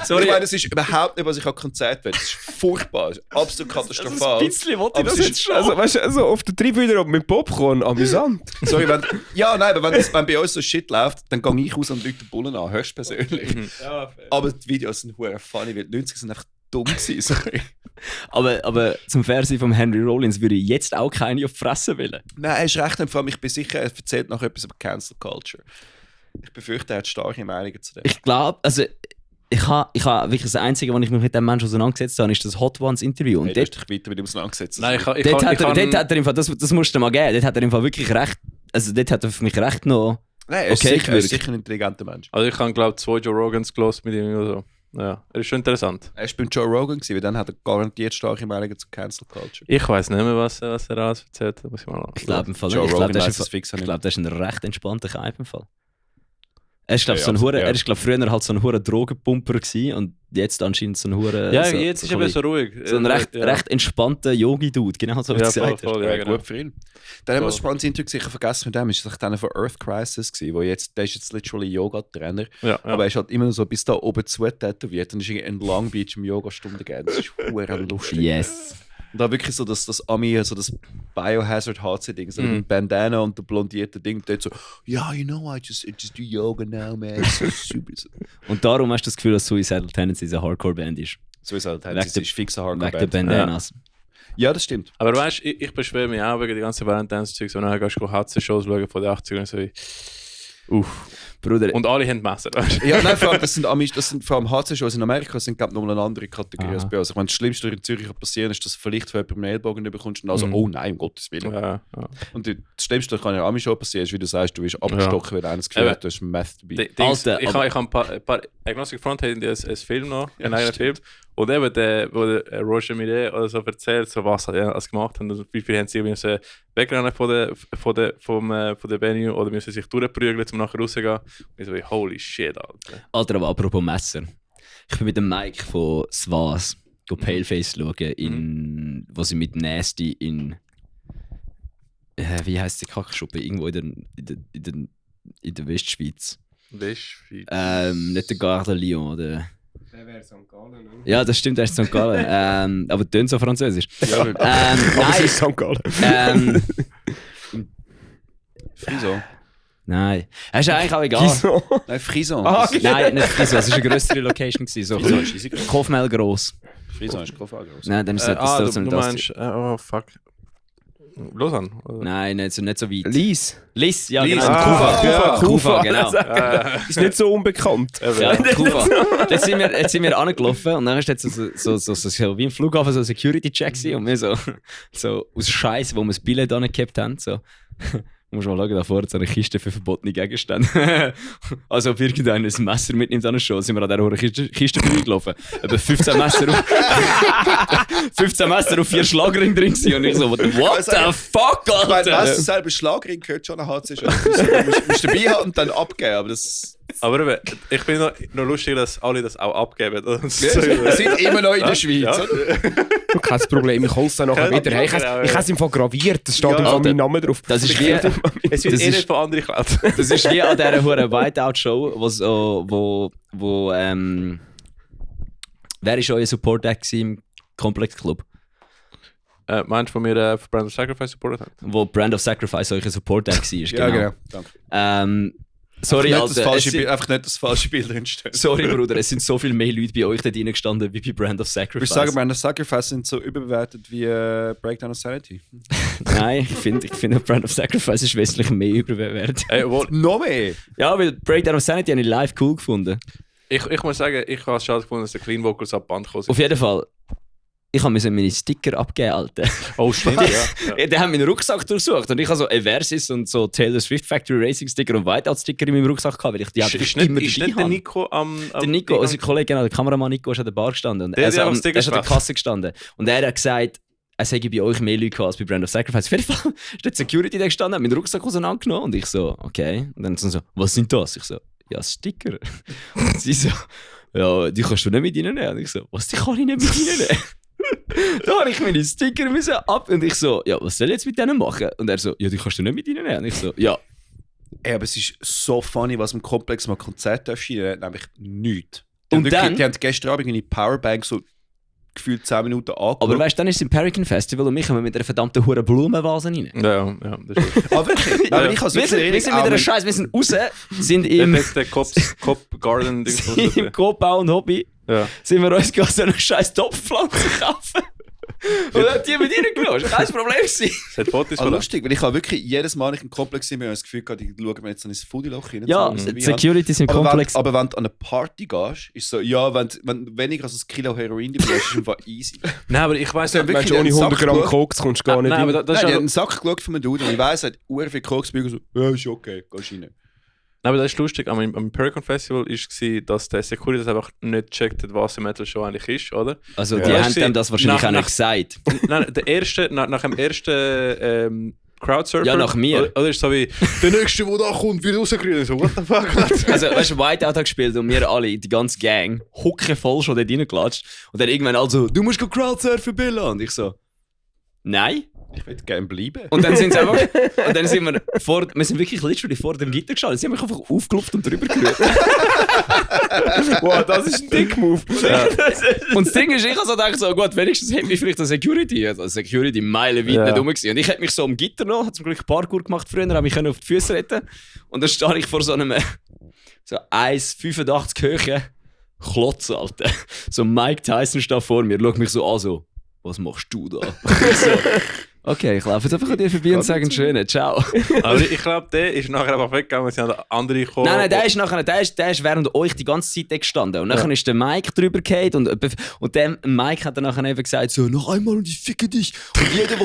Speaker 1: Sorry. Ich meine, das ist überhaupt nicht, was ich an Konzert will. Das ist furchtbar, das ist absolut katastrophal.
Speaker 4: Also ein bisschen wollte ich das jetzt schon. Also, weißt du, also auf der Tribüne mit Popcorn, amüsant.
Speaker 1: Sorry, wenn bei uns so Shit läuft, dann gehe ich raus und Leute den Bullen an, höchstpersönlich. Ja, aber die Videos sind hure funny, weil die 90 sind einfach dumm gewesen, sorry.
Speaker 2: Aber zum Fernsehen von Henry Rollins würde ich jetzt auch keine auf die Fresse wollen.
Speaker 1: Nein, er ist recht, vor allem, ich bin sicher, er erzählt noch etwas über Cancel Culture. Ich befürchte, er hat starke Meinungen zu dem.
Speaker 2: Ich glaube, also ich habe wirklich das Einzige, was ich mich mit dem Menschen auseinandergesetzt habe, ist das Hot Ones Interview. Und
Speaker 1: hey, dort, dich weiter mit ihm auseinandergesetzt.
Speaker 3: Nein,
Speaker 2: dort hat er im Fall, das musst du mal geben, dort hat er im Fall wirklich recht, also dort hat er für mich recht noch...
Speaker 1: Nein, er ist sicher ein intelligenter Mensch.
Speaker 3: Also ich habe, glaube ich, 2 Joe Rogans gelost mit ihm oder so. Ja, er ist schon interessant.
Speaker 1: Er war beim Joe Rogan, weil dann hat er garantiert starke Meinungen zu Cancel Culture.
Speaker 3: Ich weiß nicht mehr, was er alles erzählt hat. Muss ich mal
Speaker 2: ich glaube,
Speaker 1: das
Speaker 2: ist ein recht entspannter Typ im Fall. Er ist, glaube früher halt so ein hoher Drogenpumper gewesen und jetzt anscheinend so ein hoher...
Speaker 3: Ja, jetzt ist er so ruhig.
Speaker 2: So ein recht entspannter Yogi-Dude, genau so wie du gesagt hast.
Speaker 1: Ja, gut für ihn. Dann haben wir das spannende Interview sicher vergessen mit dem, ist das einer von Earth Crisis gewesen, der ist jetzt literally Yoga-Trainer, aber er ist halt immer noch so bis da oben zu tätowiert und ist in Long Beach im Yoga-Stunde gegeben. Das ist verdammt lustig.
Speaker 2: Yes.
Speaker 1: Und da wirklich so das Ami, so das Biohazard HC-Ding, so mit Bandana und der blondierte Ding, dort so, ja, you know, I just do yoga now, man, so super.
Speaker 2: Und darum hast du das Gefühl, dass Suicidal Tendencies eine Hardcore-Band ist?
Speaker 1: Suicidal Tendencies ist fix eine Hardcore-Band.
Speaker 2: Wegen der Bandanas.
Speaker 1: Ja, das stimmt.
Speaker 3: Aber weißt du, ich beschwere mich auch wegen die ganzen Valentine's-Zeugs, und dann gehst du HC-Shows schauen von den 80ern und so wie,
Speaker 2: Bruder.
Speaker 3: Und alle haben Messer, weißt du?
Speaker 1: Ja, nein, vor allem, das sind vor allem HC-Shows in Amerika, sind glaube ich nochmal eine andere Kategorie als bei uns. Ich meine, das Schlimmste, was in Zürich passieren ist, dass du vielleicht von jemandem einen Ellbogen bekommst und also, oh nein, um Gottes Willen.
Speaker 3: Ja.
Speaker 1: Und das Schlimmste, was in einer Ami-Show passieren ist, wie du sagst, du wirst abgestochen, weil einer das Gefühl hat, du hast Meth dabei.
Speaker 3: Alter, ich habe ein paar Agnostic Front haben einen Film noch, einen eigenen Film. Und eben, wo der Roger Millet oder so erzählt, so was er alles gemacht hat, und wie viele haben sie müssen wegrennen von der Venue oder müssen sich durchprügeln, um nachher rauszugehen. Und ich so, holy shit, Alter.
Speaker 2: Alter, aber apropos Messer. Ich bin mit dem Mike von Svas Paleface schauen, wo sie mit Nasty in... wie heisst die Kackschuppe? Irgendwo in der Westschweiz.
Speaker 3: Westschweiz?
Speaker 2: Nicht der Gare de Lyon, oder...
Speaker 4: Der wäre St. Gallen, ne?
Speaker 2: Ja, das stimmt, er ist St. Gallen. Aber tönt so französisch.
Speaker 1: Ja,
Speaker 4: aber es ist St. Gallen.
Speaker 1: Frison.
Speaker 2: Nein. Es ist eigentlich auch egal.
Speaker 1: Nein, Frison.
Speaker 2: Nein, nicht Frison. Es war eine grössere Location. So Kofmel gross.
Speaker 1: Frison ist Kofmel gross.
Speaker 2: Nein, dann ist das
Speaker 3: du meinst... oh, fuck. Lausanne?
Speaker 2: Nein, nicht so weit.
Speaker 4: Lies,
Speaker 2: ja,
Speaker 1: Lies.
Speaker 2: Genau. Kufa, genau.
Speaker 4: Ist nicht so unbekannt.
Speaker 2: Ja, Kufa. Jetzt sind wir angelaufen und dann ist jetzt so wie im Flughafen so ein Security-Check und wir so aus Scheiß, wo wir das Billett angehabt haben, so... Du musst mal schauen, da vorne so eine Kiste für verbotene Gegenstände. Also ob irgendeiner ein Messer mitnimmt an der Show, sind wir an dieser Kiste vorbeigelaufen. Etwa 15 Messer auf 4 Schlagringe drin gewesen. Und ich so, what the fuck, Alter?
Speaker 1: Ich meine, Messer selber Schlagring gehört schon nach HC. Du musst dabei haben und dann abgeben, aber das...
Speaker 3: Aber ich bin noch lustig, dass alle das auch abgeben.
Speaker 1: Wir sind immer noch in der Schweiz.
Speaker 3: Ja.
Speaker 4: Kein Problem, ich hole es dann nachher wieder. Hey, ich habe es im Fall graviert, es steht im Fall mein Name drauf.
Speaker 2: Das ist wie...
Speaker 3: Es wird nicht von anderen geklaut.
Speaker 2: Das ist wie an dieser hohen Whiteout-Show, wo wer war euer Support-Act im Complex Club?
Speaker 3: Meinst du, von mir für Brand of Sacrifice supportet hat?
Speaker 2: Wo Brand of Sacrifice euer Support-App war.
Speaker 1: Ja, genau. Danke.
Speaker 2: Sorry,
Speaker 1: einfach nicht das falsche Bild entstehen.
Speaker 2: Sorry, Bruder, es sind so viele mehr Leute bei euch da drin gestanden wie bei Brand of Sacrifice.
Speaker 1: Ich würde sagen, Brand of Sacrifice sind so überbewertet wie Breakdown of Sanity.
Speaker 2: Nein, ich finde Brand of Sacrifice ist wesentlich mehr überbewertet.
Speaker 1: Noch mehr?
Speaker 2: Ja, weil Breakdown of Sanity habe ich live cool gefunden.
Speaker 3: Ich muss sagen, ich habe es schade gefunden, dass die Clean Vocals ab Band gekommen sind.
Speaker 2: Auf jeden Fall. Ich habe meine Sticker abgegeben, Alter.
Speaker 3: Oh, stimmt, ja.
Speaker 2: Die haben meinen Rucksack durchsucht und ich habe so Eversis und so Taylor Swift Factory Racing Sticker und Whiteout-Sticker in meinem Rucksack gehabt, weil ich die
Speaker 3: ist nicht der Nico am
Speaker 2: der Nico, unser Kollege, genau, der Kameramann Nico, ist an der Bar gestanden. Und er ist an der Kasse gestanden. Und er hat gesagt, es hätte bei euch mehr Leute gehabt als bei Brand of Sacrifice. Auf jeden Fall ist die Security da gestanden, hat meinen Rucksack auseinandergenommen und ich so, okay. Und dann so, was sind das? Ich so, ja, Sticker. Und sie so, ja, die kannst du nicht mit reinnehmen. Und ich so, was, die kann ich nicht mit reinnehmen? Da habe ich meine Sticker ab und ich so, ja, was soll ich jetzt mit denen machen? Und er so, ja, die kannst du nicht mit reinnehmen. Und ich so, ja.
Speaker 1: Ey, aber es ist so funny, was im Komplex mal Konzert erscheinen hat, nämlich nichts.
Speaker 2: Die haben
Speaker 1: gestern Abend eine Powerbank so gefühlt 10 Minuten angeschaut.
Speaker 2: Aber weißt du, dann ist es im Perican Festival und wir kommen mit einer verdammten hohen Blumenvase rein.
Speaker 3: Ja, das ist
Speaker 1: aber wirklich, aber ich
Speaker 2: wir sind mit einer Scheiße, wir sind raus, sind im
Speaker 3: der Cop Garden
Speaker 2: im Coop-Bau und Hobby.
Speaker 3: Ja.
Speaker 2: Sind wir uns so eine scheiß Topfpflanze kaufen. Und dann die mit reingenommen. Das war kein Problem.
Speaker 3: Es hat Fotos
Speaker 1: von lustig, weil ich habe wirklich jedes Mal, wenn ich im Komplex bin, das Gefühl gehabt, ich schaue mir jetzt so ins Foodie-Loch rein.
Speaker 2: Ja, Security ist im Komplex.
Speaker 1: Aber wenn du an eine Party gehst, ist so, ja, wenn weniger als ein Kilo Heroin dabei ist, ist einfach easy.
Speaker 3: Nein, aber ich weiss
Speaker 4: nicht, wenn du ohne 100 Gramm Koks kommst, gar nicht
Speaker 3: rein.
Speaker 1: Ich habe einen Sack geschaut von einem Dude und ich weiss, er hat sehr viel Koks bei so, ja, ist okay, gehst rein.
Speaker 3: Aber das ist lustig, am Perican Festival war, dass der Security das einfach nicht checkt hat, was eine Metal Show eigentlich ist, oder?
Speaker 2: Also die haben dem das wahrscheinlich auch nicht gesagt.
Speaker 3: Nein, nach dem ersten Crowdsurfer.
Speaker 2: Ja, nach mir.
Speaker 3: Oder ist so wie, der Nächste, der da kommt, wird rausgekriegt. So, what the fuck?
Speaker 2: Also, weißt du, Whiteout hat gespielt und wir alle, die ganze Gang, huckevoll schon dort reingelatscht. Und dann irgendwann also, du musst Crowdsurfen, Billa. Und ich so, nein.
Speaker 1: Ich würde gerne bleiben.
Speaker 2: Und dann sind sie einfach, und dann sind wir sind wirklich literally vor dem Gitter gestanden. Sie haben mich einfach aufgelupft und drüber gerührt.
Speaker 4: Wow, das ist ein Dick-Move.
Speaker 2: Ja. Und das Ding ist, ich habe so gedacht, so, gut, wenigstens hätte mich vielleicht eine Security, also Security meilenweit nicht rum gewesen. Und ich hätte mich so am Gitter noch, habe zum Glück Parkour gemacht früher, habe mich auf die Füße retten. Und dann stehe ich vor so einem so 1,85 Höhe Klotz, Alter. So Mike Tyson steht vor mir, schaut mich so an, so, was machst du da? So, okay, ich laufe jetzt einfach an dir vorbei und sage einen schönen Ciao.
Speaker 3: Aber ich glaube, der ist nachher einfach weggegangen, sie haben andere gekommen.
Speaker 2: Nein, der ist während euch die ganze Zeit gestanden. Und dann ist der Mike drüber gefallen und der Mike hat dann nachher eben gesagt, so, noch einmal und ich ficke dich. Und jeder,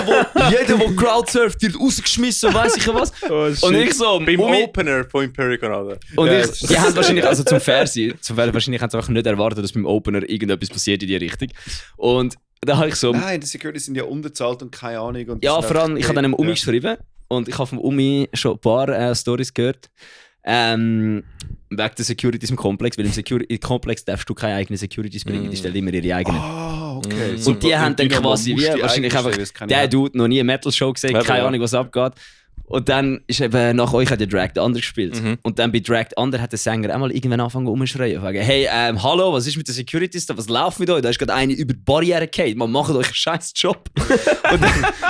Speaker 2: der Crowdsurft, wird rausgeschmissen, weiss ich was.
Speaker 4: Oh,
Speaker 2: und ich so,
Speaker 3: beim Opener von Imperial, oder?
Speaker 2: Und ja, die haben wahrscheinlich, also zum Fernsehen, wahrscheinlich haben sie einfach nicht erwartet, dass beim Opener irgendetwas passiert in die Richtung. Und da habe ich so...
Speaker 1: Nein, die Security sind ja unterzahlt und keine Ahnung. Und
Speaker 2: ja, vor allem, ich habe dann einem Umi geschrieben und ich habe vom Umi schon ein paar Storys gehört. Wegen der Securities im Komplex, weil im Komplex darfst du keine eigenen Securities bringen, die stellen immer ihre eigenen.
Speaker 1: Ah, okay.
Speaker 2: Und die haben dann quasi wie wahrscheinlich einfach der Dude noch nie eine Metal-Show gesehen, keine Ahnung, was abgeht. Und dann ist eben nach euch hat der Dragged Under gespielt. Und dann bei Dragged Under hat der Sänger einmal irgendwann angefangen umzuschreien. Hey, hallo, was ist mit den Securities da? Was läuft mit euch? Da ist gerade eine über die Barriere gefallen. Man macht euch einen scheiß Job.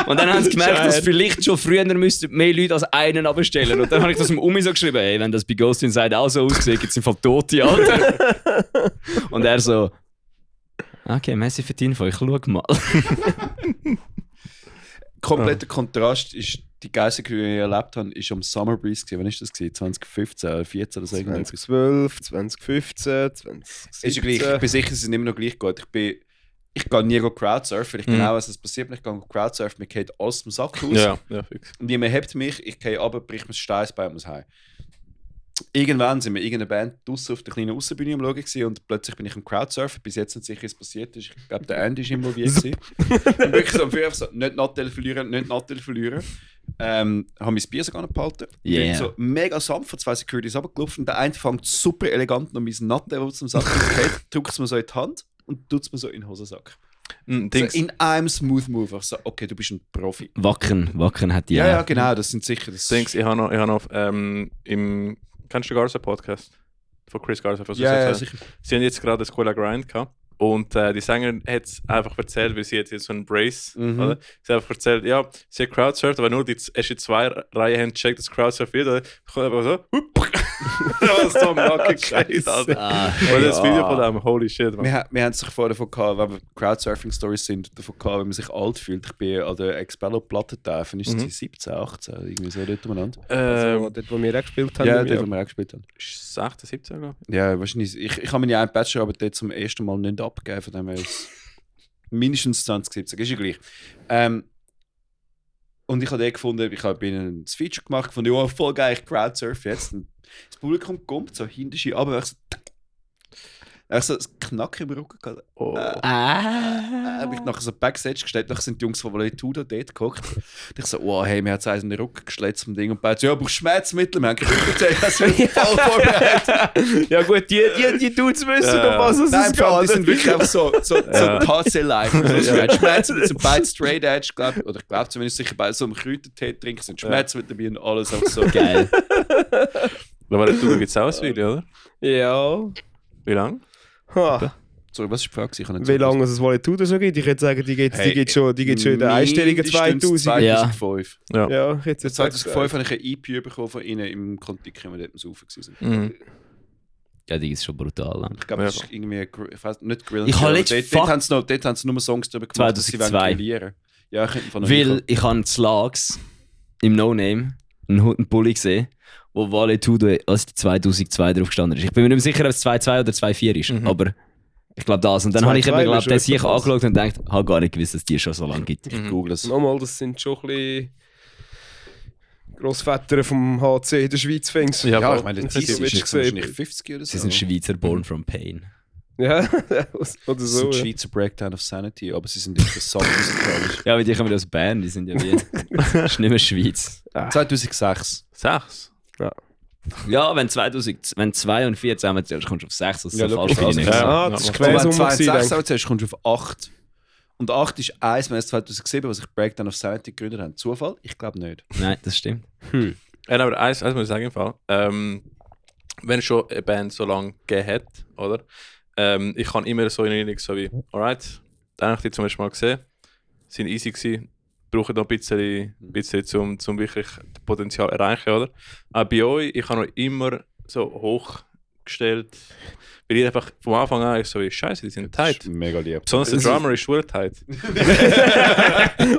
Speaker 2: und dann haben sie gemerkt, dass vielleicht schon früher mehr Leute als einen abstellen. Und dann habe ich das dem Umi so geschrieben, hey, wenn das bei Ghost Inside auch so aussieht, gibt es im Fall Tote, Alter. Und er so, okay, merci für die Info, ich schau mal.
Speaker 1: Kompletter Kontrast ist die geilste Crew, die ich erlebt habe, ist am Summer Breeze. Wann war das? 2015 oder 2014 oder so?
Speaker 4: 2012, 2015, 2017.
Speaker 1: Ist ja gleich. Ich bin sicher, sie sind immer noch gleich gut. Ich gehe nie Crowdsurfen. Ich genau was passiert. Ich gehe Crowdsurfen, mir geht alles vom Sack aus.
Speaker 3: Ja, fix.
Speaker 1: Und jemand hebt mich, ich gehe runter, bricht mir das Steißbein und muss heim. Irgendwann sind wir irgendeine Band draussen auf der kleinen Aussenbühne am Schauen und plötzlich bin ich am Crowdsurfen. Bis jetzt nicht sicher, was passiert ist. Ich glaube, der Andy ist involviert. Und wirklich so am Anfang so, nicht Nattel verlieren. Habe mein Bier sogar noch behalten.
Speaker 2: Yeah.
Speaker 1: Bin so mega sanft von 2 Securities runtergelaufen. Und der eine fängt super elegant noch mein Nattel, der zum Sack geht, drückt es mir so in die Hand und tut es mir so in den Hosensack. So in einem Smooth Move. Ich so, okay, du bist ein Profi.
Speaker 2: Wacken hat die.
Speaker 1: Ja, genau, das sind sicher. Das
Speaker 3: Dings, ich habe noch kennst du den Garza Podcast? Von Chris Garza.
Speaker 1: Ja, sicher.
Speaker 3: Sie haben jetzt gerade das Cola Grind gehabt. Und die Sängerin hat es einfach erzählt, weil sie hat jetzt so einen Brace, oder? Sie hat einfach erzählt, ja, sie hat Crowdsurft, aber nur die ersten 2 Reihen haben gecheckt, dass Crowdsurft wird, oder? Kommt einfach so, das ist so am Nacken gekriegt, Alter. Und das Video von dem, holy shit, man.
Speaker 1: Wir haben es sich vorher davon gehabt, wenn wir Crowdsurfing-Stories sind, davon gehabt, wenn man sich alt fühlt. Ich bin an der Expello-Plattentafel, ist es 17, 18, irgendwie so dort umeinander.
Speaker 4: Dort, wo wir auch gespielt haben.
Speaker 1: Ja, dort, wo wir auch gespielt haben.
Speaker 3: 16, 17, glaube ich.
Speaker 1: Ja, wahrscheinlich. Ich habe meine eine Bachelorarbeit dort zum ersten Mal nicht abgegeben, von dem her ist mindestens 2017, ist ja gleich. Und ich habe dort gefunden, ich habe ihnen das Feature gemacht, gefunden, ja, voll geil, ich Crowdsurf jetzt. Und das Publikum kommt so hinter aber ich so das Knacken im Rücken gehabt. Habe ich nachher so Backstage gestellt, nachher sind die Jungs von Valetudo dort gehockt. Und ich so, wow, hey, mir hat es eins in den Rücken geschlägt zum Ding und beide so, ja, brauchst Schmerzmittel? Wir haben gesagt, das wird voll vorbereitet.
Speaker 4: Ja gut, die Dudes wissen, um was es
Speaker 1: Nein,
Speaker 4: geht.
Speaker 1: die sind wirklich einfach so KC-like. Also, wir haben Schmerzmittel, sind beide straight edge, oder ich glaube zumindest sicher beide so im Kräutertee trinken, sind Schmerzmittel dabei und alles auch so.
Speaker 2: Geil.
Speaker 3: Aber Valetudo gibt es auch ein Video, oder?
Speaker 4: Ja.
Speaker 3: Wie lange?
Speaker 4: Ha.
Speaker 1: Sorry, was war die Frage?
Speaker 4: Wie lange es Valetudo so gibt? Ich würde sagen, die geht schon in den einstelligen 2000.
Speaker 1: 2005.
Speaker 4: Ja, ich hätte
Speaker 1: 2005 habe ich eine EP bekommen von ihnen im Kontik, wenn wir dort am Saufen waren.
Speaker 2: Ja, die ist schon brutal.
Speaker 1: Ich glaube, das ist irgendwie, ich weiß nicht Grill.
Speaker 2: Ich habe
Speaker 1: dort haben sie nur Songs darüber gemacht, dass sie grillieren. Ja, ich hätte von
Speaker 2: weil ich habe Slags im No Name einen Pulli gesehen, wo Valetudo als 2002 drauf gestanden ist. Ich bin mir nicht mehr sicher, ob es 2.2 oder 2.4 ist, aber ich glaube das. Und dann habe ich eben, glaube ich, sich angeschaut und gedacht, ich habe gar nicht gewusst, dass die schon so lange gibt.
Speaker 1: Ich google es.
Speaker 4: Nochmal, das sind schon ein bisschen Grossväter vom HC in der Schweiz fängst.
Speaker 1: Ja, ich meine, die
Speaker 4: sind
Speaker 1: ist wahrscheinlich 50 oder so.
Speaker 2: Sie sind Schweizer Born from Pain.
Speaker 4: Ja, oder
Speaker 1: Das ist
Speaker 4: so.
Speaker 1: ein Schweizer Breakdown of Sanity, aber sie sind interessant musikalisch.
Speaker 2: Ja, aber die kommen aus Bern, die sind ja wie... Das ist nicht mehr Schweiz.
Speaker 1: 2006.
Speaker 3: 6?
Speaker 2: Ja, wenn 2 und 4 zusammenzählst, kommst du auf 6, das ist so falsch
Speaker 1: logisch.
Speaker 2: wie ich.
Speaker 4: Ah, das ist
Speaker 1: Wenn du
Speaker 4: Quersumme
Speaker 1: 2 und 6
Speaker 4: gewesen.
Speaker 1: zusammenzählst, kommst du auf 8. Und 8 ist 1, wenn es 2007, was sich Breakdown of Sanity gegründet haben. Zufall? Ich glaube nicht.
Speaker 2: Nein, das stimmt.
Speaker 3: Aber eins muss ich sagen im Fall. Wenn schon eine Band so lange gegeben hat, oder? Ich kann immer so in Erinnerung, so wie, alright, dann habe ich die zum Beispiel mal gesehen, sind easy gewesen, brauchen noch ein bisschen zum wirklich das Potenzial erreichen, oder? Aber bei euch, ich habe noch immer so hochgestellt, weil ich einfach vom Anfang an so wie, scheiße, die sind tight.
Speaker 1: Mega lieb.
Speaker 3: Besonders der Drummer ist schwer tight.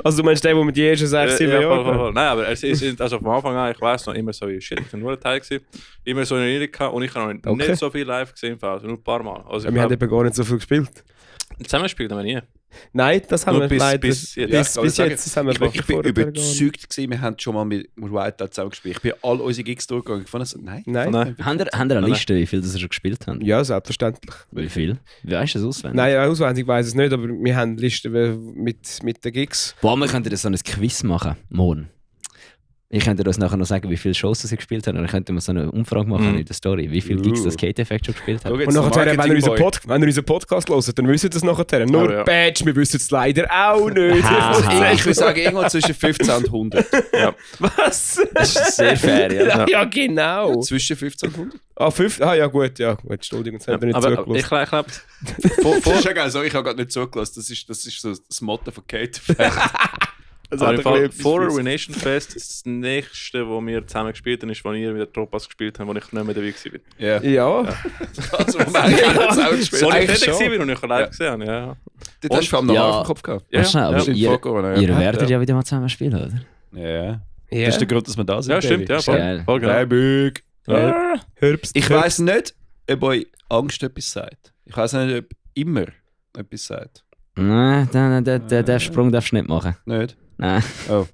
Speaker 4: Also du meinst den, der mit die ersten 6, 7 Jahren...
Speaker 3: voll. Nein, aber es ist also vom Anfang an, ich weiss noch immer so wie, shit, ich bin nur tight gewesen. Immer so in Erinnerung gehabt und ich habe noch nicht so viel live gesehen, also nur ein paar Mal. Also
Speaker 4: Wir haben eben gar nicht so viel gespielt.
Speaker 3: Zusammenspielt haben wir nie.
Speaker 4: Nein, das haben
Speaker 3: Nur
Speaker 4: wir leider...
Speaker 3: bis
Speaker 1: Ja,
Speaker 4: Bis jetzt, das haben wir
Speaker 1: ich bin überzeugt gewesen, wir haben schon mal mit White zusammen gespielt. Ich bin all unsere Gigs durchgegangen. Ich fand so, nein.
Speaker 3: Nein.
Speaker 2: Habt ihr eine Liste, wie viel das ihr schon gespielt habt?
Speaker 4: Ja, selbstverständlich.
Speaker 2: Wie viel? Weißt du das auswendig?
Speaker 4: Nein, auswendig weiss ich es nicht, aber wir haben Listen mit den Gigs.
Speaker 2: Boah, wir könnten so ein Quiz machen, morgen. Ich könnte uns nachher noch sagen, wie viele Shows sie gespielt haben. Und dann könnten wir so eine Umfrage machen in der Story, wie viele Gigs das Kate Effect schon gespielt hat.
Speaker 1: Schau jetzt,
Speaker 4: Und nachher,
Speaker 1: der
Speaker 4: wenn ihr
Speaker 1: Marketing-Boy.
Speaker 4: unseren Podcast hört, dann wisst ihr das nachher. Nur
Speaker 3: Aber ja.
Speaker 4: Badge, wir wissen es leider auch nicht.
Speaker 1: Ich würde sagen, irgendwo zwischen 15 und 100.
Speaker 3: Ja.
Speaker 4: Was?
Speaker 2: Das ist sehr fair, ja.
Speaker 4: Ja, genau.
Speaker 1: Zwischen 15 und 100?
Speaker 4: Ah, 5? Ah, ja, gut, ja. Gut, Entschuldigung, jetzt habt ihr nicht
Speaker 3: Aber
Speaker 4: zugelassen.
Speaker 3: ich glaube,
Speaker 1: Das ist ja geil, so, ich habe gerade nicht zugelassen. Das ist so das Motto von Kate.
Speaker 4: Also
Speaker 3: aber im
Speaker 4: hat er
Speaker 3: Fall
Speaker 4: etwas
Speaker 3: vor
Speaker 4: gewusst.
Speaker 3: Ruination Fest, das nächste, wo wir zusammen gespielt haben, ist, wo ihr wieder Tropas gespielt habt, wo ich nicht mehr dabei war.
Speaker 1: Ja.
Speaker 4: Ja.
Speaker 1: Also, wo wir eigentlich auch zusammen gespielt
Speaker 3: Wo ich
Speaker 1: haben.
Speaker 3: nicht
Speaker 4: schon.
Speaker 3: war und ich live gesehen habe, ja.
Speaker 1: Das hast du vor allem noch
Speaker 2: Ja.
Speaker 1: auf dem Kopf gehabt.
Speaker 2: Ja, schnell, aber
Speaker 1: Stimmt,
Speaker 2: ihr,
Speaker 1: vor Corona,
Speaker 2: ihr
Speaker 1: ja.
Speaker 2: werdet ja wieder mal zusammen spielen, oder?
Speaker 1: Ja. Das ist der Grund, dass wir da sind.
Speaker 3: Ja, stimmt, ja, voll.
Speaker 2: Geil.
Speaker 3: Voll genau.
Speaker 1: Big.
Speaker 4: Herbst.
Speaker 1: Ich weiss nicht, ob euch Angst etwas sagt. Ich weiss nicht, ob immer etwas sagt.
Speaker 2: Nein, den Sprung darfst du nicht machen.
Speaker 1: Nicht?
Speaker 2: Nein.
Speaker 1: Oh.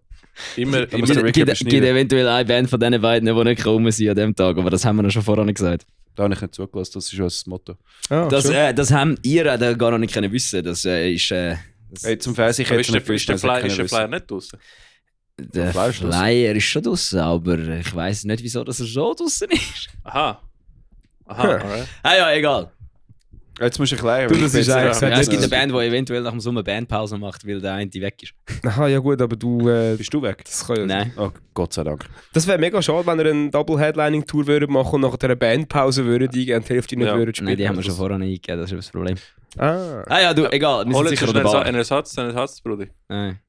Speaker 3: Immer,
Speaker 1: Da muss der Rick
Speaker 2: Gibt
Speaker 1: beschneiden.
Speaker 2: eventuell eine Band von diesen beiden, die nicht gekommen sind an dem Tag, aber das haben wir noch schon vorher gesagt.
Speaker 1: Da habe ich nicht zugelassen, das ist schon das Motto.
Speaker 4: Ah,
Speaker 2: Das,
Speaker 4: schon.
Speaker 2: das haben ihr auch gar noch nicht können wissen. Das ist das,
Speaker 1: Hey, zum Fernsehen, ich
Speaker 3: Aber
Speaker 1: hätte
Speaker 3: ist der Flyer nicht draußen?
Speaker 2: der
Speaker 1: Fleisch draussen.
Speaker 2: Flyer ist schon draussen, aber ich weiss nicht, wieso dass er schon draussen ist.
Speaker 3: Aha, alright.
Speaker 2: Ah ja, egal.
Speaker 1: Jetzt musst du erklären.
Speaker 4: Du,
Speaker 1: weil
Speaker 4: das
Speaker 1: ich
Speaker 4: ist
Speaker 1: bin jetzt-
Speaker 4: eigentlich-
Speaker 2: Ja, es gibt eine
Speaker 1: Ja.
Speaker 2: Band, die eventuell nach dem Sommer Bandpause macht, weil der eine weg ist.
Speaker 4: Aha, ja gut, aber du...
Speaker 1: Bist du weg?
Speaker 4: das kann ja
Speaker 2: Nein.
Speaker 1: Oh, Gott sei Dank.
Speaker 4: Das wäre mega schade, wenn ihr eine Double-Headlining-Tour würdet machen und nach einer Bandpause würdet eingehen und die Hälfte nicht
Speaker 3: Ja.
Speaker 4: würdet spielen.
Speaker 2: Nein, die haben wir
Speaker 4: Also
Speaker 2: schon vorher eingegeben, das ist das Problem. Ja, du, egal. Wir sind
Speaker 3: Hol
Speaker 2: sicher
Speaker 3: jetzt
Speaker 2: an der Bar.
Speaker 3: einen Ersatz, Bruder.
Speaker 2: Nein.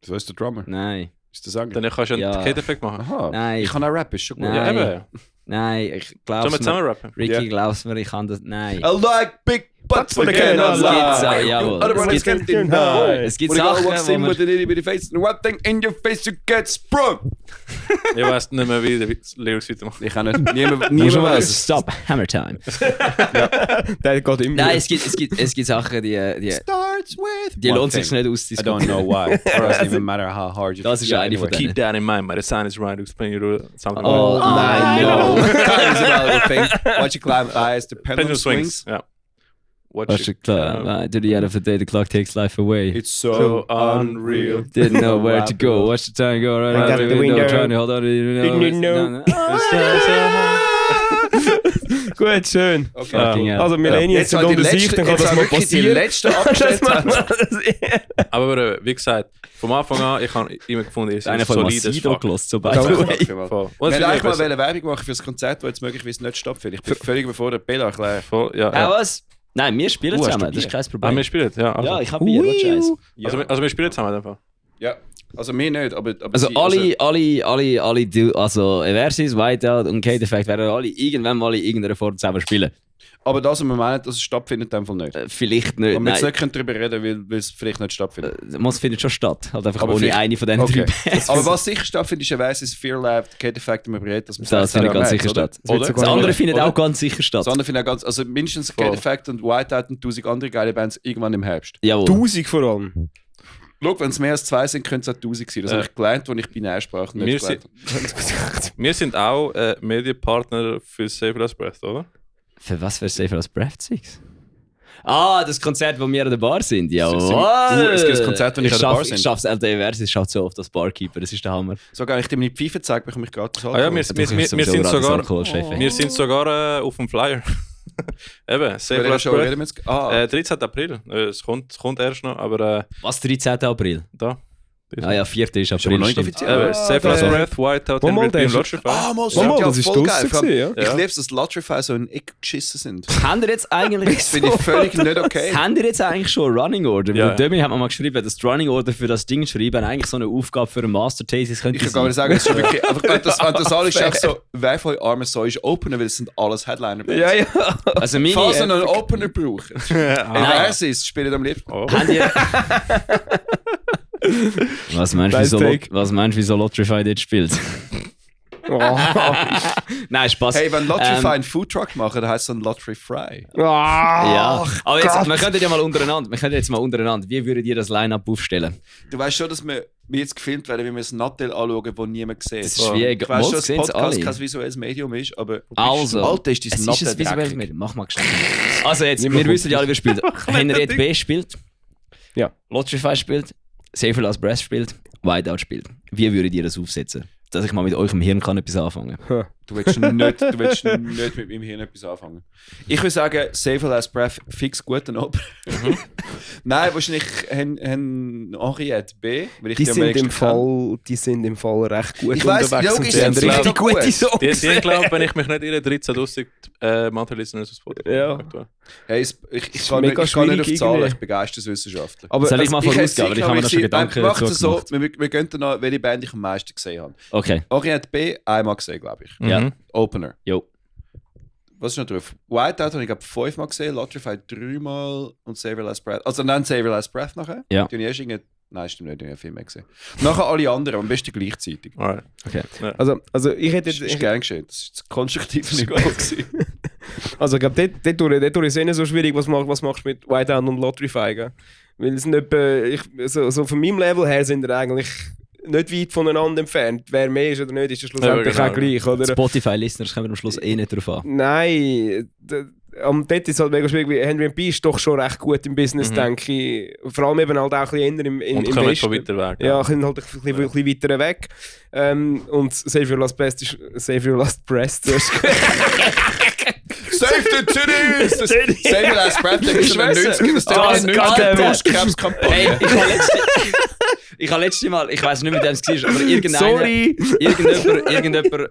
Speaker 1: So ist der Drummer.
Speaker 2: Nein.
Speaker 1: Ist der Sänger?
Speaker 3: Dann kannst du einen
Speaker 2: Ja.
Speaker 3: Kate-Effekt machen.
Speaker 1: Aha.
Speaker 2: Nein.
Speaker 1: Ich kann auch rappen, ist schon gut.
Speaker 2: Nein.
Speaker 3: Ja, eben.
Speaker 2: Nein, ich
Speaker 3: Sollen
Speaker 2: glaube
Speaker 3: wir zusammen
Speaker 2: mir.
Speaker 3: rappen?
Speaker 2: Ricky, glaubst mir, ich kann das. Nein.
Speaker 1: I like big butts
Speaker 4: but I
Speaker 1: cannot
Speaker 4: cannot
Speaker 1: lie.
Speaker 2: lie. Jawohl.
Speaker 1: Otherwise
Speaker 2: Es
Speaker 1: it's
Speaker 2: gibt-
Speaker 1: getting high.
Speaker 2: Es gibt
Speaker 1: When you
Speaker 2: Sachen,
Speaker 1: walks
Speaker 2: wo
Speaker 1: in
Speaker 2: man-
Speaker 1: with an itty bitty face and one thing in your face you get sprung.
Speaker 3: Ich weiss nicht mehr, wie der Lyrics weitermachen.
Speaker 1: Ich kann nicht. Niemand
Speaker 2: Muss schon
Speaker 1: weiß.
Speaker 2: was. Stop. Hammer time.
Speaker 4: Der geht immer.
Speaker 2: Nein, es gibt Sachen, die
Speaker 1: Starts with
Speaker 2: die
Speaker 1: one
Speaker 2: lohnt sich
Speaker 1: thing.
Speaker 2: nicht
Speaker 1: I don't
Speaker 2: auszudiskutieren.
Speaker 1: know why. It doesn't even matter how hard you
Speaker 2: Das ist eine von denen.
Speaker 3: Keep that in mind, my design is right to explain you something.
Speaker 2: Oh, nein, no.
Speaker 1: Watch you climb as the pendulum
Speaker 3: Pendulum
Speaker 1: swings.
Speaker 3: swings. Ja.
Speaker 2: What's the clock? To the end of the day, the clock takes life away.
Speaker 1: It's so unreal.
Speaker 2: Didn't know where to go. Watch the time go right
Speaker 4: I got
Speaker 2: out
Speaker 4: the
Speaker 2: the window.
Speaker 4: window.
Speaker 2: Trying to hold on.
Speaker 4: Didn't know. Gut, schön.
Speaker 1: Okay.
Speaker 2: Fucking hell.
Speaker 4: Also Millennials sind unter sich, dann kann das mal
Speaker 1: Die
Speaker 4: passieren.
Speaker 1: letzte abgestellt haben.
Speaker 3: Aber wie gesagt, vom Anfang an, ich habe immer gefunden, es
Speaker 2: Einer
Speaker 3: ist
Speaker 2: von
Speaker 3: solid as
Speaker 2: Massido
Speaker 3: fuck.
Speaker 2: gelost, so by
Speaker 1: Danke
Speaker 2: the way.
Speaker 1: vielmals.
Speaker 3: Voll.
Speaker 1: Wir
Speaker 3: Und es
Speaker 1: wollten
Speaker 3: wird
Speaker 1: eigentlich
Speaker 3: besser.
Speaker 1: mal Werbung machen für das Konzert, das jetzt möglicherweise nicht stattfindet. Ich bin völlig überfordert. Bela, erklären.
Speaker 3: Voll, ja.
Speaker 2: Ah, was? Nein, wir spielen
Speaker 1: Hast du
Speaker 2: zusammen, das ist
Speaker 1: Bier?
Speaker 2: kein Problem.
Speaker 3: wir spielen, ja. Also,
Speaker 2: Ja, ich habe Bier, was scheiße.
Speaker 3: also wir spielen zusammen einfach.
Speaker 1: Ja. Also wir nicht, aber
Speaker 2: Also
Speaker 1: sie-
Speaker 2: also Eversis, Whiteout und Kate-Effekt werden alle irgendwann mal in irgendeiner Form zusammen spielen.
Speaker 1: aber das, was wir meinen, dass es stattfindet, in dem Fall nicht.
Speaker 2: Vielleicht nicht,
Speaker 1: Und wir jetzt
Speaker 2: nein.
Speaker 1: nicht darüber reden, weil es vielleicht nicht stattfindet.
Speaker 2: Es findet schon statt, halt einfach
Speaker 1: Aber
Speaker 2: ohne
Speaker 1: vielleicht-
Speaker 2: eine von diesen
Speaker 1: Okay.
Speaker 2: drei Bands.
Speaker 1: Aber was sicher stattfindet, ist ein weißes Fear Lab, Kate-Effekt und wir dass wir
Speaker 2: Das findet ganz sicher statt.
Speaker 1: Oder?
Speaker 2: Das andere findet auch ganz sicher statt.
Speaker 1: Das andere findet auch ganz, also mindestens
Speaker 3: Voll.
Speaker 1: Kate-Effekt und Whiteout und 1000 andere geile Bands irgendwann im Herbst.
Speaker 2: Jawohl.
Speaker 4: 1000 vor allem.
Speaker 1: Schau, wenn es mehr als 2 sind, könnte es auch 1000 sein. Das habe ich gelernt, als ich Binärsprache
Speaker 3: Wir
Speaker 1: nicht
Speaker 3: sind-
Speaker 1: gelernt habe.
Speaker 3: Wir sind auch Medienpartner für Save Last Breath, oder?
Speaker 2: Für was für Safer als Breath 6? Ah, das Konzert, wo wir an der Bar sind. Jawohl.
Speaker 1: Es gibt ein Konzert, wo ich an der Bar
Speaker 2: Ich
Speaker 1: sind.
Speaker 2: schaff's, LTE Versus schafft so oft als Barkeeper, das ist der Hammer.
Speaker 1: So gar nicht dir meine Pfeife zeigen, bekomme ich gratis
Speaker 3: Ah ja, wir sind sogar,
Speaker 2: Alkoholchef.
Speaker 3: wir sind sogar auf dem Flyer. Eben, Save Last
Speaker 1: schon
Speaker 3: Breath.
Speaker 1: reden wir jetzt? Ah,
Speaker 3: 13. April. Es kommt erst noch, aber
Speaker 2: Was, 13. April?
Speaker 3: da.
Speaker 2: Ah ja, 4. ist
Speaker 1: ist aber
Speaker 2: April.
Speaker 1: noch nicht
Speaker 2: stimmt.
Speaker 1: offiziell.
Speaker 3: Save Last Breath, Whiteout,
Speaker 4: Mal,
Speaker 3: Henry
Speaker 4: der
Speaker 3: B.
Speaker 4: ist-
Speaker 3: Lodgify.
Speaker 4: Mama, das ist
Speaker 1: voll
Speaker 4: draussen
Speaker 1: geil.
Speaker 4: gewesen, ja.
Speaker 1: Ich liebe es, dass Lotterify so in den Eck geschissen sind.
Speaker 2: Habt ihr jetzt eigentlich...
Speaker 1: Das finde ich völlig nicht okay.
Speaker 2: Habt ihr jetzt eigentlich schon ein Running Order?
Speaker 3: Ja.
Speaker 2: Weil Demi hat mir mal geschrieben, dass das Running Order für das Ding schreiben eigentlich so eine Aufgabe für eine Master Thesis könnte
Speaker 1: Ich kann gar nicht sagen, es ist wirklich, einfach, wenn das alles ist, einfach so, wer von euch Arme so ist Opener, weil es sind alles Headliner-Bands.
Speaker 4: Ja, ja.
Speaker 2: Also meine...
Speaker 1: Falls ihr noch einen Opener braucht, wer es ist, spielt am liebsten.
Speaker 3: Oh.
Speaker 2: Habt ihr... Was meinst du, wieso Lotterify dort spielt?
Speaker 4: Oh.
Speaker 2: Nein, Spaß.
Speaker 1: Hey, wenn Lotterify einen Foodtruck machen, dann heisst es dann Lottery Fry.
Speaker 2: Ja, aber jetzt, wir könnten ja mal untereinander, wie würdet ihr das Line-Up aufstellen?
Speaker 1: Du weißt schon, dass wir jetzt gefilmt werden, wie wir das Nattel anschauen, das niemand sieht.
Speaker 2: Das ist wie
Speaker 1: Ich weiss schon, dass
Speaker 2: sehen's
Speaker 1: Podcast
Speaker 2: alle.
Speaker 1: kein visuelles Medium ist, aber
Speaker 2: Also,
Speaker 1: Alter, ist
Speaker 2: es
Speaker 1: dein
Speaker 2: ist
Speaker 1: Nattel
Speaker 2: ein visuelles
Speaker 1: dreckig.
Speaker 2: Medium. Mach mal schnell. Also jetzt, wir wissen ja alle, wer spielt. Henriette B spielt.
Speaker 4: Ja.
Speaker 2: Lotterify spielt. Safer Last Breath spielt. Whiteout spielt. Wie würdet ihr das aufsetzen? Dass ich mal mit eurem Hirn kann etwas anfangen kann.
Speaker 1: Du willst nicht mit meinem Hirn etwas anfangen. Ich würde sagen, Save the Last Breath, fix guten Abend. Nein, wahrscheinlich Henriette B. Weil ich
Speaker 4: Die
Speaker 1: am
Speaker 4: sind,
Speaker 1: wenigsten
Speaker 4: die sind im Fall recht gut
Speaker 1: Ich weiss,
Speaker 4: unterwegs.
Speaker 1: logisch,
Speaker 4: und die haben
Speaker 1: sind
Speaker 4: richtig
Speaker 1: mega gut.
Speaker 4: gute Songs.
Speaker 3: Die glaube wenn ich mich nicht irre, 13'000 Monthly Listeners auf Spotify.
Speaker 4: Ja.
Speaker 3: aktuell.
Speaker 1: Hey, ich
Speaker 4: ist
Speaker 1: kann nicht
Speaker 4: mega
Speaker 1: auf
Speaker 4: schwierig
Speaker 1: Zahlen,
Speaker 4: irgendwie.
Speaker 1: ich bin Geisteswissenschaftler.
Speaker 4: Aber
Speaker 2: Soll ich mal
Speaker 1: hätte
Speaker 2: vorausgehen? Weil ich habe mir da schon Gedanken
Speaker 1: macht
Speaker 2: dazu
Speaker 1: es so,
Speaker 2: gemacht.
Speaker 1: wir gehen dann noch, welche Band ich am meisten gesehen habe.
Speaker 2: Okay,
Speaker 1: Henriette B. einmal gesehen, glaube ich.
Speaker 2: Ja.
Speaker 3: Mhm.
Speaker 1: Opener.
Speaker 2: jo.
Speaker 1: Was ist noch drauf? Whiteout habe ich glaube 5-mal gesehen, Lotterify 3-mal und Save Last Breath. Also dann Save Last Breath nachher.
Speaker 2: Ja.
Speaker 1: Die habe ich erst irgendwie... Nein, stimmt nicht, die habe ich viel mehr gesehen. Nachher alle anderen, am besten gleichzeitig.
Speaker 3: Alright.
Speaker 4: Also ich hätte
Speaker 1: Das ist gern geschehen. Das ist konstruktiv nicht gut gewesen.
Speaker 4: Also ich glaube, dort ist es eh nicht so schwierig, was machst du mit Whiteout und Lotterify, gell? Weil es sind etwa, so von meinem Level her sind wir eigentlich nicht weit voneinander entfernt. Wer mehr ist oder nicht, ist ja schlussendlich
Speaker 3: Ja,
Speaker 4: auch gleich, oder?
Speaker 2: Spotify-Listeners kommen am Schluss eh nicht drauf an.
Speaker 4: Nein, dort ist es halt mega schwierig, weil Henry B. ist doch schon recht gut im Business, denke ich. Vor allem eben halt auch ein bisschen eher im
Speaker 3: Und kommen
Speaker 4: Westen.
Speaker 3: von weiter weg.
Speaker 4: Ja, können halt ein bisschen weiter weg. Und Save Your Last Breath ist... Save Your Last Breath.
Speaker 1: Save the titties! Save the Last Breath, der ist in den 90ern. Das
Speaker 2: Oh,
Speaker 1: ist
Speaker 2: Gott,
Speaker 1: eine
Speaker 2: Alter.
Speaker 1: Brustkrebskampagne.
Speaker 2: Hey, ich habe letztes Mal, ich weiß nicht, mit dem es war, aber
Speaker 4: Sorry!
Speaker 2: irgendjemand,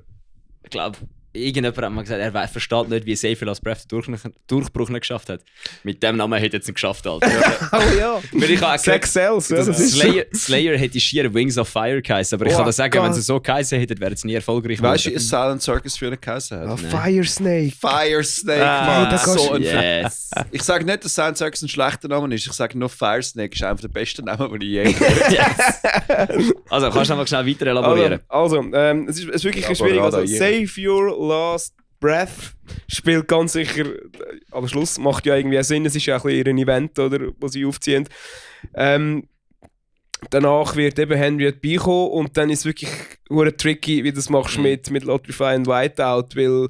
Speaker 2: ich glaube, irgendjemand hat mal gesagt, er versteht nicht, wie Save Your Last Breath den Durchbruch nicht geschafft hat. Mit dem Namen hätte er es nicht geschafft, Alter.
Speaker 4: Oh ja.
Speaker 2: Weil ich habe
Speaker 4: Sex Cells. Ja,
Speaker 2: Slayer hätte schier Wings of Fire geheißen, aber ich kann dir sagen, wenn sie so geheißen hätten, wäre es nie erfolgreich geworden.
Speaker 1: Weißt du, wie Silent Circus für einen geheißen hat?
Speaker 4: Fire Snake.
Speaker 1: Fire Snake, Mann. So ein
Speaker 2: Yes.
Speaker 1: Ich sage nicht, dass Silent Circus ein schlechter Name ist. Ich sage nur, Fire Snake ist einer der besten Namen, die ich je gehört
Speaker 2: Yes. Also, kannst du einfach schnell weiter elaborieren?
Speaker 4: Also, es ist wirklich schwierig. Also, Save Your Last Breath spielt ganz sicher, am Schluss macht ja irgendwie Sinn, es ist ja auch ein bisschen ein Event, oder, wo sie aufziehen. Danach wird eben Henriette B kommen und dann ist es wirklich tricky, wie du das machst mit Lotrify und Whiteout, weil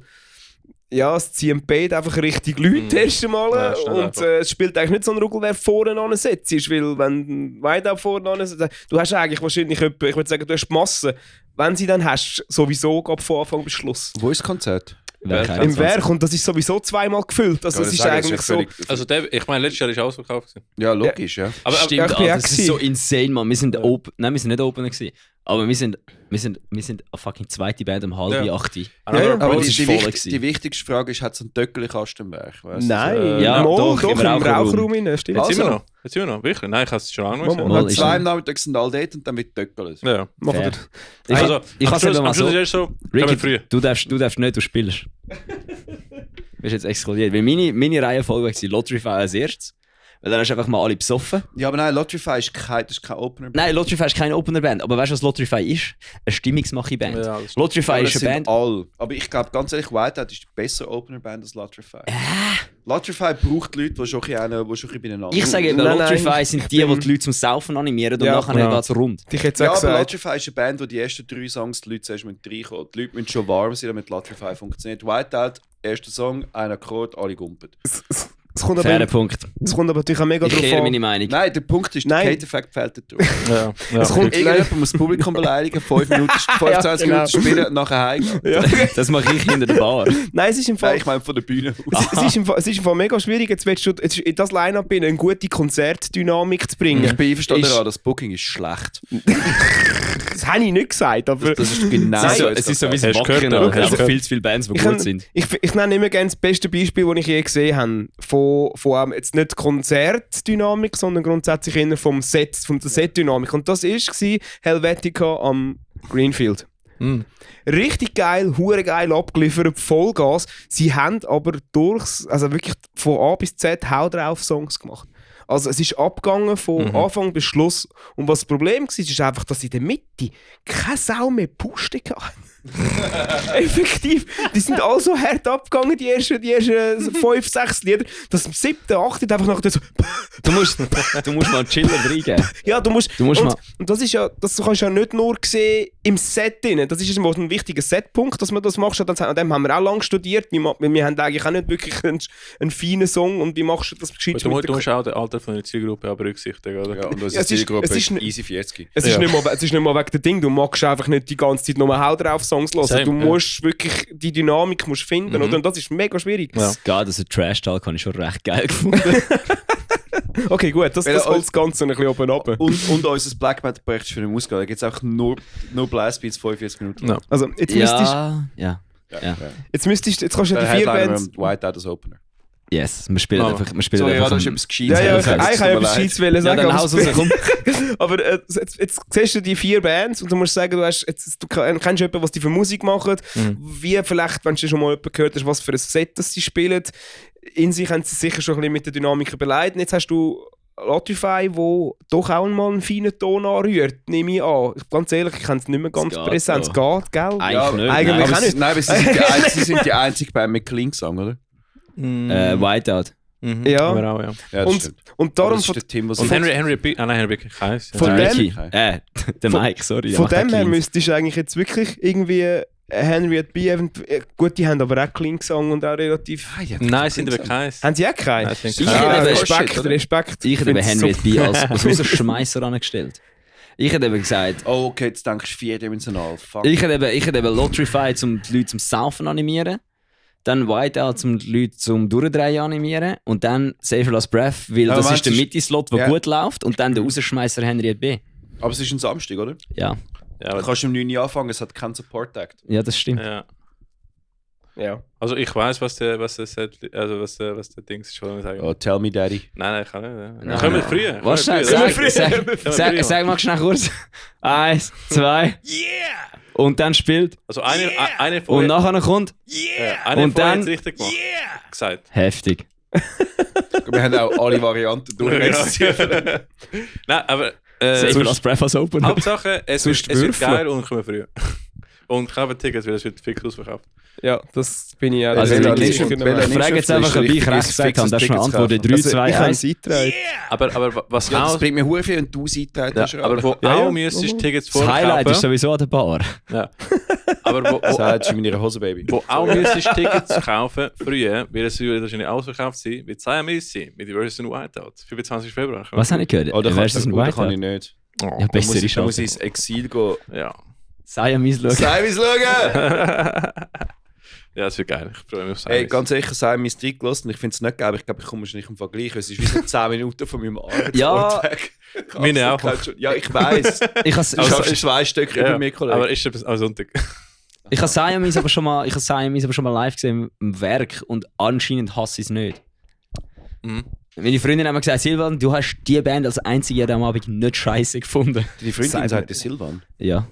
Speaker 4: ja, es ziehen beide einfach richtig Leute erst einmal und es spielt eigentlich nicht so eine Ruggel, wer vorne ansetzt, weil wenn Whiteout vorne ansetzt, du hast eigentlich wahrscheinlich etwa, ich würde sagen, du hast die Masse, wenn sie dann hast, sowieso von Anfang bis Schluss.
Speaker 1: Wo ist das Konzert?
Speaker 4: Im Werk, und das ist sowieso zweimal gefüllt. Also, das ist eigentlich so.
Speaker 3: Also, ich meine, letztes Jahr ist ausverkauft.
Speaker 1: Ja, logisch, ja.
Speaker 3: Aber
Speaker 2: stimmt, das ist so insane, man. Wir sind wir sind nicht Opener gewesen. Aber wir sind eine fucking zweite Band um 7:30.
Speaker 1: Aber die wichtigste Frage ist, hat es einen Töckeli-Kasten im Werk?
Speaker 4: Nein,
Speaker 2: ja,
Speaker 4: doch im Rauchraum rein.
Speaker 3: Jetzt immer noch, wirklich? Nein, ich habe es schon lange
Speaker 1: gesehen. Man hat 2 am Nachmittag sind alle dort und dann wird Töckeli.
Speaker 3: Ja.
Speaker 2: Also, ich kann es eben mal so.
Speaker 3: Ricky,
Speaker 2: du darfst nicht, du spielst. Du bist jetzt exkludiert. Weil meine Reihenfolge war Lotrify als erstes. Weil dann hast du einfach mal alle besoffen.
Speaker 1: Ja, aber nein, Lotrify ist kein Opener-Band.
Speaker 2: Nein, Lotrify ist keine Opener-Band. Aber weißt du, was Lotrify ist? Eine Stimmungsmache-Band.
Speaker 3: Ja,
Speaker 2: Lotrify ist eine Band.
Speaker 1: All. Aber ich glaube, ganz ehrlich, Whiteout ist die bessere Opener-Band als Lotrify. Lotrify braucht Leute, die schon ein bisschen beieinander sind.
Speaker 2: Ich sage eben, Lotrify sind die Leute zum Saufen animieren und nachher geht es rund.
Speaker 1: Aber Lotrify ist eine Band, wo die ersten 3 Songs die Leute zuerst reinkommen. Die Leute müssen schon warm sein, damit Lotrify funktioniert. Whiteout, erster Song, ein Akkord, alle gumpen.
Speaker 2: Fairer Punkt.
Speaker 4: Es kommt aber natürlich auch mega drauf an.
Speaker 2: Meine Meinung.
Speaker 1: Nein, der Punkt ist, der Kate-Effekt fällt da drauf.
Speaker 3: Es
Speaker 1: kommt irgendjemand muss das Publikum beleidigen, 25 Minuten spielen und nachher heimgehen.
Speaker 2: Ja. Das mache ich hinter der Bar.
Speaker 4: Nein, es ist im Fall...
Speaker 1: Nein, ich meine von der Bühne aus.
Speaker 4: Es ist im Fall mega schwierig, jetzt willst du in das Line-Up eine gute Konzertdynamik zu bringen.
Speaker 1: Ich bin einverstanden daran, das Booking ist schlecht.
Speaker 4: Das habe ich nicht gesagt, aber...
Speaker 1: Das ist genau so.
Speaker 2: Es ist so wie ein Wacken. Es sind viel zu viele Bands, die gut sind.
Speaker 4: Ich nenne immer gerne das beste Beispiel, das ich je gesehen habe. Von jetzt nicht Konzertdynamik, sondern grundsätzlich eher von der Setdynamik. Und das war Helvetica am Greenfield. Richtig geil, hure geil abgeliefert, Vollgas. Sie haben aber wirklich von A bis Z Hau drauf Songs gemacht. Also es ist abgegangen von Anfang bis Schluss. Und was das Problem war, ist einfach, dass in der Mitte keine Sau mehr Puste hatte. Effektiv. Die sind alle so hart abgegangen, die ersten 5, 6 Lieder, dass am 7., 8. einfach nachher so...
Speaker 2: Du musst mal einen Chiller reingeben.
Speaker 4: Ja, du musst
Speaker 2: mal...
Speaker 4: Und das ist ja, das kannst du ja nicht nur sehen im Set drin. Das ist ein wichtiger Setpunkt, dass man das macht. An dem haben wir auch lange studiert. Wir haben eigentlich auch nicht wirklich einen feinen Song. Und wie machst du das gescheit?
Speaker 3: Du musst auch das Alter von der Zielgruppe auch berücksichtigen, oder?
Speaker 1: Ja, und unsere Zielgruppe ist easy 40.
Speaker 4: Es ist nicht mal wegen dem Ding. Du magst einfach nicht die ganze Zeit nur Hau drauf Songs hören. Du musst wirklich die Dynamik finden, oder? Und das ist mega schwierig.
Speaker 2: Ja. Gerade also Trash-Talk habe ich schon recht geil gefunden.
Speaker 4: Okay, gut, das holt das Ganze ein bisschen oben runter.
Speaker 1: Und unser Black Metal-Projekt ist für eine Ausgabe. Da gibt es auch nur Blastbeats 45 Minuten.
Speaker 2: No.
Speaker 4: Also, jetzt jetzt kannst du die 4 Bands...
Speaker 1: Whiteout als Opener.
Speaker 2: Yes, wir spielen einfach...
Speaker 1: Sorry, du hast etwas Gescheites.
Speaker 4: Ja, ich habe etwas Gescheites sagen.
Speaker 2: Ja, dann Haus raus, komm.
Speaker 4: Aber jetzt siehst du die 4 Bands und du musst sagen, du kennst jemanden, was die für Musik machen. Wie vielleicht, wenn du schon mal jemanden gehört hast, was für ein Set das sie spielen. In sich haben sie sicher schon ein bisschen mit der Dynamik beleidigt. Jetzt hast du Lotrify, wo doch auch mal einen feinen Ton anrührt, nehme ich an. Ganz ehrlich, ich habe es nicht mehr ganz präsent. Es geht, gell?
Speaker 2: Eigentlich
Speaker 4: nicht.
Speaker 1: Nein, aber sie sind die einzige Band mit Klingsang, oder?
Speaker 2: Whiteout.
Speaker 4: Ja.
Speaker 3: Auch, ja.
Speaker 1: Ja,
Speaker 4: und darum
Speaker 1: das ist der Tim, was
Speaker 3: und Henry B. Henry B. Heiss.
Speaker 4: Von dem,
Speaker 2: der Mike, sorry.
Speaker 4: Von dem her müsstest du eigentlich jetzt wirklich irgendwie Henriette B. Gut, die haben aber auch Klingsang und auch relativ...
Speaker 3: Nein, sind aber keins.
Speaker 4: Haben sie auch keinen? Respekt.
Speaker 2: Ich hätte Henriette B. als Rausschmeißer angestellt. Ich hätte eben gesagt...
Speaker 1: Oh, okay, jetzt denkst du vierdimensional. Fuck.
Speaker 2: Ich hätte eben Lotrify, um die Leute zum Saufen animieren. Dann Whiteout, um die Leute zum Durchdrehen animieren. Und dann Save Your Last Breath, weil das ist der Mitte-Slot, der gut läuft. Und dann der Rausschmeißer Henriette B.
Speaker 1: Aber es ist ein Samstag, oder?
Speaker 2: Ja.
Speaker 1: Du kannst um 9 Uhr anfangen, es hat keinen Support-Act.
Speaker 2: Ja, das stimmt.
Speaker 3: Ja.
Speaker 4: Ja.
Speaker 3: Also ich weiss, was der Dings ist, was ich sagen.
Speaker 1: Oh, tell me, Daddy.
Speaker 3: Nein, ich kann nicht. Dann können wir früher.
Speaker 2: Was? Sag mal schnell kurz. 1, 2.
Speaker 5: Yeah!
Speaker 2: Und dann spielt.
Speaker 3: Also eine
Speaker 2: Und
Speaker 3: von
Speaker 2: nachher kommt.
Speaker 5: Yeah!
Speaker 3: eine
Speaker 2: und
Speaker 3: von
Speaker 2: dann-
Speaker 3: jetzt richtig gemacht.
Speaker 5: Yeah!
Speaker 3: Gesagt.
Speaker 2: Heftig.
Speaker 1: Wir haben auch alle Varianten durchexerziert.
Speaker 3: Nein, aber
Speaker 2: Safe als Breath als Open.
Speaker 3: Hauptsache, es wird
Speaker 4: würfeln.
Speaker 3: geil und kommen früher. Und ich habe Tickets, weil es wird fix ausverkauft.
Speaker 4: Ja, das bin ich auch.
Speaker 2: Also,
Speaker 4: Das
Speaker 2: Bella
Speaker 4: bin ich
Speaker 2: nicht-
Speaker 4: sicher
Speaker 1: Bella
Speaker 4: dabei.
Speaker 1: nicht-
Speaker 2: Frage jetzt einfach, ob ich recht gesagt habe. Das ist eine Antwort. 3,
Speaker 4: Also,
Speaker 2: 2,
Speaker 4: ich habe
Speaker 2: 1.
Speaker 4: es eingetragen.
Speaker 3: Aber was
Speaker 1: Ja, das
Speaker 3: auch...
Speaker 1: bringt mir hure viel, wenn du es eingetragen hast.
Speaker 3: aber wo
Speaker 4: Ja,
Speaker 3: auch
Speaker 4: ja.
Speaker 3: müsstest Tickets
Speaker 2: Das Highlight ist
Speaker 3: vorkaufen.
Speaker 2: sowieso an der Bar.
Speaker 3: Ja. Aber
Speaker 1: Das hat schon in ihrer Hose, Baby.
Speaker 3: wo auch müsstest Tickets kaufen, früher, wird es wahrscheinlich ausverkauft sein, wird Siamese sein, mit Versus Whiteout. 25. Februar.
Speaker 2: Was habe ich gehört?
Speaker 1: Oder
Speaker 2: Wer ist das ein
Speaker 1: kann ich
Speaker 2: Whiteout?
Speaker 1: nicht.
Speaker 3: Oh.
Speaker 2: Ja,
Speaker 1: Da muss
Speaker 2: bessere
Speaker 1: ich
Speaker 2: Chance.
Speaker 1: ins Exil gehen.
Speaker 3: Ja.
Speaker 2: Siamese schauen.
Speaker 1: Sei es schauen!
Speaker 3: Ja, das wird geil. Ich freue mich auf
Speaker 1: Hey,
Speaker 3: Siamese.
Speaker 1: ganz ehrlich, ich habe mein Trick gelassen. Ich finde es nicht geil. Ich glaube, ich komme wahrscheinlich im Vergleich. Es ist wie so 10 Minuten von meinem Arbeitsort
Speaker 2: Ja.
Speaker 1: weg.
Speaker 3: Meine auch.
Speaker 1: Ja, ich weiss.
Speaker 2: Ich
Speaker 1: Du
Speaker 2: habe
Speaker 1: schaffst 2 Stück über mir, Kollege.
Speaker 3: aber ist es am Sonntag?
Speaker 2: Siamese aber schon mal live gesehen im Werk und anscheinend hasse ich es nicht.
Speaker 3: Mhm.
Speaker 2: Meine Freundin hat mir gesagt, Silvan, du hast die Band als einzige am Abend nicht scheiße gefunden.
Speaker 1: Die Freundin sagt der Silvan.
Speaker 2: Ja,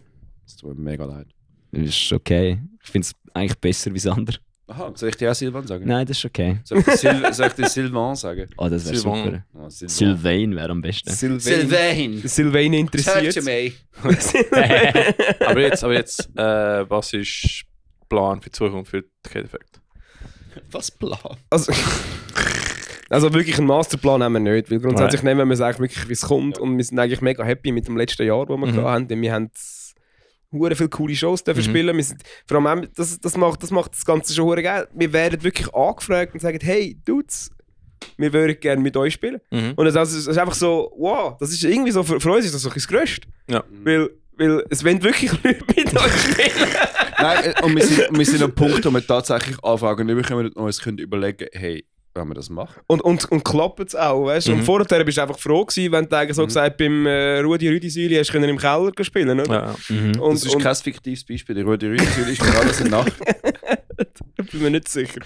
Speaker 1: Das tut mir mega leid.
Speaker 2: ist okay. Ich finde es eigentlich besser wie das andere.
Speaker 1: Aha, soll ich dir auch Silvan sagen?
Speaker 2: Nein, das ist okay.
Speaker 1: Soll ich dir Silvan sagen?
Speaker 2: Oh, das wäre
Speaker 3: Sylvain.
Speaker 2: super.
Speaker 1: Oh, Silvan.
Speaker 2: Sylvain wäre am besten.
Speaker 1: Sylvain.
Speaker 4: Sylvain interessiert.
Speaker 1: Talk to me.
Speaker 3: aber jetzt was ist der Plan für die Zukunft für die K-Effekt?
Speaker 1: Was Plan?
Speaker 4: Also wirklich einen Masterplan haben wir nicht, weil grundsätzlich nehmen wir es eigentlich wirklich, wie es kommt, und wir sind eigentlich mega happy mit dem letzten Jahr, das wir gehabt haben, denn wir haben hure viele coole Shows dürfen spielen. Wir sind, vor allem, das macht das Ganze schon hure geil. Wir werden wirklich angefragt und sagen, hey, Dudes, wir würden gerne mit euch spielen.
Speaker 3: Mhm.
Speaker 4: Und das ist einfach so, wow, das ist irgendwie so, für uns ist das so ein bisschen das Größte.
Speaker 3: Ja.
Speaker 4: Weil es wollen wirklich Leute mit euch spielen.
Speaker 1: Nein, und wir sind am Punkt, wo wir tatsächlich Anfragen bekommen und uns können überlegen, hey, wenn wir das machen.
Speaker 4: Und klappt es auch, weißt du? Und vorher bist du einfach froh gewesen, wenn du eigentlich so gesagt beim Rudi Rüdisüli hast du im Keller spielen, oder?
Speaker 3: Ja.
Speaker 4: Und,
Speaker 1: Das ist kein fiktives Beispiel. Der Rudi Rüdi ist mir alles in Nacht.
Speaker 4: bin mir nicht sicher.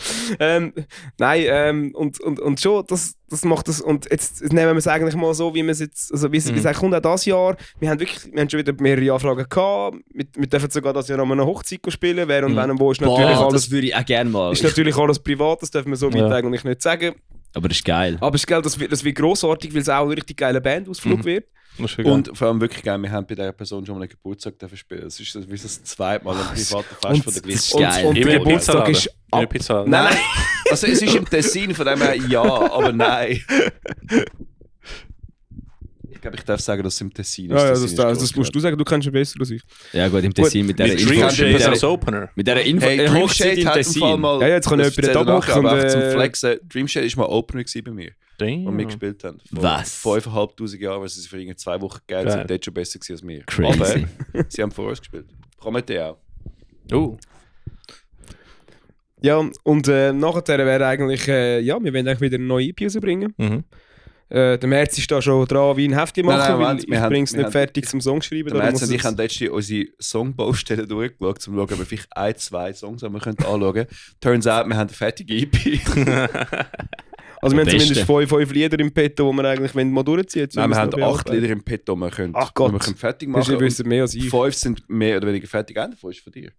Speaker 4: Nein, und schon, das macht das. Und jetzt nehmen wir es eigentlich mal so, wie wir es jetzt, also wie es eigentlich kommt, auch dieses Jahr. Wir haben schon wieder mehrere Anfragen gehabt. Wir dürfen sogar das Jahr noch eine Hochzeit spielen. Wer und wenn und wo ist natürlich
Speaker 2: Boah,
Speaker 4: alles.
Speaker 2: das würde ich auch gerne mal.
Speaker 4: Ist natürlich alles privat, das dürfen wir so weit eigentlich nicht sagen.
Speaker 2: Aber das ist geil.
Speaker 4: Aber es ist geil, das wird grossartig, weil es auch ein richtig geiler Bandausflug wird.
Speaker 3: Das ist schon geil.
Speaker 1: Und vor allem wirklich geil, wir haben bei dieser Person schon mal einen Geburtstag dürfen spielen. Das ist wie das zweite Mal ein privater Fest von der
Speaker 2: das ist
Speaker 1: Gleichen.
Speaker 2: geil.
Speaker 4: Und
Speaker 3: Immer
Speaker 4: der
Speaker 3: in
Speaker 4: Geburtstag
Speaker 3: Pizzaladen.
Speaker 4: ist
Speaker 3: In
Speaker 4: ab.
Speaker 3: Pizzaladen.
Speaker 4: Nein,
Speaker 1: Also es ist im Tessin, von dem her ja, aber nein. Ich glaube, ich darf sagen, dass es im Tessin ist.
Speaker 4: Ja,
Speaker 1: Tessin
Speaker 4: das,
Speaker 1: ist
Speaker 4: das
Speaker 1: gross
Speaker 4: musst du sagen, du kennst ihn besser als ich.
Speaker 2: Ja gut, im Tessin mit dieser
Speaker 3: Mit
Speaker 2: Info.
Speaker 3: Dream
Speaker 1: Info-
Speaker 3: Shade als Opener.
Speaker 2: Mit dieser Info.
Speaker 1: Hey,
Speaker 2: Hochzeit
Speaker 1: Dreamshade
Speaker 2: im
Speaker 1: hat im Fall
Speaker 2: Tessin.
Speaker 1: mal...
Speaker 4: Ja, jetzt kann
Speaker 1: das
Speaker 4: jemand
Speaker 1: erzählen
Speaker 4: da
Speaker 1: nachher,
Speaker 4: machen
Speaker 1: aber
Speaker 4: und,
Speaker 1: einfach zum Flexen. Dreamshade war mal Opener bei mir, wo wir gespielt haben.
Speaker 2: Was?
Speaker 1: 5'500 Jahre, weil sie für irgendwie 2 Wochen Geld sind, dort schon besser gewesen als wir.
Speaker 2: Crazy.
Speaker 1: Aber sie haben vor uns gespielt. Promethe auch.
Speaker 4: Ja, und nachher wäre eigentlich, wir wollen eigentlich wieder eine neue EP rausbringen.
Speaker 3: Mhm.
Speaker 4: Der März ist da schon dran, wie ein Hefti machen,
Speaker 1: Nein,
Speaker 4: weil
Speaker 1: Moment,
Speaker 4: ich
Speaker 1: wir haben-
Speaker 4: bringe es
Speaker 1: wir
Speaker 4: nicht
Speaker 1: haben-
Speaker 4: fertig zum Songschreiben.
Speaker 1: Der
Speaker 4: darum
Speaker 1: Merz
Speaker 4: muss
Speaker 1: und ich
Speaker 4: es-
Speaker 1: haben letztens unsere Songbaustellen durchgeschaut, um zu schauen, ob wir vielleicht 1-2 Songs haben wir können anschauen können. Turns out, wir haben eine fertige EP.
Speaker 4: Also wir haben
Speaker 2: Beste.
Speaker 4: zumindest 5 Lieder im Petto, die wir eigentlich mal durchziehen wollen.
Speaker 1: Nein, wir haben
Speaker 4: noch
Speaker 1: 8 Lieder im Petto, die wir können,
Speaker 4: Ach Gott.
Speaker 1: die wir können fertig
Speaker 4: Das
Speaker 1: machen.
Speaker 4: ist mehr als ich.
Speaker 1: 5 sind mehr oder weniger fertig. Einer davon ist von dir.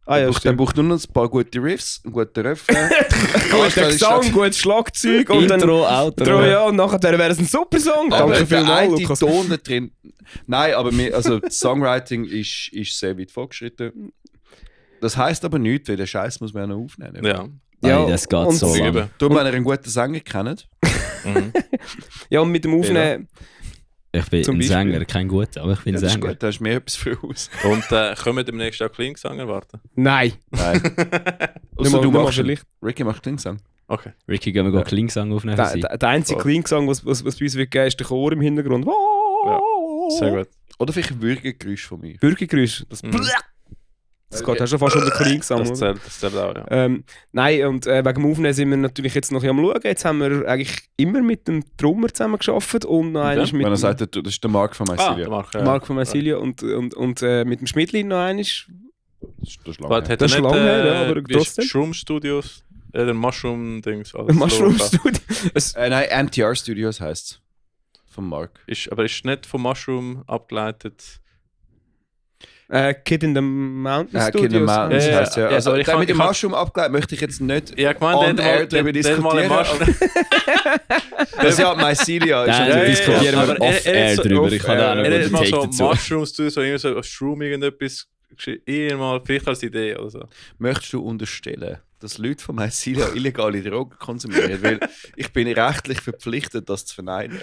Speaker 4: Ah ja,
Speaker 1: Dann
Speaker 4: stimmt.
Speaker 1: braucht nur noch ein paar gute Riffs, einen guten Refrain.
Speaker 4: Guter Gesang, gutes Schlagzeug und dann
Speaker 2: Intro, Outro.
Speaker 4: ja, und nachher wäre es ein super Song.
Speaker 1: Aber
Speaker 4: Danke
Speaker 1: der
Speaker 4: vielmals,
Speaker 1: eine
Speaker 4: Lukas.
Speaker 1: Ton da drin... Nein, aber das Songwriting ist sehr weit fortgeschritten. Das heisst aber nichts, weil den Scheiß muss man ja noch aufnehmen.
Speaker 3: Ja.
Speaker 2: Ja, das geht
Speaker 4: und-
Speaker 2: so lang.
Speaker 3: Üben.
Speaker 1: Darum, wenn ihr einen guten Sänger kennt,
Speaker 3: Mhm.
Speaker 4: Ja, und mit dem Aufnehmen...
Speaker 2: Ich bin
Speaker 4: Zum
Speaker 2: ein
Speaker 4: Beispiel.
Speaker 2: Sänger, kein guter, aber ich bin
Speaker 1: ja, das ist
Speaker 2: Sänger.
Speaker 1: gut, da hast du mir etwas für aus.
Speaker 3: Und können wir demnächst auch Klingsang erwarten?
Speaker 4: Nein.
Speaker 1: Nein.
Speaker 4: Nicht
Speaker 1: Außer
Speaker 4: mal-
Speaker 1: du
Speaker 4: nicht mal
Speaker 1: machst
Speaker 4: vielleicht.
Speaker 1: Ricky macht Klingsang.
Speaker 3: Okay.
Speaker 2: Ricky, gehen wir Klingsang aufnehmen? für sie?
Speaker 4: Der einzige Klingsang, was bei uns wird geben, ist der Chor im Hintergrund.
Speaker 3: Sehr gut.
Speaker 1: Oder vielleicht ein Würgegeräusch von mir.
Speaker 4: Bürgergeräusch. Das geht auch schon fast unter Klingsang.
Speaker 3: Das
Speaker 4: oder?
Speaker 3: zählt auch, ja.
Speaker 4: Nein, und wegen dem Aufnehmen sind wir natürlich jetzt noch am Schauen. Jetzt haben wir eigentlich immer mit dem Drummer zusammen gearbeitet und noch einmal mit
Speaker 1: Wenn er
Speaker 4: dem
Speaker 1: sagt, das ist der Marc von
Speaker 3: Der
Speaker 1: Massilia.
Speaker 3: Marc, ja.
Speaker 4: Marc von Massilia und mit dem Schmidli noch einmal.
Speaker 1: Das ist lange
Speaker 3: Warte,
Speaker 1: her.
Speaker 3: hat
Speaker 4: Das
Speaker 3: er
Speaker 4: ist
Speaker 3: nicht,
Speaker 4: lange her, ja, aber
Speaker 3: wie ist
Speaker 4: trotzdem.
Speaker 3: Shroom Studios? Den Mushroom-Dings.
Speaker 4: Mushroom Studio.
Speaker 1: Nein, MTR Studios heisst es. Von Mark.
Speaker 3: Aber ist nicht von Mushroom abgeleitet?
Speaker 4: Kid in the Mountain
Speaker 1: Kid in the
Speaker 4: Studios.
Speaker 1: Mountains
Speaker 3: Ja,
Speaker 1: heisst ja.
Speaker 3: ja,
Speaker 1: Also
Speaker 3: aber ich
Speaker 1: der
Speaker 3: kann-
Speaker 1: mit dem
Speaker 3: ich kann-
Speaker 1: Mushroom abgeleitet möchte ich jetzt nicht
Speaker 3: Ja, ich meine,
Speaker 1: on air darüber diskutieren. Das ist ja Mycelia. Ist
Speaker 2: Dann
Speaker 1: ja
Speaker 2: diskutieren
Speaker 3: aber
Speaker 2: wir off-air
Speaker 3: so-
Speaker 2: drüber. Ich habe auch noch
Speaker 3: Er
Speaker 2: einen
Speaker 3: hat mal
Speaker 2: Take
Speaker 3: so
Speaker 2: dazu.
Speaker 3: Mushrooms Studios, so irgendwie so Shroom irgendetwas mal, vielleicht als Idee oder so.
Speaker 1: Möchtest du unterstellen, dass Leute von Mycelia illegale Drogen konsumieren? Weil ich bin rechtlich verpflichtet, das zu verneinen.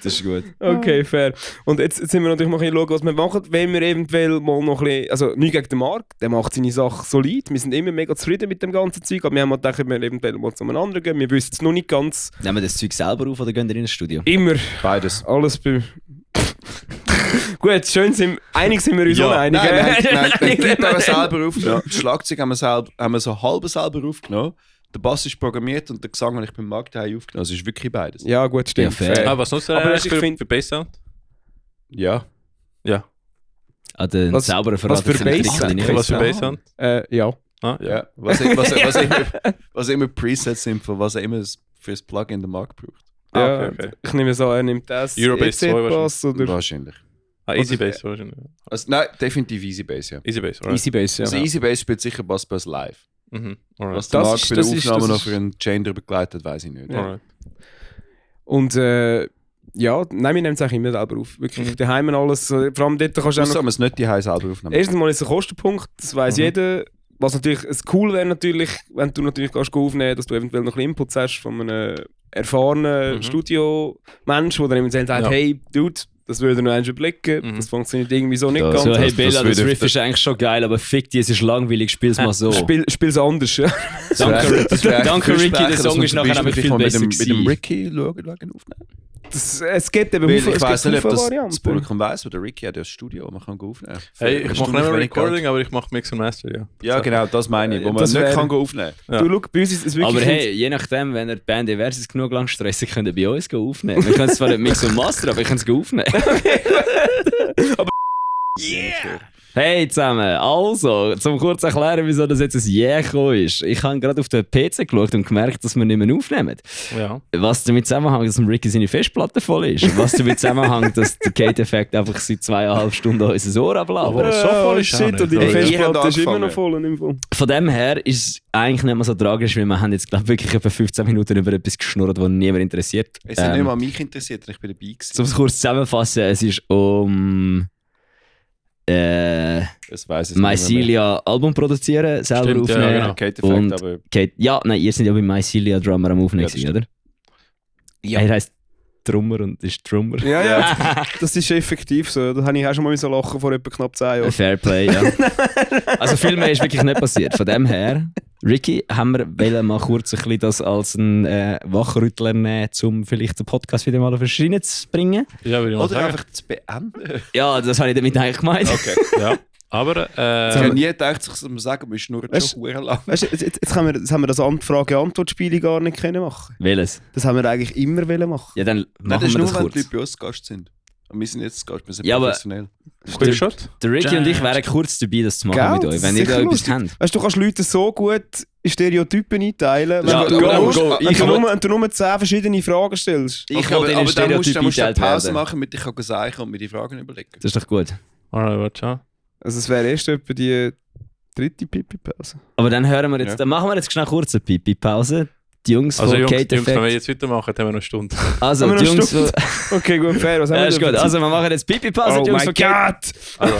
Speaker 2: Das ist gut.
Speaker 4: Okay, fair. Und jetzt sind wir natürlich mal ein bisschen schauen, was wir machen, wenn wir eventuell mal noch ein bisschen, also nicht gegen den Marc, der macht seine Sache solid, wir sind immer mega zufrieden mit dem ganzen Zeug, aber wir haben mal gedacht, wir eventuell mal zueinander gehen, wir wissen es noch nicht ganz.
Speaker 2: Nehmen wir das Zeug selber auf oder gehen wir in ein Studio?
Speaker 4: Immer
Speaker 1: Beides.
Speaker 4: alles bei... Gut, schön einig sind wir uns
Speaker 3: Ja.
Speaker 4: auch einig.
Speaker 1: Nein, den Clip haben wir selber aufgenommen. Das Schlagzeug haben wir so halb selber aufgenommen. Der Bass ist programmiert und der Gesang habe ich beim Markt aufgenommen. Also es ist wirklich beides.
Speaker 4: Ja gut, stimmt.
Speaker 2: Ja, fair.
Speaker 3: Ah, was nutzt er
Speaker 4: Aber
Speaker 3: eigentlich
Speaker 4: ich find-
Speaker 3: für Basssound?
Speaker 1: Ja.
Speaker 3: Ja.
Speaker 2: Ah, den
Speaker 4: Was-
Speaker 2: sauberen
Speaker 4: was für
Speaker 2: Verrat
Speaker 4: Bass?
Speaker 2: kann ich nicht
Speaker 3: Was für
Speaker 2: wissen.
Speaker 3: Basssound?
Speaker 4: Ja.
Speaker 3: Ah,
Speaker 1: Ja. Was immer Presets sind, von was er immer für das Plugin der Markt braucht.
Speaker 4: Ja,
Speaker 3: okay.
Speaker 4: Ich nehme es an, er nimmt das
Speaker 3: Eurobase 2
Speaker 4: Bass oder...
Speaker 1: Wahrscheinlich.
Speaker 3: Ah, Easy Bass wahrscheinlich.
Speaker 1: Also, nein, definitiv Easy Bass, ja.
Speaker 3: Easy Bass, alright.
Speaker 4: Easy Bass, ja.
Speaker 1: Also Easy Bass spielt sicher Bass Bass live.
Speaker 3: Mhm. Alright.
Speaker 1: Was der
Speaker 4: Das
Speaker 1: Markt
Speaker 4: ist-
Speaker 1: bei der
Speaker 4: das ist-
Speaker 1: Aufnahme
Speaker 4: das
Speaker 1: noch
Speaker 4: ist-
Speaker 1: für einen Chain drüber begleitet, weiß ich nicht.
Speaker 4: Ja.
Speaker 3: Alright.
Speaker 4: Und ja, nein, wir nehmen es eigentlich immer selber auf. Wirklich, daheim und alles. Vor allem dort kannst du auch
Speaker 1: Außer
Speaker 4: noch...
Speaker 1: wir es nicht die selber aufnehmen.
Speaker 4: Erstens mal ist es ein Kostenpunkt, das weiss jeder. Was natürlich cool wäre natürlich, wenn du natürlich kannst aufnehmen, dass du eventuell noch ein bisschen Inputs hast von einem erfahrenen Studio-Mensch, der dann eventuell sagt,
Speaker 3: Ja.
Speaker 4: hey, Dude, das würde noch einmal überlegen, das funktioniert irgendwie so nicht
Speaker 1: Das-
Speaker 4: ganz.
Speaker 2: So, hey
Speaker 1: Das
Speaker 2: Bella, das
Speaker 1: würde-
Speaker 2: Riff ist eigentlich schon geil, aber fick dich, es ist langweilig, spiel's mal so.
Speaker 4: Spiel's anders, ja.
Speaker 2: Danke Ricky, der Song ist nachher einfach viel besser
Speaker 1: mit dem
Speaker 2: gewesen.
Speaker 1: Ricky aufnehmen.
Speaker 4: Es gibt eben
Speaker 1: Weil
Speaker 4: Haufen-
Speaker 1: ich
Speaker 4: es
Speaker 1: weiss
Speaker 4: gibt
Speaker 1: nicht, ob
Speaker 4: Haufen
Speaker 1: das
Speaker 4: Varianten.
Speaker 1: Publikum weiss, weil der Ricky hat ja das Studio, man kann aufnehmen.
Speaker 3: Hey, ich mache nicht mehr
Speaker 1: wenig
Speaker 3: Recording,
Speaker 1: Geld.
Speaker 3: aber ich mache Mix und Master, ja.
Speaker 1: Ja, genau, das meine ich, wo man
Speaker 4: Das
Speaker 1: nicht
Speaker 4: wäre-
Speaker 1: kann aufnehmen
Speaker 3: Ja.
Speaker 4: Du, schau, bei uns ist es wirklich...
Speaker 2: Aber hey, je nachdem, wenn ihr die Band Eversis genug lang stressen, könnt ihr bei uns aufnehmen. Wir können es zwar nicht Mix und Master, aber ich kann es aufnehmen. Hey zusammen, also, zum kurz erklären, wieso das jetzt ein Yeah gekommen ist. Ich habe gerade auf den PC geschaut und gemerkt, dass wir nicht mehr aufnehmen.
Speaker 3: Ja.
Speaker 2: Was damit zusammenhängt, dass dem Ricky seine Festplatte voll ist. Und was damit zusammenhängt, dass der Kate-Effekt einfach seit 2,5 Stunden unser Ohr
Speaker 3: Aber
Speaker 2: ablabert.
Speaker 3: so voll ist es auch
Speaker 4: Shit,
Speaker 3: nicht.
Speaker 4: und deine
Speaker 1: Hey, ihr habt
Speaker 4: Festplatte ist immer
Speaker 1: angefangen.
Speaker 4: noch voll. Im Fall.
Speaker 2: Von dem her ist es eigentlich nicht mehr so tragisch, weil wir haben jetzt glaub, wirklich etwa 15 Minuten über etwas geschnurrt, das niemand interessiert.
Speaker 1: Es hat nicht mal mich interessiert, ich bin dabei gewesen.
Speaker 2: Um es kurz zusammenzufassen, es ist um
Speaker 1: Das weiss ich nicht mehr.
Speaker 2: Mycelia Album produzieren, selber
Speaker 3: Stimmt, ja,
Speaker 2: aufnehmen.
Speaker 3: genau.
Speaker 1: Kate
Speaker 2: Und-
Speaker 1: Effect, aber
Speaker 2: Kate, ja, nein, ihr seid ja bei Mycelia Drummer am Aufnehmen,
Speaker 1: Ja, das
Speaker 2: gewesen, oder?
Speaker 1: Ja.
Speaker 2: Er heisst Drummer und ist Drummer.
Speaker 4: Ja, das ist effektiv so. Da habe ich auch schon mal so lachen vor etwa knapp 10 Jahren.
Speaker 2: Fairplay, ja. Also viel mehr ist wirklich nicht passiert. Von dem her, Ricky, haben wir wollen mal kurz ein bisschen das als ein Wachrüttler nehmen, um vielleicht den Podcast wieder mal auf die Schiene zu bringen.
Speaker 3: Ja, würde ich mal
Speaker 1: oder
Speaker 3: sagen.
Speaker 1: einfach zu beenden.
Speaker 2: Ja, das habe ich damit eigentlich gemeint.
Speaker 1: Okay.
Speaker 3: Ja. Aber,
Speaker 1: Ich habe nie gedacht, sich zu sagen, wir schnurren
Speaker 4: Weißt-
Speaker 1: schon verdammt lang.
Speaker 4: Weißt du, jetzt haben wir das Frage-Antwort-Spiel gar nicht können machen.
Speaker 2: Welches?
Speaker 4: Das haben wir eigentlich immer wollen machen.
Speaker 2: Ja, dann
Speaker 1: Nein,
Speaker 2: machen
Speaker 1: das ist
Speaker 2: wir
Speaker 1: nur,
Speaker 2: das
Speaker 1: wenn die
Speaker 2: kurz.
Speaker 1: Leute bei uns zu Gast sind. Und wir sind jetzt zu Gast, wir sind
Speaker 2: Ja, aber-
Speaker 1: professionell.
Speaker 3: Quick Shot?
Speaker 2: Der Ricky und ich wären kurz dabei, das zu machen
Speaker 4: Gell?
Speaker 2: mit
Speaker 4: Das
Speaker 2: euch,
Speaker 4: ist
Speaker 2: wenn ihr da
Speaker 4: sicher
Speaker 2: etwas
Speaker 4: lustig.
Speaker 2: habt.
Speaker 4: Weißt du, du kannst Leute so gut in Stereotypen einteilen.
Speaker 2: Ja,
Speaker 4: wenn du
Speaker 2: go,
Speaker 4: nur-
Speaker 2: go.
Speaker 4: wenn du nur 10 verschiedene Fragen stellst.
Speaker 2: Ich
Speaker 1: Okay,
Speaker 2: wollte in
Speaker 1: aber
Speaker 2: den
Speaker 1: dann musst
Speaker 2: Stereotyp
Speaker 1: du eine
Speaker 2: eingeteilt
Speaker 1: Pause
Speaker 2: werden.
Speaker 1: machen, damit ich kann sagen und mir die Fragen überlegen.
Speaker 2: Das ist doch gut.
Speaker 3: Alright, warte schon.
Speaker 4: Also es wäre erst etwa die 3. Pipi-Pause.
Speaker 2: Aber dann hören wir jetzt,
Speaker 1: Ja.
Speaker 2: dann machen wir jetzt schnell kurz eine Pipi-Pause. Die Jungs
Speaker 3: Also
Speaker 2: von
Speaker 3: Jungs,
Speaker 2: Kate
Speaker 3: wenn wir
Speaker 2: Effect.
Speaker 3: jetzt weitermachen, haben wir noch eine Stunde.
Speaker 2: Also,
Speaker 4: Haben wir
Speaker 2: die
Speaker 4: noch
Speaker 2: Jungs
Speaker 4: Stunde?
Speaker 2: von...
Speaker 4: Okay, gut, fair. Was haben
Speaker 2: Ja,
Speaker 4: wir
Speaker 2: ist
Speaker 4: denn
Speaker 2: gut.
Speaker 4: für
Speaker 2: Also, wir machen jetzt Pipi-Pause.
Speaker 4: Oh
Speaker 2: die Jungs
Speaker 4: mein
Speaker 2: von Kate...
Speaker 4: Gott!
Speaker 3: Also,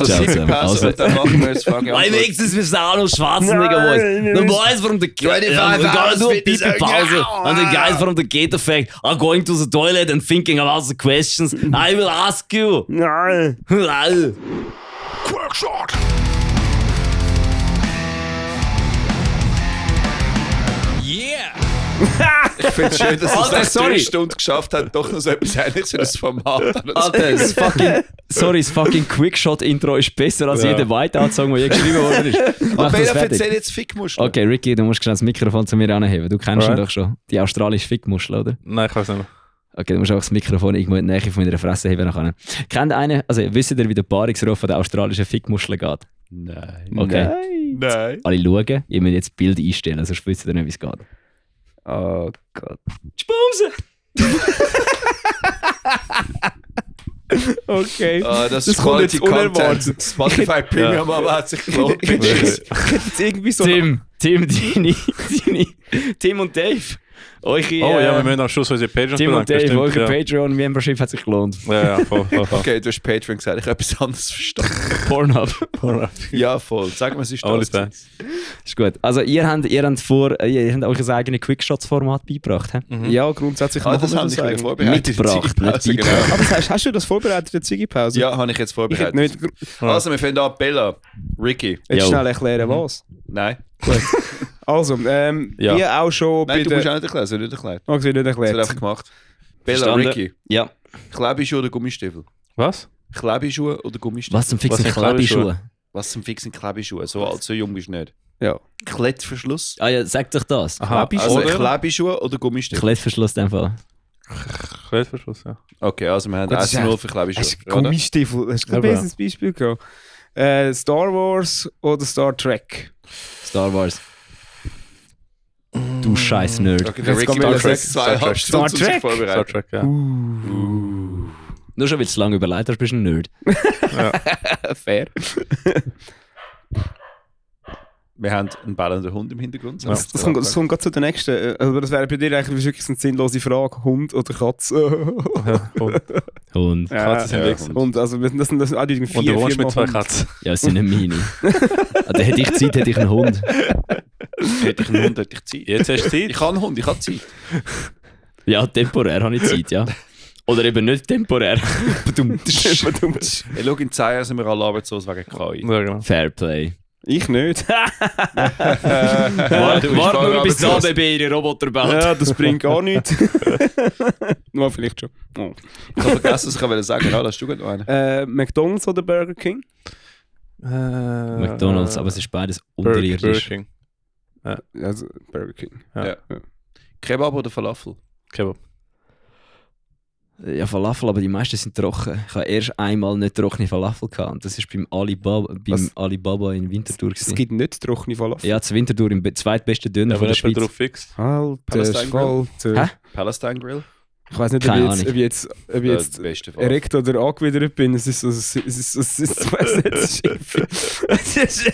Speaker 1: Also,
Speaker 2: Also,
Speaker 1: Pause
Speaker 2: also-
Speaker 1: und dann machen wir jetzt Frage
Speaker 2: Why
Speaker 1: Antwort.
Speaker 2: makes this with Arnold Schwarzenegger voice? The boys from the...
Speaker 5: 25
Speaker 2: we're gonna
Speaker 5: hours
Speaker 2: do a
Speaker 5: fitness,
Speaker 2: Pipi-Pause. And the guys from the Kate Effect are going to the toilet and thinking about the questions I will ask you.
Speaker 4: Nein!
Speaker 5: Quackshot.
Speaker 1: Ich finde es schön, dass es
Speaker 2: Alter,
Speaker 1: nach 3
Speaker 2: sorry.
Speaker 1: Stunden geschafft hat, doch noch so etwas Ähnliches für das Format.
Speaker 2: Alter, das fucking Quickshot-Intro ist besser als
Speaker 3: Ja.
Speaker 2: jeder Whiteout-Song, der je geschrieben worden ist. Mach
Speaker 1: Aber
Speaker 2: das
Speaker 1: wer
Speaker 2: fertig.
Speaker 1: erzählt jetzt Fickmuschel?
Speaker 2: Okay, Ricky, du musst schnell das Mikrofon zu mir anheben. Du kennst ihn
Speaker 3: Alright.
Speaker 2: doch schon. Die australische Fickmuschel, oder?
Speaker 3: nein, ich weiß nicht mehr.
Speaker 2: Okay, du musst auch das Mikrofon irgendwo in die Nähe von meiner Fresse heben nachher. Kennt einer, also wisst ihr, wie der Paarungsruf von der australischen Fickmuschel geht?
Speaker 1: Nein.
Speaker 2: Okay.
Speaker 1: Nein.
Speaker 2: Alle schauen, ihr müsst jetzt das Bild einstellen, sonst wisst ihr nicht, wie es geht.
Speaker 1: Oh Gott.
Speaker 2: Spumse!
Speaker 4: Okay.
Speaker 1: Das
Speaker 4: Das kommt jetzt unerwartet.
Speaker 1: Spotify Premium, aber hat sich gelohnt.
Speaker 4: Ich hätte jetzt irgendwie so...
Speaker 2: Tim und Dave. Eure,
Speaker 3: wir müssen am Schluss unsere Patreon
Speaker 2: Tim und Dave, eure
Speaker 3: ja.
Speaker 2: Patreon-Membership hat sich gelohnt.
Speaker 3: Ja, voll.
Speaker 1: Okay, du hast Patreon gesagt, ich habe etwas anderes verstanden.
Speaker 2: Pornhub.
Speaker 1: Ja, voll. Sag mal, es ist
Speaker 3: Alle
Speaker 1: das.
Speaker 3: Fans.
Speaker 2: Ist gut. Also ihr habt euch ein eigenes Quickshots-Format beigebracht, he?
Speaker 4: Ja, grundsätzlich
Speaker 1: Das
Speaker 4: machen
Speaker 1: habe
Speaker 4: wir
Speaker 1: ich
Speaker 4: das
Speaker 1: vorbereitet.
Speaker 2: Mitgebracht, nicht
Speaker 1: Genau.
Speaker 2: beigebracht.
Speaker 4: Aber das heißt, hast du das vorbereitet, die Ziggy-Pause?
Speaker 1: Ja, habe ich jetzt
Speaker 4: Ich
Speaker 1: vorbereitet.
Speaker 4: hätte nicht...
Speaker 1: Also, wir fangen an. Bella, Ricky.
Speaker 4: Jetzt
Speaker 2: Jo.
Speaker 4: schnell erklären, was.
Speaker 1: Nein.
Speaker 4: Also,
Speaker 3: Ja.
Speaker 4: wie auch schon
Speaker 1: Nein,
Speaker 4: bei
Speaker 1: du
Speaker 4: der...
Speaker 1: musst auch nicht erklären, es wird nicht erklärt.
Speaker 4: Oh, es wird nicht
Speaker 1: Es wird
Speaker 4: erklärt.
Speaker 1: einfach gemacht. Bella,
Speaker 2: Verstanden?
Speaker 1: Ricky.
Speaker 2: Ja.
Speaker 1: Klebeschuhe oder Gummistiefel?
Speaker 3: Was?
Speaker 1: Klebeschuhe oder Gummistiefel?
Speaker 2: Was zum fixen
Speaker 3: sind
Speaker 2: Klebeschuhe?
Speaker 1: Was zum fixen Klebeschuhe? So alt, so jung bist du nicht.
Speaker 4: Ja.
Speaker 1: Klettverschluss?
Speaker 2: Ah ja, sag doch das.
Speaker 3: Aha,
Speaker 1: Also
Speaker 3: oder?
Speaker 1: Klebeschuhe oder Gummistiefel?
Speaker 2: Klettverschluss in dem Fall.
Speaker 3: Klettverschluss, ja.
Speaker 1: Okay, also wir haben
Speaker 4: Gut, das ist
Speaker 1: 1-0 für Klebeschuhe.
Speaker 4: Hast du Gummistiefel? Hast du ein
Speaker 3: Eben.
Speaker 4: besseres Beispiel gehabt? Star Wars oder Star Trek?
Speaker 2: Star Wars. Du scheiß Nerd.
Speaker 1: Okay, der
Speaker 4: Jetzt
Speaker 1: Ricky
Speaker 4: kommen wir
Speaker 1: braucht jetzt
Speaker 3: Star Trek.
Speaker 1: 2,5 Stunden, um sich
Speaker 4: Trek?
Speaker 3: Star
Speaker 1: vorbereiten.
Speaker 3: Trek, ja.
Speaker 2: Nur schon, weil du es lange überlegt hast, bist du ein Nerd.
Speaker 4: Fair.
Speaker 1: Wir haben einen bellenden Hund im Hintergrund.
Speaker 3: Ja.
Speaker 4: Das kommt gerade zu der nächsten. Also das wäre bei dir eigentlich wirklich eine sinnlose Frage. Hund oder Katze?
Speaker 2: Und
Speaker 3: Katzen sind
Speaker 1: Ja,
Speaker 3: weg.
Speaker 4: Und also das sind auch die
Speaker 3: Und du wohnst mit 2
Speaker 4: Hund.
Speaker 3: Katzen.
Speaker 2: ja, es sind nicht meine. Also, hätte ich Zeit, hätte ich einen Hund.
Speaker 1: Hätte ich einen Hund, hätte ich Zeit.
Speaker 3: Jetzt hast du Zeit.
Speaker 1: Ich habe einen Hund, ich habe Zeit.
Speaker 2: Ja, temporär habe ich Zeit, ja. Oder eben nicht temporär.
Speaker 1: Hey, schau, in 10 Jahren sind wir alle arbeitslos wegen KI.
Speaker 3: Ja, genau.
Speaker 2: Fairplay.
Speaker 4: Ich nicht.
Speaker 2: Warte nur bis da bei ihre Roboter baut.
Speaker 4: Ja, das bringt gar nichts. Nur vielleicht schon. Oh.
Speaker 1: Ich habe vergessen, was ich wollte sagen. Ja, hast du gut noch einen?
Speaker 4: McDonald's oder Burger King?
Speaker 2: McDonalds, aber es ist beides
Speaker 3: Burger
Speaker 2: unterirdisch.
Speaker 3: King.
Speaker 4: Also Burger King.
Speaker 1: Kebab oder Falafel?
Speaker 3: Kebab.
Speaker 2: Ja, Falafel, aber die meisten sind trocken. Ich habe erst einmal nicht trockene Falafel gehabt. Und das war beim Alibaba in Winterthur.
Speaker 4: Es
Speaker 2: gewesen.
Speaker 4: gibt nicht trockene Falafel.
Speaker 2: Ja, zu Winterthur im zweitbesten Döner
Speaker 3: Ja,
Speaker 2: von
Speaker 3: wenn
Speaker 2: der
Speaker 3: jemand
Speaker 2: Schweiz.
Speaker 3: drauf fix.
Speaker 4: Alter
Speaker 1: Palestine
Speaker 4: Falter.
Speaker 2: Hä?
Speaker 1: Palestine Grill?
Speaker 4: Ich weiß nicht,
Speaker 2: Keine
Speaker 4: ob
Speaker 2: Ahnung.
Speaker 4: ich jetzt
Speaker 1: Das beste Fall.
Speaker 4: erregt oder angewidert bin. Es ist so... Es ist weiss nicht, es ist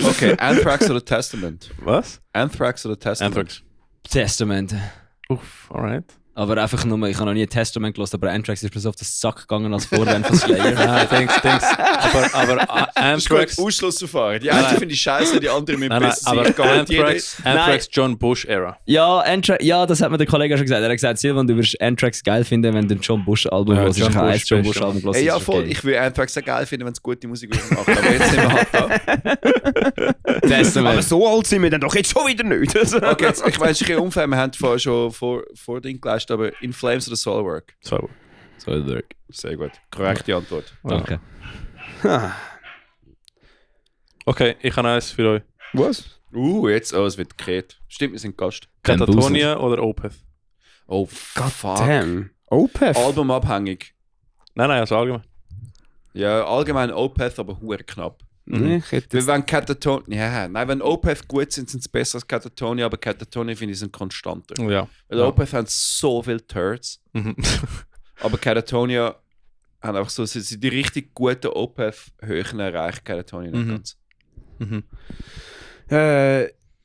Speaker 1: Okay, Anthrax oder Testament?
Speaker 3: Was?
Speaker 1: Anthrax oder Testament?
Speaker 3: Anthrax.
Speaker 2: Testament.
Speaker 3: Uff, alright.
Speaker 2: Aber einfach nur, ich habe noch nie ein Testament gelesen, aber Anthrax ist mir so auf den Sack gegangen als Vorwand von Slayer.
Speaker 3: Nein, denkst. Aber Anthrax.
Speaker 1: Ausschlussverfahren. Die eine finde ich scheiße, die andere mit
Speaker 3: Nein,
Speaker 1: besser
Speaker 3: aber
Speaker 1: Ich garantiere
Speaker 3: Anthrax John Bush Era.
Speaker 2: Ja, ja, das hat mir der Kollege schon gesagt. Er hat gesagt, Silvan, du wirst Anthrax geil finden, wenn du ein John Bush Album
Speaker 3: Ja,
Speaker 2: hörst. Ich
Speaker 3: John
Speaker 2: habe ein
Speaker 3: Bush,
Speaker 2: John
Speaker 3: best,
Speaker 2: Bush Album gelesen.
Speaker 1: Ey, ja,
Speaker 2: das ist
Speaker 1: voll.
Speaker 2: okay.
Speaker 1: Ich würde Anthrax sehr geil finden, wenn es gute Musik machen. Aber jetzt sind wir halt da.
Speaker 2: Testament.
Speaker 4: Aber so alt sind wir dann doch jetzt schon wieder nicht.
Speaker 1: Okay, jetzt, ich weiß, es ist ein unfair. Wir haben vorher schon vor Ding geleistet, aber In Flames oder Soilwork?
Speaker 3: So.
Speaker 2: Soilwork.
Speaker 1: Sehr gut. Korrekte Antwort.
Speaker 2: Danke.
Speaker 3: Okay, ich habe eins für euch.
Speaker 4: Was?
Speaker 1: Jetzt, es wird gekehrt. Stimmt, wir sind Gast.
Speaker 3: Katatonia oder Opeth?
Speaker 1: Oh, fuck.
Speaker 4: Damn. Opeth?
Speaker 1: Albumabhängig.
Speaker 3: Nein, also allgemein.
Speaker 1: Ja, allgemein Opeth, aber hure knapp.
Speaker 4: Nee, ich hätte
Speaker 1: Weil wenn Catatonia, nein, wenn Opeth gut sind, sind sie besser als Catatonia, aber Catatonia finde ich sind konstanter.
Speaker 3: Ja.
Speaker 1: Weil
Speaker 3: Ja.
Speaker 1: Opeth haben so viele Turds,
Speaker 3: Mhm.
Speaker 1: aber Catatonia haben einfach so, sie die richtig guten Opeth-Höhen erreicht, Catatonia nicht
Speaker 3: Mhm.
Speaker 1: ganz.
Speaker 3: Mhm.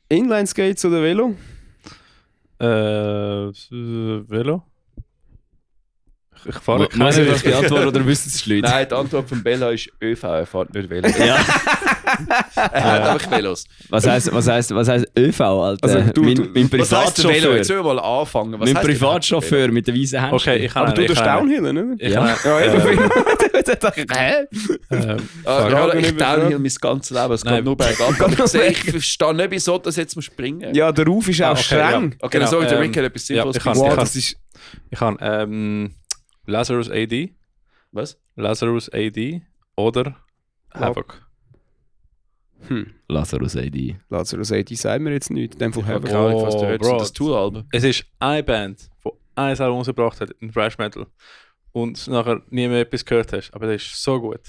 Speaker 4: Inline-Skates oder Velo?
Speaker 3: Velo? Ich fahre
Speaker 2: Muss
Speaker 3: keine
Speaker 2: ich das beantworten oder wissen es die Leute?
Speaker 1: Nein, die Antwort von Bella ist ÖV, er fährt nicht Velo.
Speaker 2: Ja.
Speaker 1: Er hat einfach Velos.
Speaker 2: Was heisst ÖV, Alter?
Speaker 4: Also,
Speaker 2: mein
Speaker 1: Was heisst der Velo?
Speaker 2: Privatchauffeur.
Speaker 1: Jetzt sollen wir mal anfangen. Was
Speaker 2: Mein
Speaker 1: heisst der
Speaker 2: Privatchauffeur mit den weißen Händen.
Speaker 3: Okay, ich habe
Speaker 4: Aber du tust Downhill, ne?
Speaker 3: Ich
Speaker 2: Ja.
Speaker 3: habe
Speaker 4: Ja,
Speaker 1: Ah,
Speaker 4: Fragen
Speaker 1: ja, ich
Speaker 4: über-
Speaker 1: Downhill mein ganzes Leben, es geht
Speaker 3: Nein.
Speaker 1: nur bergab. Aber ich verstehe nicht, wieso das jetzt springen.
Speaker 4: Ja, der Ruf ist auch
Speaker 3: okay,
Speaker 4: streng.
Speaker 1: Okay,
Speaker 3: Genau,
Speaker 1: dann sorry, der
Speaker 3: ähm,
Speaker 1: Rick hat etwas Sinnvolles
Speaker 3: ich kann-
Speaker 1: gesagt.
Speaker 4: Wow,
Speaker 3: kann-
Speaker 4: das ist...
Speaker 3: Ich habe Lazarus AD.
Speaker 1: Was?
Speaker 3: Lazarus AD oder Havoc.
Speaker 2: Lazarus AD.
Speaker 4: Lazarus AD sagen wir jetzt nicht. In dem Fall
Speaker 1: Ich habe
Speaker 4: Havoc.
Speaker 1: keine Ahnung, was du
Speaker 3: Oh,
Speaker 1: hörst.
Speaker 3: Bro.
Speaker 1: Das Tool-Album.
Speaker 3: Es ist eine Band, die ein Album rausgebracht hat in Thrash Metal und nachher nie mehr etwas gehört hast. Aber das ist so gut.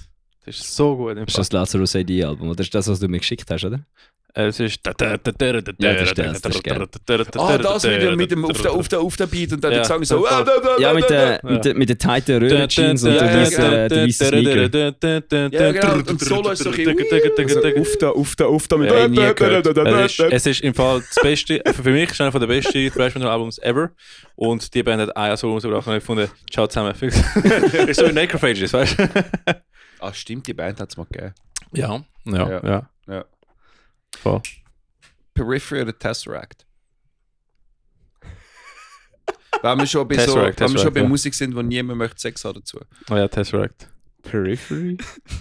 Speaker 3: Das ist so gut. Im
Speaker 2: Ist
Speaker 3: Fall.
Speaker 2: das Lazarus AD-Album? Oder ist das, was du mir geschickt hast, oder?
Speaker 3: Es ist.
Speaker 2: Ja, das ist geil.
Speaker 1: Das mit dem auf der Beat und dann der Gesang so.
Speaker 2: Ja, mit den tighten Röhrenjeans und der weißen Sneaker.
Speaker 1: Ja, genau. Und Solo ist so ein bisschen
Speaker 4: Auf da mit
Speaker 2: Ja, nie gehört.
Speaker 3: Es ist im Fall das Beste, für mich ist einer der besten Thrash Metal Albums ever. Und die Band hat ein Solo rausgebracht und ich fand, ciao zusammen. Ist so wie Necrophages, weißt du?
Speaker 1: Ah, stimmt, die Band hat es mal gegeben.
Speaker 3: Ja.
Speaker 1: Ja.
Speaker 3: Voll.
Speaker 1: Periphery oder Tesseract? Wenn wir schon bei,
Speaker 3: Tesseract,
Speaker 1: bei
Speaker 3: ja.
Speaker 1: Musik sind, wo niemand möchte Sex haben dazu.
Speaker 3: Oh ja, Tesseract.
Speaker 4: Periphery?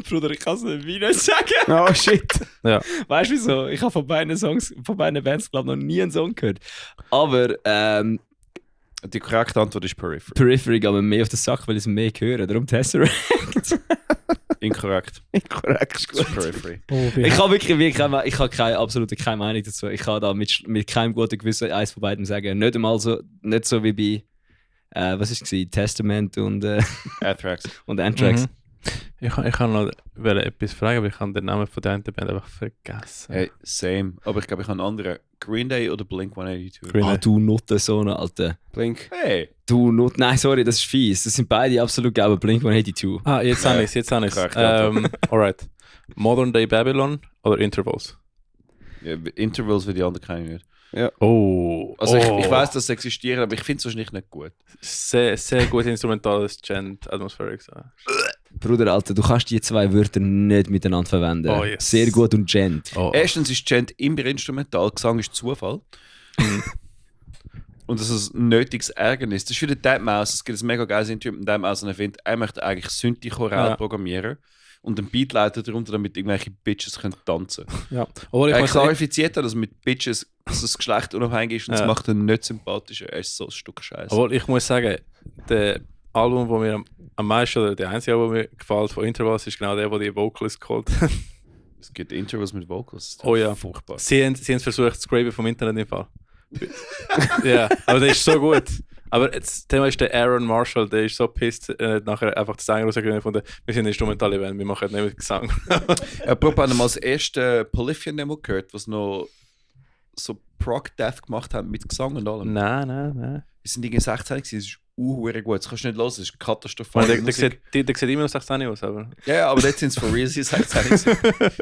Speaker 2: Bruder, ich kann es wie nicht sagen.
Speaker 4: Oh shit.
Speaker 3: Ja.
Speaker 2: Weißt du wieso? Ich habe von beiden Bands, glaube ich, noch nie einen Song gehört. Aber
Speaker 1: Die korrekte Antwort ist Periphery.
Speaker 2: Periphery geht mir mehr auf den Sack, weil ich es mehr höre. Darum Tesseract.
Speaker 1: Inkorrekt.
Speaker 4: Inkorrekt.
Speaker 1: Das ist Periphery.
Speaker 2: Ich habe ich habe absolut keine Meinung dazu. Ich kann da mit keinem guten Gewissen eins von beiden sagen. Nicht so wie bei was ist es? Testament und
Speaker 1: Anthrax.
Speaker 2: und Anthrax.
Speaker 3: Mhm. Ich kann noch etwas fragen, aber ich habe den Namen von der einen Band einfach vergessen.
Speaker 1: Hey, same. Aber ich glaube, ich habe einen anderen. Green Day oder Blink 182?
Speaker 3: Green Day.
Speaker 2: Du Nutte, so eine alte.
Speaker 4: Blink.
Speaker 1: Hey!
Speaker 2: Du Nutte. Nein, sorry, das ist fies. Das sind beide absolut geil, aber Blink 182.
Speaker 3: Ah, jetzt habe ich es.
Speaker 1: Korrekt, ja.
Speaker 3: Alright. Modern Day Babylon oder Intervals?
Speaker 1: Ja, Intervals für die anderen keine ich nicht.
Speaker 3: Oh.
Speaker 1: Also ich weiß, dass sie existieren, aber ich finde es wahrscheinlich nicht gut.
Speaker 3: Sehr, sehr gut instrumentales Gent Atmospheric.
Speaker 2: Bruder, Alter, du kannst die zwei Wörter nicht miteinander verwenden.
Speaker 3: Oh, yes.
Speaker 2: Sehr gut und Gent.
Speaker 3: Oh.
Speaker 1: Erstens ist Gent immer instrumental, Gesang ist Zufall. Und das ist ein nötiges Ärgernis. Das ist wie der Deadmau5. Es gibt ein mega geiles Interview mit dem Deadmau5 und er findet, er möchte eigentlich Synthi-Choral programmieren und einen Beat leiten darunter, damit irgendwelche Bitches können tanzen können.
Speaker 3: Ja. Obwohl ich
Speaker 1: Er
Speaker 3: muss sagen,
Speaker 1: klarifiziert hat, dass mit Bitches dass das Geschlecht unabhängig ist und das macht ihn nicht sympathischer. Er ist so ein Stück Scheiße.
Speaker 3: obwohl ich muss sagen, der Album, das mir am meisten, oder der einzige Album, das mir gefällt von Intervals, ist genau der, wo die Vocals geholt hat.
Speaker 1: Es gibt Interviews mit Vocals. Das ist
Speaker 3: Oh ja.
Speaker 1: furchtbar.
Speaker 3: Sie haben es versucht zu scrapen vom Internet im Fall. Ja, aber der ist so gut. Aber das Thema ist der Aaron Marshall, der ist so pissed, nachher einfach das Sänger rausgegangen von der, wir sind eine instrumentale Band, wir machen nicht mit Gesang.
Speaker 1: Apropos, haben wir mal das erste Polyphia-Demo gehört, was noch so Prog-Death gemacht haben mit Gesang und allem.
Speaker 3: Nein.
Speaker 1: Wir sind irgendwie 16 gewesen, das ist gut. Das kannst du nicht hören, das ist katastrophal.
Speaker 3: Der sieht immer noch 16 aus, aber...
Speaker 1: Ja, aber jetzt sind es for real 16 gewesen.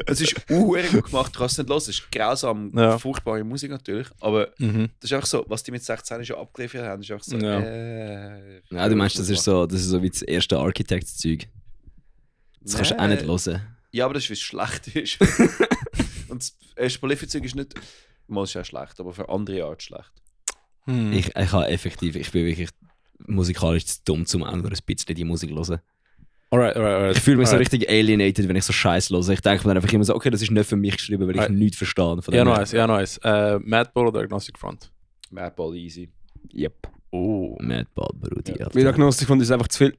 Speaker 1: Es ist gut gemacht, du kannst es nicht hören. Es ist grausam, furchtbare Musik natürlich, aber das ist einfach so, was die mit 16 schon abgeliefert haben, ist einfach so...
Speaker 2: Ja, du meinst, das ist so wie das erste Architects-Zeug. Das kannst du auch nicht hören.
Speaker 1: Ja, aber das ist, wie es schlecht ist. Und das erste Polyphia-Zeug ist nicht... Mal ist ja schlecht, aber für andere Art schlecht.
Speaker 2: Ich bin wirklich musikalisch zu dumm, um auch nur ein bisschen die Musik zu hören.
Speaker 3: Alright.
Speaker 2: Ich fühle mich so richtig alienated, wenn ich so Scheiß höre. Ich denke mir dann einfach immer so, okay, das ist nicht für mich geschrieben, weil ich nichts verstehe.
Speaker 3: Ja, nice. Madball oder Agnostic Front?
Speaker 1: Madball easy.
Speaker 2: Yep.
Speaker 3: Oh.
Speaker 2: Madball, Brudi.
Speaker 1: Ja.
Speaker 4: Mit Agnostik fand ich es einfach zu viel.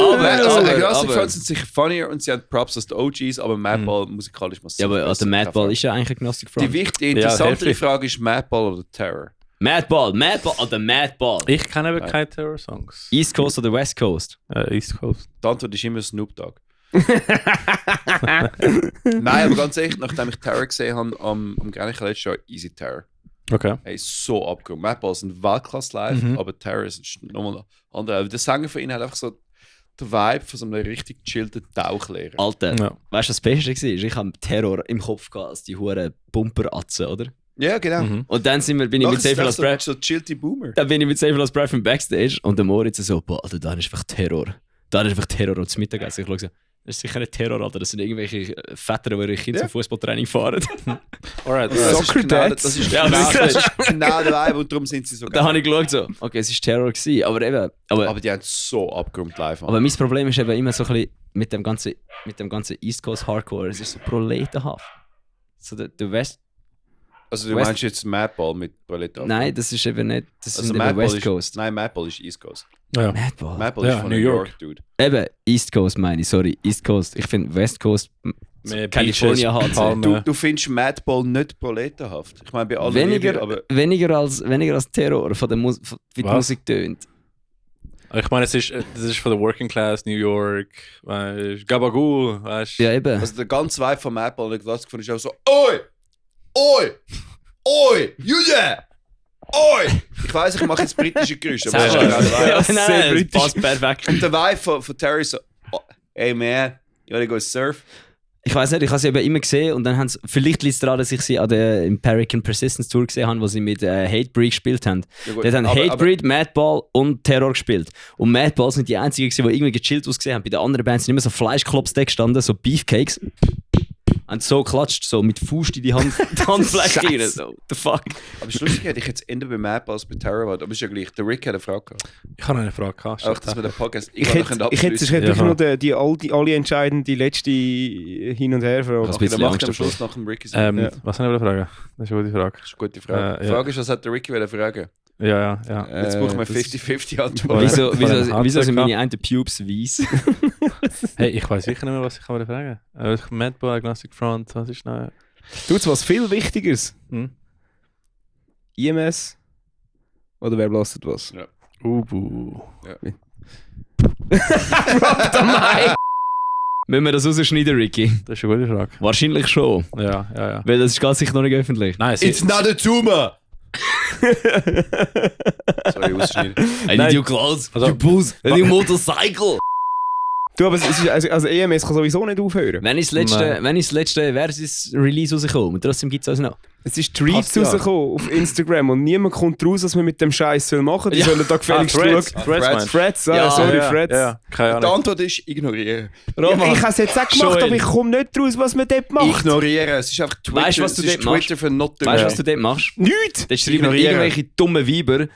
Speaker 1: Agnostic Front sind sicher funnier und sie haben Props als die OGs, aber Madball musikalisch massiv.
Speaker 2: Ja, aber der Madball ist ja eigentlich Agnostic Front.
Speaker 1: Die interessantere Frage ist Madball oder Terror?
Speaker 2: Madball oder Madball.
Speaker 3: Ich kenne aber keine Terror-Songs.
Speaker 2: East Coast oder West Coast?
Speaker 3: East Coast.
Speaker 1: Die Antwort ist immer Snoop Dogg. Nein, aber ganz ehrlich, nachdem ich Terror gesehen habe am Grenichen letztes Jahr, easy Terror.
Speaker 3: Okay.
Speaker 1: Hey, so abgehoben. Madball sind Weltklasse live, aber Terror ist nochmal andere. Der Sänger von ihnen hat einfach so den Vibe von so einem richtig chillten Tauchlehrer.
Speaker 2: Alter, weißt du, was das Beste war? Ich habe Terror im Kopf gehabt, als die huren Bumperatzen, oder?
Speaker 1: Ja, genau.
Speaker 2: Und dann bin ich mit Safe Last Breath.
Speaker 1: So chillte Boomer.
Speaker 2: Dann bin ich mit Safe Last Breath im Backstage und der Moritz so, boah, Alter, da ist einfach Terror. Da ist einfach Terror und zum Mittagessen. Ich schaue so, das ist sicher nicht Terror, Alter. Das sind irgendwelche Väter, die ihre Kinder zum Fußballtraining fahren.
Speaker 3: Alright.
Speaker 4: Soccer Dads.
Speaker 1: Das ist genau der Vibe und darum sind sie so
Speaker 2: Da habe ich geschaut so, okay, es war Terror gewesen, aber eben...
Speaker 1: Aber die haben so abgeräumt live.
Speaker 2: Aber mein Problem ist eben immer so ein bisschen mit dem ganzen East Coast Hardcore, es ist so proletenhaft. So, du weißt...
Speaker 1: Also du meinst jetzt Madball mit Proletav?
Speaker 2: Nein, das ist eben nicht. Das
Speaker 1: Also
Speaker 2: ist eben West Coast.
Speaker 1: Nein, Madball ist East Coast.
Speaker 3: Ja.
Speaker 2: Madball.
Speaker 1: Madball
Speaker 3: Ja,
Speaker 1: ist von
Speaker 3: New
Speaker 1: New
Speaker 3: York.
Speaker 1: York, Dude.
Speaker 2: Eben, East Coast meine ich, sorry. East Coast. Ich finde West Coast,
Speaker 3: Mehr
Speaker 2: California
Speaker 3: Beaches,
Speaker 2: HC.
Speaker 3: Palmen.
Speaker 1: Du findest Madball nicht proletenhaft. Ich meine, bei allen
Speaker 2: Weniger,
Speaker 1: aber
Speaker 2: weniger als Terror, von der wie die
Speaker 3: Was?
Speaker 2: Musik tönt.
Speaker 3: Ich meine, das ist von der Working Class, New York, weißt, Gabagool, weißt du.
Speaker 2: Ja, eben.
Speaker 1: also der ganze Vibe von Madball, den ich das gefunden habe, ist auch so Oi! Oi! Oi! Jude! Oi! Ich weiss, ich mache jetzt britische Geräusche, aber das ist genau der Vibe.
Speaker 2: Ja,
Speaker 4: sehr
Speaker 2: nein,
Speaker 4: britisch.
Speaker 2: das passt perfekt.
Speaker 1: Und der Vibe von Terry ist so oh, hey man, you wanna go surf?
Speaker 2: Ich weiß nicht, ich habe sie eben immer gesehen und dann haben sie, vielleicht liegt es daran, dass ich sie an der Empirican Persistence Tour gesehen habe, wo sie mit Hatebreed gespielt haben.
Speaker 1: Ja, gut,
Speaker 2: Die haben
Speaker 1: aber-
Speaker 2: Hatebreed, Madball und Terror gespielt. Und Madball sind die einzigen, die irgendwie gechillt ausgesehen haben. Bei den anderen Bands sind immer so Fleischklops da gestanden, so Beefcakes. Und so klatscht, so mit Faust in die Handfläche rein. So, the fuck.
Speaker 1: Aber schlussendlich hätte ich jetzt eher bei Madball als bei Terror, aber ist ja gleich. Der Rick hat eine Frage gehabt.
Speaker 3: Ich habe noch eine Frage gehabt.
Speaker 1: Auch dass wir den Podcast
Speaker 4: Ich hätte wirklich
Speaker 3: Ja.
Speaker 4: noch die alle entscheidende letzte Hin- und Her-Frage.
Speaker 2: Was
Speaker 1: Okay, dann
Speaker 2: bisschen
Speaker 1: macht
Speaker 2: Angst
Speaker 1: am Schluss
Speaker 2: davor.
Speaker 1: nach dem Ricky sein.
Speaker 4: Ja.
Speaker 3: Was habe ich fragen? Das ist eine gute Frage.
Speaker 1: Das ist eine gute Frage. Die
Speaker 3: ja.
Speaker 1: Frage ist, was hat der Ricky fragen?
Speaker 3: Ja.
Speaker 1: Jetzt brauchen wir
Speaker 4: das-
Speaker 1: 50-50 Antwort.
Speaker 2: Wieso sind meine einen Pubes weiss?
Speaker 3: Hey, ich weiß sicher nicht mehr, was ich kann fragen kann. Madball, Agnostic Front, was ist noch?
Speaker 4: Tut's was viel Wichtigeres?
Speaker 3: Hm?
Speaker 4: IMS? Oder wer belastet was?
Speaker 3: Ubu.
Speaker 2: Müssen wir das rausschneiden, Ricky?
Speaker 3: Das ist eine gute Frage.
Speaker 2: Wahrscheinlich schon.
Speaker 3: Ja.
Speaker 2: Weil das ist ganz sicher noch nicht öffentlich.
Speaker 3: Nein,
Speaker 1: It's not a tumor! Sorry, ausschneiden.
Speaker 2: I need your clothes,
Speaker 3: Also-
Speaker 2: your booze, and your motorcycle.
Speaker 4: Du, aber es ist, also EMS kann sowieso nicht aufhören.
Speaker 2: Wenn ist das letzte Versus-Release rausgekommen? Und trotzdem gibt es also noch.
Speaker 4: Es ist Tweets
Speaker 1: Passt ja.
Speaker 4: rausgekommen auf Instagram und niemand kommt raus, was wir mit dem Scheiß machen sollen. Die
Speaker 2: Ja.
Speaker 4: sollen da gefälligst
Speaker 3: Threads.
Speaker 4: schauen.
Speaker 3: Threads, meinst du?
Speaker 4: Threads,
Speaker 2: Ja,
Speaker 4: sorry,
Speaker 3: ja,
Speaker 4: Threads.
Speaker 3: Ja, keine
Speaker 1: Die
Speaker 3: Ahnung.
Speaker 1: Antwort ist ignorieren.
Speaker 4: Ja, ich habe es jetzt auch gemacht,
Speaker 2: Joel.
Speaker 4: aber ich komme nicht raus, was man dort macht.
Speaker 1: Ignorieren. Es ist einfach Twitter.
Speaker 2: Weißt du, was du
Speaker 1: es ist
Speaker 2: dort machst?
Speaker 1: Twitter für not
Speaker 2: Weißt du, was du dort machst?
Speaker 4: Nichts!
Speaker 2: Dort schreiben
Speaker 1: Ignorieren.
Speaker 2: irgendwelche dummen Weiber,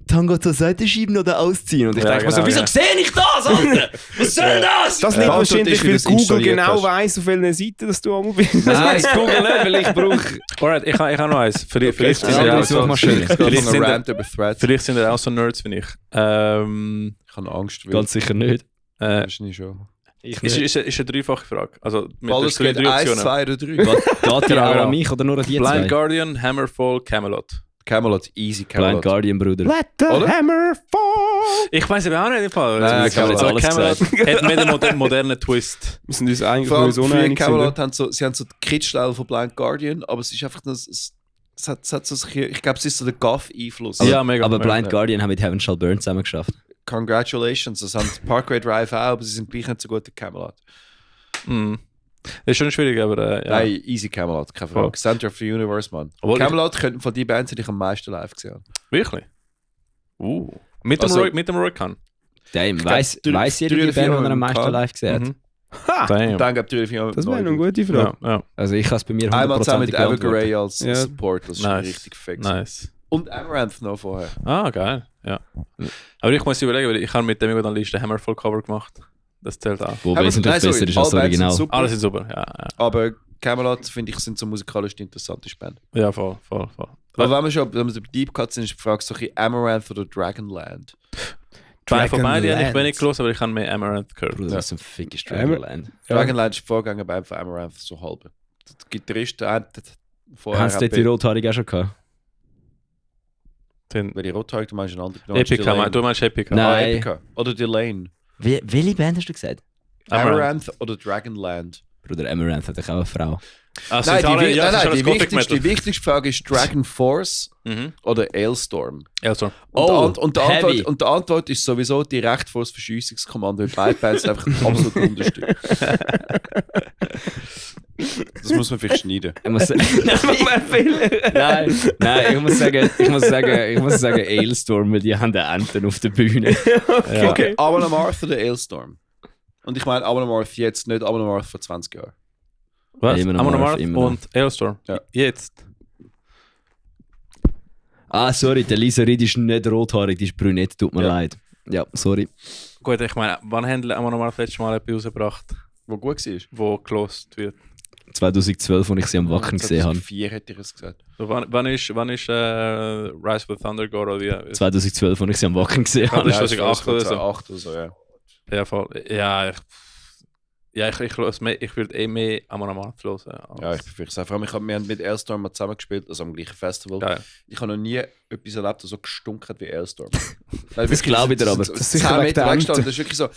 Speaker 2: Tango zur Seite schieben oder ausziehen. Und ich
Speaker 3: Ja,
Speaker 2: denke mir so,
Speaker 3: genau,
Speaker 2: wieso
Speaker 3: ja.
Speaker 2: sehe ich das, Alter? Was soll das?
Speaker 4: Das
Speaker 1: Ja.
Speaker 4: nicht
Speaker 1: Die
Speaker 4: wahrscheinlich,
Speaker 1: Antwort
Speaker 4: weil
Speaker 1: ist, wie du es
Speaker 4: Google
Speaker 1: installiert
Speaker 4: genau
Speaker 1: hast.
Speaker 4: weiss, auf welchen Seiten dass du angemeldet bist.
Speaker 2: Nein, Google nicht, weil ich brauche...
Speaker 3: Alright, ich habe noch eins. Vielleicht
Speaker 1: Okay,
Speaker 3: sind
Speaker 2: ja,
Speaker 3: ihr
Speaker 2: andere
Speaker 3: auch so-
Speaker 2: Suchmaschine.
Speaker 1: Ich
Speaker 3: Vielleicht sind ihr-
Speaker 1: Rant über Threads.
Speaker 3: vielleicht sind ihr auch so Nerds wie ich.
Speaker 1: Ich habe Angst. weil-
Speaker 2: Ganz sicher nicht.
Speaker 1: Wahrscheinlich schon.
Speaker 3: Ist eine dreifache Frage. Also mit
Speaker 1: Alles
Speaker 3: drei
Speaker 1: geht 1,
Speaker 3: Optionen.
Speaker 1: 2 oder 3.
Speaker 2: Geht die auch
Speaker 3: Genau.
Speaker 2: an mich oder nur an die
Speaker 3: Blind
Speaker 2: zwei?
Speaker 3: Guardian, Hammerfall, Camelot.
Speaker 1: Camelot, easy
Speaker 2: Blind
Speaker 1: Camelot.
Speaker 2: Guardian, Bruder.
Speaker 4: Let the
Speaker 1: Oder?
Speaker 4: hammer fall!
Speaker 3: Ich weiß aber auch nicht im Fall.
Speaker 1: Nein,
Speaker 3: Also,
Speaker 1: Camelot.
Speaker 3: also,
Speaker 2: Alles
Speaker 3: Camelot hat mehr den modernen Twist.
Speaker 4: Wir sind uns eigentlich
Speaker 1: Vor allem
Speaker 4: sowieso
Speaker 1: früher
Speaker 4: einig.
Speaker 1: Camelot haben sie haben so die Kitschstyle von Blind Guardian, aber es ist einfach das, es hat so, ich glaube, es ist so der Goth-Einfluss.
Speaker 3: Ja, mega.
Speaker 2: Aber
Speaker 3: mega.
Speaker 2: Blind Guardian haben mit Heaven Shall Burn zusammen geschafft.
Speaker 1: Congratulations, das haben Parkway Drive auch, aber sie sind gleich nicht so gut wie Camelot.
Speaker 3: Mm. Ist schon schwierig, aber ja.
Speaker 1: Nein, easy Camelot, keine Frage.
Speaker 3: Voll.
Speaker 1: Center of the Universe, Mann.
Speaker 3: Obwohl
Speaker 1: Camelot könnten von den Bands, die ich am meisten live gesehen habe.
Speaker 3: Wirklich? Mit dem
Speaker 1: Also-
Speaker 3: Roy, mit dem Roy Khan.
Speaker 2: Damn,
Speaker 1: glaub,
Speaker 2: weiss jeder
Speaker 1: drei
Speaker 2: die
Speaker 1: oder
Speaker 2: Band,
Speaker 1: vier
Speaker 2: die er am
Speaker 1: Mal
Speaker 2: meisten
Speaker 1: im
Speaker 2: live gesehen hat?
Speaker 3: Mhm.
Speaker 4: Ha!
Speaker 3: Damn.
Speaker 1: Und dann gibt es natürlich
Speaker 4: Das wäre eine gute Frage.
Speaker 3: Ja.
Speaker 2: Also ich habe es bei mir
Speaker 1: Einmal zusammen mit
Speaker 2: 100% beantwortet.
Speaker 1: Evergrey als
Speaker 4: Ja.
Speaker 1: Support, das ist schon
Speaker 3: Nice.
Speaker 1: richtig fix.
Speaker 3: Nice.
Speaker 1: Und Amaranth noch vorher.
Speaker 3: Ah, geil. Ja. Aber ich muss überlegen, weil ich habe mit dem irgendwann Liste Hammerfall Cover gemacht. Das zählt auch.
Speaker 2: Wo
Speaker 1: Aber-
Speaker 2: wesentlich
Speaker 1: nein, sorry,
Speaker 2: besser ist als das
Speaker 1: alle Bands sind
Speaker 2: Original.
Speaker 1: super,
Speaker 3: Alles ist super. Ja,
Speaker 1: aber Camelot, finde ich, sind so musikalisch die interessante Band.
Speaker 3: ja voll.
Speaker 1: Aber wenn wir so bei Deep Cuts sind, ist die Frage so ein bisschen Amaranth oder Dragonland.
Speaker 3: Von beiden habe ich
Speaker 2: Dragonland.
Speaker 3: wenig gelesen, aber ich habe mehr Amaranth gehört.
Speaker 2: Bruder,
Speaker 1: Ja.
Speaker 2: das ist ein fickes Dragonland.
Speaker 1: Dragonland ist die Vorgängerband von Amaranth, so halb. Der Gitarrist hat vorher...
Speaker 2: Hast du dort die Rothaarige auch schon gehabt?
Speaker 3: Den
Speaker 1: Weil die Rothaarig, du meinst einen anderen. Du meinst
Speaker 3: Epica,
Speaker 1: Delane.
Speaker 3: du meinst Epica.
Speaker 2: Nein.
Speaker 1: Ah, Epica. Oder Delane.
Speaker 2: Welche Band hast du gesagt?
Speaker 1: Amaranth oder Dragonland.
Speaker 2: Bruder, Amaranth hat auch eine Frau.
Speaker 3: Also
Speaker 1: Nein,
Speaker 3: alle, ja,
Speaker 1: nein,
Speaker 3: das ist
Speaker 1: die,
Speaker 3: alles Gothic
Speaker 1: wichtigste,
Speaker 3: Metal.
Speaker 1: die wichtigste Frage ist Dragon Force
Speaker 3: Mhm.
Speaker 1: oder Ailstorm.
Speaker 3: Also,
Speaker 1: Und die
Speaker 2: heavy.
Speaker 1: Antwort ist sowieso direkt vor das Verschiessungskommando. Beide Bands sind einfach absolut unterstützt. Das muss man vielleicht schneiden.
Speaker 2: Ich muss sagen, nein, ich muss sagen, Ailstorm, weil die haben den Enten auf der Bühne.
Speaker 3: ja.
Speaker 1: Okay, Amon Amarth oder Ailstorm? Und ich meine Amon Amarth jetzt, nicht Amon Amarth vor 20 Jahren.
Speaker 3: Was?
Speaker 2: Immer noch
Speaker 3: Amon
Speaker 2: Marth,
Speaker 3: Amarth
Speaker 2: immer noch.
Speaker 3: und Ailstorm.
Speaker 1: Ja.
Speaker 3: Jetzt.
Speaker 2: Ah, sorry, der Lisa Reed ist nicht rothaarig, die ist brünett, tut mir
Speaker 1: Ja.
Speaker 2: leid. Ja, sorry.
Speaker 3: Gut, ich meine, wann haben Amon Amarth letztes Mal etwas rausgebracht,
Speaker 1: Wo gut war.
Speaker 3: wo gelost wird?
Speaker 2: 2012, als ich sie am Wacken gesehen habe.
Speaker 1: 2004 hätte ich es gesagt.
Speaker 3: So, wann ist Rise of the Thunder oder
Speaker 2: 2012, als ich sie am Wacken gesehen habe.
Speaker 3: Das ist 2008 oder so.
Speaker 1: 2008 oder so, ja.
Speaker 3: Ja, voll. Ja, ich würde mehr Amaranth hören.
Speaker 1: Ja, ich befürchte es. Vor allem, wir haben mit Ailstorm mal zusammen gespielt, also am gleichen Festival.
Speaker 3: Geil.
Speaker 1: Ich habe noch nie etwas erlebt, das so gestunken hat wie Ailstorm.
Speaker 2: Das glaube ich dir aber.
Speaker 1: Das ist 10 Meter weggestanden. Das ist wirklich so.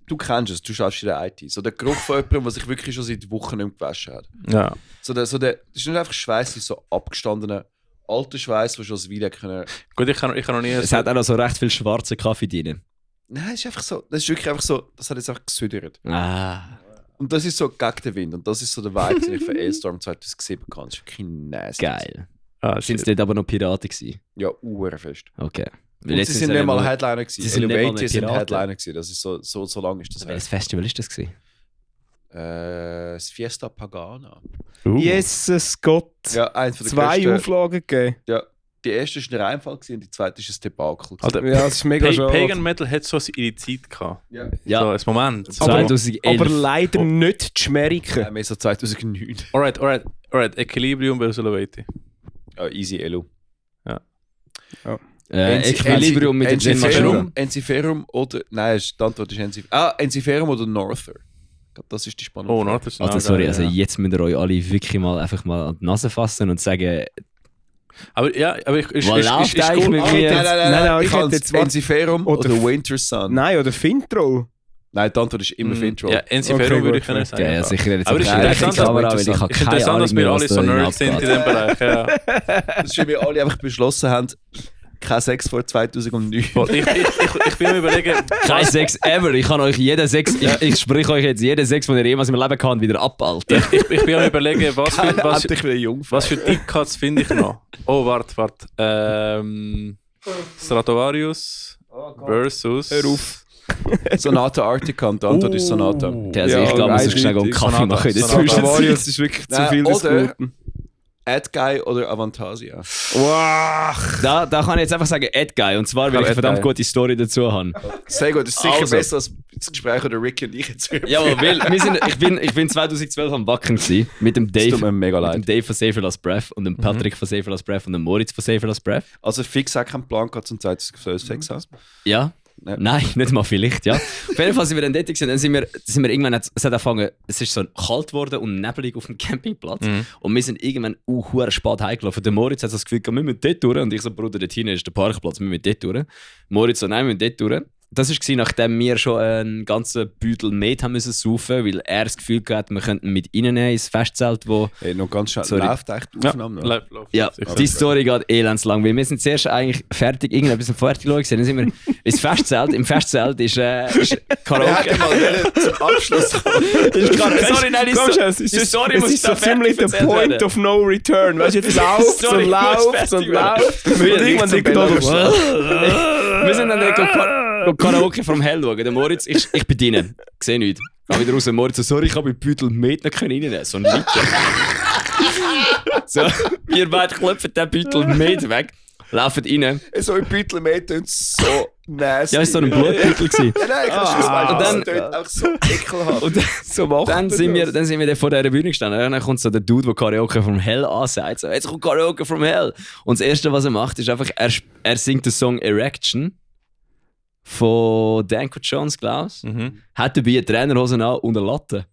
Speaker 1: Du kennst es, du schaust in der IT. So der Geruch von jemandem, der sich wirklich schon seit Wochen nicht mehr gewaschen hat.
Speaker 3: Ja.
Speaker 1: Das ist nicht einfach Schweiß, das ist so abgestandener alter Schweiß, der schon das Weile können.
Speaker 3: Gut, ich kann noch nie.
Speaker 2: Es hat auch noch so recht viel schwarzen Kaffee drin.
Speaker 1: Nein, es ist einfach so. Das ist wirklich einfach so. Das hat jetzt einfach gesüdert.
Speaker 2: Ah.
Speaker 1: Und das ist so gegen den Wind. Und das ist so der Vibe, den ich für Ailstorm 2007 kann. Das ist wirklich nice.
Speaker 2: Geil.
Speaker 3: Ah,
Speaker 2: Sind es dort aber noch Piraten gewesen?
Speaker 1: Ja, fest.
Speaker 2: Okay.
Speaker 1: Und sie sind nicht mal Headliner gewesen.
Speaker 2: Sie sind nicht mal
Speaker 1: Elevate sind
Speaker 2: Piraten.
Speaker 1: Headliner gewesen. Das ist so lang ist das.
Speaker 2: Welches Festival ist das gewesen?
Speaker 1: Das Fiesta Pagana.
Speaker 4: Jesus Gott.
Speaker 1: Ja, eins von der
Speaker 4: 2
Speaker 1: grössten-
Speaker 4: Auflagen gegeben.
Speaker 1: Ja, die erste war ein Reinfall gewesen, und die zweite ist ein Debakel.
Speaker 3: Alter,
Speaker 4: Ja, das ist mega schade.
Speaker 3: Pagan Metal hat so ihre Zeit gehabt.
Speaker 1: Ja.
Speaker 2: Ja.
Speaker 3: So, ein Moment. So.
Speaker 2: 2011.
Speaker 4: Aber leider nicht die Schmeriken.
Speaker 1: Mehr so 2009.
Speaker 3: Alright. Equilibrium versus Elevate.
Speaker 1: Ja, easy Elo.
Speaker 2: Equilibrium mit den Gen Maschinen.
Speaker 1: Enziferum oder. Nein, die Antwort ist Enziferum. Enziferum oder Norther. Ich glaube, das ist die spannende
Speaker 3: Oh,
Speaker 1: Frage.
Speaker 3: North ist
Speaker 2: Also sorry, also jetzt müsst ihr euch alle wirklich mal einfach mal an die Nase fassen und sagen,
Speaker 3: aber ich
Speaker 2: Was läuft eigentlich mit mir?
Speaker 4: Nein,
Speaker 1: ich
Speaker 4: ich
Speaker 1: habe
Speaker 4: hätte jetzt
Speaker 1: Enziferum
Speaker 4: oder-
Speaker 1: oder Winter Sun.
Speaker 4: Nein, oder Fintroll.
Speaker 1: Nein, die Antwort ist immer Fintroll.
Speaker 3: Ja, Enziferum
Speaker 4: Okay,
Speaker 3: würde ich
Speaker 4: gut,
Speaker 3: können
Speaker 4: gut.
Speaker 3: sagen.
Speaker 2: okay, also ich rede jetzt
Speaker 3: Aber es ist
Speaker 2: einfach
Speaker 3: interessant,
Speaker 2: in die Kamera, weil ich habe
Speaker 3: Es ist
Speaker 2: keine
Speaker 3: interessant,
Speaker 2: Ahnung
Speaker 3: dass
Speaker 2: mehr,
Speaker 3: wir alle
Speaker 2: was
Speaker 3: so
Speaker 2: da
Speaker 3: Nerds sind in
Speaker 2: abgeht.
Speaker 3: diesem Bereich. Ja.
Speaker 1: Das ist, weil wir alle einfach beschlossen haben, kein Sex vor 2009.
Speaker 3: Ich bin am überlegen,
Speaker 2: Kein Sex ever. Ich kann euch jeden Sex, ich sprich euch jetzt jeden Sex, den ihr jemals im Leben kann, wieder ab, Alter.
Speaker 3: ich bin am überlegen, was
Speaker 1: Ich bin jung.
Speaker 3: für Deep Cuts finde ich noch. Oh, warte. Stratovarius versus...
Speaker 4: Hör auf.
Speaker 1: Sonata Arctica und die Antwort ist Sonata.
Speaker 2: Okay, also
Speaker 4: Ja,
Speaker 2: ich glaube, muss ich schnell einen
Speaker 4: eindeutig.
Speaker 2: Kaffee machen in der
Speaker 3: Sonata.
Speaker 2: Zwischenzeit.
Speaker 4: Varius ist wirklich zu
Speaker 1: Nein,
Speaker 4: viel des
Speaker 1: oder-
Speaker 4: Guten.
Speaker 1: Adguy oder Avantasia.
Speaker 4: Wow.
Speaker 2: Da kann ich jetzt einfach sagen, Edguy. Und zwar, weil ich eine verdammt
Speaker 1: Edguy.
Speaker 2: gute Story dazu habe.
Speaker 1: Sehr gut, das ist sicher
Speaker 2: Also.
Speaker 1: besser als das Gespräch, das Ricky und ich jetzt führen.
Speaker 2: Ja, weil ich bin 2012 am Wacken gewesen, mit dem
Speaker 1: Das tut
Speaker 2: Dave.
Speaker 1: mir mega
Speaker 2: Mit dem
Speaker 1: leid.
Speaker 2: Dave von Safer Last Breath und dem Patrick von Safer Last Breath und dem Moritz von Safer Last Breath.
Speaker 1: Also fix auch keinen Plan gehabt zum 2012 Sex haben.
Speaker 2: Ja.
Speaker 1: Ja.
Speaker 2: Nein, nicht mal vielleicht, ja. Auf jeden Fall sind wir dann dort gewesen, dann sind wir irgendwann, es hat angefangen, es ist so kalt geworden und nebelig auf dem Campingplatz. Und wir sind irgendwann hure spät heimgelaufen. Der Moritz hat so das Gefühl, wir müssen dort durch. Und ich so, Bruder, dort hinten ist der Parkplatz, wir müssen dort durch. Moritz so, nein, wir müssen dort durch. Das war, nachdem wir schon einen ganzen Büdel Met haben müssen saufen, weil er das Gefühl hatte, wir könnten mit reinnehmen ins Festzelt, wo...
Speaker 1: Hey, noch ganz schnell.
Speaker 2: Sorry.
Speaker 1: Läuft echt die Aufnahme noch?
Speaker 3: Läuft.
Speaker 2: Ja, die Story geht elendslang, weil wir sind zuerst eigentlich fertig, irgendetwas am fertig gewesen. Dann sind wir ins Festzelt. Im Festzelt ist Karaoke.
Speaker 1: Zum Abschluss kommen.
Speaker 2: Sorry, nein,
Speaker 4: Komm schon,
Speaker 2: die Story
Speaker 4: es
Speaker 2: muss
Speaker 4: ist so
Speaker 2: da
Speaker 4: ziemlich der
Speaker 2: fertig
Speaker 4: Point
Speaker 2: erzählt
Speaker 4: of no return. Weißt du, jetzt läuft
Speaker 2: Sorry,
Speaker 4: und
Speaker 2: ich muss
Speaker 4: läuft und
Speaker 2: fertig werden.
Speaker 4: läuft. Und irgendwann
Speaker 1: zum
Speaker 4: liegt da
Speaker 1: Bella
Speaker 2: Wir sind dann Karaoke vom Hell schauen. Der Moritz, ich bin drinnen. Ich sehe nichts. Ich gehe wieder raus. Moritz so, sorry, ich habe mit Büdel Met nicht reinnehmen. So ein Liter. So, wir beide klopfen den Büdel Met weg, laufen rein.
Speaker 1: So ein Beutel mehr tönt so nasty.
Speaker 2: Ja, es war so ein Blutbüttel gewesen.
Speaker 1: Ja, nein, kannst du das mal.
Speaker 2: und
Speaker 1: Das
Speaker 2: dann-
Speaker 1: tönt auch so ekelhaft.
Speaker 2: Und
Speaker 4: so macht
Speaker 2: dann sind wir dann vor dieser Bühne gestanden. Und dann kommt so der Dude, der Karaoke from Hell ansagt. So, jetzt kommt Karaoke from Hell. Und das Erste, was er macht, ist einfach, er singt den Song Erection von Danko Jones, glaube ich. Hat dabei eine Trainerhose an und eine Latte.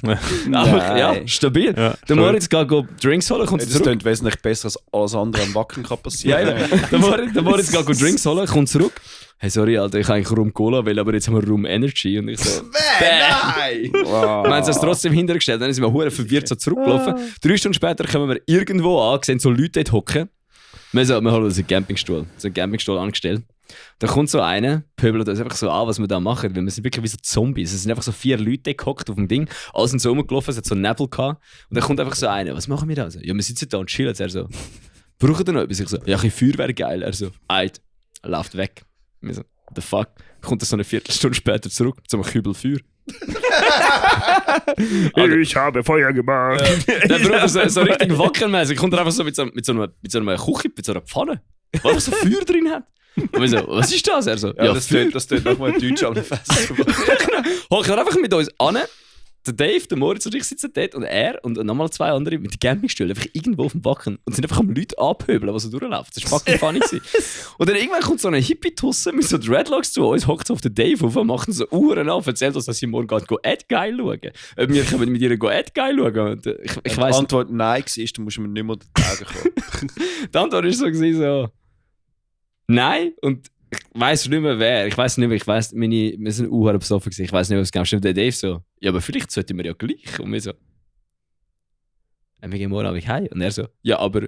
Speaker 2: Einfach, ja, stabil.
Speaker 3: Ja,
Speaker 2: Der Moritz geht Drinks holen, kommt
Speaker 1: Das
Speaker 2: zurück.
Speaker 1: tönt wesentlich besser als alles andere am Wacken kann passieren.
Speaker 2: Ja, ja. Der Moritz geht Drinks holen, kommt zurück. Hey, sorry, Alter, ich habe eigentlich Rum Cola, weil aber jetzt haben wir Rum Energy. Und ich so,
Speaker 1: Nein! Wow.
Speaker 2: wir haben es trotzdem hintergestellt. Dann sind wir hure verwirrt so zurückgelaufen. 3 Stunden später kommen wir irgendwo an, sehen so Leute dort hocken. Wir holen uns einen Campingstuhl. So einen Campingstuhl angestellt. Da kommt so einer, pöbelt uns einfach so an, was wir da machen. Weil wir sind wirklich wie so Zombies. Es sind einfach so 4 Leute gehockt auf dem Ding. Alle sind so rumgelaufen, es hat so einen Nebel gehabt. Und dann kommt einfach so einer, was machen wir da? So, ja, wir sitzen da und chillen. Er so, braucht ihr noch etwas? Ich so, ja, ein Feuerwehr geil. Er so, alt. Er läuft weg. Wir so, what the fuck? Kommt er so eine Viertelstunde später zurück zum Kübel Feuer.
Speaker 4: Ich habe Feuer gemacht.
Speaker 2: Der Bruder so richtig wackelmäßig. Kommt er einfach so mit so einer Küche, mit so einer Pfanne, wo einfach so Feuer drin hat. Und wir so, was ist das? Er so,
Speaker 1: Ja,
Speaker 2: ja,
Speaker 1: das
Speaker 2: Feuer.
Speaker 1: tönt nochmal Deutsch am Festival.
Speaker 2: Hockt er einfach mit uns an, der Dave, der Moritz und ich sitzen dort und er und nochmal 2 andere mit den Campingstühlen einfach irgendwo auf dem Backen und sind einfach am Leute abhöbeln, was so durchläuft. Das war fucking funny. Und dann irgendwann kommt so eine Hippie-Tusse mit so Dreadlocks zu uns, hockt so auf den Dave auf und macht so Uhren auf, erzählt uns, dass sie morgen geht Ed Guy schauen. Ob wir können mit ihr Ed Guy schauen. Und ich weiss,
Speaker 1: die Antwort nein war, dann musst du mir nicht mehr unter die Augen kommen.
Speaker 2: Die Antwort war so, nein, und ich weiss nicht mehr wer. Ich weiss nicht mehr, wir sind besoffen gewesen. Ich weiss nicht, was genau stimmt. Der Dave so, ja, aber vielleicht sollten wir ja gleich. Und wir so, wir gehen morgen Abend heim. Und er so, ja, aber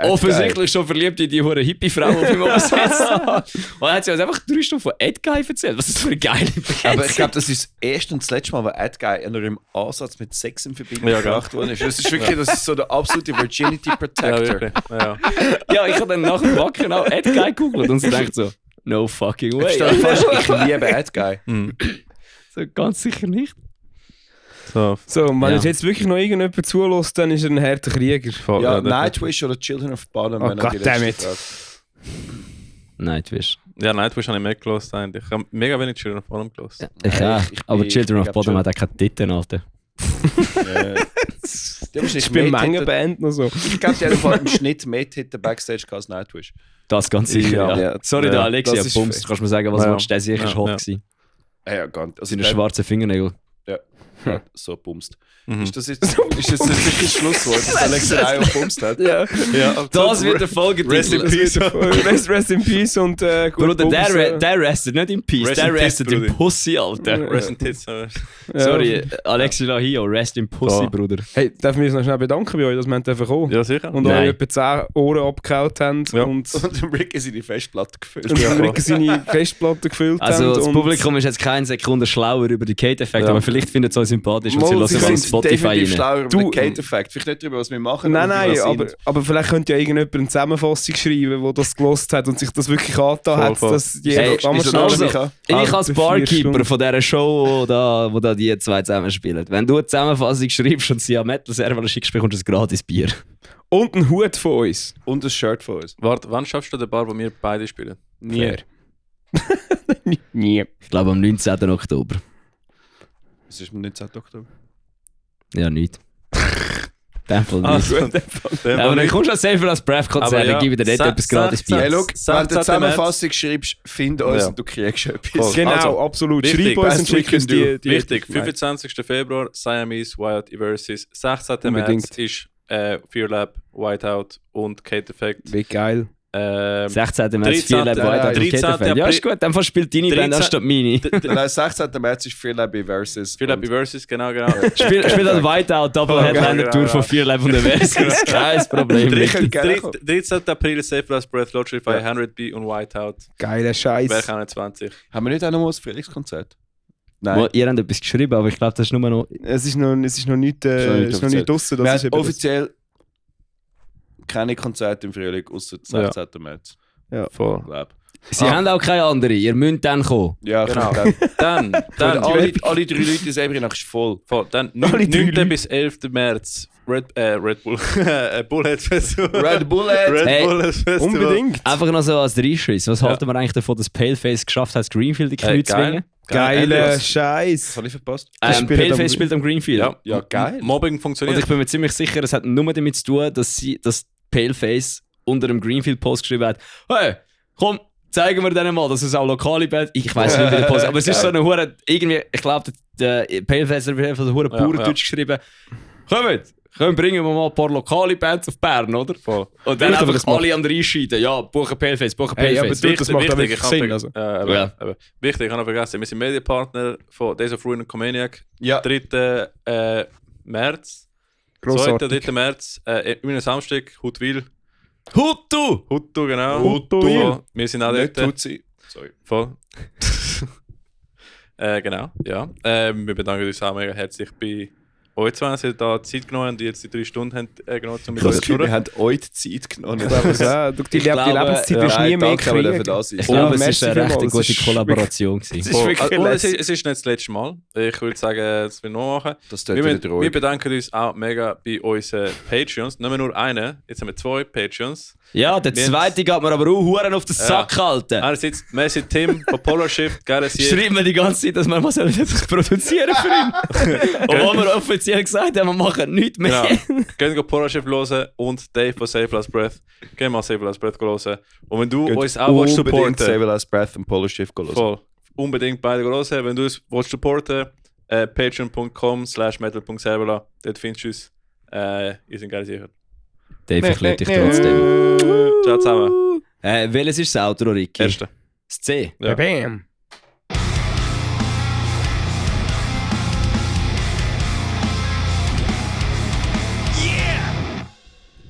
Speaker 2: offensichtlich schon verliebt in die hure Hippie-Frau, die ihm oben sitzt. Und dann hat sie uns einfach 3 Stunden von Ed Guy erzählt. Was ist das für eine geile Begrenzung?
Speaker 1: Aber ich glaube, das ist das erste und das letzte Mal, wo Ed Guy nur im Ansatz mit Sex in Verbindung gebracht worden ist. Das ist wirklich, das ist so der absolute Virginity Protector.
Speaker 2: Ja, ich habe dann nach dem Backen auch Ed Guy gegoogelt und sie denkt so, no fucking way.
Speaker 1: Ich liebe Ed Guy.
Speaker 2: So, ganz sicher nicht.
Speaker 4: So, wenn jetzt wirklich noch irgendjemand zulässt, dann ist er ein harter Krieger.
Speaker 1: Ja, Nightwish oder Children of Bottom.
Speaker 4: Oh goddammit.
Speaker 2: Nightwish.
Speaker 3: Ja, Nightwish habe ich mehr gehört eigentlich. Ich habe mega wenig Children of Bottom gehört.
Speaker 2: Ja, ich auch. Aber Children of Bottom hat auch keine Titten, Alter.
Speaker 4: Ich bin Mengenband noch so.
Speaker 1: Ich glaube, die haben im Schnitt mehr Titten Backstage als Nightwish.
Speaker 2: Das ganz sicher, ja. Sorry, da Alexia, Bums. Du kannst mir sagen, was willst du? Der sicher hot gewesen.
Speaker 1: Ja, gar nicht.
Speaker 2: Seine schwarzen Fingernägel.
Speaker 1: Ja, so bumst. Ist das jetzt wirklich das Schlusswort, dass Alexia auch bumst hat?
Speaker 4: Ja.
Speaker 2: Das wird der Folgetitel.
Speaker 4: Rest in Peace und
Speaker 2: Bruder, der restet nicht in Peace, der restet in Pussy, Alter.
Speaker 3: Rest in Tits.
Speaker 2: Sorry, Alexia Lahio, rest in Pussy, Bruder.
Speaker 4: Hey, darf ich mich noch schnell bedanken bei euch, dass wir einfach kommen?
Speaker 3: Ja, sicher.
Speaker 4: Und euch etwa 10 Ohren abgehauen haben.
Speaker 3: Ja.
Speaker 4: Und
Speaker 1: dem Ricky seine Festplatte gefüllt.
Speaker 2: Also das Publikum ist jetzt keine Sekunde schlauer über den Kate-Effekt, aber vielleicht findet es euch sympathisch und sie hören es auf Spotify rein.
Speaker 1: Schlauer über den Kate-Effekt. Vielleicht nicht darüber, was wir machen.
Speaker 4: Nein, aber vielleicht könnte ja irgendjemand eine Zusammenfassung schreiben, der das gelost hat und sich das wirklich angetan hat, dass jeder
Speaker 2: ich als Barkeeper von dieser Show, wo da die 2 zusammenspielen. Wenn du eine Zusammenfassung schreibst und sie an Metal-Server schickst, bekommst du ein gratis Bier.
Speaker 4: Und ein Hut von uns.
Speaker 1: Und ein Shirt von uns.
Speaker 3: Warte, wann schaffst du den Bar, wo wir beide spielen?
Speaker 1: Nie.
Speaker 4: Nie.
Speaker 2: Ich glaube am 19. Oktober.
Speaker 1: Es ist am 19. Oktober.
Speaker 2: Ja, nicht. In dem Fall nicht. Aber dann kommst du als safer als Breath-Konzert, dann gebe ich dir nicht etwas gratis Bier.
Speaker 1: Hey, look, wenn du eine Zusammenfassung schreibst, find uns und du kriegst etwas.
Speaker 4: Genau,
Speaker 3: Also,
Speaker 4: absolut.
Speaker 3: wichtig,
Speaker 4: Schreib uns und schick uns die.
Speaker 3: Wichtig, 25. Februar, Siamese, Wild Eversis. 16. März ist Fear Lab, Whiteout und Kate Effect.
Speaker 4: Wie geil.
Speaker 2: 16. März, 4 Lab, Whiteout. Ja, ist gut, dann spielt deine Band anstatt meine.
Speaker 1: Nein, 16. März ist Fear Lab Versus.
Speaker 3: Fear Lab Versus, genau.
Speaker 2: Spielt dann Whiteout, Double Headliner Tour von Fear Lab und Versus. Kein Problem.
Speaker 3: 13. April Safe Last Breath, Lodgify, 100B und Whiteout.
Speaker 4: Geiler Scheiß.
Speaker 3: Werk 21.
Speaker 1: Haben wir nicht auch noch mal ein Felix-Konzert? Nein.
Speaker 2: Ihr habt etwas geschrieben, aber ich glaube, das ist nur noch...
Speaker 4: Es ist noch nicht draussen.
Speaker 1: Wir haben offiziell keine Konzerte im Frühling, außer 16. März.
Speaker 4: Ja,
Speaker 3: voll.
Speaker 2: Sie haben auch keine andere, ihr müsst dann kommen.
Speaker 1: Ja,
Speaker 3: genau. Dann
Speaker 1: alle 3 Leute in Sebrina ist voll.
Speaker 3: Dann 9. bis 11. März Red Bull. Bullhead Festival.
Speaker 1: Red Bullhead
Speaker 3: Festival.
Speaker 4: Unbedingt.
Speaker 2: Einfach noch so als Reinschiss. Was halten wir eigentlich davon, dass Paleface geschafft hat, das Greenfield in die Knie zu zwingen?
Speaker 4: Geiler Scheiß.
Speaker 1: Habe ich verpasst?
Speaker 2: Paleface spielt am Greenfield.
Speaker 3: Ja, geil. Mobbing funktioniert.
Speaker 2: Und ich bin mir ziemlich sicher, es hat nur damit zu tun, dass Paleface unter dem Greenfield-Post geschrieben hat: Hey, komm, zeigen wir denen mal, dass es auch lokale Band. Ich weiß nicht, wie der Post, aber es ist so eine hure, irgendwie, ich glaube, der Paleface hat auf jeden Fall so hure Bauerndeutsch geschrieben: Kommt, bringen wir mal ein paar lokale Bands auf Bern, oder?
Speaker 3: Voll.
Speaker 2: Und dann einfach alle an der Einscheiden. Ja, buchen Paleface.
Speaker 4: Hey, aber das macht auch wirklich Sinn. Also.
Speaker 3: Wichtig, ich habe noch vergessen, wir sind Medienpartner von Days of Ruin und Comaniac.
Speaker 1: Ja.
Speaker 3: 3. März. 2. 3. März. Immer Samstag, Huttwil.
Speaker 2: Hutu,
Speaker 3: genau.
Speaker 1: Huttwil.
Speaker 3: Wir sind auch
Speaker 1: Nicht
Speaker 3: dort.
Speaker 1: Tutsi. Sorry.
Speaker 3: Voll. Genau, ja. Wir bedanken uns auch mega herzlich bei euch zwei haben da Zeit genommen und jetzt die 3 Stunden haben genommen, um mit
Speaker 1: Das
Speaker 3: uns zu
Speaker 1: wir
Speaker 3: schnurren.
Speaker 1: haben euch die Zeit genommen.
Speaker 4: Die Lebenszeit ist nie mehr
Speaker 1: kriegen.
Speaker 2: Ich glaube, es ist eine recht gute Kollaboration gewesen.
Speaker 3: Es ist nicht das letzte Mal. Ich würde sagen, das wir noch machen. Wir bedanken uns auch mega bei unseren Patreons. Nicht mehr nur einen, jetzt haben wir 2 Patreons.
Speaker 2: Ja, der zweite geht mir aber auch Huren auf den Sack halten.
Speaker 3: Einerseits, Messi Tim von Polar Shift, gerne sie.
Speaker 2: Schreibt mir die ganze Zeit, dass wir mal etwas produzieren für ihn. Obwohl wir offiziell gesagt haben, wir machen nichts mehr.
Speaker 3: Genau. Gehen Polar Shift hören und Dave von Save Last Breath. Gehen mal Save Last Breath hören. Und wenn du uns auch supporten
Speaker 1: Save Last Breath und Polar Shift hören.
Speaker 3: Voll. Unbedingt beide hören. Wenn du uns supporten patreon.com/metal.servola. Dort findest du uns. Ihr seid geil sicher.
Speaker 2: Dave erklärt dich trotzdem.
Speaker 3: Ciao zusammen.
Speaker 2: Welches ist das Outro, Ricky?
Speaker 3: Erste.
Speaker 2: Das C.
Speaker 3: Ja.
Speaker 4: Bam.